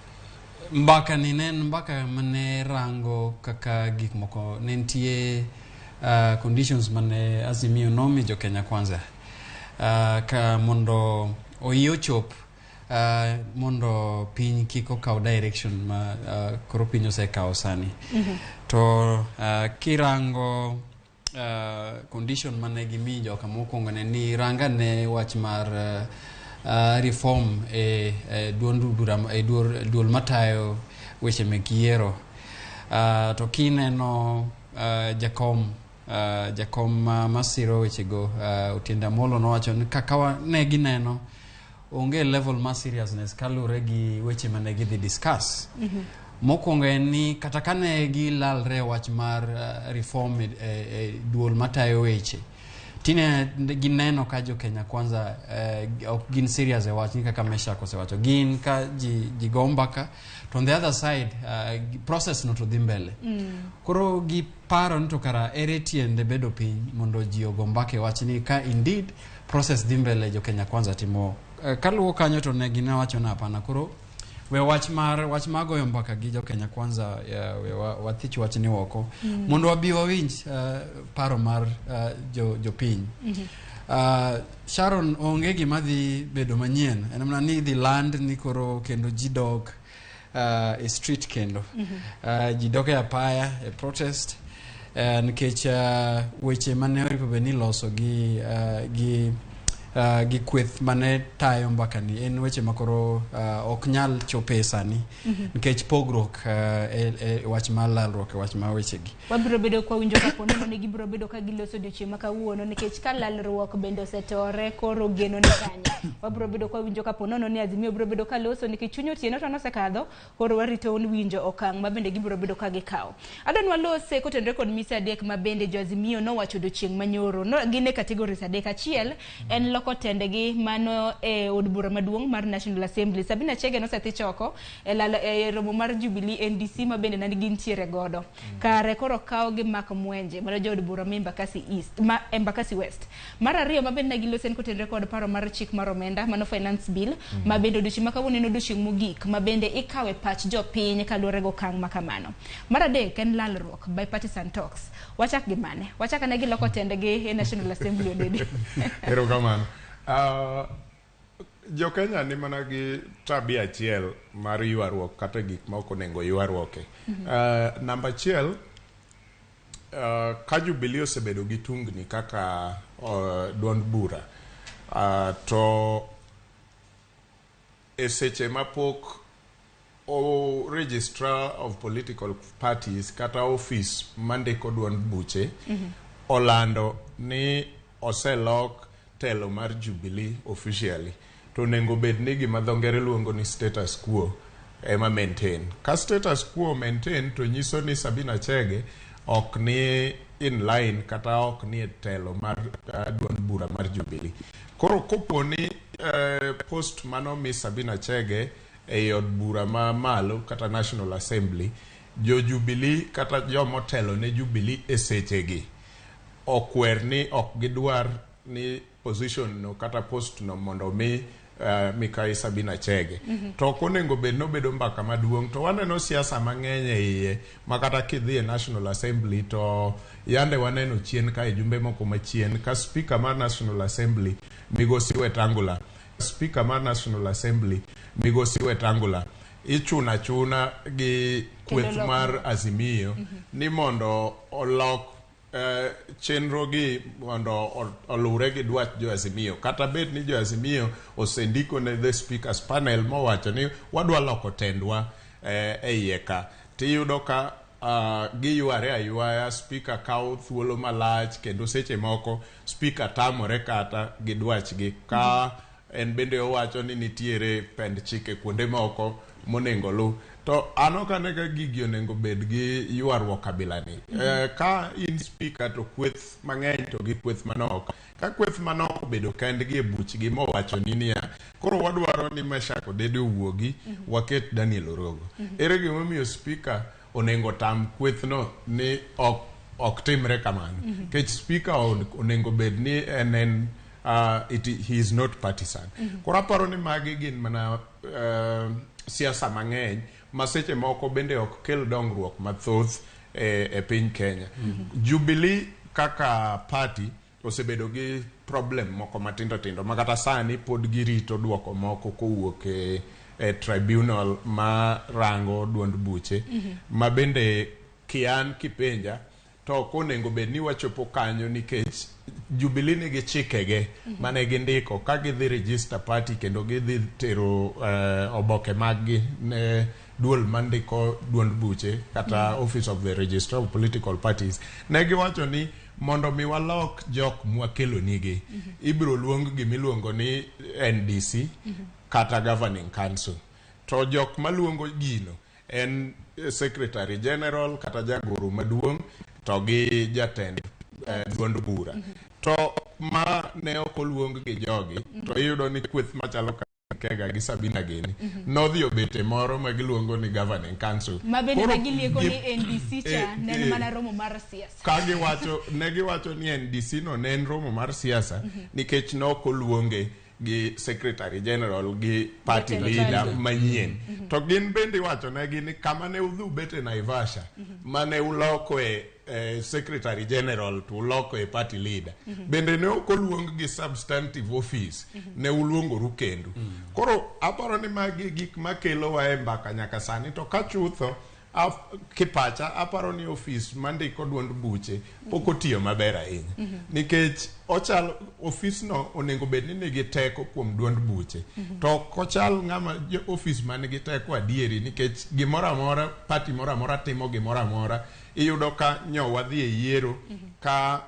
mbaka ni ne en mbaka mane rango kaka gik moko ne nitie conditions mane Azimio nomi jo Kenya Kwanza ka mondo oyie ochop mondo piny kik okaw direction ma koro piny osekawo sani. To kirango condition mane gimiyo joka mokwongo ne ni ranga ne wach mar reform e duond bura e duol matayo weche mek yiero. To kineno jakom masiro wechego Otiende Amollo nowacho ni kaka ne gineno onge level mar seriousness kaluwore gi weche mane gidhi discuss. Mokwongo en ni kata kane gilalre e wach mar reform e duol matayo weche tine gineno ka jo Kenya Kwanza ok gin serious e wach ni kaka Meshak osewacho gin ka ji go mbaka to on the other side process no to dhi mbele. Koro giparo ni to kara ere tiende bedo piny mondo ji ogo mbaka e wach ni ka indeed process dhi mbele jo Kenya Kwanza timo kaluwo kanyo to ne ginawacho na hapana koro we wach mar goyo mbaka gi jo Kenya Kwanza we wathich wach ni oko mondo wabi wawinj paro mar jopiny. Sharon, onge gima dhi bedo manyien en mana ni idhi land ni koro kendo ji dok e street kendo ji dok e apaya e protest nikech weche mane oripo bed ni iloso gi kweth mane tayo mbakani en weche ma koro ok nyal chope sani nikech pogruok e wach mar lalruok e wach mar wechegi. Wabiro bedo kwa winjo kapo nono ni gibiro bedo ka giloso odiochieng' ma kawuono nikech ka lalruok bende osetore koro geno ni kanye. Wabiro bedo kwa winjo kapo nono ni Azimio biro bedo ka loso nikech chuny otieno to nosekadho koro warito winjo okang' ma bende gibiro bedo ka gikawo. Adwa ni walose kotenore kod mise adek ma bende jo Azimio nowacho odiochieng' manyoro. No, gin e categories adek. Achiel en loko tendegi mano e od bura maduong' mar National Assembly. Sabina Chege nosethich oko e lalo e romo mar Jubilee NDC ma bende ne gintiere godo. Kare koro kaw gi Mark Mwenje mano jood bura ma Embakasi East ma Embakasi West. Mar ariyo ma bende ne giloso en kotenore kod paro mar chik mar omenda mano finance bill ma bende odiochieng' ma kawuono en odiochieng' mogik ma bende ikawe pach jopiny kaluwore gi okang' ma kamano. Mar adek en lalruok bipartisan talks. Wachak gi mane? Wachak ane gi loko tendegi e National Assembly odede. Erokamano. Jo Kenya ni mana gi tabia achiel mar ywaruok kata gik ma ok onego ywaruoke. Namba achiel, ka Jubilee osebedo gi tungni kaka duond bura to e seche mapok o registrar of political parties kata office mandiko duond buche olando ni oselok telo mar Jubilee officially to onego bed ni gima dho ngere luongo ni status quo ema maintain. Ka status quo maintain to nyiso ni Sabina Chege ok ni in line kata ok ni e telo mar duond bura mar Jubilee. Koro kopo ni post manomi Sabina Chege ei od bura ma malo kata National Assembly, jo Jubilee kata jomotelo ne Jubilee e sechegi okwer ni ok gidwar ni position no kata post no mondo mi Mikai Sabina Chege. To ok onego bed ni obedo mbaka maduong' to waneno siasa mang'eny e iye ma kata kidhi e National Assembly to yande waneno chien ka e jumbe moko machien ka speaker mar National Assembly migosi Wetangula, speaker mar National Assembly migosi Wetangula ichuno achuna gi kweth Kendo mar Azimio ni mondo olok Chenro gi mondo oluwre gi dwach jo Azimio, kata bed ni jo Azimio osendiko ne the speakers panel mowacho ni wadwa loko tendwa e iye ka, tiyudo ka giyware aywaya. Speaker kawo thuolo malach, kendo seche moko speaker tamore kata gi dwachgi ka en bende owacho ni nitiere pend chike kuonde moko monego lu. To an ok ane ka gigi onego bed gi ywaruok kabila ni. Ka in speaker to kweth mang'eny to gi kweth manok, ka kweth manok obedo kendgi e buchgi mowacho ni niya, koro wadwaro ni Meshak Odede owuogi, waket Daniel Orogo, ere gimomiyo speaker onego tam kwethno ni ok timre kamano? Nikech speaker onego bed ni en he is not partisan. Koro aparo ni magi gin mana siasa mang'eny ma seche moko bende ok kel dongruok mathoth e piny Kenya. Jubilee kaka party osebedo gi problem moko matindo tindo ma kata sani pod girito duoko moko kowuok e tribunal ma rango duond buche, ma bende kian kipenja to ok onego bed ni wachopo kanyo, nikech Jubilee nigi chikege mane gindiko ka gidhi register party kendo gidhi tero oboke maggi ne duol mandiko duond buche kata Office of the Registrar of Political Parties. Ne giwacho ni mondo mi walok jok mwakelonigi, ibiro luong gimiluongo ni NDC kata Governing Council, to jok maluongo gino en Secretary General kata jagoro maduong' to gi jatend duond bura. To ma ne ok oluong gi jogi, to iyudo ni kweth machalo Kega gi Sabina gini nodhi obete moro ma giluongo ni Governing Council. Ma bende Koro ne gilieko ni NDC cha ne en mana romo mar siasa. Ka giwacho, ne giwacho ni NDC no ne en romo mar siasa nikech nok oluonge gi Secretary General gi party Jatend leader party. manyien. To gin bende iwacho negi ni kama ne udhi ubet e Naivasha mane ulokoe Secretary General to ulokoe party leader, bende ne ok oluong gi substantive office, ne uluongoru kendu. Koro aparo ni magi gik makelowa e mbaka nyaka sani. To ka chutho kipacha, aparo ni ofis mandiko duond buche pok otiyo maber ahinya, nikech ochal ofisno onego bed ni nigi teko kuom duond buche, to ok ochal ng'ama ofis man gi teko adieri, nikech gimoro amora, party moro amora timo gimoro amora, iyudo ka nyo wadhi e yiero ka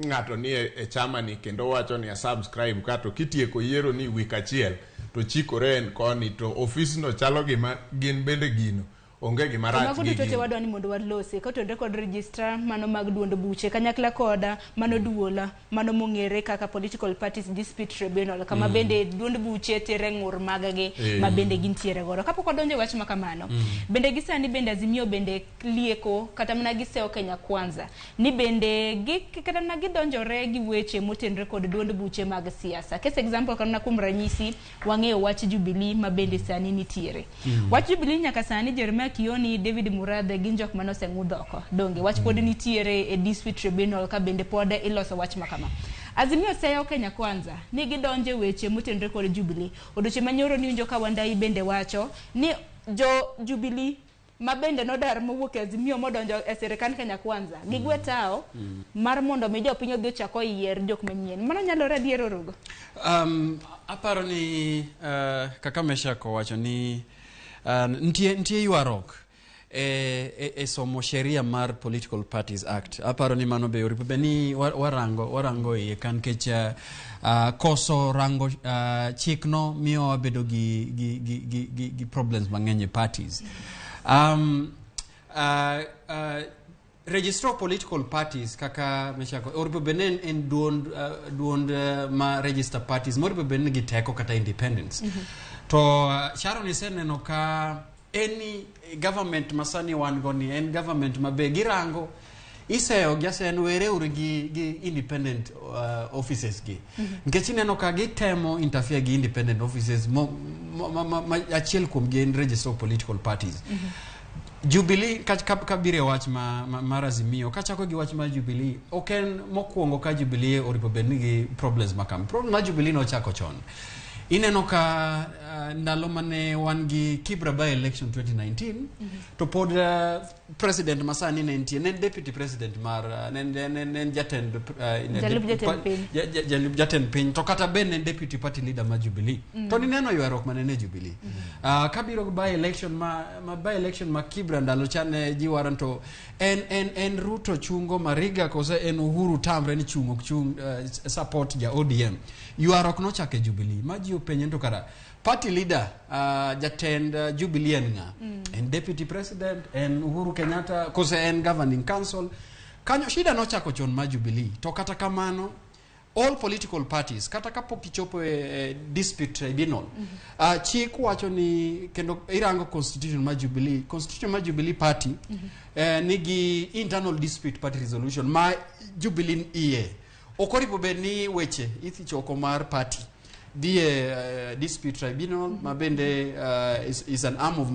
ng'ato ni e chama ni kendo wacho ni a subscribe ka, to kitieko yiero ni wik achiel to chikore en koni, to ofisno chalo gima gin bende gino onge gima rach Mago gi duto te gino. wadwa ni mondo walose kotenore kod registrar mano mag duond buche kanyakla koda mano duola mano mong'ere kaka Political Parties Dispute Tribunal, kama bende duond buche tere ng'ur maggi ma bende gintiere godo. Kapok wadonjo e wach ma kamano, bende gisani bende Azimio bende lieko kata mana gisewo Kenya Kwanza ni bende gi kata mana gidonjore gi weche motenore kod duond buche mag siasa. Case example, kata mana kuom ranyisi, wang'eyo wach Jubilee ma bende sani nitiere. Wach Jubilee nyaka sani, Jeremiah Kioni, David Murathe gin jok mane oseng'udh oko. Donge wach pod nitiere e Dispute Tribunal ka bende pod iloso wach ma kama. Azimio seyo Kenya Kwanza ni gidonje weche motenore kod Jubilee. Odiochieng' manyoro niwinjo ka Wandai bende wacho ni jo Jubilee ma bende nodar mowuok e Azimio modonjo e sirikand Kenya Kwanza gigwe tao mar mondo mi jopiny odhi ochak oyier jok manyien. Mano nyalore adier, Orugo? Aparo ni kaka Meshak owacho ni nitie ywaruok e somo sheria mar Political Parties Act. Aparo ni mano be oripo be ni warango iye ka, nikech koso rango chikno miyo wabedo gi problems mang'eny e parties. Registrar of political parties, kaka Meshak oripo bed ni en duond ma register parties moripo bed ni gi teko kata independence. To Sharon, iseneno ka any government masani wan go ni en government ma be girango iseyo gi aseya ni wereuru gi independent offices gi, nikech ineno ka gitemo interfere gi independent offices mo, ma achiel kuom gi en Registrar of Political Parties. Jubilee ka biro e wach mar Azimio, kachako gi wach mar Jubilee, ok en mokwongo ka Jubilee oripo bed ni gi problems ma kama. Problem mar Jubilee nochako chon. Ineno ka ndalo mane wan gi Kibra by election 2019, to pod president masani ne nitie, ne en deputy president mar ne en jatend Jalup jatend piny. Jalup jatend piny, to kata ben ne en deputy party leader mar Jubilee. To nineno ywaruok manene Jubilee. Kabiro by election ma by election ma Kibra ndalo cha ne ji waro to en Ruto chungo Mariga kose en Uhuru tamre ni chung ok chung, support ja ODM. Ywaruok nochako e Jubilee ma ji openje to kara party leader, jatend Jubilee en ng'a? En deputy president, en Uhuru Kenyatta kose en governing council? Kanyo shida nochako chon ma Jubilee. To kata kamano, all political parties, kata kapok ichopo e dispute tribunal, chik wacho ni, kendo irango constitution ma Jubilee, constitution ma Jubilee Party, nigi internal dispute party resolution ma Jubilee iye ok oripo bed ni weche ithi choko mar party dhi e dispute tribunal, ma bende is an arm of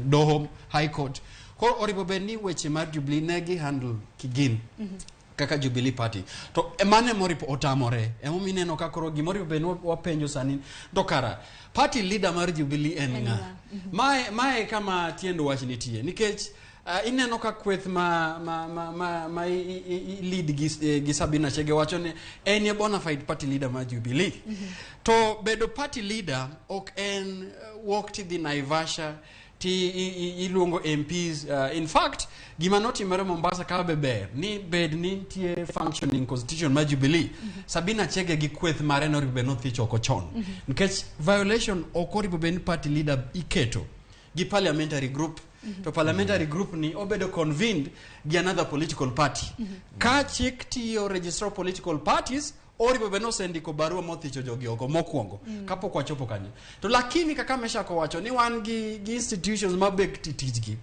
doho high court. Koro oripo bed ni weche mar Jubilee ne gi handle kigin kaka Jubilee Party, to mano emoripo otamore. Emomiyo ineno ka koro gimoripo bed ni wapenjo sani to kara party leader mar Jubilee en ng'a? Mae kama tiend wach nitie, nikech ineno ka kweth ma lead gi Sabina Chege wacho ni en e bona fide party leader mar Jubilee. To bedo party leader ok en wuok tidhi Naivasha ti iluongo MPs. In fact, gima notimore Mombasa ka be ber ni bed ni nitie functioning constitution mar Jubilee, Sabina Chege gi kweth mare noripo bed nodhi choko chon, nikech violation ok oripo bed ni party leader iketo gi parliamentary group, to parliamentary group ni obedo convened gi another political party. Ka chik tiyo, register of political parties oripo bed nosendiko barua mothicho jogi oko mokwongo kapok wachopo kanyo. To lakini kaka Meshak owacho ni wan gi institutions mabek tijgi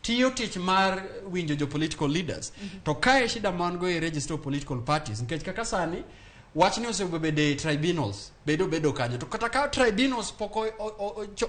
tiyo tich mar winjo jo political leaders, to kae shida ma wan go e register of political parties, nikech kaka sani wachni osebedo e tribunals, bedo kanyo, to kata ka tribunals pok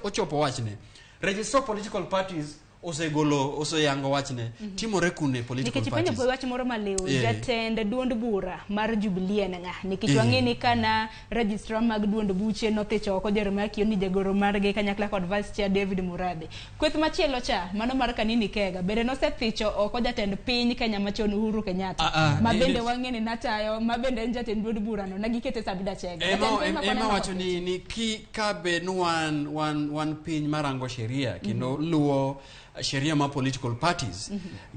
ochopo wachne, register of political parties osegolo, oseyango wachne timore kune political Nikech ipenjo parties. wach moro maliw, jatend duond bura mar Jubilee en ng'a? Nikech wang'e ni kana registrar mag duond buche nothicho oko Jeremiah Kioni, jagoro margi, kanyakla kod vice chair David Murathe. Kweth machielo cha, mano mar Kanini Kega, bende nosethicho oko jatend piny Kenya machon Uhuru Kenyatta, ma bende wang'e ni natayo, ma bende en jatend duond burano, ne gikete Sabina Chege. Ema Jatend piny ma ema koneno wacho ni ki ka bed ni wan piny marango sheria kendo luwo sheria mar political parties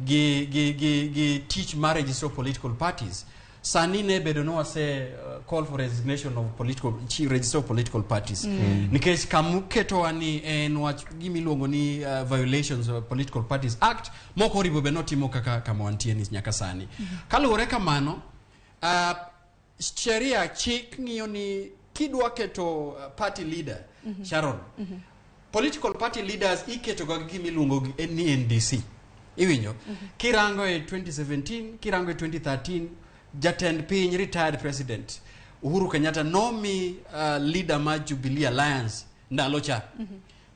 gi tich mar register of political parties, sani ne bedo ni wase call for resignation of political register of political parties, nikech kamuketowa ni en wach gimiluongo ni violations of Political Parties Act mok oripo bed notimo kaka kama wantie ni nyaka sani. Kaluwore kamano, sheria, chik ng'iyo ni kidwa keto party leader, Sharon, political party leaders iketo ga gi gimiluongo ni NDC. Iwinjo? Kirango e 2017, kirango e 2013, jatend piny, retired president Uhuru Kenyatta nomi leader mar Jubilee Alliance ndalo cha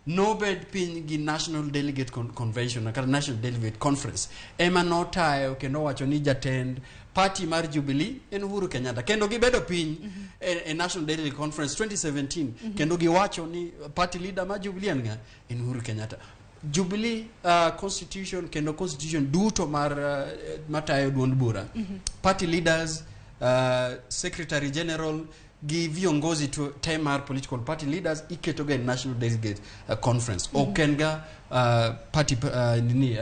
nobed piny gi National Delegate Convention kata National Delegate Conference ema notayo kendo wacho ni jatend party mar Jubilee en Uhuru Kenyatta, kendo gibedo piny e National Delegate Conference 2017 kendo giwacho ni party leader mar Jubilee en ng'a? En Uhuru Kenyatta. Jubilee constitution kendo constitution duto mar matayo duond bura, party leaders, secretary general gi viongozi to te mar political party leaders iketo ga e National Delegate Conference. Ok en ga party nini,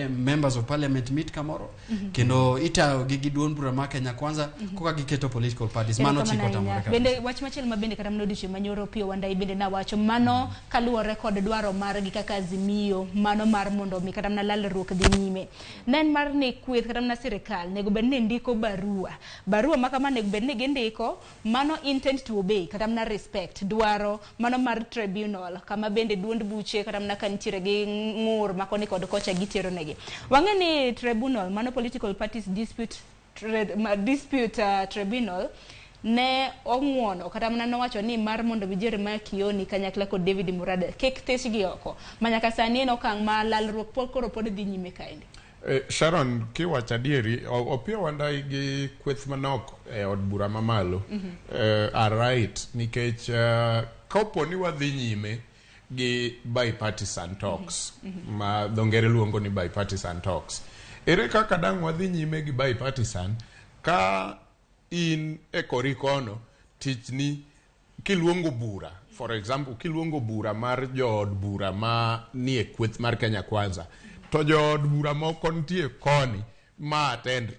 members of parliament meet kamoro kendo itayo gi duond bura mar Kenya Kwanza koka giketo political parties. Mano chik Erokamano otamore ahinya. kabisa. Bende wach machielo ma bende kata mana odiochieng' manyoro Opiyo Wandayi bende nawacho mano kaluwore kod dwaro margi kaka Azimio, mano mar mondo mi kata mana lalruok dhi nyime, ne en mar ni kweth kata mana sirikal nego bed ni ndiko barua ma kama, nego bed ni gindiko mano intent to obey kata mana respect dwaro mano mar tribunal, kama bende duond buche kata mana ka nitiere gi ng'ur ma koni kod kocha gitero negi. Wang'e ni tribunal mano political parties dispute dispute tribunal ne ong'uono kata mana nowacho ni mar mondo mi Jeremiah Kioni kanyakla kod David Murathe kik thichgi oko, ma nyaka sani en okang' ma lalruok pod koro pod dhi nyime kaendi. Sharon, kiwacho adieri, Opiyo Wandayi gi kweth manok e od bura mamalo are right nikech kapo ni wadhi nyime gi bipartisan talks ma dho ngere luongo ni bipartisan talks, ere kaka dang' wadhi nyime gi bipartisan ka in e kori kono tichni kiluongo bura, for example, kiluongo bura mar jood bura ma nie kweth mar Kenya Kwanza, to jood bura moko nitie koni ma attend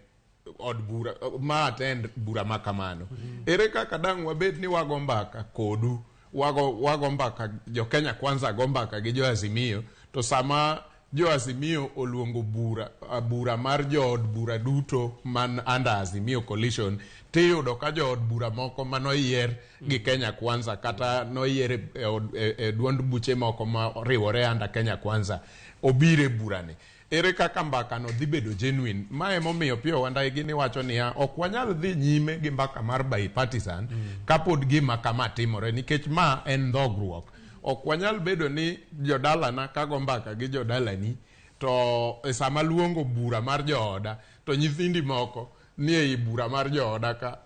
od bura, ma attend bura ma kamano. Ere kaka dang' wabed ni wago mbaka kodu, wago mbaka jo Kenya Kwanza go mbaka gi jo Azimio, to sama jo Azimio oluongo bura, bura mar jood bura duto man under Azimio coalition, tiyudo ka jood bura moko manoyier gi Kenya Kwanza kata noyier e duond buche moko ma oriwore under Kenya Kwanza obiro e burani. Ere kaka mbaka no dhi bedo genuine? Ma emomiyo Opiyo Wandayi gini wacho niya, ok wanyal dhi nyime gi mbaka mar bipartisan kapod gima kama timore, nikech ma en dhogruok. Ok wanyal bedo ni jodalana kago mbaka gi jodalani, to e sama luongo bura mar jooda to nyithindi moko ni ei bura mar jooda ka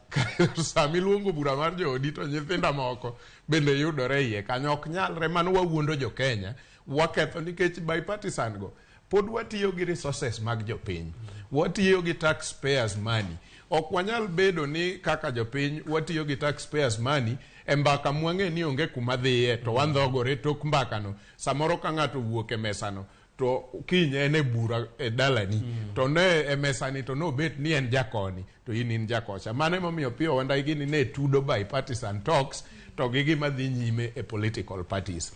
sama iluongo bura mar joodi to nyithinda moko bende yudore iye kanyo. Ok nyalre, mano wawuondo jo Kenya, waketho, nikech bipartisan go pod watiyo gi resources mag jopiny, watiyo gi taxpayers money. Ok wanyal bedo ni kaka jopiny watiyo gi taxpayers money e mbaka mwang'e ni onge kuma dhiye, to wandhogore tok mbakano. Samoro ka ng'ato owuok e mesano to kiny en e bura e dalani, to ne e mesani to nobet ni en jakoni to in jakocha. Mano emomiyo Opiyo Wandayi gini ne tudo bipartisan talks to gi gima dhi nyime e political parties.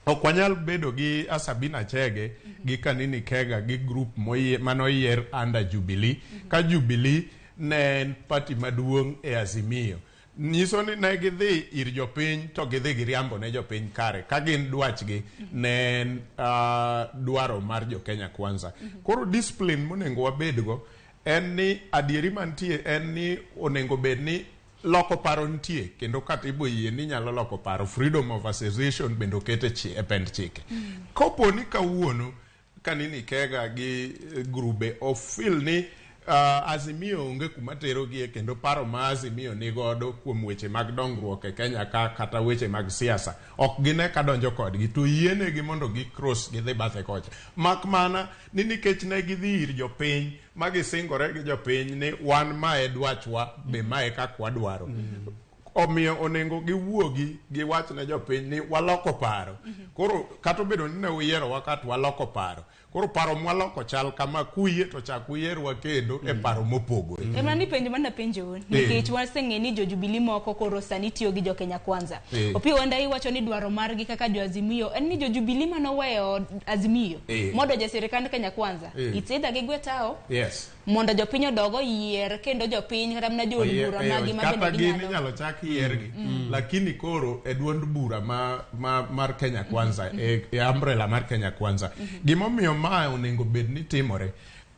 Ok wanyal bedo gi Sabina Chege gi Kanini Kega gi group manoyier under Jubilee, ka Jubilee ne en party maduong' e Azimio. Nyiso ni ne gidhi ir jopiny to gidhi giriambo ne jopiny kare ka gin dwachgi ne en dwaro mar jo Kenya Kwanza. Koro discipline monego wabedgo en ni adieri mantie en ni onego bed ni loko paro nitie, kendo katiba oyie ni nyalo loko paro, freedom of association bende oket e pend chike. Kopo ni kawuono Kanini Kega gi grube ofil ni Azimio onge kuma terogie, kendo paro ma Azimio nigodo kuom weche mag dongruok e Kenya ka kata weche mag siasa ok gine ka donjo kodgi, to yienegi mondo gi cross gidhi bathe kocha, mak mana ni nikech ne gidhi ir jopiny ma gisingore gi jopiny ni wan mae dwachwa be mae kaka wadwaro. Omiyo onego giwuogi giwach ne jopiny ni waloko paro. Koro kata obedo ni ne uyierowa ka to waloko paro, koro paro mwaloko chal kama, kuyie to chak uyierwa kendo e paro mopogore. Ema ni penjo mana penjo nikech waseng'e ni jo Jubilee moko koro sani tiyo gi jo Kenya Kwanza. Opiyo Wandayi wacho ni dwaro margi kaka jo Azimio en ni jo Jubilee manoweyo Azimio modonjo e sirikand Kenya Kwanza. It's either gigwe tao mondo jopiny odog oyier kendo jopiny kata mana jood bura magi ma kata bende gin ginyalo inyalo chak yiergi, lakini koro e duond bura mar Kenya Kwanza, e umbrella mar Kenya Kwanza. Gimomiyo ma onego bed ni timore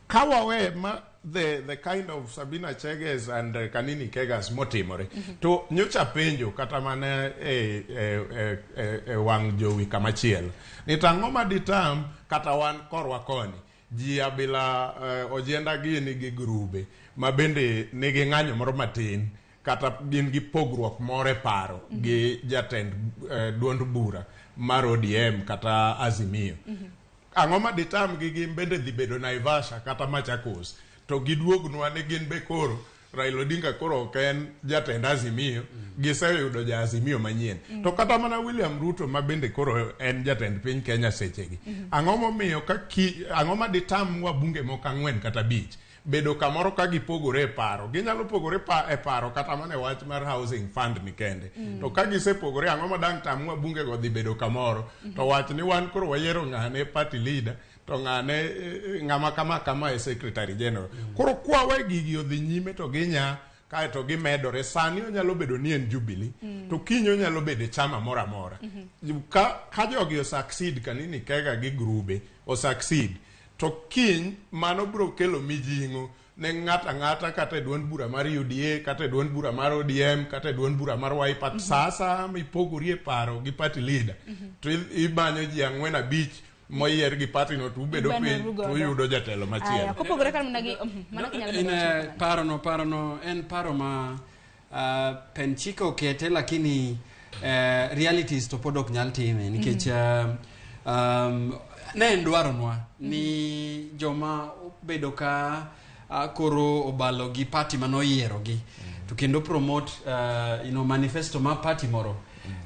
ka wawe ma the kind of Sabina Cheges and Kanini Kegas motimore, to nyocha penjo kata mana e wang' jowi kamachielo ni to ang'o ma ditam kata wan korwa koni ji abila ojienda gi nigi grube ma bende nigi ng'anyo moro matin kata gin gi pogruok moro e paro gi jatend duond bura mar ODM kata Azimio. Ang'o ma ditam gi gin bende dhi bedo Naivasha kata Machakos to giduognwa ni gin be koro Raila Odinga koro ok en jatend Azimio, giseyudo ja Azimio manyien. To kata mana William Ruto ma bende koro en jatend piny Kenya sechegi, ang'o momiyo ka ang'o ma ditam wabunge moko 4 kata 5 bedo kamoro ka gipogore e paro? Ginyalo pogore e paro kata mana e wach mar housing fund ni kende. To ka gisepogore, ang'o ma dang' tam wabunge go dhi bedo kamoro to wach ni wan koro wayiero ng'ane party leader to ng'ane ng'ama kama kama e secretary general. Koro kwawe gigi odhi nyime to ginya kaeto gimedore. Sani onyalo bedo ni en Jubilee, to kiny onyalo bedo e chama moro amora. Ka jogi osucceed, Kanini Kega gi grube osucceed, to kiny mano biro kelo mijing'o ne ng'ato ang'ata kata e duond bura mar UDA, kata e duond bura mar ODM, kata e duond bura mar Wiper. Sa asaya mipogori e paro gi party leader, to imanyo ji 4 5 Moyier gi party no to ubedo piny Ibanoru to godo. uyudo jatelo Aya, machielo. kopogore kar mana gi mana kinyalo In, medo wacho. parono en paro ma pen chike okete, lakini realities to pod ok nyal time nikech ne en dwaronwa ni joma obedo ka koro obalo gi party manoyierogi to kendo promote manifesto ma party moro.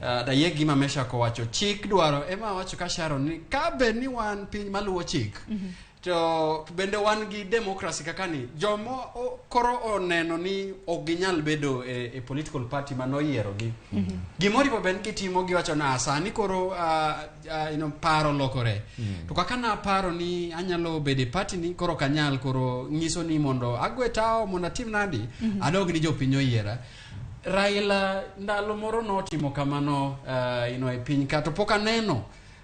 Dayie gima Meshak owacho, chik dwaro ema wacho ka Sharon ni ka bed ni wan piny maluwo chik to bende wan gi democracy kaka ni joma koro oneno ni ok ginyal bedo e political party manoyierogi, gimoripo bed ni gitimo, giwacho na sani koro paro lokore to kaka naparo ni anyalo bedo e party ni koro ok anyal, koro nyiso ni mondo agwe tao mondo atim nadi adog ni jopiny oyiera. Raila ndalo moro notimo kamano e piny ka to pok aneno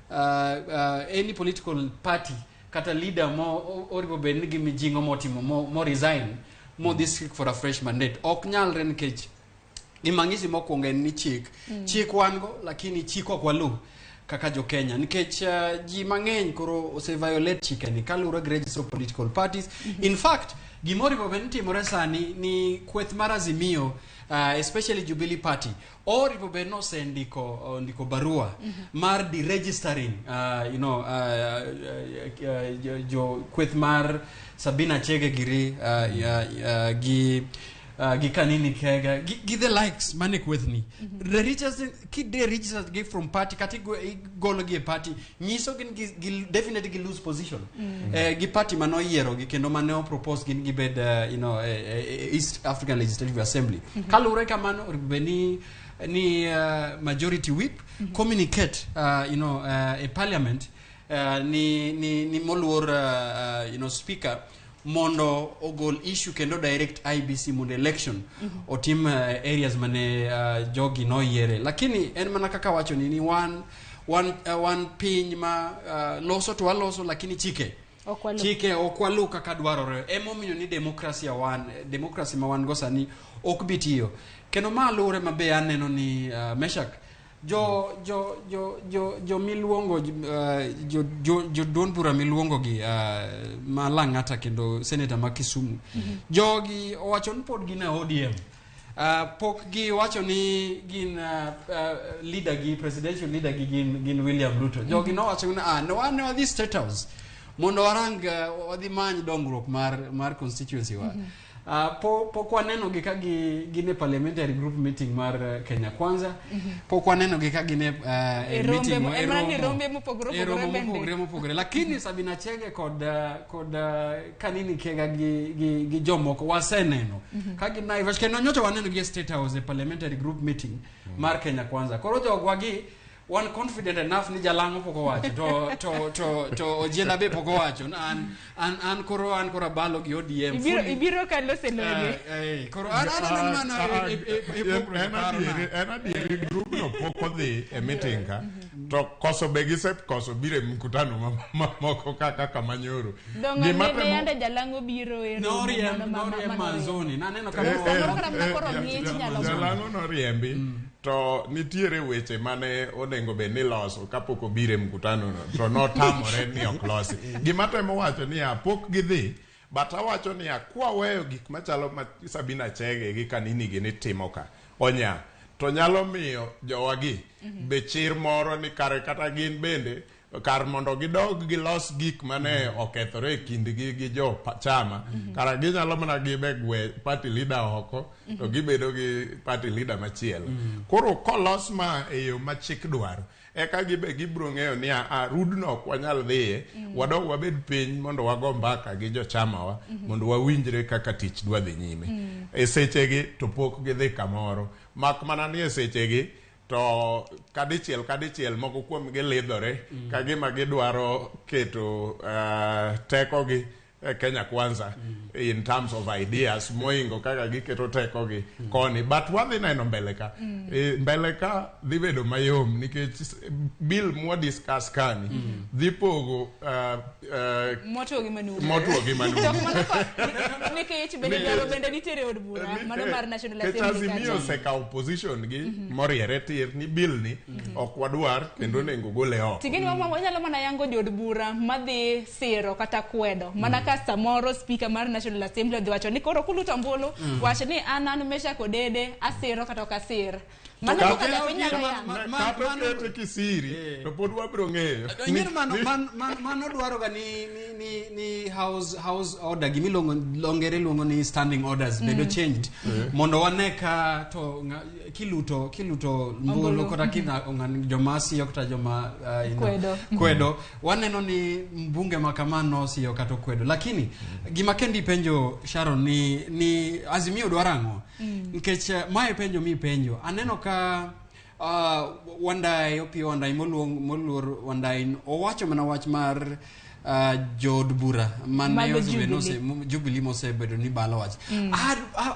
any political party kata leader mo oripo bed ni gi mijing'o motimo mo resign mo dhi seek for a fresh mandate. Ok nyalre nikech gima ng'isi mokwongo en ni chik chik wan go, lakini chik ok walu kaka jo Kenya nikech ji mang'eny koro ose violate chike ni kaluwore gi register of political parties. In fact, gimoripo bed ni timore sani ni kweth mar Azimio, especially Jubilee Party, oripo bed ni osendiko ndiko barua mar deregistering jo kweth mar Sabina Chege giri gi Kanini Kega gi the likes mane kwethni. Ki deregister gi from party kata igolo gi e party nyiso gin gi definitely gi lose position gi party manoyiero gi kendo mane opropose gin gibed East African Legislative Assembly. Kaluwore kamano, onego bed ni majority whip communicate e parliament ni moluor speaker mondo ogol issue kendo direct IEBC mondo election otim areas mane jogi noyiere. Lakini en mana kaka wacho ni wan piny ma loso to waloso, lakini chike Ok walu. Chike ok walu kaka dwarore. Emomiyo ni demokrasia wan demokrasi ma wan go sani ok bi tiyo kendo ma luwore maber. Aneno ni Meshak jo miluongo jo duond bura miluongo gi ma Lang'ata kendo senator ma Kisumu, jogi owacho ni pod gin e ODM. Pok giwacho ni gin leader gi presidential leader gi gin William Ruto. Jogi nowacho ni no wan ne wadhi State House mondo warang wadhi many dongruok mar constituency wa. Pok waneno gi ka gin e parliamentary group meeting mar Kenya Kwanza. Pok waneno gi ka gin e E rombe meeting e en mana ni romo. rombe mopogore E romo opogore bende. mopogore mopogore, lakini Sabina Chege kod Kanini Kega gi jomoko waseneno ka gin Naivas kendo nyocha waneno gi e State House e parliamentary group meeting mar Kenya Kwanza. Koro jogwa gi wan confident enough ni Jalang'o pok owacho to Ojienda be pok owacho an koro abalo gi ODM Ibiro ibiro ka loseloge. Koro an aneno mana e pogruok e En parona. adieri, en adieri grubno pok odhi e meeting ka to koso be gisekoso biro e mkutano mamoko kaka kama nyoro. Dongo Gima ne temo- yande Jalang'o biro e romo Noriemb mano Manzoni naneno ka Samoro kata mana koro ng'ich nyalo Jalang'o noriembi to nitiere weche mane onego bed ni loso kapok obiro e mkutano no to notamore ni ok losi. Gima temo wacho niya, pok gidhi, but awacho niya, kwaweyo gik machalo ma Sabina Chege gi Kanini gi ni timo ka onya to nyalo miyo jowagi be chir moro ni kare kata gin bende kar mondo gidog gilos gik mane okethore e kindgi gi jo chama, kara ginyalo mana gibe gwe party leader oko to gibedo gi party leader machielo. Koro kolos ma e yo ma chik dwaro, eka gibe gibiro ng'eyo ni a rudno ok wanyal dhiye, wadog wabed piny mondo wago mbaka gi jochamawa mondo wawinjre kaka tich dwa dhi nyime. E sechegi to pok gidhi kamoro, mak mana ni e sechegi to kadichiel kadichiel moko kuomgi lidhore ka gima gidwaro keto tekogi e Kenya Kwanza in terms of ideas moingo kaka giketo tekogi koni, but wadhi neno mbele ka. Mbele ka dhi bedo mayom nikech bill mwa discuss kani dhi pogo Motwo gi manumu. Motwo gi manumu. To mano Nikech bende dwaro bende nitiere od bura mano mar National Nikech Assembly Azimio kacha. osekawo position gi moriere tir ni bill ni ok wadwar kendo onego gole oko. Ting'eni wanyalo mana yango jood bura madhi siro kata kwedo mana ka samoro speaker mar National Assembly odhi wacho ni koro kuluto ombulu wach ni an Meshack Odede asiro kata ok asir. Mano Kata kaka japiny nyalo yango. kata okete kisiri to pod wabiro ng'eyo. Ing'eyo mano dwaro ga ni house order gimiluongo longere luongo ni standing orders bedo changed mondo wane ka to kiluto mbulu Ombulu. kata kina joma siyo kata joma Kwedo. kwedo waneno ni mbunge ma kamano siyo kata kwedo, lakini gima kendi penjo Sharon ni Azimio dwaro ang'o? Nikech mae penjo mi penjo aneno ka Wandai Opiyo Wandai moluor Wandai owacho mana wach mar jood bura mane Mago osebedo Jubilee. Jubilee mosebedo ni balo wach.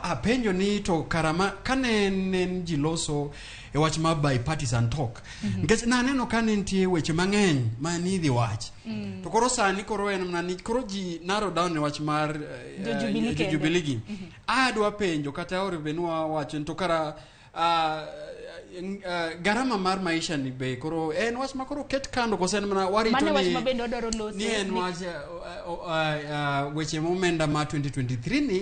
Apenjo ni to karama kane ne ji loso e wach mar bipartisan talk, nikech naneno ka ne nitie weche mang'eny ma nidhi wach, to koro sani koro en mana ni koro ji narrow down e wach mar Jo Jubilee kende. Jubilee gi. Adwa penjo kata ore be nwawacho ni to kara garama mar maisha ni be koro en wach ma koro ket kando kose en mana warito Mano wach ni ma bende wadwaro loso. ni en wach weche momenda ma 2023 ni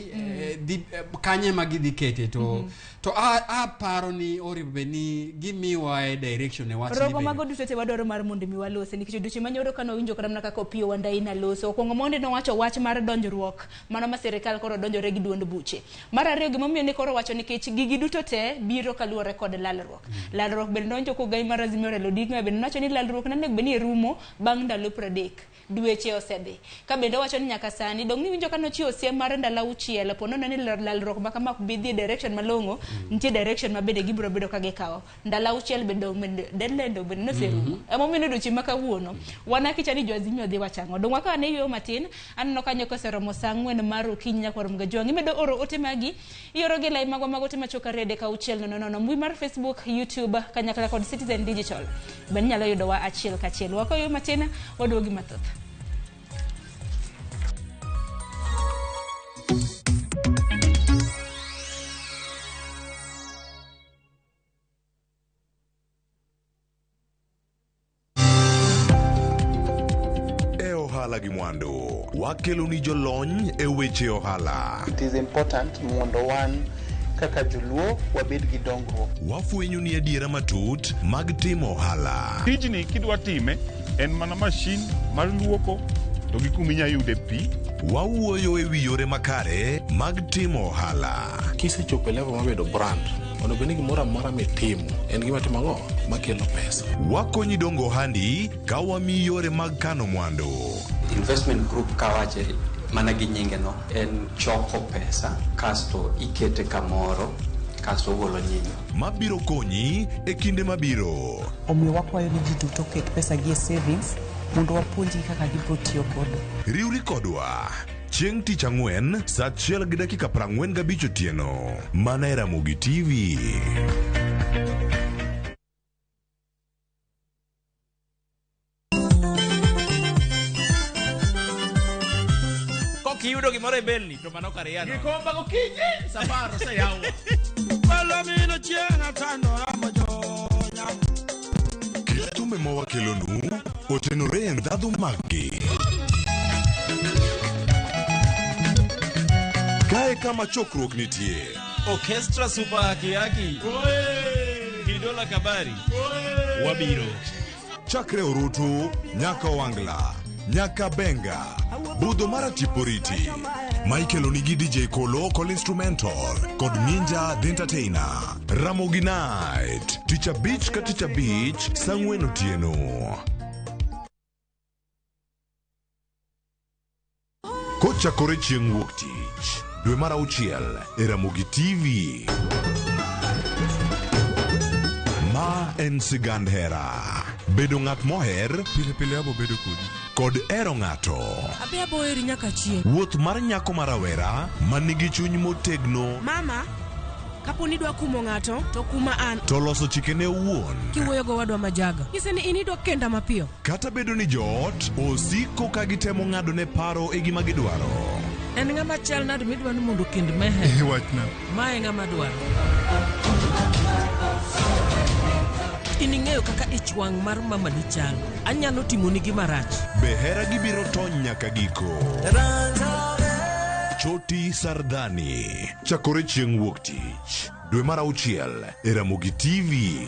dhi kanye ma gidhi kete to to aparo ni oripo be ni gimiwa e direction e wach ni Rogo bende. mago duto te wadwaro mar mondo mi walose nikech odiochieng' manyoro kane wawinjo kata mana kaka Opiyo Wandayi naloso. Okwongo mondi nowacho wach mar donjruok mano ma sirikal koro donjore gi duond buche. Mar ariyo gimomiyo ne koro wacho nikech gigi duto te biro kaluwore kod lalruok. Lalruok bende nonjo kogai mar Azimio Raila Odinga bende nowacho ni lalruok nonego bed ni rumo bang' ndalo 30. Dweche osedhi. Ka bende owacho ni nyaka sani dong' niwinjo ka nochiwo siem mar ndalo 6 po nono ni lalruok ma kama ok bi dhi e direction malong'o, nitie direction ma bende gibiro bedo ka gikawo. Ndalo 6 bende dong' bende deadline dong' bende noserumo. Emomiyo ni odiochieng' ma kawuono wan akicha ni jo Azimio dhi wacho ang'o. Dong' wakaw ane yueyo matin, aneno kanyo koseromo saa 4 mar okinyi nyaka romo gajwang'. Imedo oro ote magi, ioro gi lai magwa mag ote machuok 2 3 6 0 0 mbui mar Facebook, YouTube kanyakla kod Citizen Digital. Bende inyalo yudowa achiel kachiel. Wakaw yueyo matin, waduogi mathoth. E ohala gi mwandu, wakelo ni jolony e weche ohala. It is important mondo wan kaka joluo wabed gi dongruok. Wafwenyo ni adiera matut mag timo ohala. Tijni kidwa time en mana mashin mar luoko to gi kuma inya yude pi. Wawuoyo e wi yore makare mag timo ohala. Kisechopo e level mar bedo brand, onego bed ni gimoro amora mitimo en gima timo ang'o makelo pesa. Wakonyi dongo ohandi ka wamiyi yore mag kano mwandu. Investment group kawache mana gi nyinge no en choko pesa kasto ikete kamoro kasto ogolo nyinyo. Mabiro konyi e kinde mabiro. Omiyo wakwayo ni ji duto oket pesa gi e savings mondo wapuonjgi kaka gibiro tiyo godo. Riwri kodwa chieng' tich ang'wen saa 1:45 otieno mana e Ramogi TV. Kokiyudo gimoro e belni to mano kar yano. Gikomba gokinyi safar oseyaw. Palomino chieng' atandora mojonya. Kit thumbe mawakelonu otenore e ndhadhu maggi. Kae kama chokruok nitie. Orchestra Super Haki Haki. Kidola Kabari. Wabiro. Chakre Orutu, nyaka Owangla, nyaka Benga, budho mar Tiporiti. Michael onigi DJ Kolo Kol Instrumental kod Ninja The Entertainer. Ramogi Night, tich abich ka tich abich, saa 4 otieno. Kochakore chieng' wuok tich, dwe mar 6 e Ramogi TV. Ma en sigand hera. Bedo ng'at moher pile pile abo bedo kodi kod hero ng'ato. Abi abo heri nyaka chieng'. Wuoth mar nyako ma rawera ma nigi chuny motegno Mama, kapo ni idwa kumo ng'ato, to kuma an. to loso chikene owuon. Kiwuoyo go wadwa majaga. Nyise ni in idwa kenda mapiyo. Kata bedo ni joot osiko ka gitemo ng'ado ne paro e gima gidwaro. En ng'ama chal nade midwa ni mondo okend Meher? Wachna. Ma e ng'ama dwaro. In ing'eyo kaka ich wang' mar mamani chal. Anyalo timoni gima rach. Be hera gibiro tony nyaka giko? Choti Sardani. Chakore chieng' wuok tich. Dwe mar auchiel e Ramogi TV.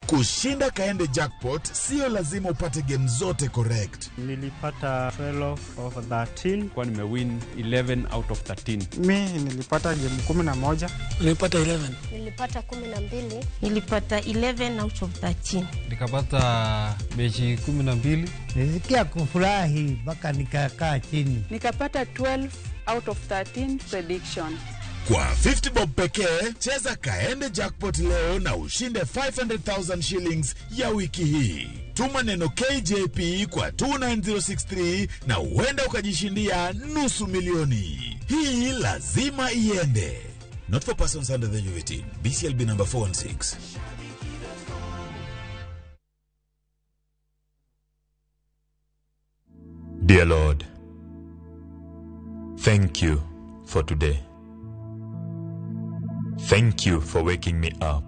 Kushinda Kaende Jackpot sio lazima upate game zote correct. Nilipata 12 of 13. Kwa nimewin 11 out of 13. Mi nilipata game 11. Nilipata 11. Nilipata 12. Nilipata 11 out of 13. Nikapata mechi 12. Nilisikia kufurahi mpaka nikakaa chini. Nikapata 12 out of 13 prediction. Kwa 50 bob pekee, cheza Kaende Jackpot leo na ushinde 500,000 shillings ya wiki hii. Tuma neno KJP kwa 29063 na huenda ukajishindia nusu milioni. Hii lazima iende. Not for persons under the age of 18. BCLB number 416. Dear Lord, thank you for today. Thank you for waking me up.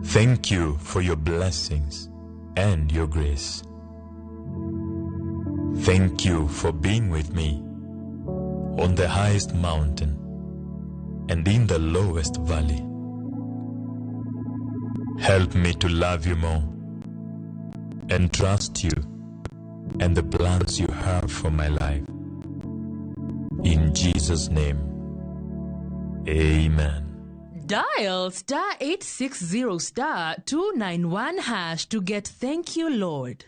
Thank you for your blessings and your grace. Thank you for being with me on the highest mountain and in the lowest valley. Help me to love you more and trust you and the plans you have for my life. In Jesus' name, amen. Dial star 860 star 291 hash to get thank you, Lord.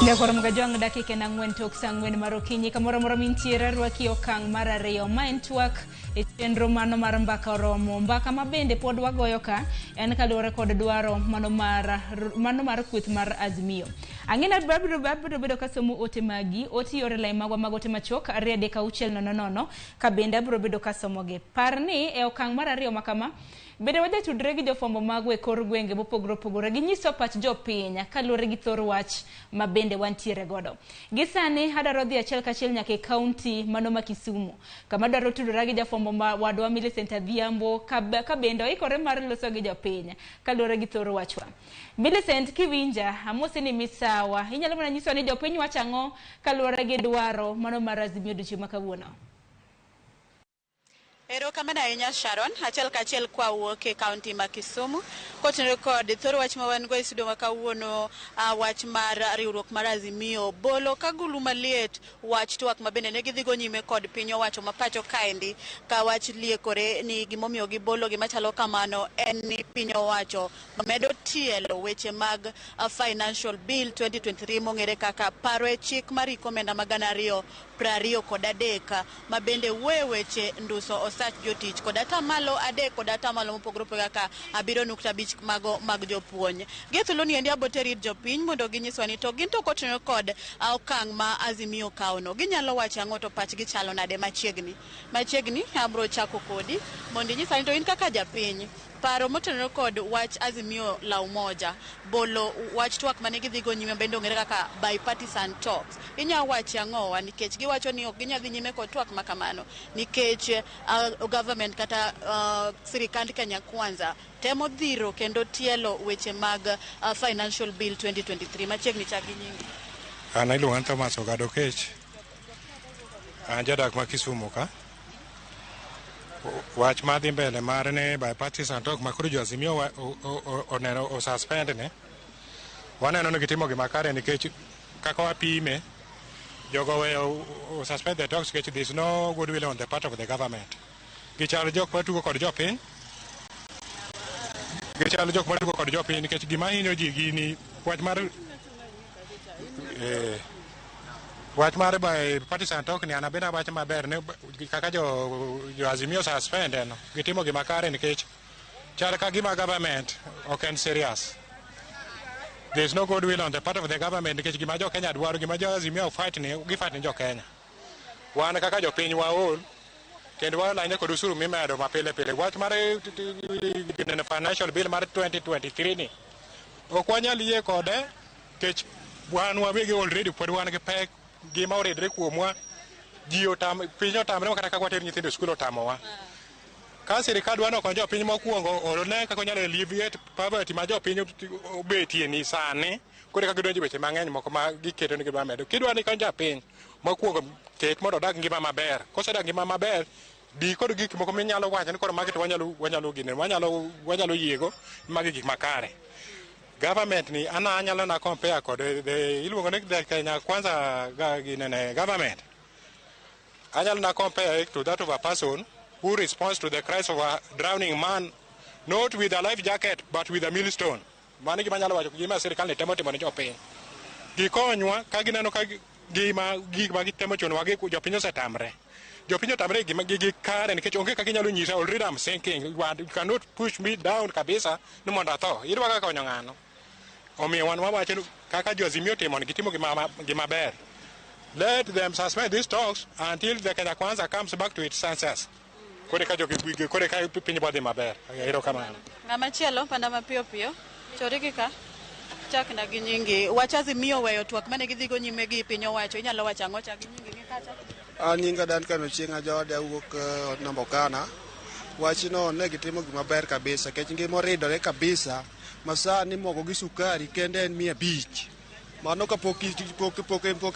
Jakoro mgajwang' dakika en 4 tok sa 4 mar okinyi kamoro amora mintiere arwaki e okang' mar ariyo ma en twak e chenro mano mar mbaka oromo. Mbaka ma bende pod wagoyo ka en kaluwore kod dwaro mano mar kweth mar Azimio. Ang'e ni abiro bedo kasomo ote magi, ote yore lai magwa mag ote machuok 2 3 6 0 0 ka bende abiro bedo kasomogi. Par ni e okang' mar ariyo ma kama bende wajatudre gi jofwambo magwa e kor gwenge mopogore opogore ginyiso pach jopiny kaluwore gi thor wach ma bende wantiere godo. Gi sani adwaro dhi achiel kachiel nyaka e kaunti mano ma Kisumu kama adwaro tudora gi jafwambo wadwa Millicent Adhiambo ka bende oikore mar loso gi jopiny kaluwore gi thor wachwa. Millicent, kiwinja amosi ni misawa, inyalo mana nyiso ni jopiny wacho ang'o kaluwore gi dwaro mano mar Azimio odiochieng' ma kawuono? Erokamano ahinya Sharon, achiel kachiel kwa wuok e kaunti ma Kisumu kotenore kod thor wach ma wan go e studio ma kawuono, wach mar riwruok mar Azimio bolo ka gulu maliet wach twak ma bende ne gidhigo nyime kod piny owacho ma pacho kaendi ka wach liekore ni gimomiyo gibolo gima chalo kamano en ni piny owacho medo tielo weche mag Financial Bill 2023 mong'ere kaka paro e chik mar iko omenda ma 2023 ma bende wuoyo weche nduso osach jotich kod 3% kod 3% mopogore opogore kaka 7.5 mago mag jopuonj. Gi thuolo ni endi aboteri ir jopiny mondo ginyiswa ni to gin to kotenore kod okang' ma Azimio kawono ginyalo wacho ang'o to pachgi chalo nade machiegni. Machiegni abro chako kodi mondo inyisa ni to in kaka japiny paro motenore kod wach Azimio la Umoja bolo wach twak mane gidhigo nyime bende ong'ere kaka bipartisan talks. Inya wacho ang'owa nikech giwacho ni ok ginyal dhi nyime kod twak ma kamano nikech government kata sirikand Kenya Kwanza temo dhiro kendo tielo weche mag Financial Bill 2023. Machiegni chak gi nyingi. An iluonga ni Thomas Ogado Kech. An jadak ma Kisumu ka. Wach madhi mbele mar ne bipartisan talk ma koro jo Azimio oneno osuspend ne. Waneno ni gitimo gima kare nikech kaka wapime jogo weyo suspend the talks nikech there is no goodwill on the part of the government. Gichalo jok matugo kod jopiny. Gichalo jok matugo kod jopiny nikech gima hinyo ji gini wach mar wach mar bipartisan talk ni an abende awacho maber ne kaka jo Azimio suspend no gitimo gima kare nikech chal ka gima government ok en serious. There is no goodwill on the part of the government nikech gima jo Kenya dwaro, gima jo Azimio fight ni, gifight ni jo Kenya. Wan kaka jopiny waol kendo waol ahinya kod osuru mimedo mapile pile. Wach mar financial bill mar 2023 ni ok wanyal yie kode nikech wan wawegi already pod wan gi pek gima oridre kuomwa. Ji otam piny otamre kata kaka water nyithindo e skul otamowa. Ka sirikal dwa ni okony jopiny mokwongo one kaka onyalo alleviate poverty ma jopiny obetie ni sani koro eka gidonjo e weche mang'eny moko ma giketo ni gidwa medo. Kidwa ni ikony japiny mokwongo ket mondo odag ngima maber. Kosedak ngima maber di kod gik moko minyalo wacho ni koro magi to wanyalo gine wanyalo yiego magi gik makare. Government ni an anyalo na compare kod the iluongo ni the Kenya Kwanza ginene government. Anyalo na compare it to that of a person who responds to the cries of a drowning man not with a life jacket but with a millstone. Mano gima anyalo wacho gima sirikal ni temo timo ne jopiny. Gikonywa ka gineno ka gima gik ma gitemo chunowa gi jopiny osetamre. Jopiny otamre gima gi kare nikech onge kaka inyalo nyisa already I'm sinking. You cannot push me down kabisa ni mondo atho. Idwa kaka konyo ng'ano. Omiyo wan wawacho ni kaka jo Azimio timo ni gitimo gima ber. Let them suspend these talks until the Kenya Kwanza comes back to its senses. Kore ka jogi kore ka piny bodhi maber. Erokamano. Ng'ama chielo panda mapiyo piyo. Chorigi ka. Chakna gi nyingi. Wach Azimio weyo twak mane gidhigo nyime gi piny owacho. Inyalo wacho ang'o chak gi nyingi gi kacha? An nyinga Duncan Ochieng' Ajode awuok Nambokana. Wachno ne gitimo gima ber kabisa nikech ngima oridore kabisa ma sani mogo gi sukari kende en 500. Mano kapok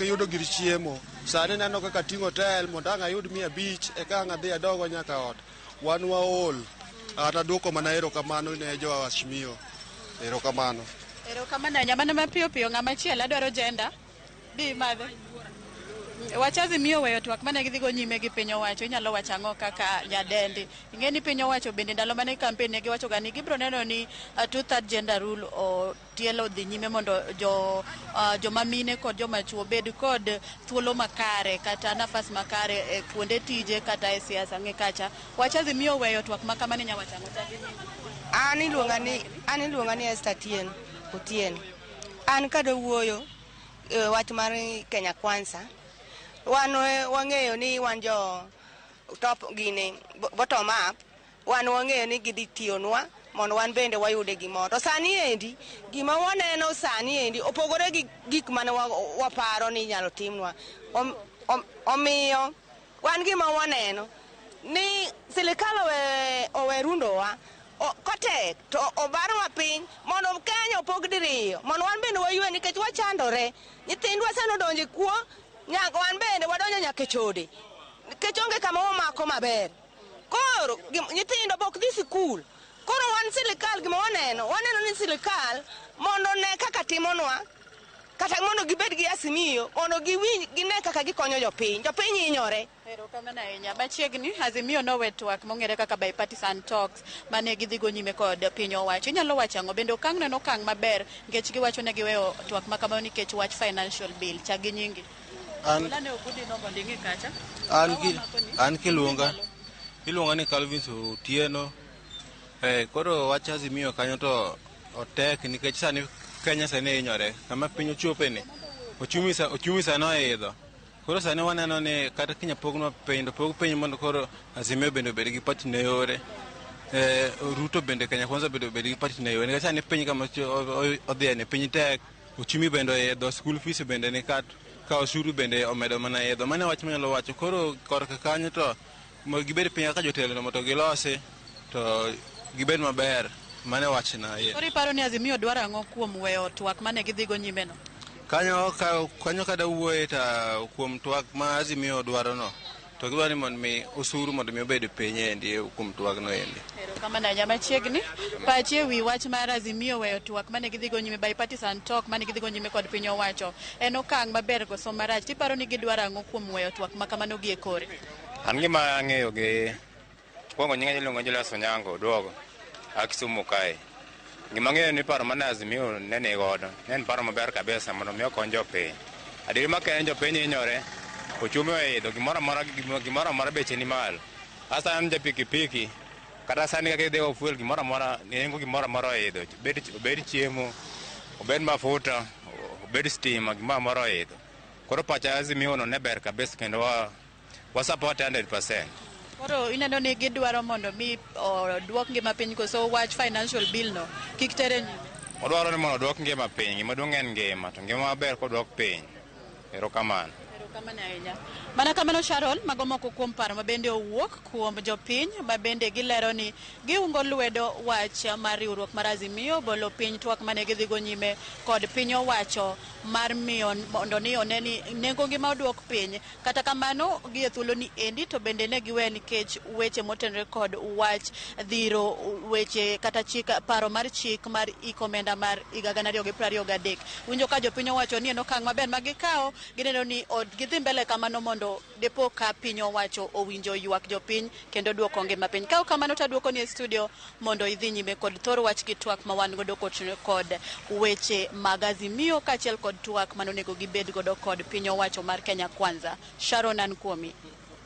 iyudo gir chiemo. Sani neno kaka ting'o hotel mondo ang' ayud 500 eka ang' adhi adogo nyaka ot. Wan waol. An aduoko mana erokamano ne jo Azimio. Erokamano. Erokamano ahinya. Mana mapiyo piyo ng'ama chielo adwaro jenda. Bi madhe. Wach Azimio weyo twak mane gidhigo nyime gi piny owacho. Inyalo wacho ang'o kaka nyadendi? Ing'e ni piny owacho bende ndalo mane campaign ne giwacho ga ni gibiro neno ni two-third gender rule o tielo dhi nyime mondo joma mine kod joma chuo bed kod thuolo makare kata nafas makare e kuonde tije kata e siasa. Ng'e kacha. Wach Azimio weyo twak ma kamano inyalo wacho ang'o? An iluonga ni Esther Otieno. An kada wuoyo wach mar Kenya Kwanza. Wan wang'eyo ni wan jo top gini bottom up. Wan wang'eyo ni gidhi tiyonwa mondo wan bende wayude gimoro. To sani endi gima waneno sani endi opogore gi gik mane waparo ni inyalo timnwa. Omiyo wan gima waneno ni sirikal owe rundowa kotek to obarwa piny mondo Kenya opog diriyo mondo wan bende waywe nikech wachandore. Nyithindwa sani odonjo e kuo. Nyaka wan bende wadonjo nyaka e chode nikech onge kama wamako maber. Koro nyithindo pok dhi sikul. Koro wan sirikal gima waneno ni sirikal mondo ne kaka timonwa kata mondo gibed gi Azimio mondo giwinj gine kaka gikonyo jopiny. Jopiny hinyore. Erokamano ahinya. Machiegni Azimio nowe twak mong'ere kaka bipartisan talks mane gidhigo nyime kod piny owacho. Inyalo wacho ang'o? Bende okang' no en okang' maber nikech giwacho ne giweyo twak ma kamano nikech wach financial bill. Chak gi nyingi. An kiluonga ni Calvin Otieno. Koro wach Azimio kanyo to otek nikech sani Kenya sani hinyore kama piny ochope ni ochumi sani oidho. Koro sani waneno ni kata kinya pognwa piny to pog piny mondo koro Azimio bende obed gi party ne yore. Ruto bende Kenya Kwanza bende obed gi party ne yore nikech sani piny kama odhiye ni piny tek, ochumi bende oidho, school fees bende ni kat ka osuru bende omedo mana idho. Mano wach manyalo wacho. Koro korka kanyo to gibed piny kaka jotelo mondo gilosi to gibed maber. Mano wachna. Koro iparo ni Azimio dwaro ang'o kuom weyo twak mane gidhigo nyime no? Kanyo kada wuoye ta kuom twak ma Azimio dwaro no to gidwaro ni mondo mi osuru mondo mi obed piny endi kuom twak no endi. Erokamano ahinya. Machiegni pachi ewi wach mar Azimio weyo twak mane gidhigo nyime bipartisan talk mane gidhigo nyime kod piny owacho en okang' maber koso marach? Tiparo ni gidwaro ang'o kuom weyo twak ma kamano gi e kore? An gima ang'eyo gi kuongo nyinga iluongo Julius Onyango Oduogo a Kisumu kae. Gima ang'eyo ni paro mane Azimio ne ni godo ne en paro maber kabisa mondo mi okony jopiny. Adieri ma Kenya jopiny hinyore, ochumi oidho, gimoro amora beche ni malo. Hasa an ja pikipiki kata sani kaka idhi go fuel gimoro amora nengo gimoro amora oidho, obed chiemo, obed mafuta, obed stima, gimoro amora oidho. Koro pacha Azimio no ne ber kabisa kendo Wa support 100%. Koro ineno ni gidwaro mondo mi oduok ngima piny koso wach financial bill no kik tere nyime. Odwaro ni mondo oduok ngima piny, gima duong' en ngima, to ngima maber koduok piny. Erokamano. Erokamano ahinya. Mana kamano Sharon, mago moko kuom paro mabende owuok kuom jopiny mabende gilero ni giungo lwedo wach mar riwruok mar Azimio bolo piny twak mane gidhigo nyime kod piny owacho mar miyo mondo ni one ni nengo ngima oduok piny. Kata kamano gi e thuolo ni endi to bende ne giwe nikech weche motenore kod wach dhiro weche kata chik paro mar chik mar iko omenda mar higa 2023. Winjo ka jopiny owacho ni en okang' maber ma gikawo, gineno ni gidhi mbele kamano mondo depo ka piny owacho owinjo ywak jopiny kendo duoko ngima piny. Ka ok kamano to aduoko ni e studio mondo idhi nyime kod thor wach gi twak ma wan godo kod weche mag Azimio kaachiel kod twak manonego gibed godo kod piny owacho mar Kenya Kwanza. Sharon, an kuomi.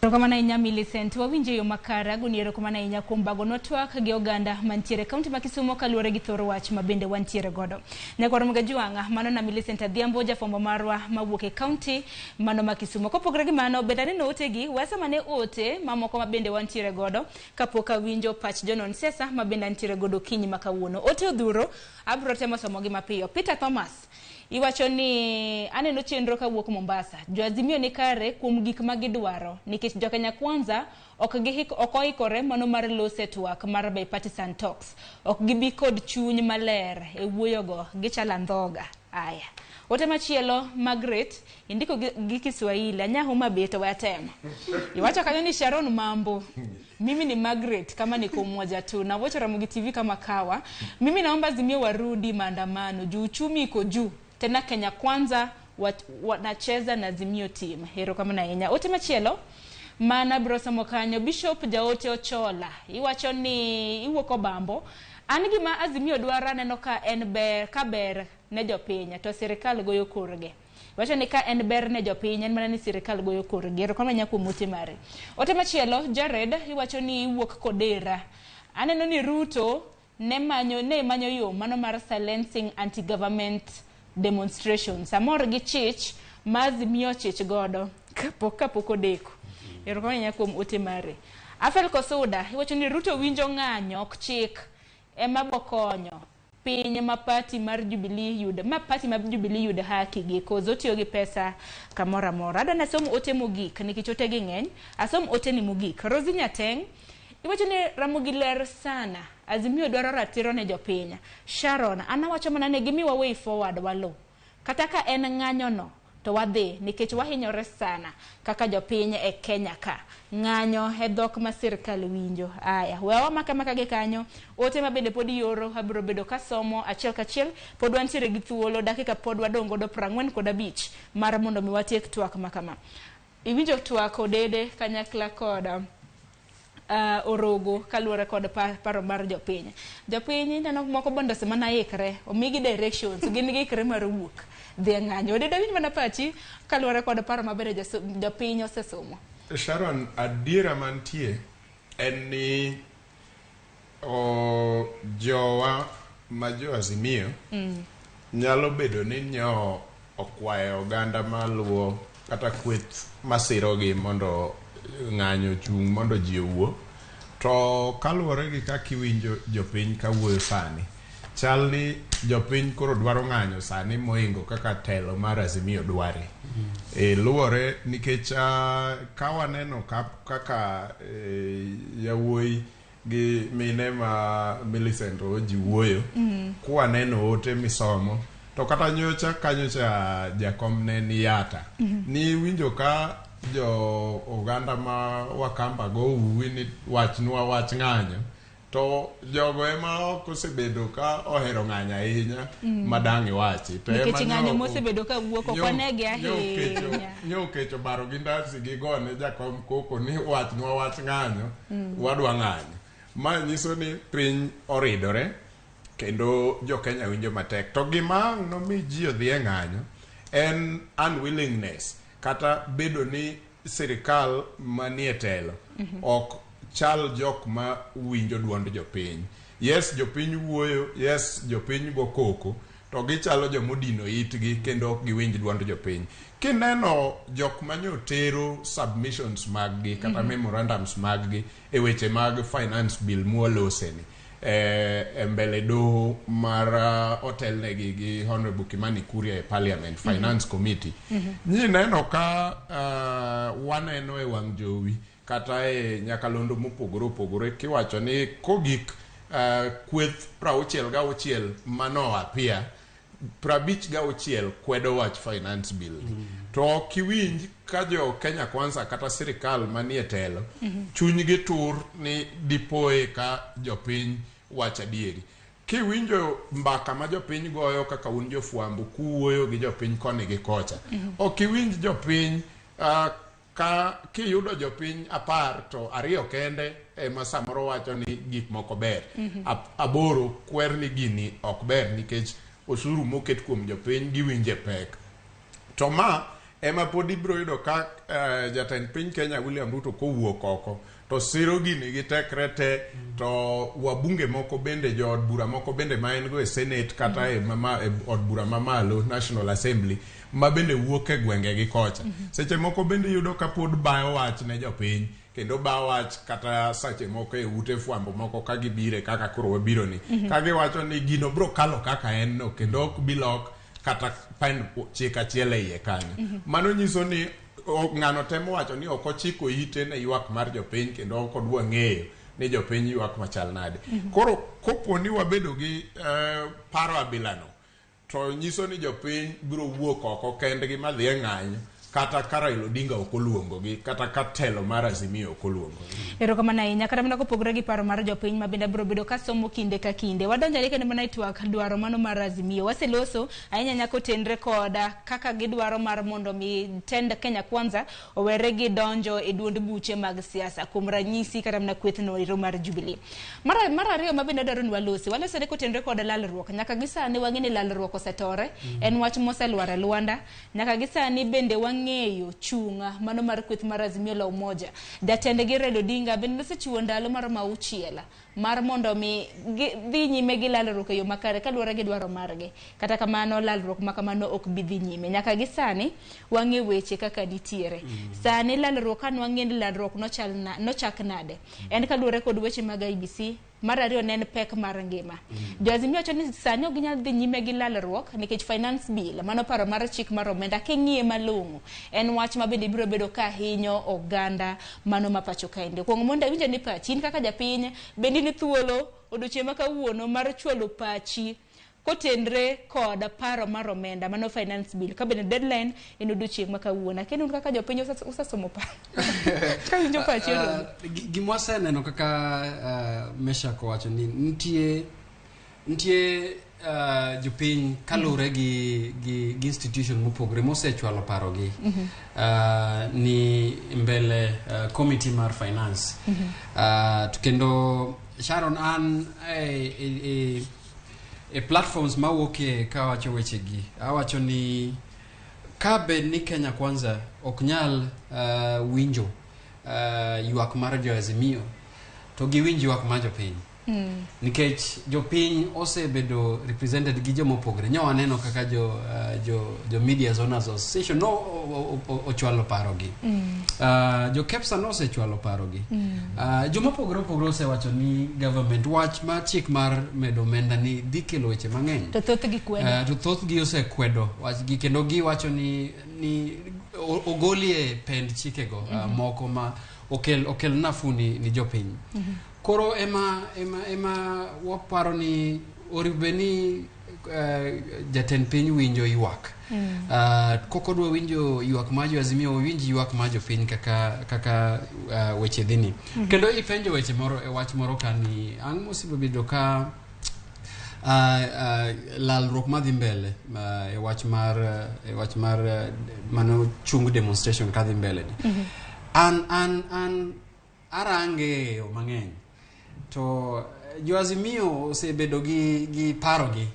Erokamano ahinya Millicent, wawinjo yo makare. Agoni erokamano ahinya kuom bagonwa twak gi oganda mantiere e kaunti ma Kisumo kaluwore gi thor wach ma bende wantiere godo. Nyakwar Mgajwang'a, mano na Millicent Adhiambo, jafwambo marwa mawuok e kaunti mano ma Kisumo. Kopogore gi mano, bende aneno otegi, wasemane ote mamoko ma bende wantiere godo kapok awinjo pach jonon siasa ma bende antiere godo okinyi ma kawuono. Ote odhuro, abiro temo somogi mapiyo. Peter Thomas, iwacho ni aneno chenro kawuok Mombasa. Jo Azimio ni kare kuom gik ma gidwaro nikech jo Kenya Kwanza ok oikore mano mar loso e twak mar bipartisan talks. Ok gibi kod chuny maler e wuoyogo, gichalo andhoga. Aya. Ote machielo, Margaret, indiko gi Kiswahili, anyahu mabeto we atemo. Iwacho kanyo ni Sharon mambo. Mimi ni Margaret kama niko mmoja tu. Na watch Ramogi TV kama kawa. Mimi naomba Azimio warudi maandamano juu uchumi iko juu. Tena Kenya Kwanza wanacheza na Azimio team. Erokamano ahinya. Ote machielo mana biro somo kanyo Bishop Jaote Ochola. Iwacho ni iwuok Obambo. An gima Azimio dwaro aneno ka en ber ka ber ne jopiny to sirikal goyo korgi. Wacho ni ka en ber ne jopiny en mana ni sirikal goyo korgi. Erokamano ahinya kuom ote mari. Ote machielo Jared iwacho ni iwuok Kodera. Aneno ni Ruto ne manyo yo mano mar silencing anti-government demonstrations. Amor gi chich ma Azimio chich godo kapok odeko. Erokamano ahinya kuom ote mari. Afel Kosuda iwacho ni Ruto winjo ng'anyo ok chik ema bokonyo piny ma party mar Jubilee yud ma party mar Jubilee yud haki gi kozo otiyo gi pesa kamoro amora. Adwa nasom ote mogik nikech ote gi ng'eny. Asom ote ni mogik. Rosie Nyateng iwacho ni Ramogi ler sana. Azimio dwaro ratiro ne jopiny. Sharon, an awacho mana ni gimiwa way forward walu. Kata ka en ng'anyo no to wadhi nikech wahinyore sana kaka jopiny e Kenya ka. Ng'anyo e dhok ma sirkal winjo. Aya, we wamaka maka gi kanyo. Ote ma bende pod ioro abiro bedo kasomo achiel kachiel. Pod wantiere gi thuolo dakika pod wadong' godo 45 mar mondo mi watiek twak ma kama. Iwinjo twak Odede kanyakla kod Orogo kaluwore kod paro mar jopiny. Jopiny ineno moko bende osemana ikre, omigi directions, gin giikre mar wuok dhi e ng'anyo. Odede winj mana pachi kaluwore kod paro maber jopiny osesomo. Sharon, adiera mantie en ni jowa ma jo Azimio nyalo bedo ni nyo okwayo oganda maluwo kata kweth masirogi mondo ng'anyo chung' mondo ji owuo. To kaluwore gi kaka iwinjo jopiny kawuoyo sani, chal ni jopiny koro dwaro ng'anyo sani moingo kaka telo mar Azimio dware. Luwore nikech ka waneno kaka yawuoyi gi mine ma Millicent Oji wuoyo, kwaneno ote misomo, to kata nyocha kanyocha jakom ne ni Yata, ni winjo ka jo oganda ma Wakamba go uwi ni wachnwa wach ng'anyo, to jogo ema ok osebedo ka ohero ng'anyo ahinya madang' iwachi. To nikech ng'anyo mosebedo ka wuok ok wanegi ahinya. Nyo okecho baro gi ndasi gi gone jakom koko ni wachnwa wach ng'anyo, wadwa ng'anyo. Ma nyiso ni piny oridore kendo jo Kenya winjo matek. To gima ang' nomi ji odhi e ng'anyo en unwillingness kata bedo ni sirikal manie telo ok chal jok ma winjo duond jopiny. Yes, jopiny wuoyo, yes, jopiny go koko, to gichalo jomodino itgi kendo ok giwinj duond jopiny. Kineno jok manyotero submissions mag gi kata memorandums mag gi e weche mag finance bill mwaloseni e mbele doho mar otelnegi gi Honorable Kimani Kuria e Parliament Finance Committee, nyineno ka waneno e wang' jowi kata e nyakalondo mopogore opogore kiwacho ni kogik kweth 66 mano apia 56 kwedo wach finance bill ni. To ok iwinj ka jo Kenya Kwanza kata sirikal manie telo chunygi tur ni dipoe ka jopiny wacho adieri. Kiwinjo mbaka ma jopiny goyo kaka un jofwambo kuwuoyo gi jopiny koni gi kocha, ok iwinj jopiny ka kiyudo jopiny 10 to 2 kende ema samoro wacho ni gik moko ber. 8 kwer ni gini ok ber nikech osuru moket kuom jopiny giwinje pek. To ma ema pod ibiro yudo ka jatend piny Kenya William Ruto kowuok oko to siro gini gi tekre te, to wabunge moko bende, jood bura moko bende ma en go e Senate kata e od bura mamalo, National Assembly, ma bende wuok e gwenge gi kocha, seche moko bende iyudo ka pod bayo wach ne jopiny kendo bayo wach kata seche moko e ute fwambo moko ka gibire kaka koro wabiro ni ka giwacho ni gino bro kalo kaka en no kendo ok bi lok kata pend chik achiel e iye kanyo. Mano nyiso ni ng'ano temo wacho ni ok ochiko ite ne ywak mar jopiny kendo ok odwa ng'eyo ni jopiny ywak machal nade. Koro kopo ni wabedo gi paro abilano, to nyiso ni jopiny biro wuok oko kendgi madhi e ng'anyo kata ka Raila Odinga ok oluongogi kata ka telo mar Azimio ok oluongogi. Erokamano ahinya. Kata mana kopogore gi paro mar jopiny ma bende abiro bedo kasomo kinde ka kinde. Wadonjore kendo mana e twak dwaro mano mar Azimio. Waseloso ahinya nyaka otenre koda kaka gidwaro mar mondo mi tend Kenya Kwanza owere gi donjo e duond buche mag siasa. Kuom ranyisi kata mana kweth no ero mar Jubilee. Mar ariyo ma bende adwaro ni walosi. Walosore kotenre kod lalruok. Nyaka gi sani wang'e ni lalruok osetore. En wach moselwar e lwanda. Nyaka gi sani bende wang'eyo chunga mano mar kweth mar Azimio la Umoja. Jatendgi Raila Odinga bende nosechiwo ndalo maromo 6 mar mondo mi dhi nyime gi lalruok e yo makare kaluwore gi dwaro margi. Kata kamano lalruok ma kamano ok bi dhi nyime. Nyaka gi sani wang'e weche kaka nitiere. Sani lalruok ka nwang'e ni lalruok nochak nade. En kaluwore kod weche mag IEBC. Mar ariyo ne en pek mar ngima. Jo Azimio wacho ni sani ok ginyal dhi nyime gi lalruok nikech finance bill mano paro mar chik mar omenda king'iye malong'o en wach ma bende biro bedo ka hinyo oganda mano ma pacho kaendi. Kuong mondo awinjo ni pachi in kaka japiny bende in thuolo odiochieng' ma kawuono mar chwalo pachi kotenre kod paro mar omenda mano finance bill ka bende deadline en odiochieng' ma kawuono. Akeno un kaka jopiny usesomo paro. Kawinjo pachi oromo. Gima waseneno kaka Meshak owacho ni nitie jopiny kaluwore gi institution mopogore mosechwalo parogi ni mbele committee mar finance. To kendo Sharon an e platforms mawuokie kawacho wechegi awacho ni ka bed ni Kenya Kwanza ok nyal winjo ywak mar jo Azimio to giwinj ywak mar jopiny. Nikech jopiny osebedo represented gi joma opogore. Nyo waneno kaka jo Media Owners Association no ochwalo parogi. Jo KEPSA no osechwalo parogi. Joma opogore opogore osewacho ni government wach ma chik mar medo omenda ni dhi kelo weche mang'eny. To thothgi kwedo. To thothgi osekwedo wachgi kendo giwacho ni ogolie pend chikego moko ma okel nafuu ni jopiny. Koro ema waparo ni onego ni jatend piny winjo ywak. Kokodwa winjo ywak mar jo Azimio, owinj ywak mar jopiny kaka weche dhi ni. Kendo ipenjo weche moro e wach moro ka ni ang' mosebedo ka lalruok madhi mbele e wach mar mano chung demonstration kadhi mbele ni. An arange yo mang'eny to jo Azimio osebedo gi parogi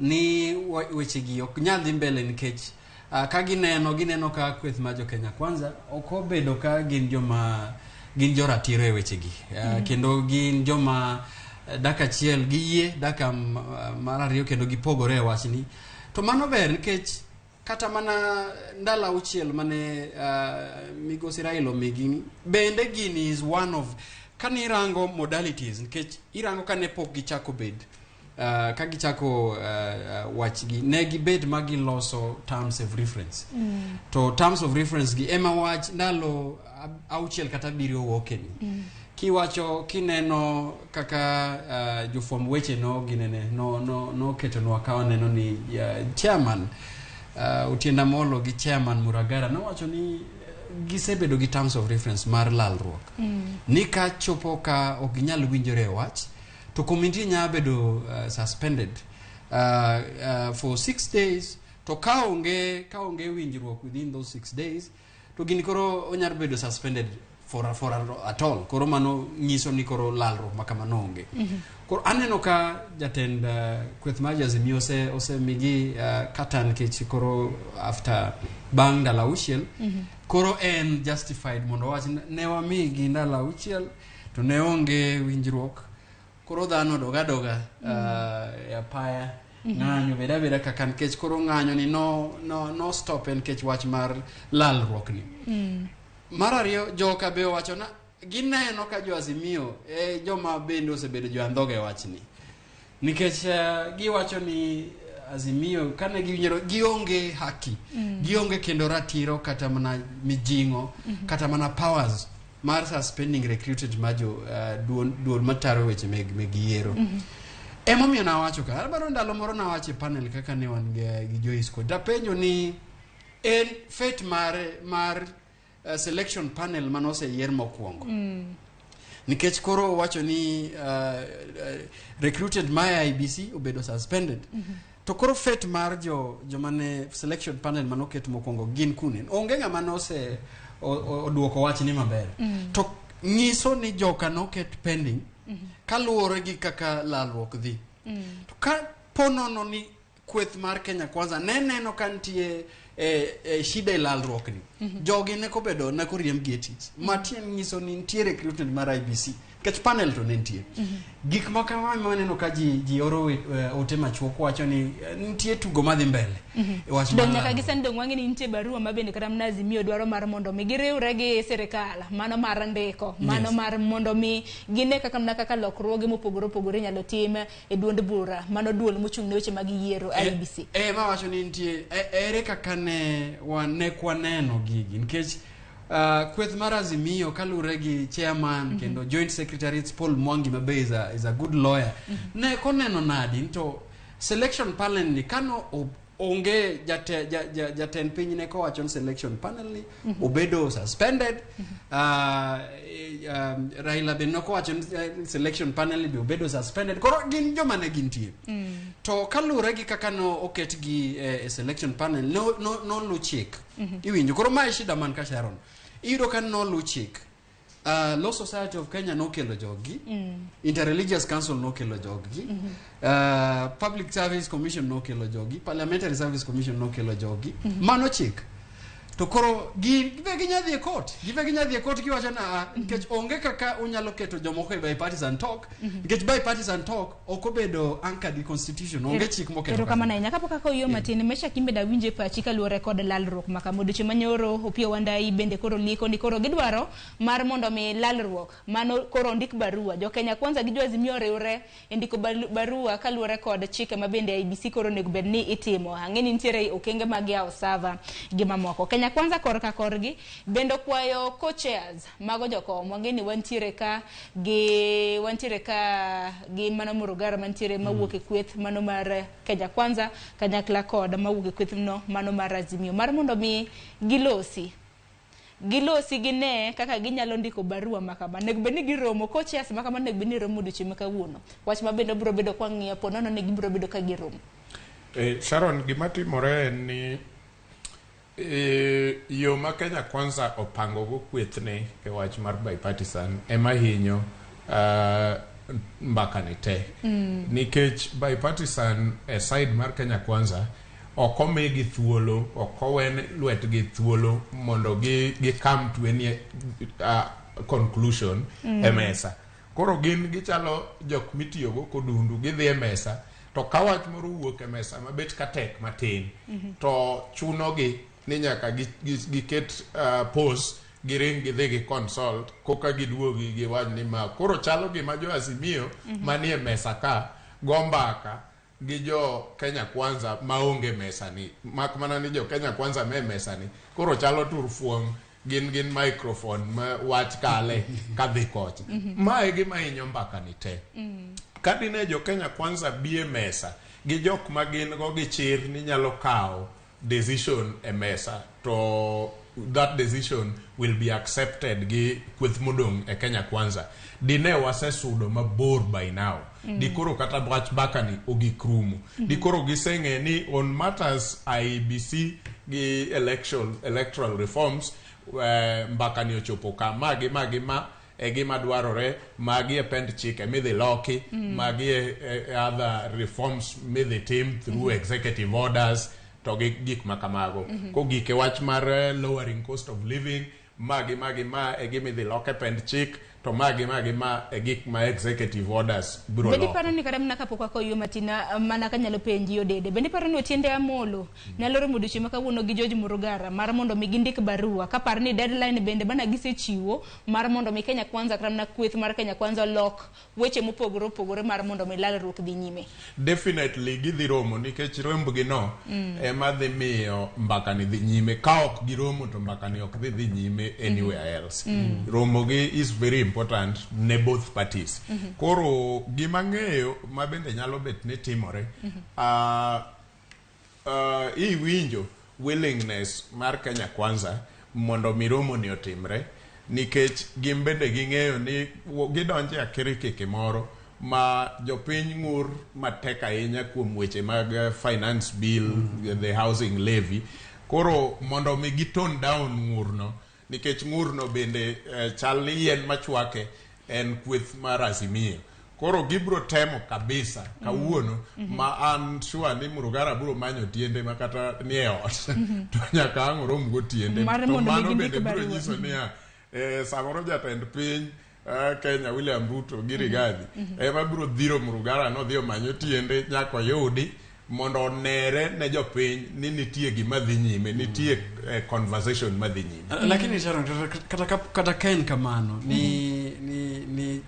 ni wechegi ok nyal dhi mbele nikech ka gineno ka kweth mar jo Kenya Kwanza ok obedo ka gin joma gin joratiro e wechegi. Kendo gin joma Dakika achiel giyie, dakika mar ariyo kendo gipogore e wachni. To mano ber nikech kata mana ndalo auchiel mane migosi Raila omigi bende gini is one of kani irango modalities nikech irango kane pok gichako bed ka gichako wachgi ne gibed ma giloso terms of reference. To terms of reference gi ema wach ndalo auchiel kata abiriyo wuokeni. Kiwacho kineno kaka jofwamb weche no ginene no no noketonwa ka waneno ni chairman Otiende Amollo gi chairman Muragara nowacho ni gisebedo gi terms of reference mar lalruok. Ni ka chopo ka ok ginyal winjore e wach to committee nyalo bedo suspended for 6 days, to ka onge winjruok within those 6 days to gini koro onyalo bedo suspended for at all. Koro mano nyiso ni koro lalruok ma kamano onge. Koro aneno ka jatend kweth mar Azimio osemigi kata nikech koro after bang' ndalo auchiel koro en justified mondo owach ni ne wamigi ndalo auchiel to ne onge winjruok. Koro dhano dog adoga e apaya. Ng'anyo bed abeda kaka nikech koro ng'anyo ni no stop en nikech wach mar lalruok ni. Mar ariyo, joka be owacho na gineno ka jo Azimio e joma bende osebedo jo andhoga e wachni nikech giwacho ni Azimio kane giwinjore gionge haki, gionge kendo ratiro kata mana mijing'o, kata mana powers mar suspending recruited mar jo duol mataro weche meg yiero. Emomiyo nawacho ka adwaro ndalo moro nawacho e panel kaka ne wan gi Joyce kod apenjo ni en fate mar selection panel manoseyier mokwongo nikech koro wacho ni recruited mar IEBC obedo suspended. To koro fate mar jo joma ne selection panel manoket mokwongo gin kune? Onge ng'ama nose oduoko wachni maber. To nyiso ni joka noket pending kaluwore gi kaka lalruok dhi. To ka po nono ni kweth mar Kenya Kwanza ne neno ka nitie shida e lalruok ni, jogi ne kobedo ne koriembgi e tich matien nyiso ni nitie recruitment mar IEBC nikech panel to ne nitie. Gik ma kama ema waneno ka ji oro ote machuok wacho ni nitie tugo madhi mbele e wach mar Dong nyaka lalruok. gi sani dong wang'e ni nitie barua ma bende kata mana Azimio dwaro mar mondo mi giriwre gi sirikal mano mar ndiko mano mar mondo mi gine kaka mana kaka lokruoge mopogore opogore inyalo tim e duond bura mano duol mochung' ne weche mag yiero, IEBC. Ma wacho ni nitie ere kaka ne wan ne kwaneno gigi nikech kweth mar Azimio kaluwore gi chairman kendo joint secretary Paul Mwangi mabe is a good lawyer ne koneno nadi to selection panel ni kano onge jatend piny ne kowacho ni selection panel ni obedo suspended. Raila be nokowacho ni selection panel ni be obedo suspended. Koro gin joma ne gintie to kaluwore gi kaka no oketgi e selection panel no chik. Iwinjo koro mae shida man ka Sharon iyudo ka nolu chik. Law Society of Kenya nokelo joggi, Interreligious Council nokelo joggi, Public Service Commission nokelo joggi, Parliamentary Service Commission nokelo joggi. Mano chik. To koro gi be ginya dhi e court, gibe ginya dhi e court giwacho na "Ah, nikech onge kaka unyalo keto jomoko e bipartisan talk nikech bipartisan talk ok obedo anchored gi constitution, onge chik moketo Erokamano ahinya. Kapok akawo yo matin, Mesha Kimbe dawinjo e pachi kaluwore kod lalruok ma kama. Odiochieng' manyoro Opiyo Wandayi bende koro liko ni koro gidwaro mar mondo mi lalruok mano koro ondik barua. Jo Kenya Kwanza gi jo Azimio oriwre e ndiko barua kaluwore kod chike ma bende IEBC koro onego bed ni itimo. Ang'e ni nitiere okenge mag yawo server gi mamoko. Kenya Kwanza korka korgi bende okwayo co-chairs mago jokom. Wang'e ni wantiere ka gi mano Murugara mantiere mawuok e kweth mano mar Kenya Kwanza kanyakla kod mawuok e kweth no mano mar Azimio mar mondo mi gilosi gine kaka ginyalo ndiko barua ma kama. Onego bed ni giromo co-chairs ma kama, onego bed ni romo odiochieng' ma kawuono. Wach ma bende biro bedo kwang'iyo po nono ni gibiro bedo ka giromo. Sharon, gima timore en ni yo ma Kenya Kwanza opango go kwethne e wach mar bipartisan ema hinyo mbaka ni te. Nikech bipartisan e side mar Kenya Kwanza ok omigi thuolo, ok owen lwetgi thuolo mondo gi come to any conclusion e mesa. Koro Koro gin gichalo jok mitiyogo kodundu, gidhi e mesa to ka wach moro owuok e mesa mabet ka tek matin to chunogi ni nyaka giket pause, giring gidhi gi consult koka giduogi giwach ni ma koro chalo gima jo Azimio manie mesa ka go mbaka gi jo Kenya Kwanza maonge mesa ni, mak mana ni jo Kenya Kwanza me mesa ni koro chalo turfuong', gin microphone ma wach kale kadhi kocha. Ma e gima hinyo mbaka ni te. Ka dine jo Kenya Kwanza bi e mesa gi jok ma gin go gi chir ni nyalo kawo decision e mesa, to that decision will be accepted gi kweth modong' e Kenya Kwanza, dine wasesudo mabor by now. Dikoro kata wach mbaka ni ogik rumo. Dikoro giseng'e ni on matters IEBC gi election, electoral reforms, mbaka ni ochopo ka magi magi ma e gima dwarore, magi e pend chike midhi loki, magi e other reforms midhi tim through executive orders to gi gik ma kamago. Kogik e wach mar lowering cost of living, magi magi ma e gima idhi lok e pend chik, to magi magi ma e gik ma executive orders biro Bende loko. iparo ni kata mana kapok wakoyo matin, mana kanyalo penji Odede, bende iparo ni Otiende Amolo nyalo romo odiochieng' ma kawuono gi George Murugara mar mondo mi gindik barua kapar ni deadline bende bana gisechiwo mar mondo mi Kenya Kwanza kata mana kweth mar Kenya Kwanza olok weche mopogore opogore mar mondo mi lalruok dhi nyime? Definitely gidhi romo, nikech rombgi no ema dhi miyo mbaka ni dhi nyime. Ka ok giromo to mbaka ni ok dhi dhi nyime anywhere else. Romo gi is very important ne both parties. Koro gima ng'eyo ma bende nyalo bet ni timore, iwinjo willingness mar Kenya Kwanza mondo mi romo ni otimre, nikech gin bende ging'eyo ni gidonjo e akirikiki moro ma jopiny ng'ur matek ahinya kuom weche mag finance bill, the housing levy. Koro mondo mi gi tone down ng'urno, nikech ng'urno bende chal ni yien machwake en kweth mar Azimio. Koro gibro temo kabisa kawuono, ma an sure ni Murugara biro manyo tiende ma kata nie ot to nyaka ang' orom go tiende. Mar To mondo mi mano gindik bende biro barua. nyiso niya, samoro jatend piny Kenya William Ruto gi Rigathi ema biro dhiro Murugara nodhi omanyo tiende nyaka oyudi mondo onere ne jopiny ni nitie gima dhi nyime, nitie conversation madhi nyime. Lakini Sharon, kata ka en kamano ni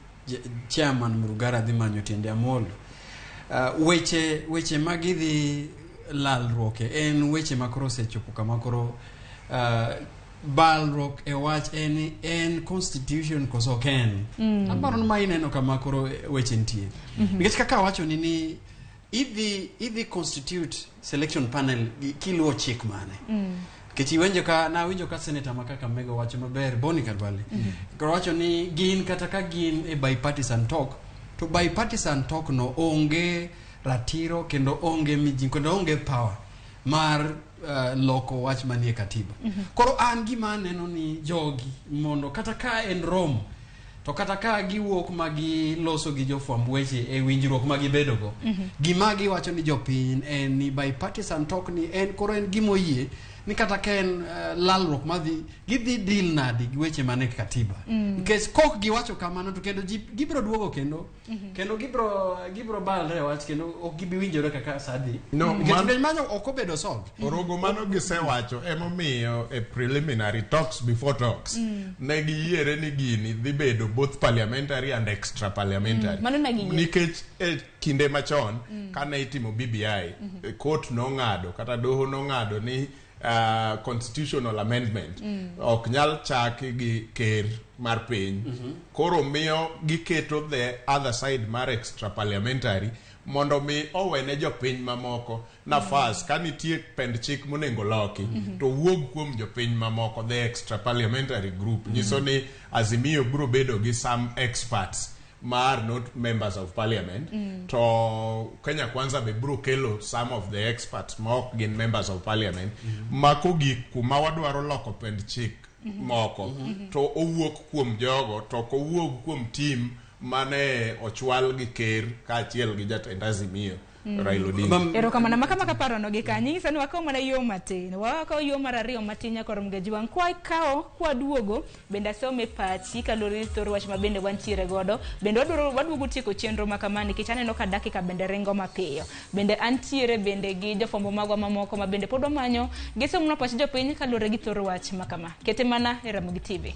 chairman Murugara dhi manyo tiende Amolo, weche ma gidhi lalruok e en weche ma koro osechopo kama koro balruok e wach en constitution koso ok en. Aparo ni ma ineno kama koro weche nitie, nikech kaka awacho ni idhi constitute selection panel kiluwo chik mane? Nikech iwinjo ka nawinjo ka senator ma Kakamega wacho maber, Boni Khalwale, koro wacho ni gin kata ka gin e bipartisan talk, to bipartisan talk no onge ratiro kendo onge mijing kendo onge power mar loko wach manie katiba. Koro an gima aneno ni jogi mondo kata ka en romo to kata ka giwuok ma giloso gi jofwamb weche e winjruok ma gibedogo, gima giwacho ni jopiny en ni bipartisan talk ni en koro en gimoyie ni kata ka en lalruok madhi gidhi deal nadi gi weche mane katiba. Nikech kok giwacho kamano to kendo ji gibiro duogo kendo kendo gibiro balre e wach kendo ok gibi winjore kaka sa dhi, No, nikech mano ok obedo solved. Orogo mano gisewacho, emomiyo e preliminary talks before talks ne giyiere ni gini dhi bedo both parliamentary and extra parliamentary. Mano ne giyie. Nikech e kinde machon kane itimo BBI, court nong'ado kata doho nong'ado ni constitutional amendment ok nyal chaki gi ker mar piny. Koro miyo giketo the other side mar extra parliamentary mondo mi owene jopiny mamoko nafas ka nitie pend chik monego loki to wuog kuom jopiny mamoko. The extra parliamentary group nyiso ni Azimio biro bedo gi some experts ma are not members of parliament, to Kenya Kwanza be biro kelo some of the experts ma ok gin members of parliament, ma kogik kuma wadwaro loko pend chik moko to owuok kuom jogo, to ok owuog kuom team mane ochwal gi ker kaachiel gi jatend Azimio. Raila Odinga. Erokamano maka maka parono gi kanyo ing'isa ni wakawo mana yo matin wakawo yo mar ariyo matin nyaka rom gajwang' kwakawo kwaduogo bende asome pachi kaluwore gi thor wach ma bende wantiere godo bende wadwaro waduogo tieko chenro ma kama nikech aneno ka dakika bende ringo mapiyo bende antiere bende gi jofwambo magwa mamoko ma bende pod wamanyo gisomnwa pach jopiny kaluwore gi thor wach ma kama kete mana e Ramogi TV.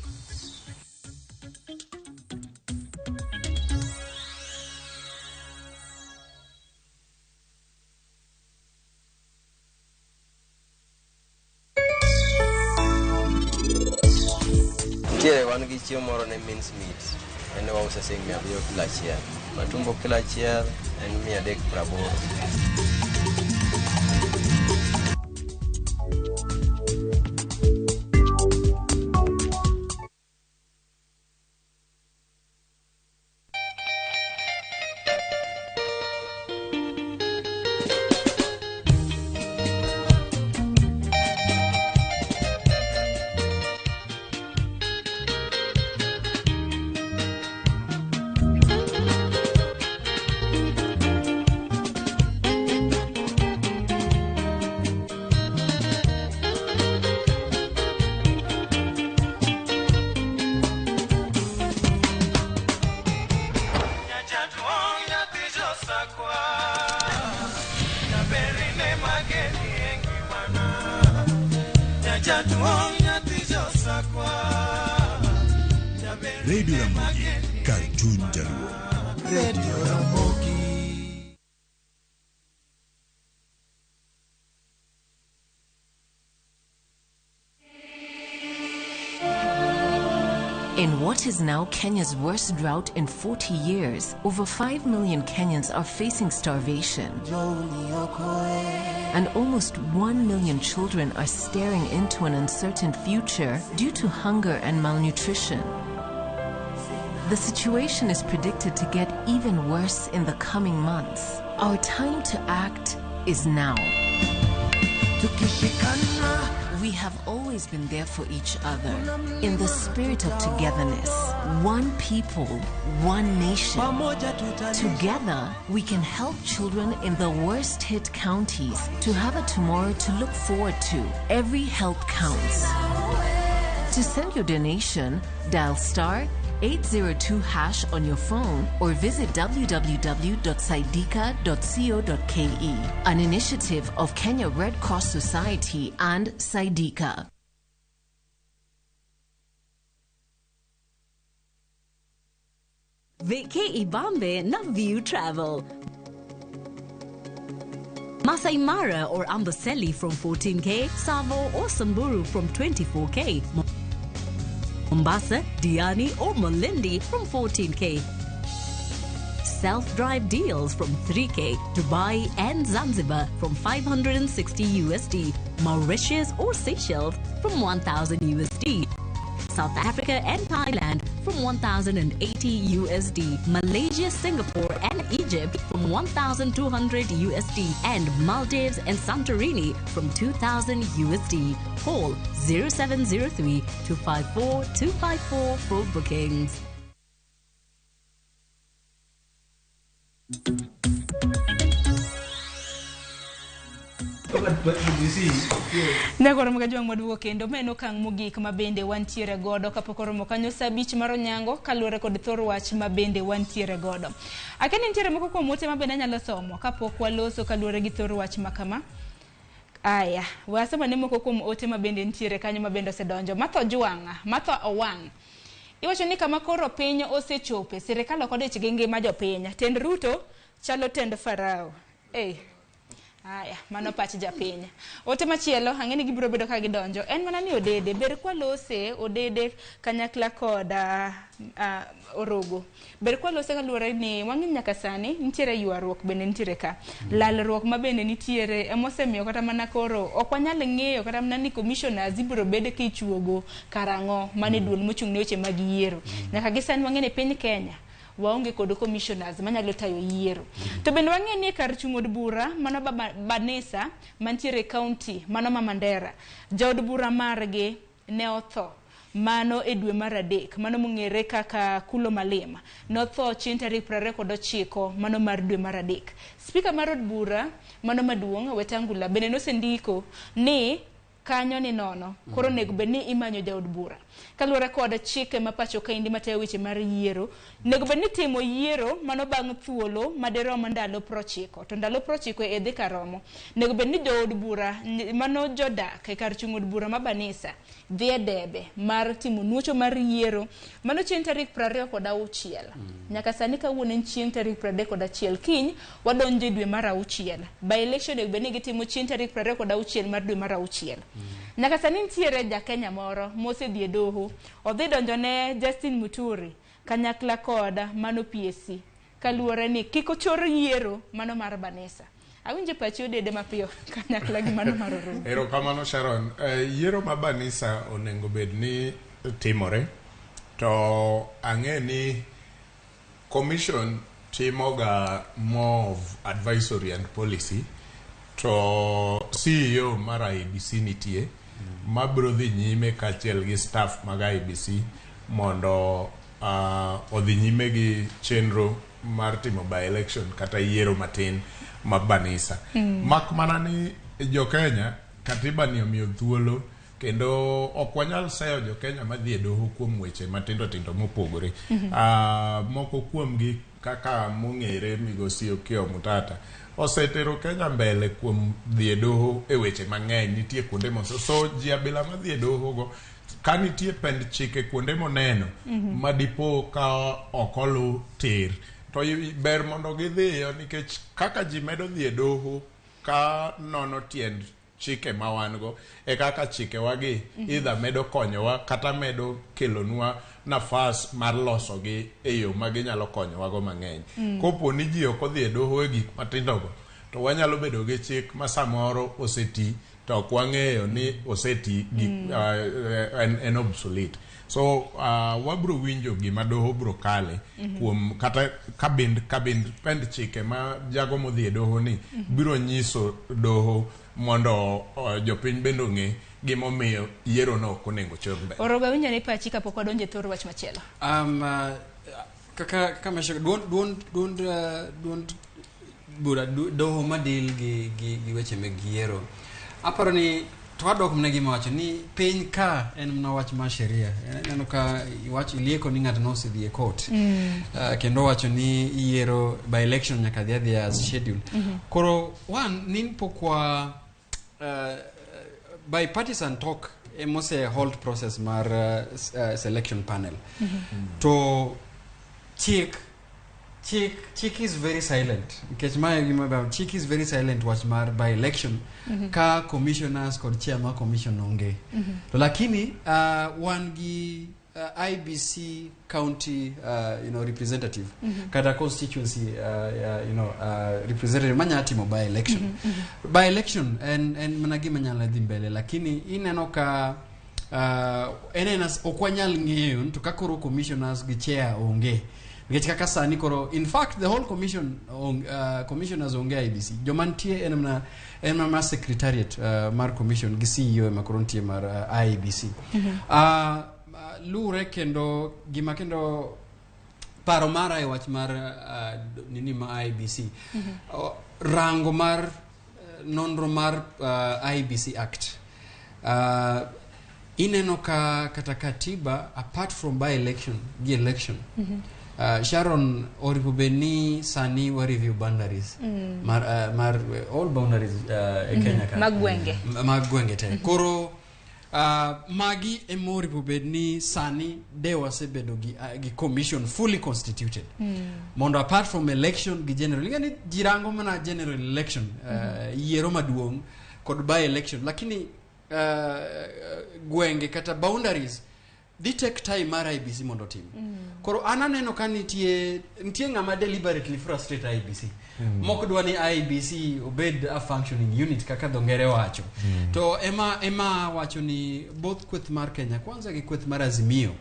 Nitiere wan gi chiemo moro ne mince meat, en wauso siling 700 kilo achiel. Matumbo kilo achiel en 380. Radio Ramogi, kar chuny Jaluo. Radio Ramogi. In what is now Kenya's worst drought in 40 years, over 5 million Kenyans are facing starvation. And almost 1 million children are staring into an uncertain future due to hunger and malnutrition. The situation is predicted to get even worse in the coming months. Our time to act is now. We have always been there for each other. In the spirit of togetherness, one people, one nation. Together, we can help children in the worst hit counties to have a tomorrow to look forward to. Every help counts. To send your donation, dial star 802 hash on your phone or visit www.saidika.co.ke. An initiative of Kenya Red Cross Society and Saidika. Vacay Ibambe na View Travel. Masai Mara or Amboseli from 14K, Savo or Samburu from 24K. Mombasa, Diani or Malindi from 14K. Self-drive deals from 3K, Dubai and Zanzibar from 560 USD, Mauritius or Seychelles from 1000 USD. South Africa and Thailand from 1080 USD, Malaysia, Singapore and Egypt from 1200 USD, and Maldives and Santorini from 2000 USD. Call 0703 254 254 for bookings. Nyakoro mga maduogo kendo ma en okang' mogik ma bende wantiere godo kapok oromo kanyo saa 5 mar onyango kaluwore kod thor wach ma bende wantiere godo. Akia ni nitiere moko kuom ote ma bende anyalo somo kapok waloso kaluwore gi thor wach ma kama. Aya, wasoma ne moko kuom ote ma bende nitiere kanyo ma bende osedonjo. Matho Jwang', Matho Owang'. Iwacho ni kama koro piny osechope, sirikal ok odich gi ngima jopiny. Tend Ruto chalo tend Farao. Aya, mano pach japiny. Ote machielo, ang'e ni gibiro bedo ka gidonjo. En mana ni Odede, ber kwalose Odede kanyakla kod Orogo. Ber kwalose kaluwore ni wang'e nyaka sani nitiere ywaruok bende nitiere ka. Lalruok ma bende nitiere emosemiyo kata mana koro ok wanyal ng'eyo kata mana ni commissioners ibiro bed kichuogo karang'o mane duol mochung' ne weche mag yiero. Nyaka gi sani wang'e ni piny Kenya waonge kod commissioners manyalo tayo yiero. To bende wang'e ni kar chung' od bura mano Banisa mantiere county mano ma Mandera, jaod bura margi ne otho. Mano e dwe mar adek, mano mong'ere kaka Kulo Malima. Notho chieng' tarik 29 mano mar dwe mar adek. Spika mar od bura mano maduong' Wetangula bende nosendiko ni kanyo ni nono koro onego bed ni imanyo jaod bura kaluwore kod chike ma pacho kaendi matayo weche mar yiero onego bed ni timo yiero mano bang' thuolo madirom ndalo 90 to ndalo 90 e dhi karomo onego bed ni jood bura mano jodak e kar chung' od bura ma Banisa dhi e debe mar timo nuocho mar yiero mano chieng' tarik 26 nyaka sani kawuono en chieng' tarik 31 kiny wadonjo e dwe mar auchiel by election onego bed ni gitimo chieng' tarik 26 mar dwe mar auchiel nyaka sani nitiere ja Kenya moro mosedhi e doho odhi donjo ne Justin Muturi kanyakla kod mano PSC kaluwore ni kik ochor yiero mano mar Banisa. Awinjo pachi odede mapiyo kanyakla gi mano mar Orumo. Erokamano Sharon. Yiero ma Banisa onego bed ni timore to ang'e ni commission timoga more of advisory and policy to CEO mar IEBC nitie mabiro dhi nyime kaachiel gi staff mag IEBC mondo odhi nyime gi chenro mar timo by election kata yiero matin ma Banisa. Mak mana ni jo Kenya katiba ni omiyo thuolo kendo ok wanyal seyo jo Kenya madhi e doho kuom weche matindo tindo mopogore. Moko kuomgi kaka mong'ere migosi Okiya Omtatah osetero Kenya mbele kuom dhi e doho e weche mang'eny nitie kuonde mose so ji abila madhi e doho go ka nitie pend chike kuonde moneno ma dipo ka ok olu tir to ber mondo gidhiyo nikech kaka ji medo dhi e doho ka nono tiend chike ma wan go e kaka chikewagi either medo konyowa kata medo kelonwa nafas mar losogi e yo ma ginyalo konyowago mang'eny. Kopo ni ji ok odhi e doho e gik matindogo to wanyalo bedo gi chik ma samoro oseti to ok wang'eyo ni oseti gik, en obsolete. So wabro winjo gima doho bro kale kuom kata kabind pend chike ma jago modhi e doho ni biro nyiso doho mondo jopiny bende ong'e gimomiyo yiero no ok onego chor mbele. Orogo awinjo ni pachi kapok wadonjo e thor wach machielo. Kaka mesho duond bura doho madil gi weche mag yiero aparo ni to wadok mana gima wacho ni piny ka en mana wach mar sheria. Ineno ka iwacho ilieko ni ng'ato nosedhi e court kendo wacho ni yiero by election nyaka dhi adhiya as schedule. Koro one ni pok wa bipartisan talk emose hold process mar selection panel. To chik is very silent nikech mae gima chik is very silent wach mar by election ka commissioners kod chair mar commission onge. To lakini wan gi IBC county representative kata constituency representative manya timo by election. By election en mana gima nyalo dhi mbele lakini ineno ka en ok wanyal ng'eyo to ka koro commissioners gi chair onge nikech kaka sani koro in fact the whole commission commissioners onge IBC joma nitie en mana secretariat mar commission gi CEO ema koro nitie mar IBC. Luwre kendo gima kendo paro mara e wach mar nini ma IBC rango mar nonro mar IBC Act ineno ka kata katiba apart from by election gi election Sharon oripo bed ni sani wa review boundaries mar all boundaries e Kenya ka mag gwenge te. Koro magi ema oripo bed ni sani de wasebedo gi commission fully constituted mondo apart from election gi general ing'e ni ji rango mana general election yiero maduong' kod by election lakini gwenge kata boundaries dhi take time mar IBC mondo otim. Koro an aneno ka nitie ng'ama deliberately frustrate IBC. Mok dwa ni IBC obed a functioning unit kaka dho ngere wacho. To ema wacho ni both kweth mar Kenya Kwanza gi kweth mar Azimio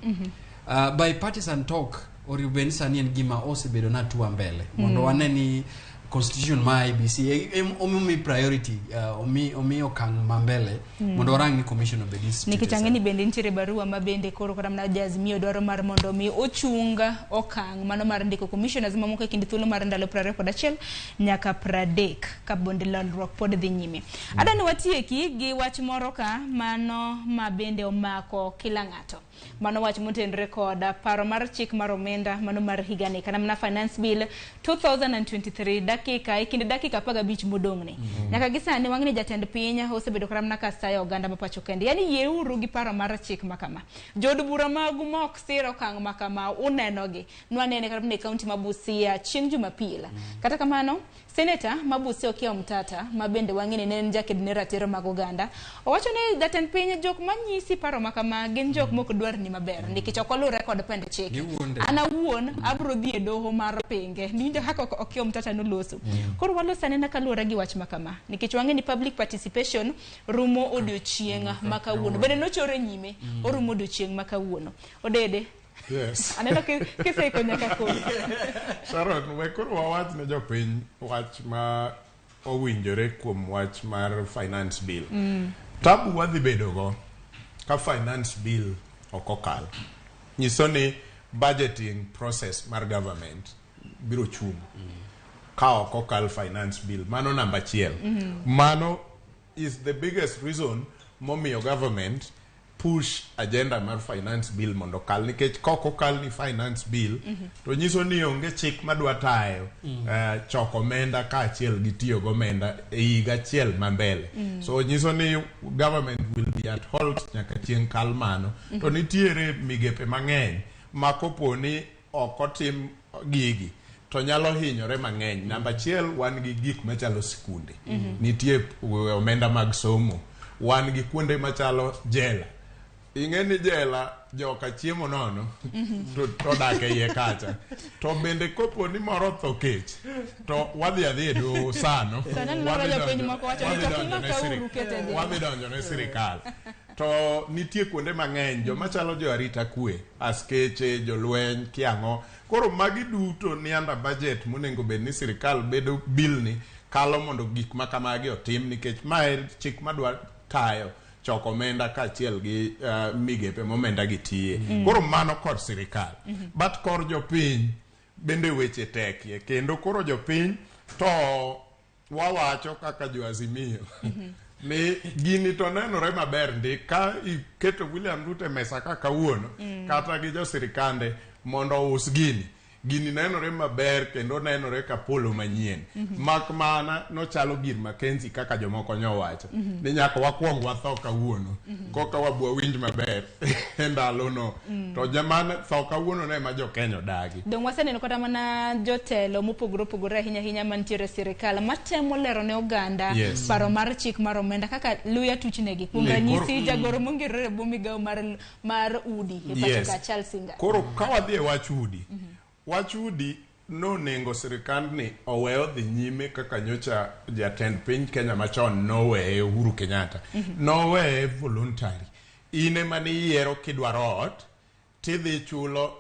bipartisan talk oriwo bed ni sani en gima osebedo na tua mbele mondo wane ni constitution ma IEBC omi priority, omi okang' mambele mondo warang ni commission obed instituted. Nikech ang'e ni bende nitiere barua ma bende koro kata mana Azimio dwaro mar mondo mi ochung okang' mano mar ndiko commissioners mamoko e kind thuolo mar ndalo 21 nyaka 30 ka bonde lalruok pod dhi nyime. Adwa ni watieki gi wach moro ka mano ma bende omako kila ng'ato. Mano wach motenore kod paro mar chik mar omenda mano mar higani kata mana Finance Bill 2023 dakika e kind dakika 15 modong'ni. Nyaka gi sani wang'e ni jatend piny osebedo kata mana ka sayo oganda ma pacho kende. Yani yieuru gi paro mar chik ma kama. Jood bura magu ma ok sir okang' ma kama unenogi. Nwanene kata mana e kaunti ma Busia chieng' Jumapil. Kata kamano, Seneta ma Busia Okiya Omtata ma bende wang'e ni ne en jaked ne ratiro mag oganda owacho ni jatend piny jok manyisi paro ma kama gin jok mok dwar ni maber nikech ok oluwre kod pend chike. Giwuonde. An awuon abro dhi e doho mar pinge. Niwinjo kaka Okiya Omtata noloso. Koro waloso anena kaluwore gi wach ma kama nikech wang'e ni public participation rumo odiochieng' ma kawuono. Bende nochore nyime orumo odiochieng' ma kawuono. Odede. Yes. Aneno kiseiko nyaka koro. Sharon, we koro wawach ne jopiny wach ma owinjore kuom wach mar finance bill. Tabu wadhi bedo go ka finance bill ok okal. Nyiso ni budgeting process mar government biro chung' ka ok okal finance bill. Mano namba achiel. Mano is the biggest reason momiyo government push agenda mar finance bill mondo okal, nikech kok okal ni finance bill to nyiso ni onge chik madwa tayo choko omenda kaachiel gi tiyo gomenda e higa achiel ma mbele. So nyiso ni government will be at halt nyaka chieng' kal mano. To nitiere migepe mang'eny ma kopo ni ok otim gigi to nyalo hinyore mang'eny. Namba achiel, wan gi gik machalo sikunde. Nitie omenda mag somo. Wan gi kuonde machalo jela. Ing'e ni jela joka chiemo nono to dak e iye kacha. To bende kopo ni moro otho kech to wadhi adhi e doho sano. Sano neno Wadhi jopiny donjo- moko wacho ni wadhi to donjo ne kumakauru kete jela. wadhi donjo ne sirikal. To nitie kuonde mang'eny joma chalo jo arita kwe, askeche, jolweny, kiang'o. Koro magi duto ni under budget monego bed ni sirikal bedo bill ni kalo mondo gik ma kamagi otim, nikech mae chik madwa tayo choko omenda kaachiel gi migepe momenda gi tiye. Koro mano kor sirikal. But kor jopiny bende weche tekie, kendo koro jopiny to wawacho kaka jo Azimio ni gini to nenore maber ndi ka iketo William Ruto e mesa ka kawuono kata gi jo sirikande mondo ous gini. Gini nenore maber kendo nenore ka polo manyien. Mak mana nochalo gir Mackenzie kaka jomoko nyowacho. Ni nyaka wakwong watho kawuono. Koka wabwa winj maber e ndalono. To jamane tho kawuono ne ema jo Kenya odagi. Dong waseneno kata mana jotelo mopogore opogore ahinya ahinya mantiere e sirikal matemo lero ne oganda paro mar chik mar omenda kaka luya tuchnegi. Kuom ranyisi jagoro mongirore e bwo migawo mar udi e pacho ka Charles Inga. Koro ka wadhi e wach udi, wach udi nonengo sirikandni owe odhi nyime kaka nyocha jatend piny Kenya machon noweye Uhuru Kenyatta. Noweye voluntary. In ema niyiero kidwaro ot, tidhi chulo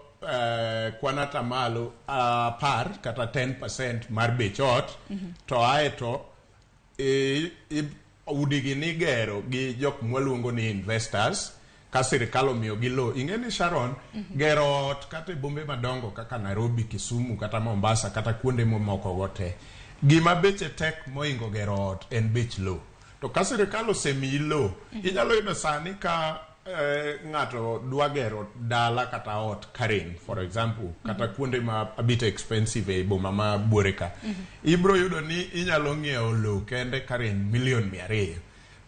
kwan atamalo 10 kata 10% mar bech ot, to aeto udigi nigero gi jok mwaluongo ni investors ka sirikal omiyogi low. Ing'e ni Sharon, gero ot kata e bombe madongo kaka Nairobi, Kisumu kata Mombasa kata kuonde mamoko go te, gima beche tek moingo gero ot en bech low. To ka sirikal osemiyi low, inyalo yudo sani ka ng'ato dwa gero dala kata ot Karen, for example, kata kuonde ma a bit expensive e boma ma buore ka. Ibro yudo ni inyalo ng'iewo low kende Karen milion 200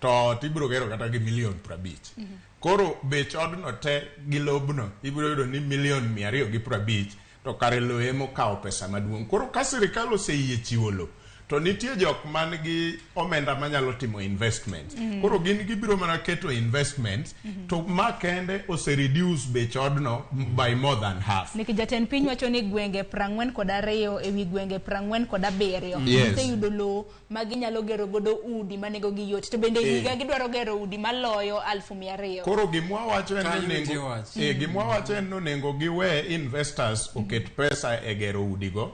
to ot ibro gero kata gi milion 50. Koro bech odno te gi lobno ibro yudo ni milion 250, to kare lowo ema okawo pesa maduong'. Koro ka sirikal oseyie chiwo lowo, To nitie jok man gi omenda manyalo timo investment. Koro gin gibiro mana keto investment to ma kende ose reduce bech odno by more than half. Nikech jatend piny wacho ni gwenge 42 ewi gwenge 47 oseyudo lowo ma ginyalo gero godo udi ma nengogi yot, to bende higa gidwaro gero udi maloyo 200,000. Koro gimwa wacho en Kanyo ni nitie onego wach. Gimwa wacho en ni onego giwe investors oket pesa e gero udigo,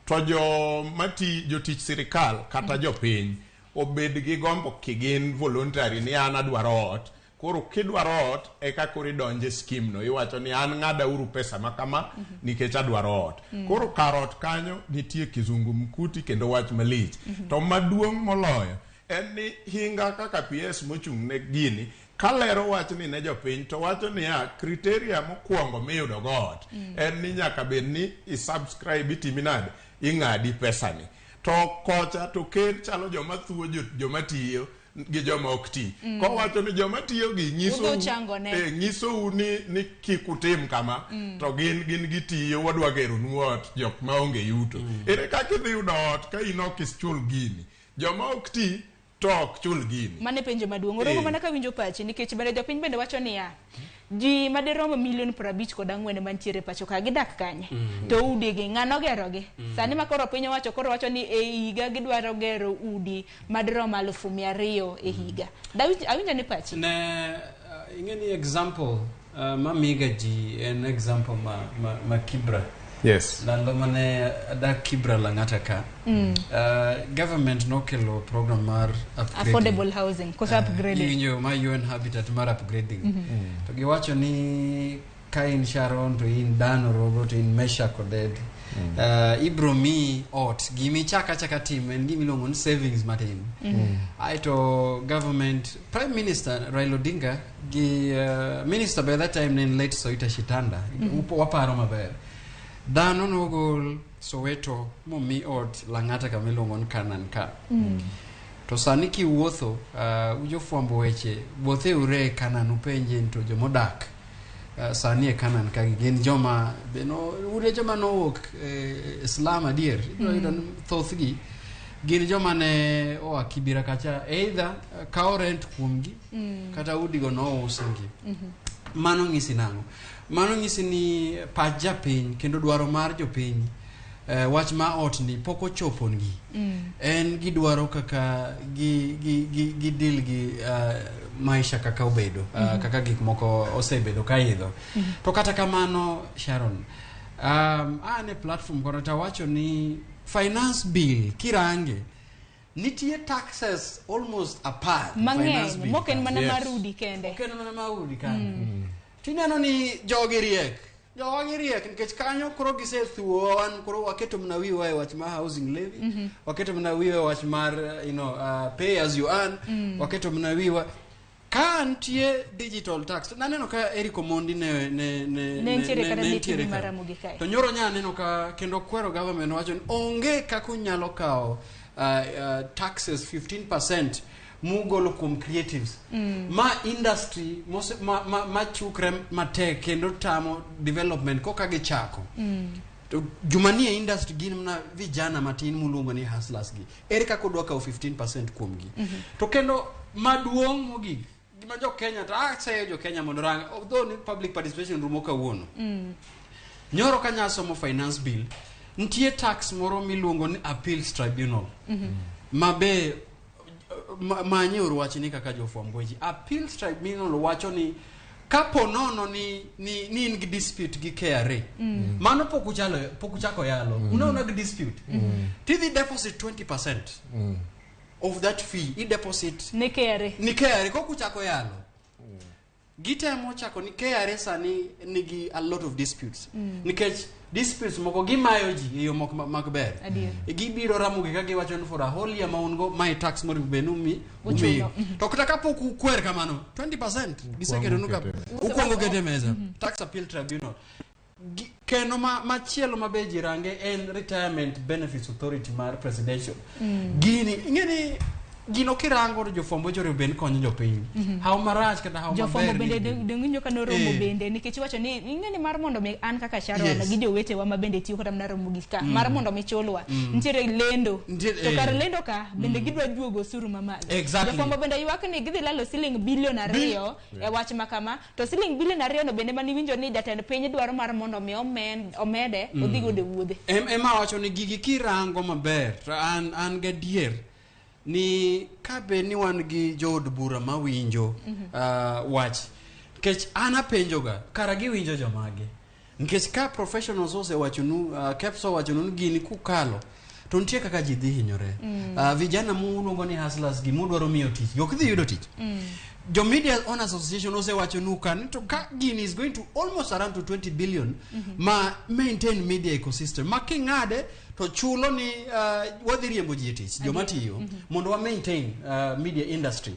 to jo mati jotich sirikal kata jopiny obed gi gombo kigin voluntary ni an adwaro ot. Koro kidwaro ot eka koro idonje scheme no, iwacho ni an ng'ada uru pesa ma kama nikech adwaro ot. Koro kar ot kanyo nitie kizungumkuti kendo wach malich. To maduong' moloyo en ni hinga kaka PS mochung' ne gini kalero wachni ne jopiny to wacho niya, criteria mokwongo miyudo go ot en ni nyaka bed ni isubscribe, itimi nade, ing'adi pesani. To kocha to ker chalo joma thuo joma tiyo gi joma ok ti. Kowacho ni joma tiyo gi nyisou, Udho chango ne. Nyisou ni kik utim kama, to gin gitiyo, wadwa geronu ot jok maonge yuto. Ere kaka idhi yudo ot ka in ok ichul gini? Joma ok ti to ok chul gini. Mano e penjo maduong'. Oromo mana kawinjo pachi, nikech bende jopiny bende wacho niya, ji madirom milion 54 mantiere pacho ka gidak kanye? To udi gi ng'ano gerogi? Sani ma koro piny owacho koro wacho ni e higa gidwaro gero udi madirom 200,000 e higa. Awinjo ni pachi. Ne ing'e ni example mamiga ji en example ma Kibra. Ndalo mane adak Kibra Lang'ata ka, government nokelo program mar upgrading. Affordable housing, koso upgrading. Iwinjo ma UN Habitat mar upgrading. To giwacho ni ka in Sharon to in Dan Orogo to in Mesha Koded, ibro miyi ot, gimichak achaka timo en gima iluongo ni savings matin. Aeto government, Prime Minister Raila Odinga gi minister by that time ne en late Soita Shitanda, waparo maber. Dhano nogol Soweto momi ot Lang'ata kama iluongo ni Canaan ka. To sani kiwuotho, ujofwambo weche, wuothe ure e Canaan upenje ni to jomodak sani e Canaan ka gin joma beno ure joma nowuok Islam adier. Ibiro yudo ni thothgi gin joma ne oa Kibera kacha, either kawo rent kuomgi kata udigo nousngi. Mano ng'isi nang'o? Mano ng'isi ni pach japiny kendo dwaro mar jopiny, wach ma ot ni pok ochopongi. En gidwaro kaka gi deal gi maisha kaka obedo, kaka gik moko osebedo ka idho. To kata kamano Sharon, an e platform kono tawacho ni finance bill kirange nitie taxes almost 10 finance Mang'eny, bill mok en mana Yes. mar udi kende. Ok en mana mar udi kende. Tineno ni jogi riek. Jogi riek nikech kanyo koro gisethuo wan koro waketo mana wiwa e wach mar housing levy, waketo mana wiwa e wach mar pay as you earn, waketo mana wiwa ka nitie digital tax. Naneno ka Eric Omondi ne Ne nitiere kata ne ne nitiere TV ka. mar Ramogi kae. To nyoro nya aneno ka kendo kwero government wacho ni onge kaka unyalo kawo taxes 15% mugolo kuom creatives. Ma industry mose, ma chukre matek kendo tamo development koka gichako. To joma nie industry gin mana vijana matin muluongo ni hustlers gi. Ere kaka udwa kawo 15% kuomgi? To kendo maduong' mogik, gima jo Kenya to aseyo jo Kenya mondo rang, although ni public participation rumo kawuono. Nyoro ka nyasomo finance bill, nitie tax moro miluongo ni appeals tribunal. Ma be manye uru wachni kaka jofwamb weche. Appeals tribunal wacho ni kapo nono ni in gi dispute gi KRA. Mano pok uchako yalo. Unaona gi dispute. Tidhi deposit 20% of that fee. I deposit ne KRA. Ni KRA kok uchako yalo. Gitemo chako ni KRA sani nigi a lot of disputes. Nikech disputes moko gimayo ji e yo moko mag ber. Adier. Gibiro Ramogi ka giwacho ni for a whole year ma un go mae tax monego bed ni Uchulo. umiyo. To kata kapok ukwer kamano 20% giseketo nu ka Ukwongo ukwongo kete mesa. Tax Appeal Tribunal. Kendo machielo ma be ji range en Retirement Benefits Authority mar presidential. Gini ing'e ni Gino kirango to jofwamb weche onego bed ni konyo jopiny. Haw marach kata haw Jofwambo maber bende ni- dong' winjo ka noromo bende nikech iwacho ni ing'e ni mar mondo mi an kaka Sharon gi jowetewa ma bende tiyo kata mana romo gi ka mar mondo mi chulwa nitiere lendo to kar lendo ka bende gidwa juogo osuru mamalo. Jofwambo bende ywak ni gidhi lalo siling bilion 2 e wach ma kama, to siling bilion 2 no bende maniwinjo ni jatend piny dwaro mar mondo mi omede odhi godo e wuodhe. Ema wacho ni gigi kirango maber to an gadier ni ka bed ni wan gi jood bura mawinjo wach, nikech an apenjoga kara giwinjo jomage, nikech ka professionals osewachonu, KEPSA owachonu ni gini kukalo to nitie kaka ji dhi hinyore. Vijana muluongo ni hustlers gi mudwaro miyo tich ok dhi yudo tich. Jo Media Owners Association osewachonu ka ni to ka gini is going to almost around to 20 billion ma maintain media ecosystem ma king'ade to chulo ni wadhi riembo ji e tich joma tiyo mondo wa maintain media industry.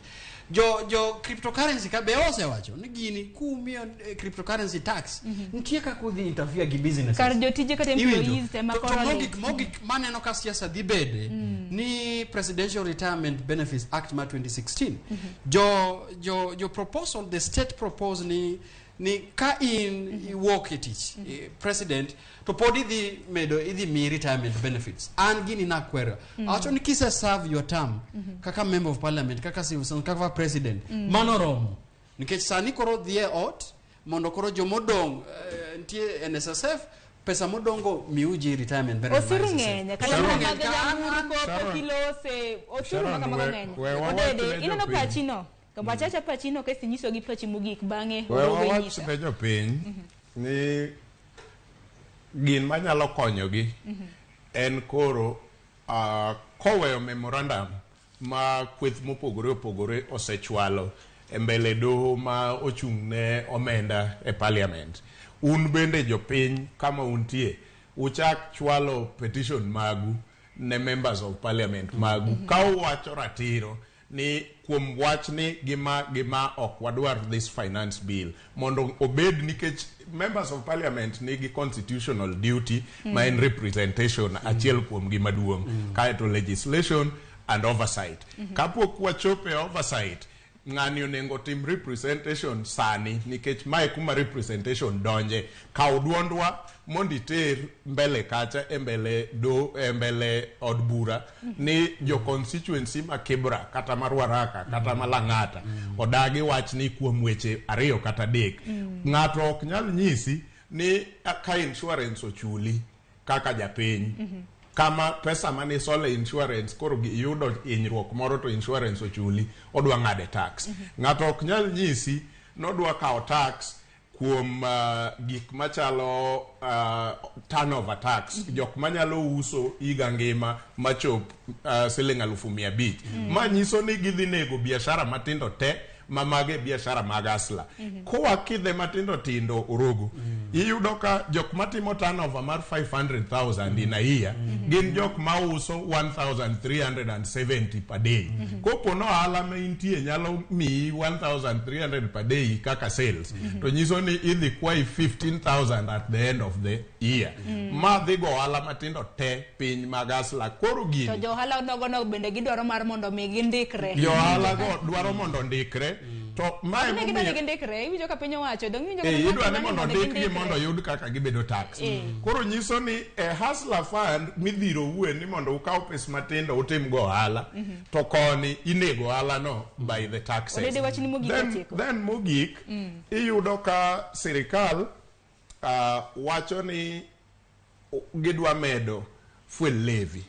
Jo cryptocurrency ka be osewacho ni gini kumiyo cryptocurrency tax nitie kaka udhi interfere gi businesses kar jotije kata Iwinjo? employees tema To koro mogik maneno ka siasa dhi bede ni Presidential Retirement Benefits Act ma 2016 jo proposal, the state propose ni ka in iwuok e tich president to pod idhi medo idhi miyi retirement benefits. An gini nakwero awacho ni kise serve your term kaka member of parliament, kaka civil servant, kaka president, mano romo nikech sani koro dhi e ot mondo koro jomodong' nitie NSSF pesa modongo miu ji retirement benefit Osuru mar SSF. ng'eny kata Osuru mana ng'eny. mag nyamburko pok ilose osuru Sharon, ma kamago ng'eny. we wawach Odede, ne ineno jopiny. pachino wachacha pachino kasto inyisogi pachi mogik bang'e We Orogo wawach inyisa. ne jopiny ni gin manyalo konyogi en koro koweyo memorandum ma kweth mopogore opogore osechwalo e mbele doho ma ochung' ne omenda e parliament. Un bende jopiny kama untie uchak chwalo petition magu ne members of parliament magu ka uwacho ratiro ni kuom wach ni gima ok wadwar this finance bill mondo obed, nikech members of parliament nigi constitutional duty ma en representation achiel kuom gi maduong', kaeto legislation and oversight. Kapok wachopo e oversight, ng'ani onego tim representation sani, nikech mae kuma representation donje. Kaw duondwa mondo iter mbele kacha e mbele do e mbele od bura ni jo constituency ma Kibra kata ma Ruaraka kata ma Lang'ata odagi wach ni kuom weche 2 kata 3. Ng'ato ok nyal nyisi ni ka insurance ochuli kaka japiny kama pesa mane isolo e insurance koro iyudo hinyruok moro to insurance ochuli odwa ng'ade tax. Ng'ato ok nyal nyisi nodwa kawo tax kuom gik machalo turnover tax, jok manyalo uso higa ngima machop siling 500,000. Ma nyiso ni gidhi nego biashara matindo te ma mage biashara mag asla. Kowa kidhe matindo tindo Orogo, iyudo ka jok matimo turnover mar 500,000 in a year gin jok mauso 1,370 per day. Kopo no ohala ma intie nyalo miyi 1,300 per day kaka sales, to nyiso ni idhi kwayi 15,000 at the end of the year. Ma dhi go ohala matindo te piny mag asla. Koro gini to jo ohala nogo bende gidwaro mar mondo mi gindikre. Jo ohala go dwaro mondo ndikre. To mae Ne gidwaro ni gindikre, iwinjo ka piny owacho, dong iwinjo ka idwa ni mondo gindikre. ndikgi mondo oyud kaka gibedo tax. Koro nyiso ni e Hustler Fund midhiro ue ni mondo ukaw pes matindo utim go ohala, to koni inego ohala no by the taxes. Odede wachni mogik atieko. Then mogik, iyudo ka sirikal wacho ni gidwa medo fuel levy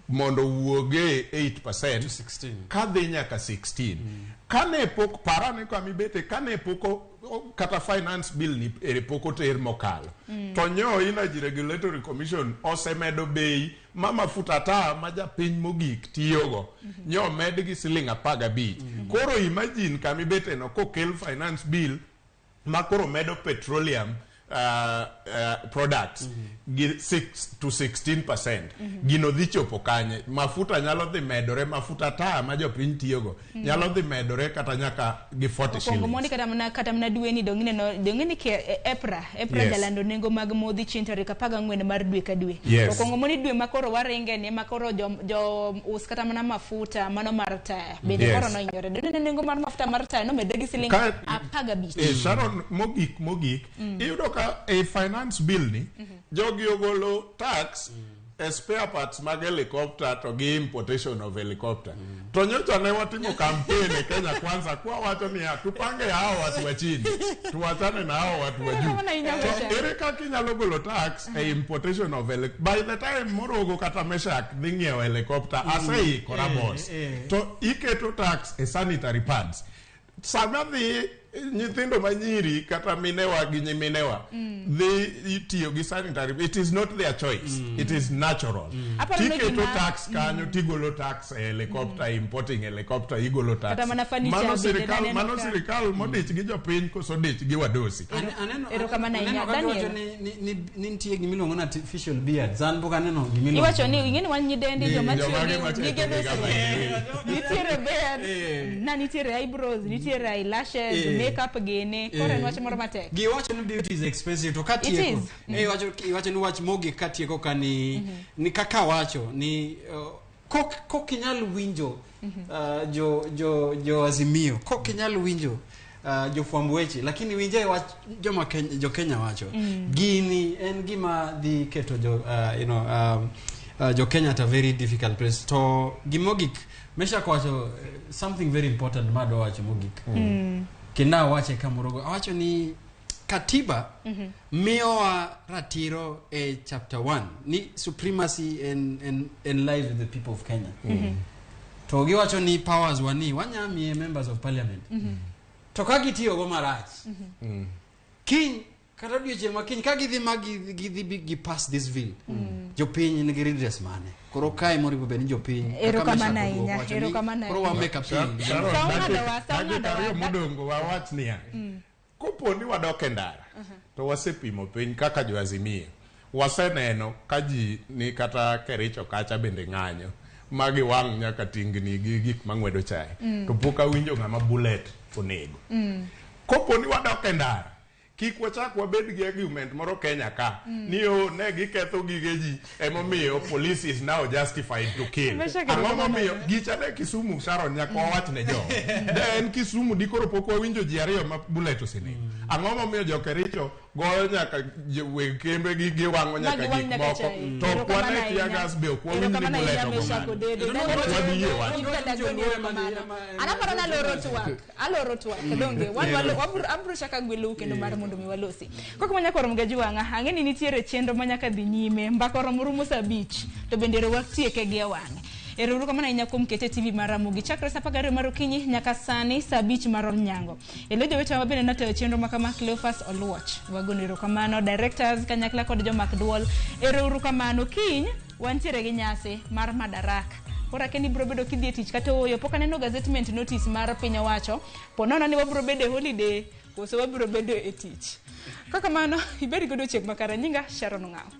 mondo owuoge 8% kadhi nyaka 16. Kane pok parane kama ibete, kane pok kata finance bill ni ere pok oter mokalo, to nyo Energy Regulatory Commission osemedo bei ma mafuta taa ma japiny mogik tiyogo nyo med gi siling 15. Koro imagine kama ibete no kokel finance bill ma koro medo petroleum products gi 6 to 16%. Gino dhi chopo kanye? Mafuta nyalo dhi medore, mafuta taa ma jopiny tiyogo nyalo dhi medore kata nyaka gi 40 Okwongo shillings. mondi kata mana dweni dong ineno dong ni ke EPRA EPRA jalando nengo mag modhi chieng' tarik 14 mar dwe ka dwe. Okwongo mondi dwe makoro waringe ni makoro jo us kata mana mafuta mano mar taya bende koro nohinyore. Dong ineno nengo mar mafuta mar taya nomedre gi siling 15. Sharon, mogik iyudo ka e finance bill ni jogi ogolo tax e spare parts mag helicopter to gi importation of helicopter. To nyocha ne watimo campaign e Kenya Kwanza kwa wacho niya, tupange hao watu wa chini, tuwachane na hao watu wa juu. Mana inyalo To wacho. ere kaka inyalo golo tax e importation of by the time Morogo kata Meshak dhi ng'iewo helicopter, aseikora boss. To iketo tax e sanitary pads. Sama dhi nyithindo manyiri kata minewa gi nyiminewa dhi itiyo gi sanitary, it is not their choice, it is natural. Aparo ni Tiketo tax kanyo, tigolo tax e helicopter, importing helicopter igolo tax. Kata mana furniture Mano bende sirikal naneno mano sirikal modich gi jopiny koso dich gi wadosi? Erokamano ahinya. Aneno ka giwacho Daniel. ni nitie gimiluongo ni artificial beards. An pok aneno gimiluongo. Iwacho ni ing'eni wan nyidendi joma tiyo Jomage gi maketo gige giga dusruok. Nitiere beard, na nitiere eyebrows, nitiere eyelashes, makeup gene. Koro en wach moro matek. Giwacho ni beauty is expensive to It katieko is. Iwacho ni wach mogik katieko ka ni kaka wacho ni kok inyal winjo jo Azimio, kok inyal winjo jofwamb weche, lakini winje wach joma Kenya, jo Kenya wacho. Gini en gima dhi keto jo you know jo Kenya at a very difficult place. To gimogik Meshak wacho something very important madwa wacho mogik. Kendo awache kamoro, awacho ni katiba miyowa ratiro e chapter 1 ni supremacy and lies with the people of Kenya. To giwacho ni powers wa ni wanya miye members of parliament. To ka gitiyogo marach, kiny kata odiochieng' ma kiny ka gidhi ma gidhi bi gi pass this bill, jopiny nigi redress mane? Koro kae moripo bed ni jopiny kaka Erokamano Meshak ahinya, wacho ni erokamano koro ahinya. wa make appeal. Sharon, Sa ong'adowa, sa dakika ong'adowa. 2 modong' wawach niya, kopo ni wadok e ndara to wasepimo piny kaka joazimio, waseneno ka ji ni kata Kericho kacha bende ng'anyo ma giwang' nyaka tingni gi gik mang'wedo chae, to pok awinjo ng'ama bullet onego. Kopo ni wadok e ndara, kik wachak wabed gi argument moro Kenya ka ni o ne giketho gige ji, emomiyo police is now justified to kill. Meshak, Ang'o erokamano. momiyo gicha ne Kisumu, Sharon, nyaka wawach ne jo de en Kisumu dikoro pok wawinjo ji ariyo ma bullet osenego. Ang'o momiyo jo Kericho goyo nyaka weg kembe gi giwang'o nyaka giwang' gik nyaka moko, chai. to ok Erokamano wane ahinya. tear gas be ok wawinj ni Erokamano bullet ahinya ogo Meshak ng'ato. Odede. Ok wadhi yie wacho. An aparo ni aloro twak donge wan wabro chako agwelou kendo mar mondo mi walosi kok ma nyaka orom ga jwang'a. Ang'e ni nitiere chenro ma nyaka dhi nyime. Mbaka oromo rumo saa 5 to bende ero watieke gi e wang'e. Ero uru kamano ahinya kuom kete TV mar Ramogi chakre saa 12 mar okinyi nyaka sani saa 5 mar onyango. Elo jowetewa bende notayo chenro ma kama Cleophas Oluoch. Wagono erokamano directors kanyakla kod jomak duol. Ero uru kamano. Kiny wantiere gi nyasi mar Madaraka. Koro akia ni ibiro bedo kidhi e tich kata ooyo. Pok aneno gazettement notice mar piny owacho. Po nono ni wabiro bedo e holiday koso wabiro bedo e tich. Kakamano, ibed gi odiochieng' makare. Nyinga Sharon Ong'awo.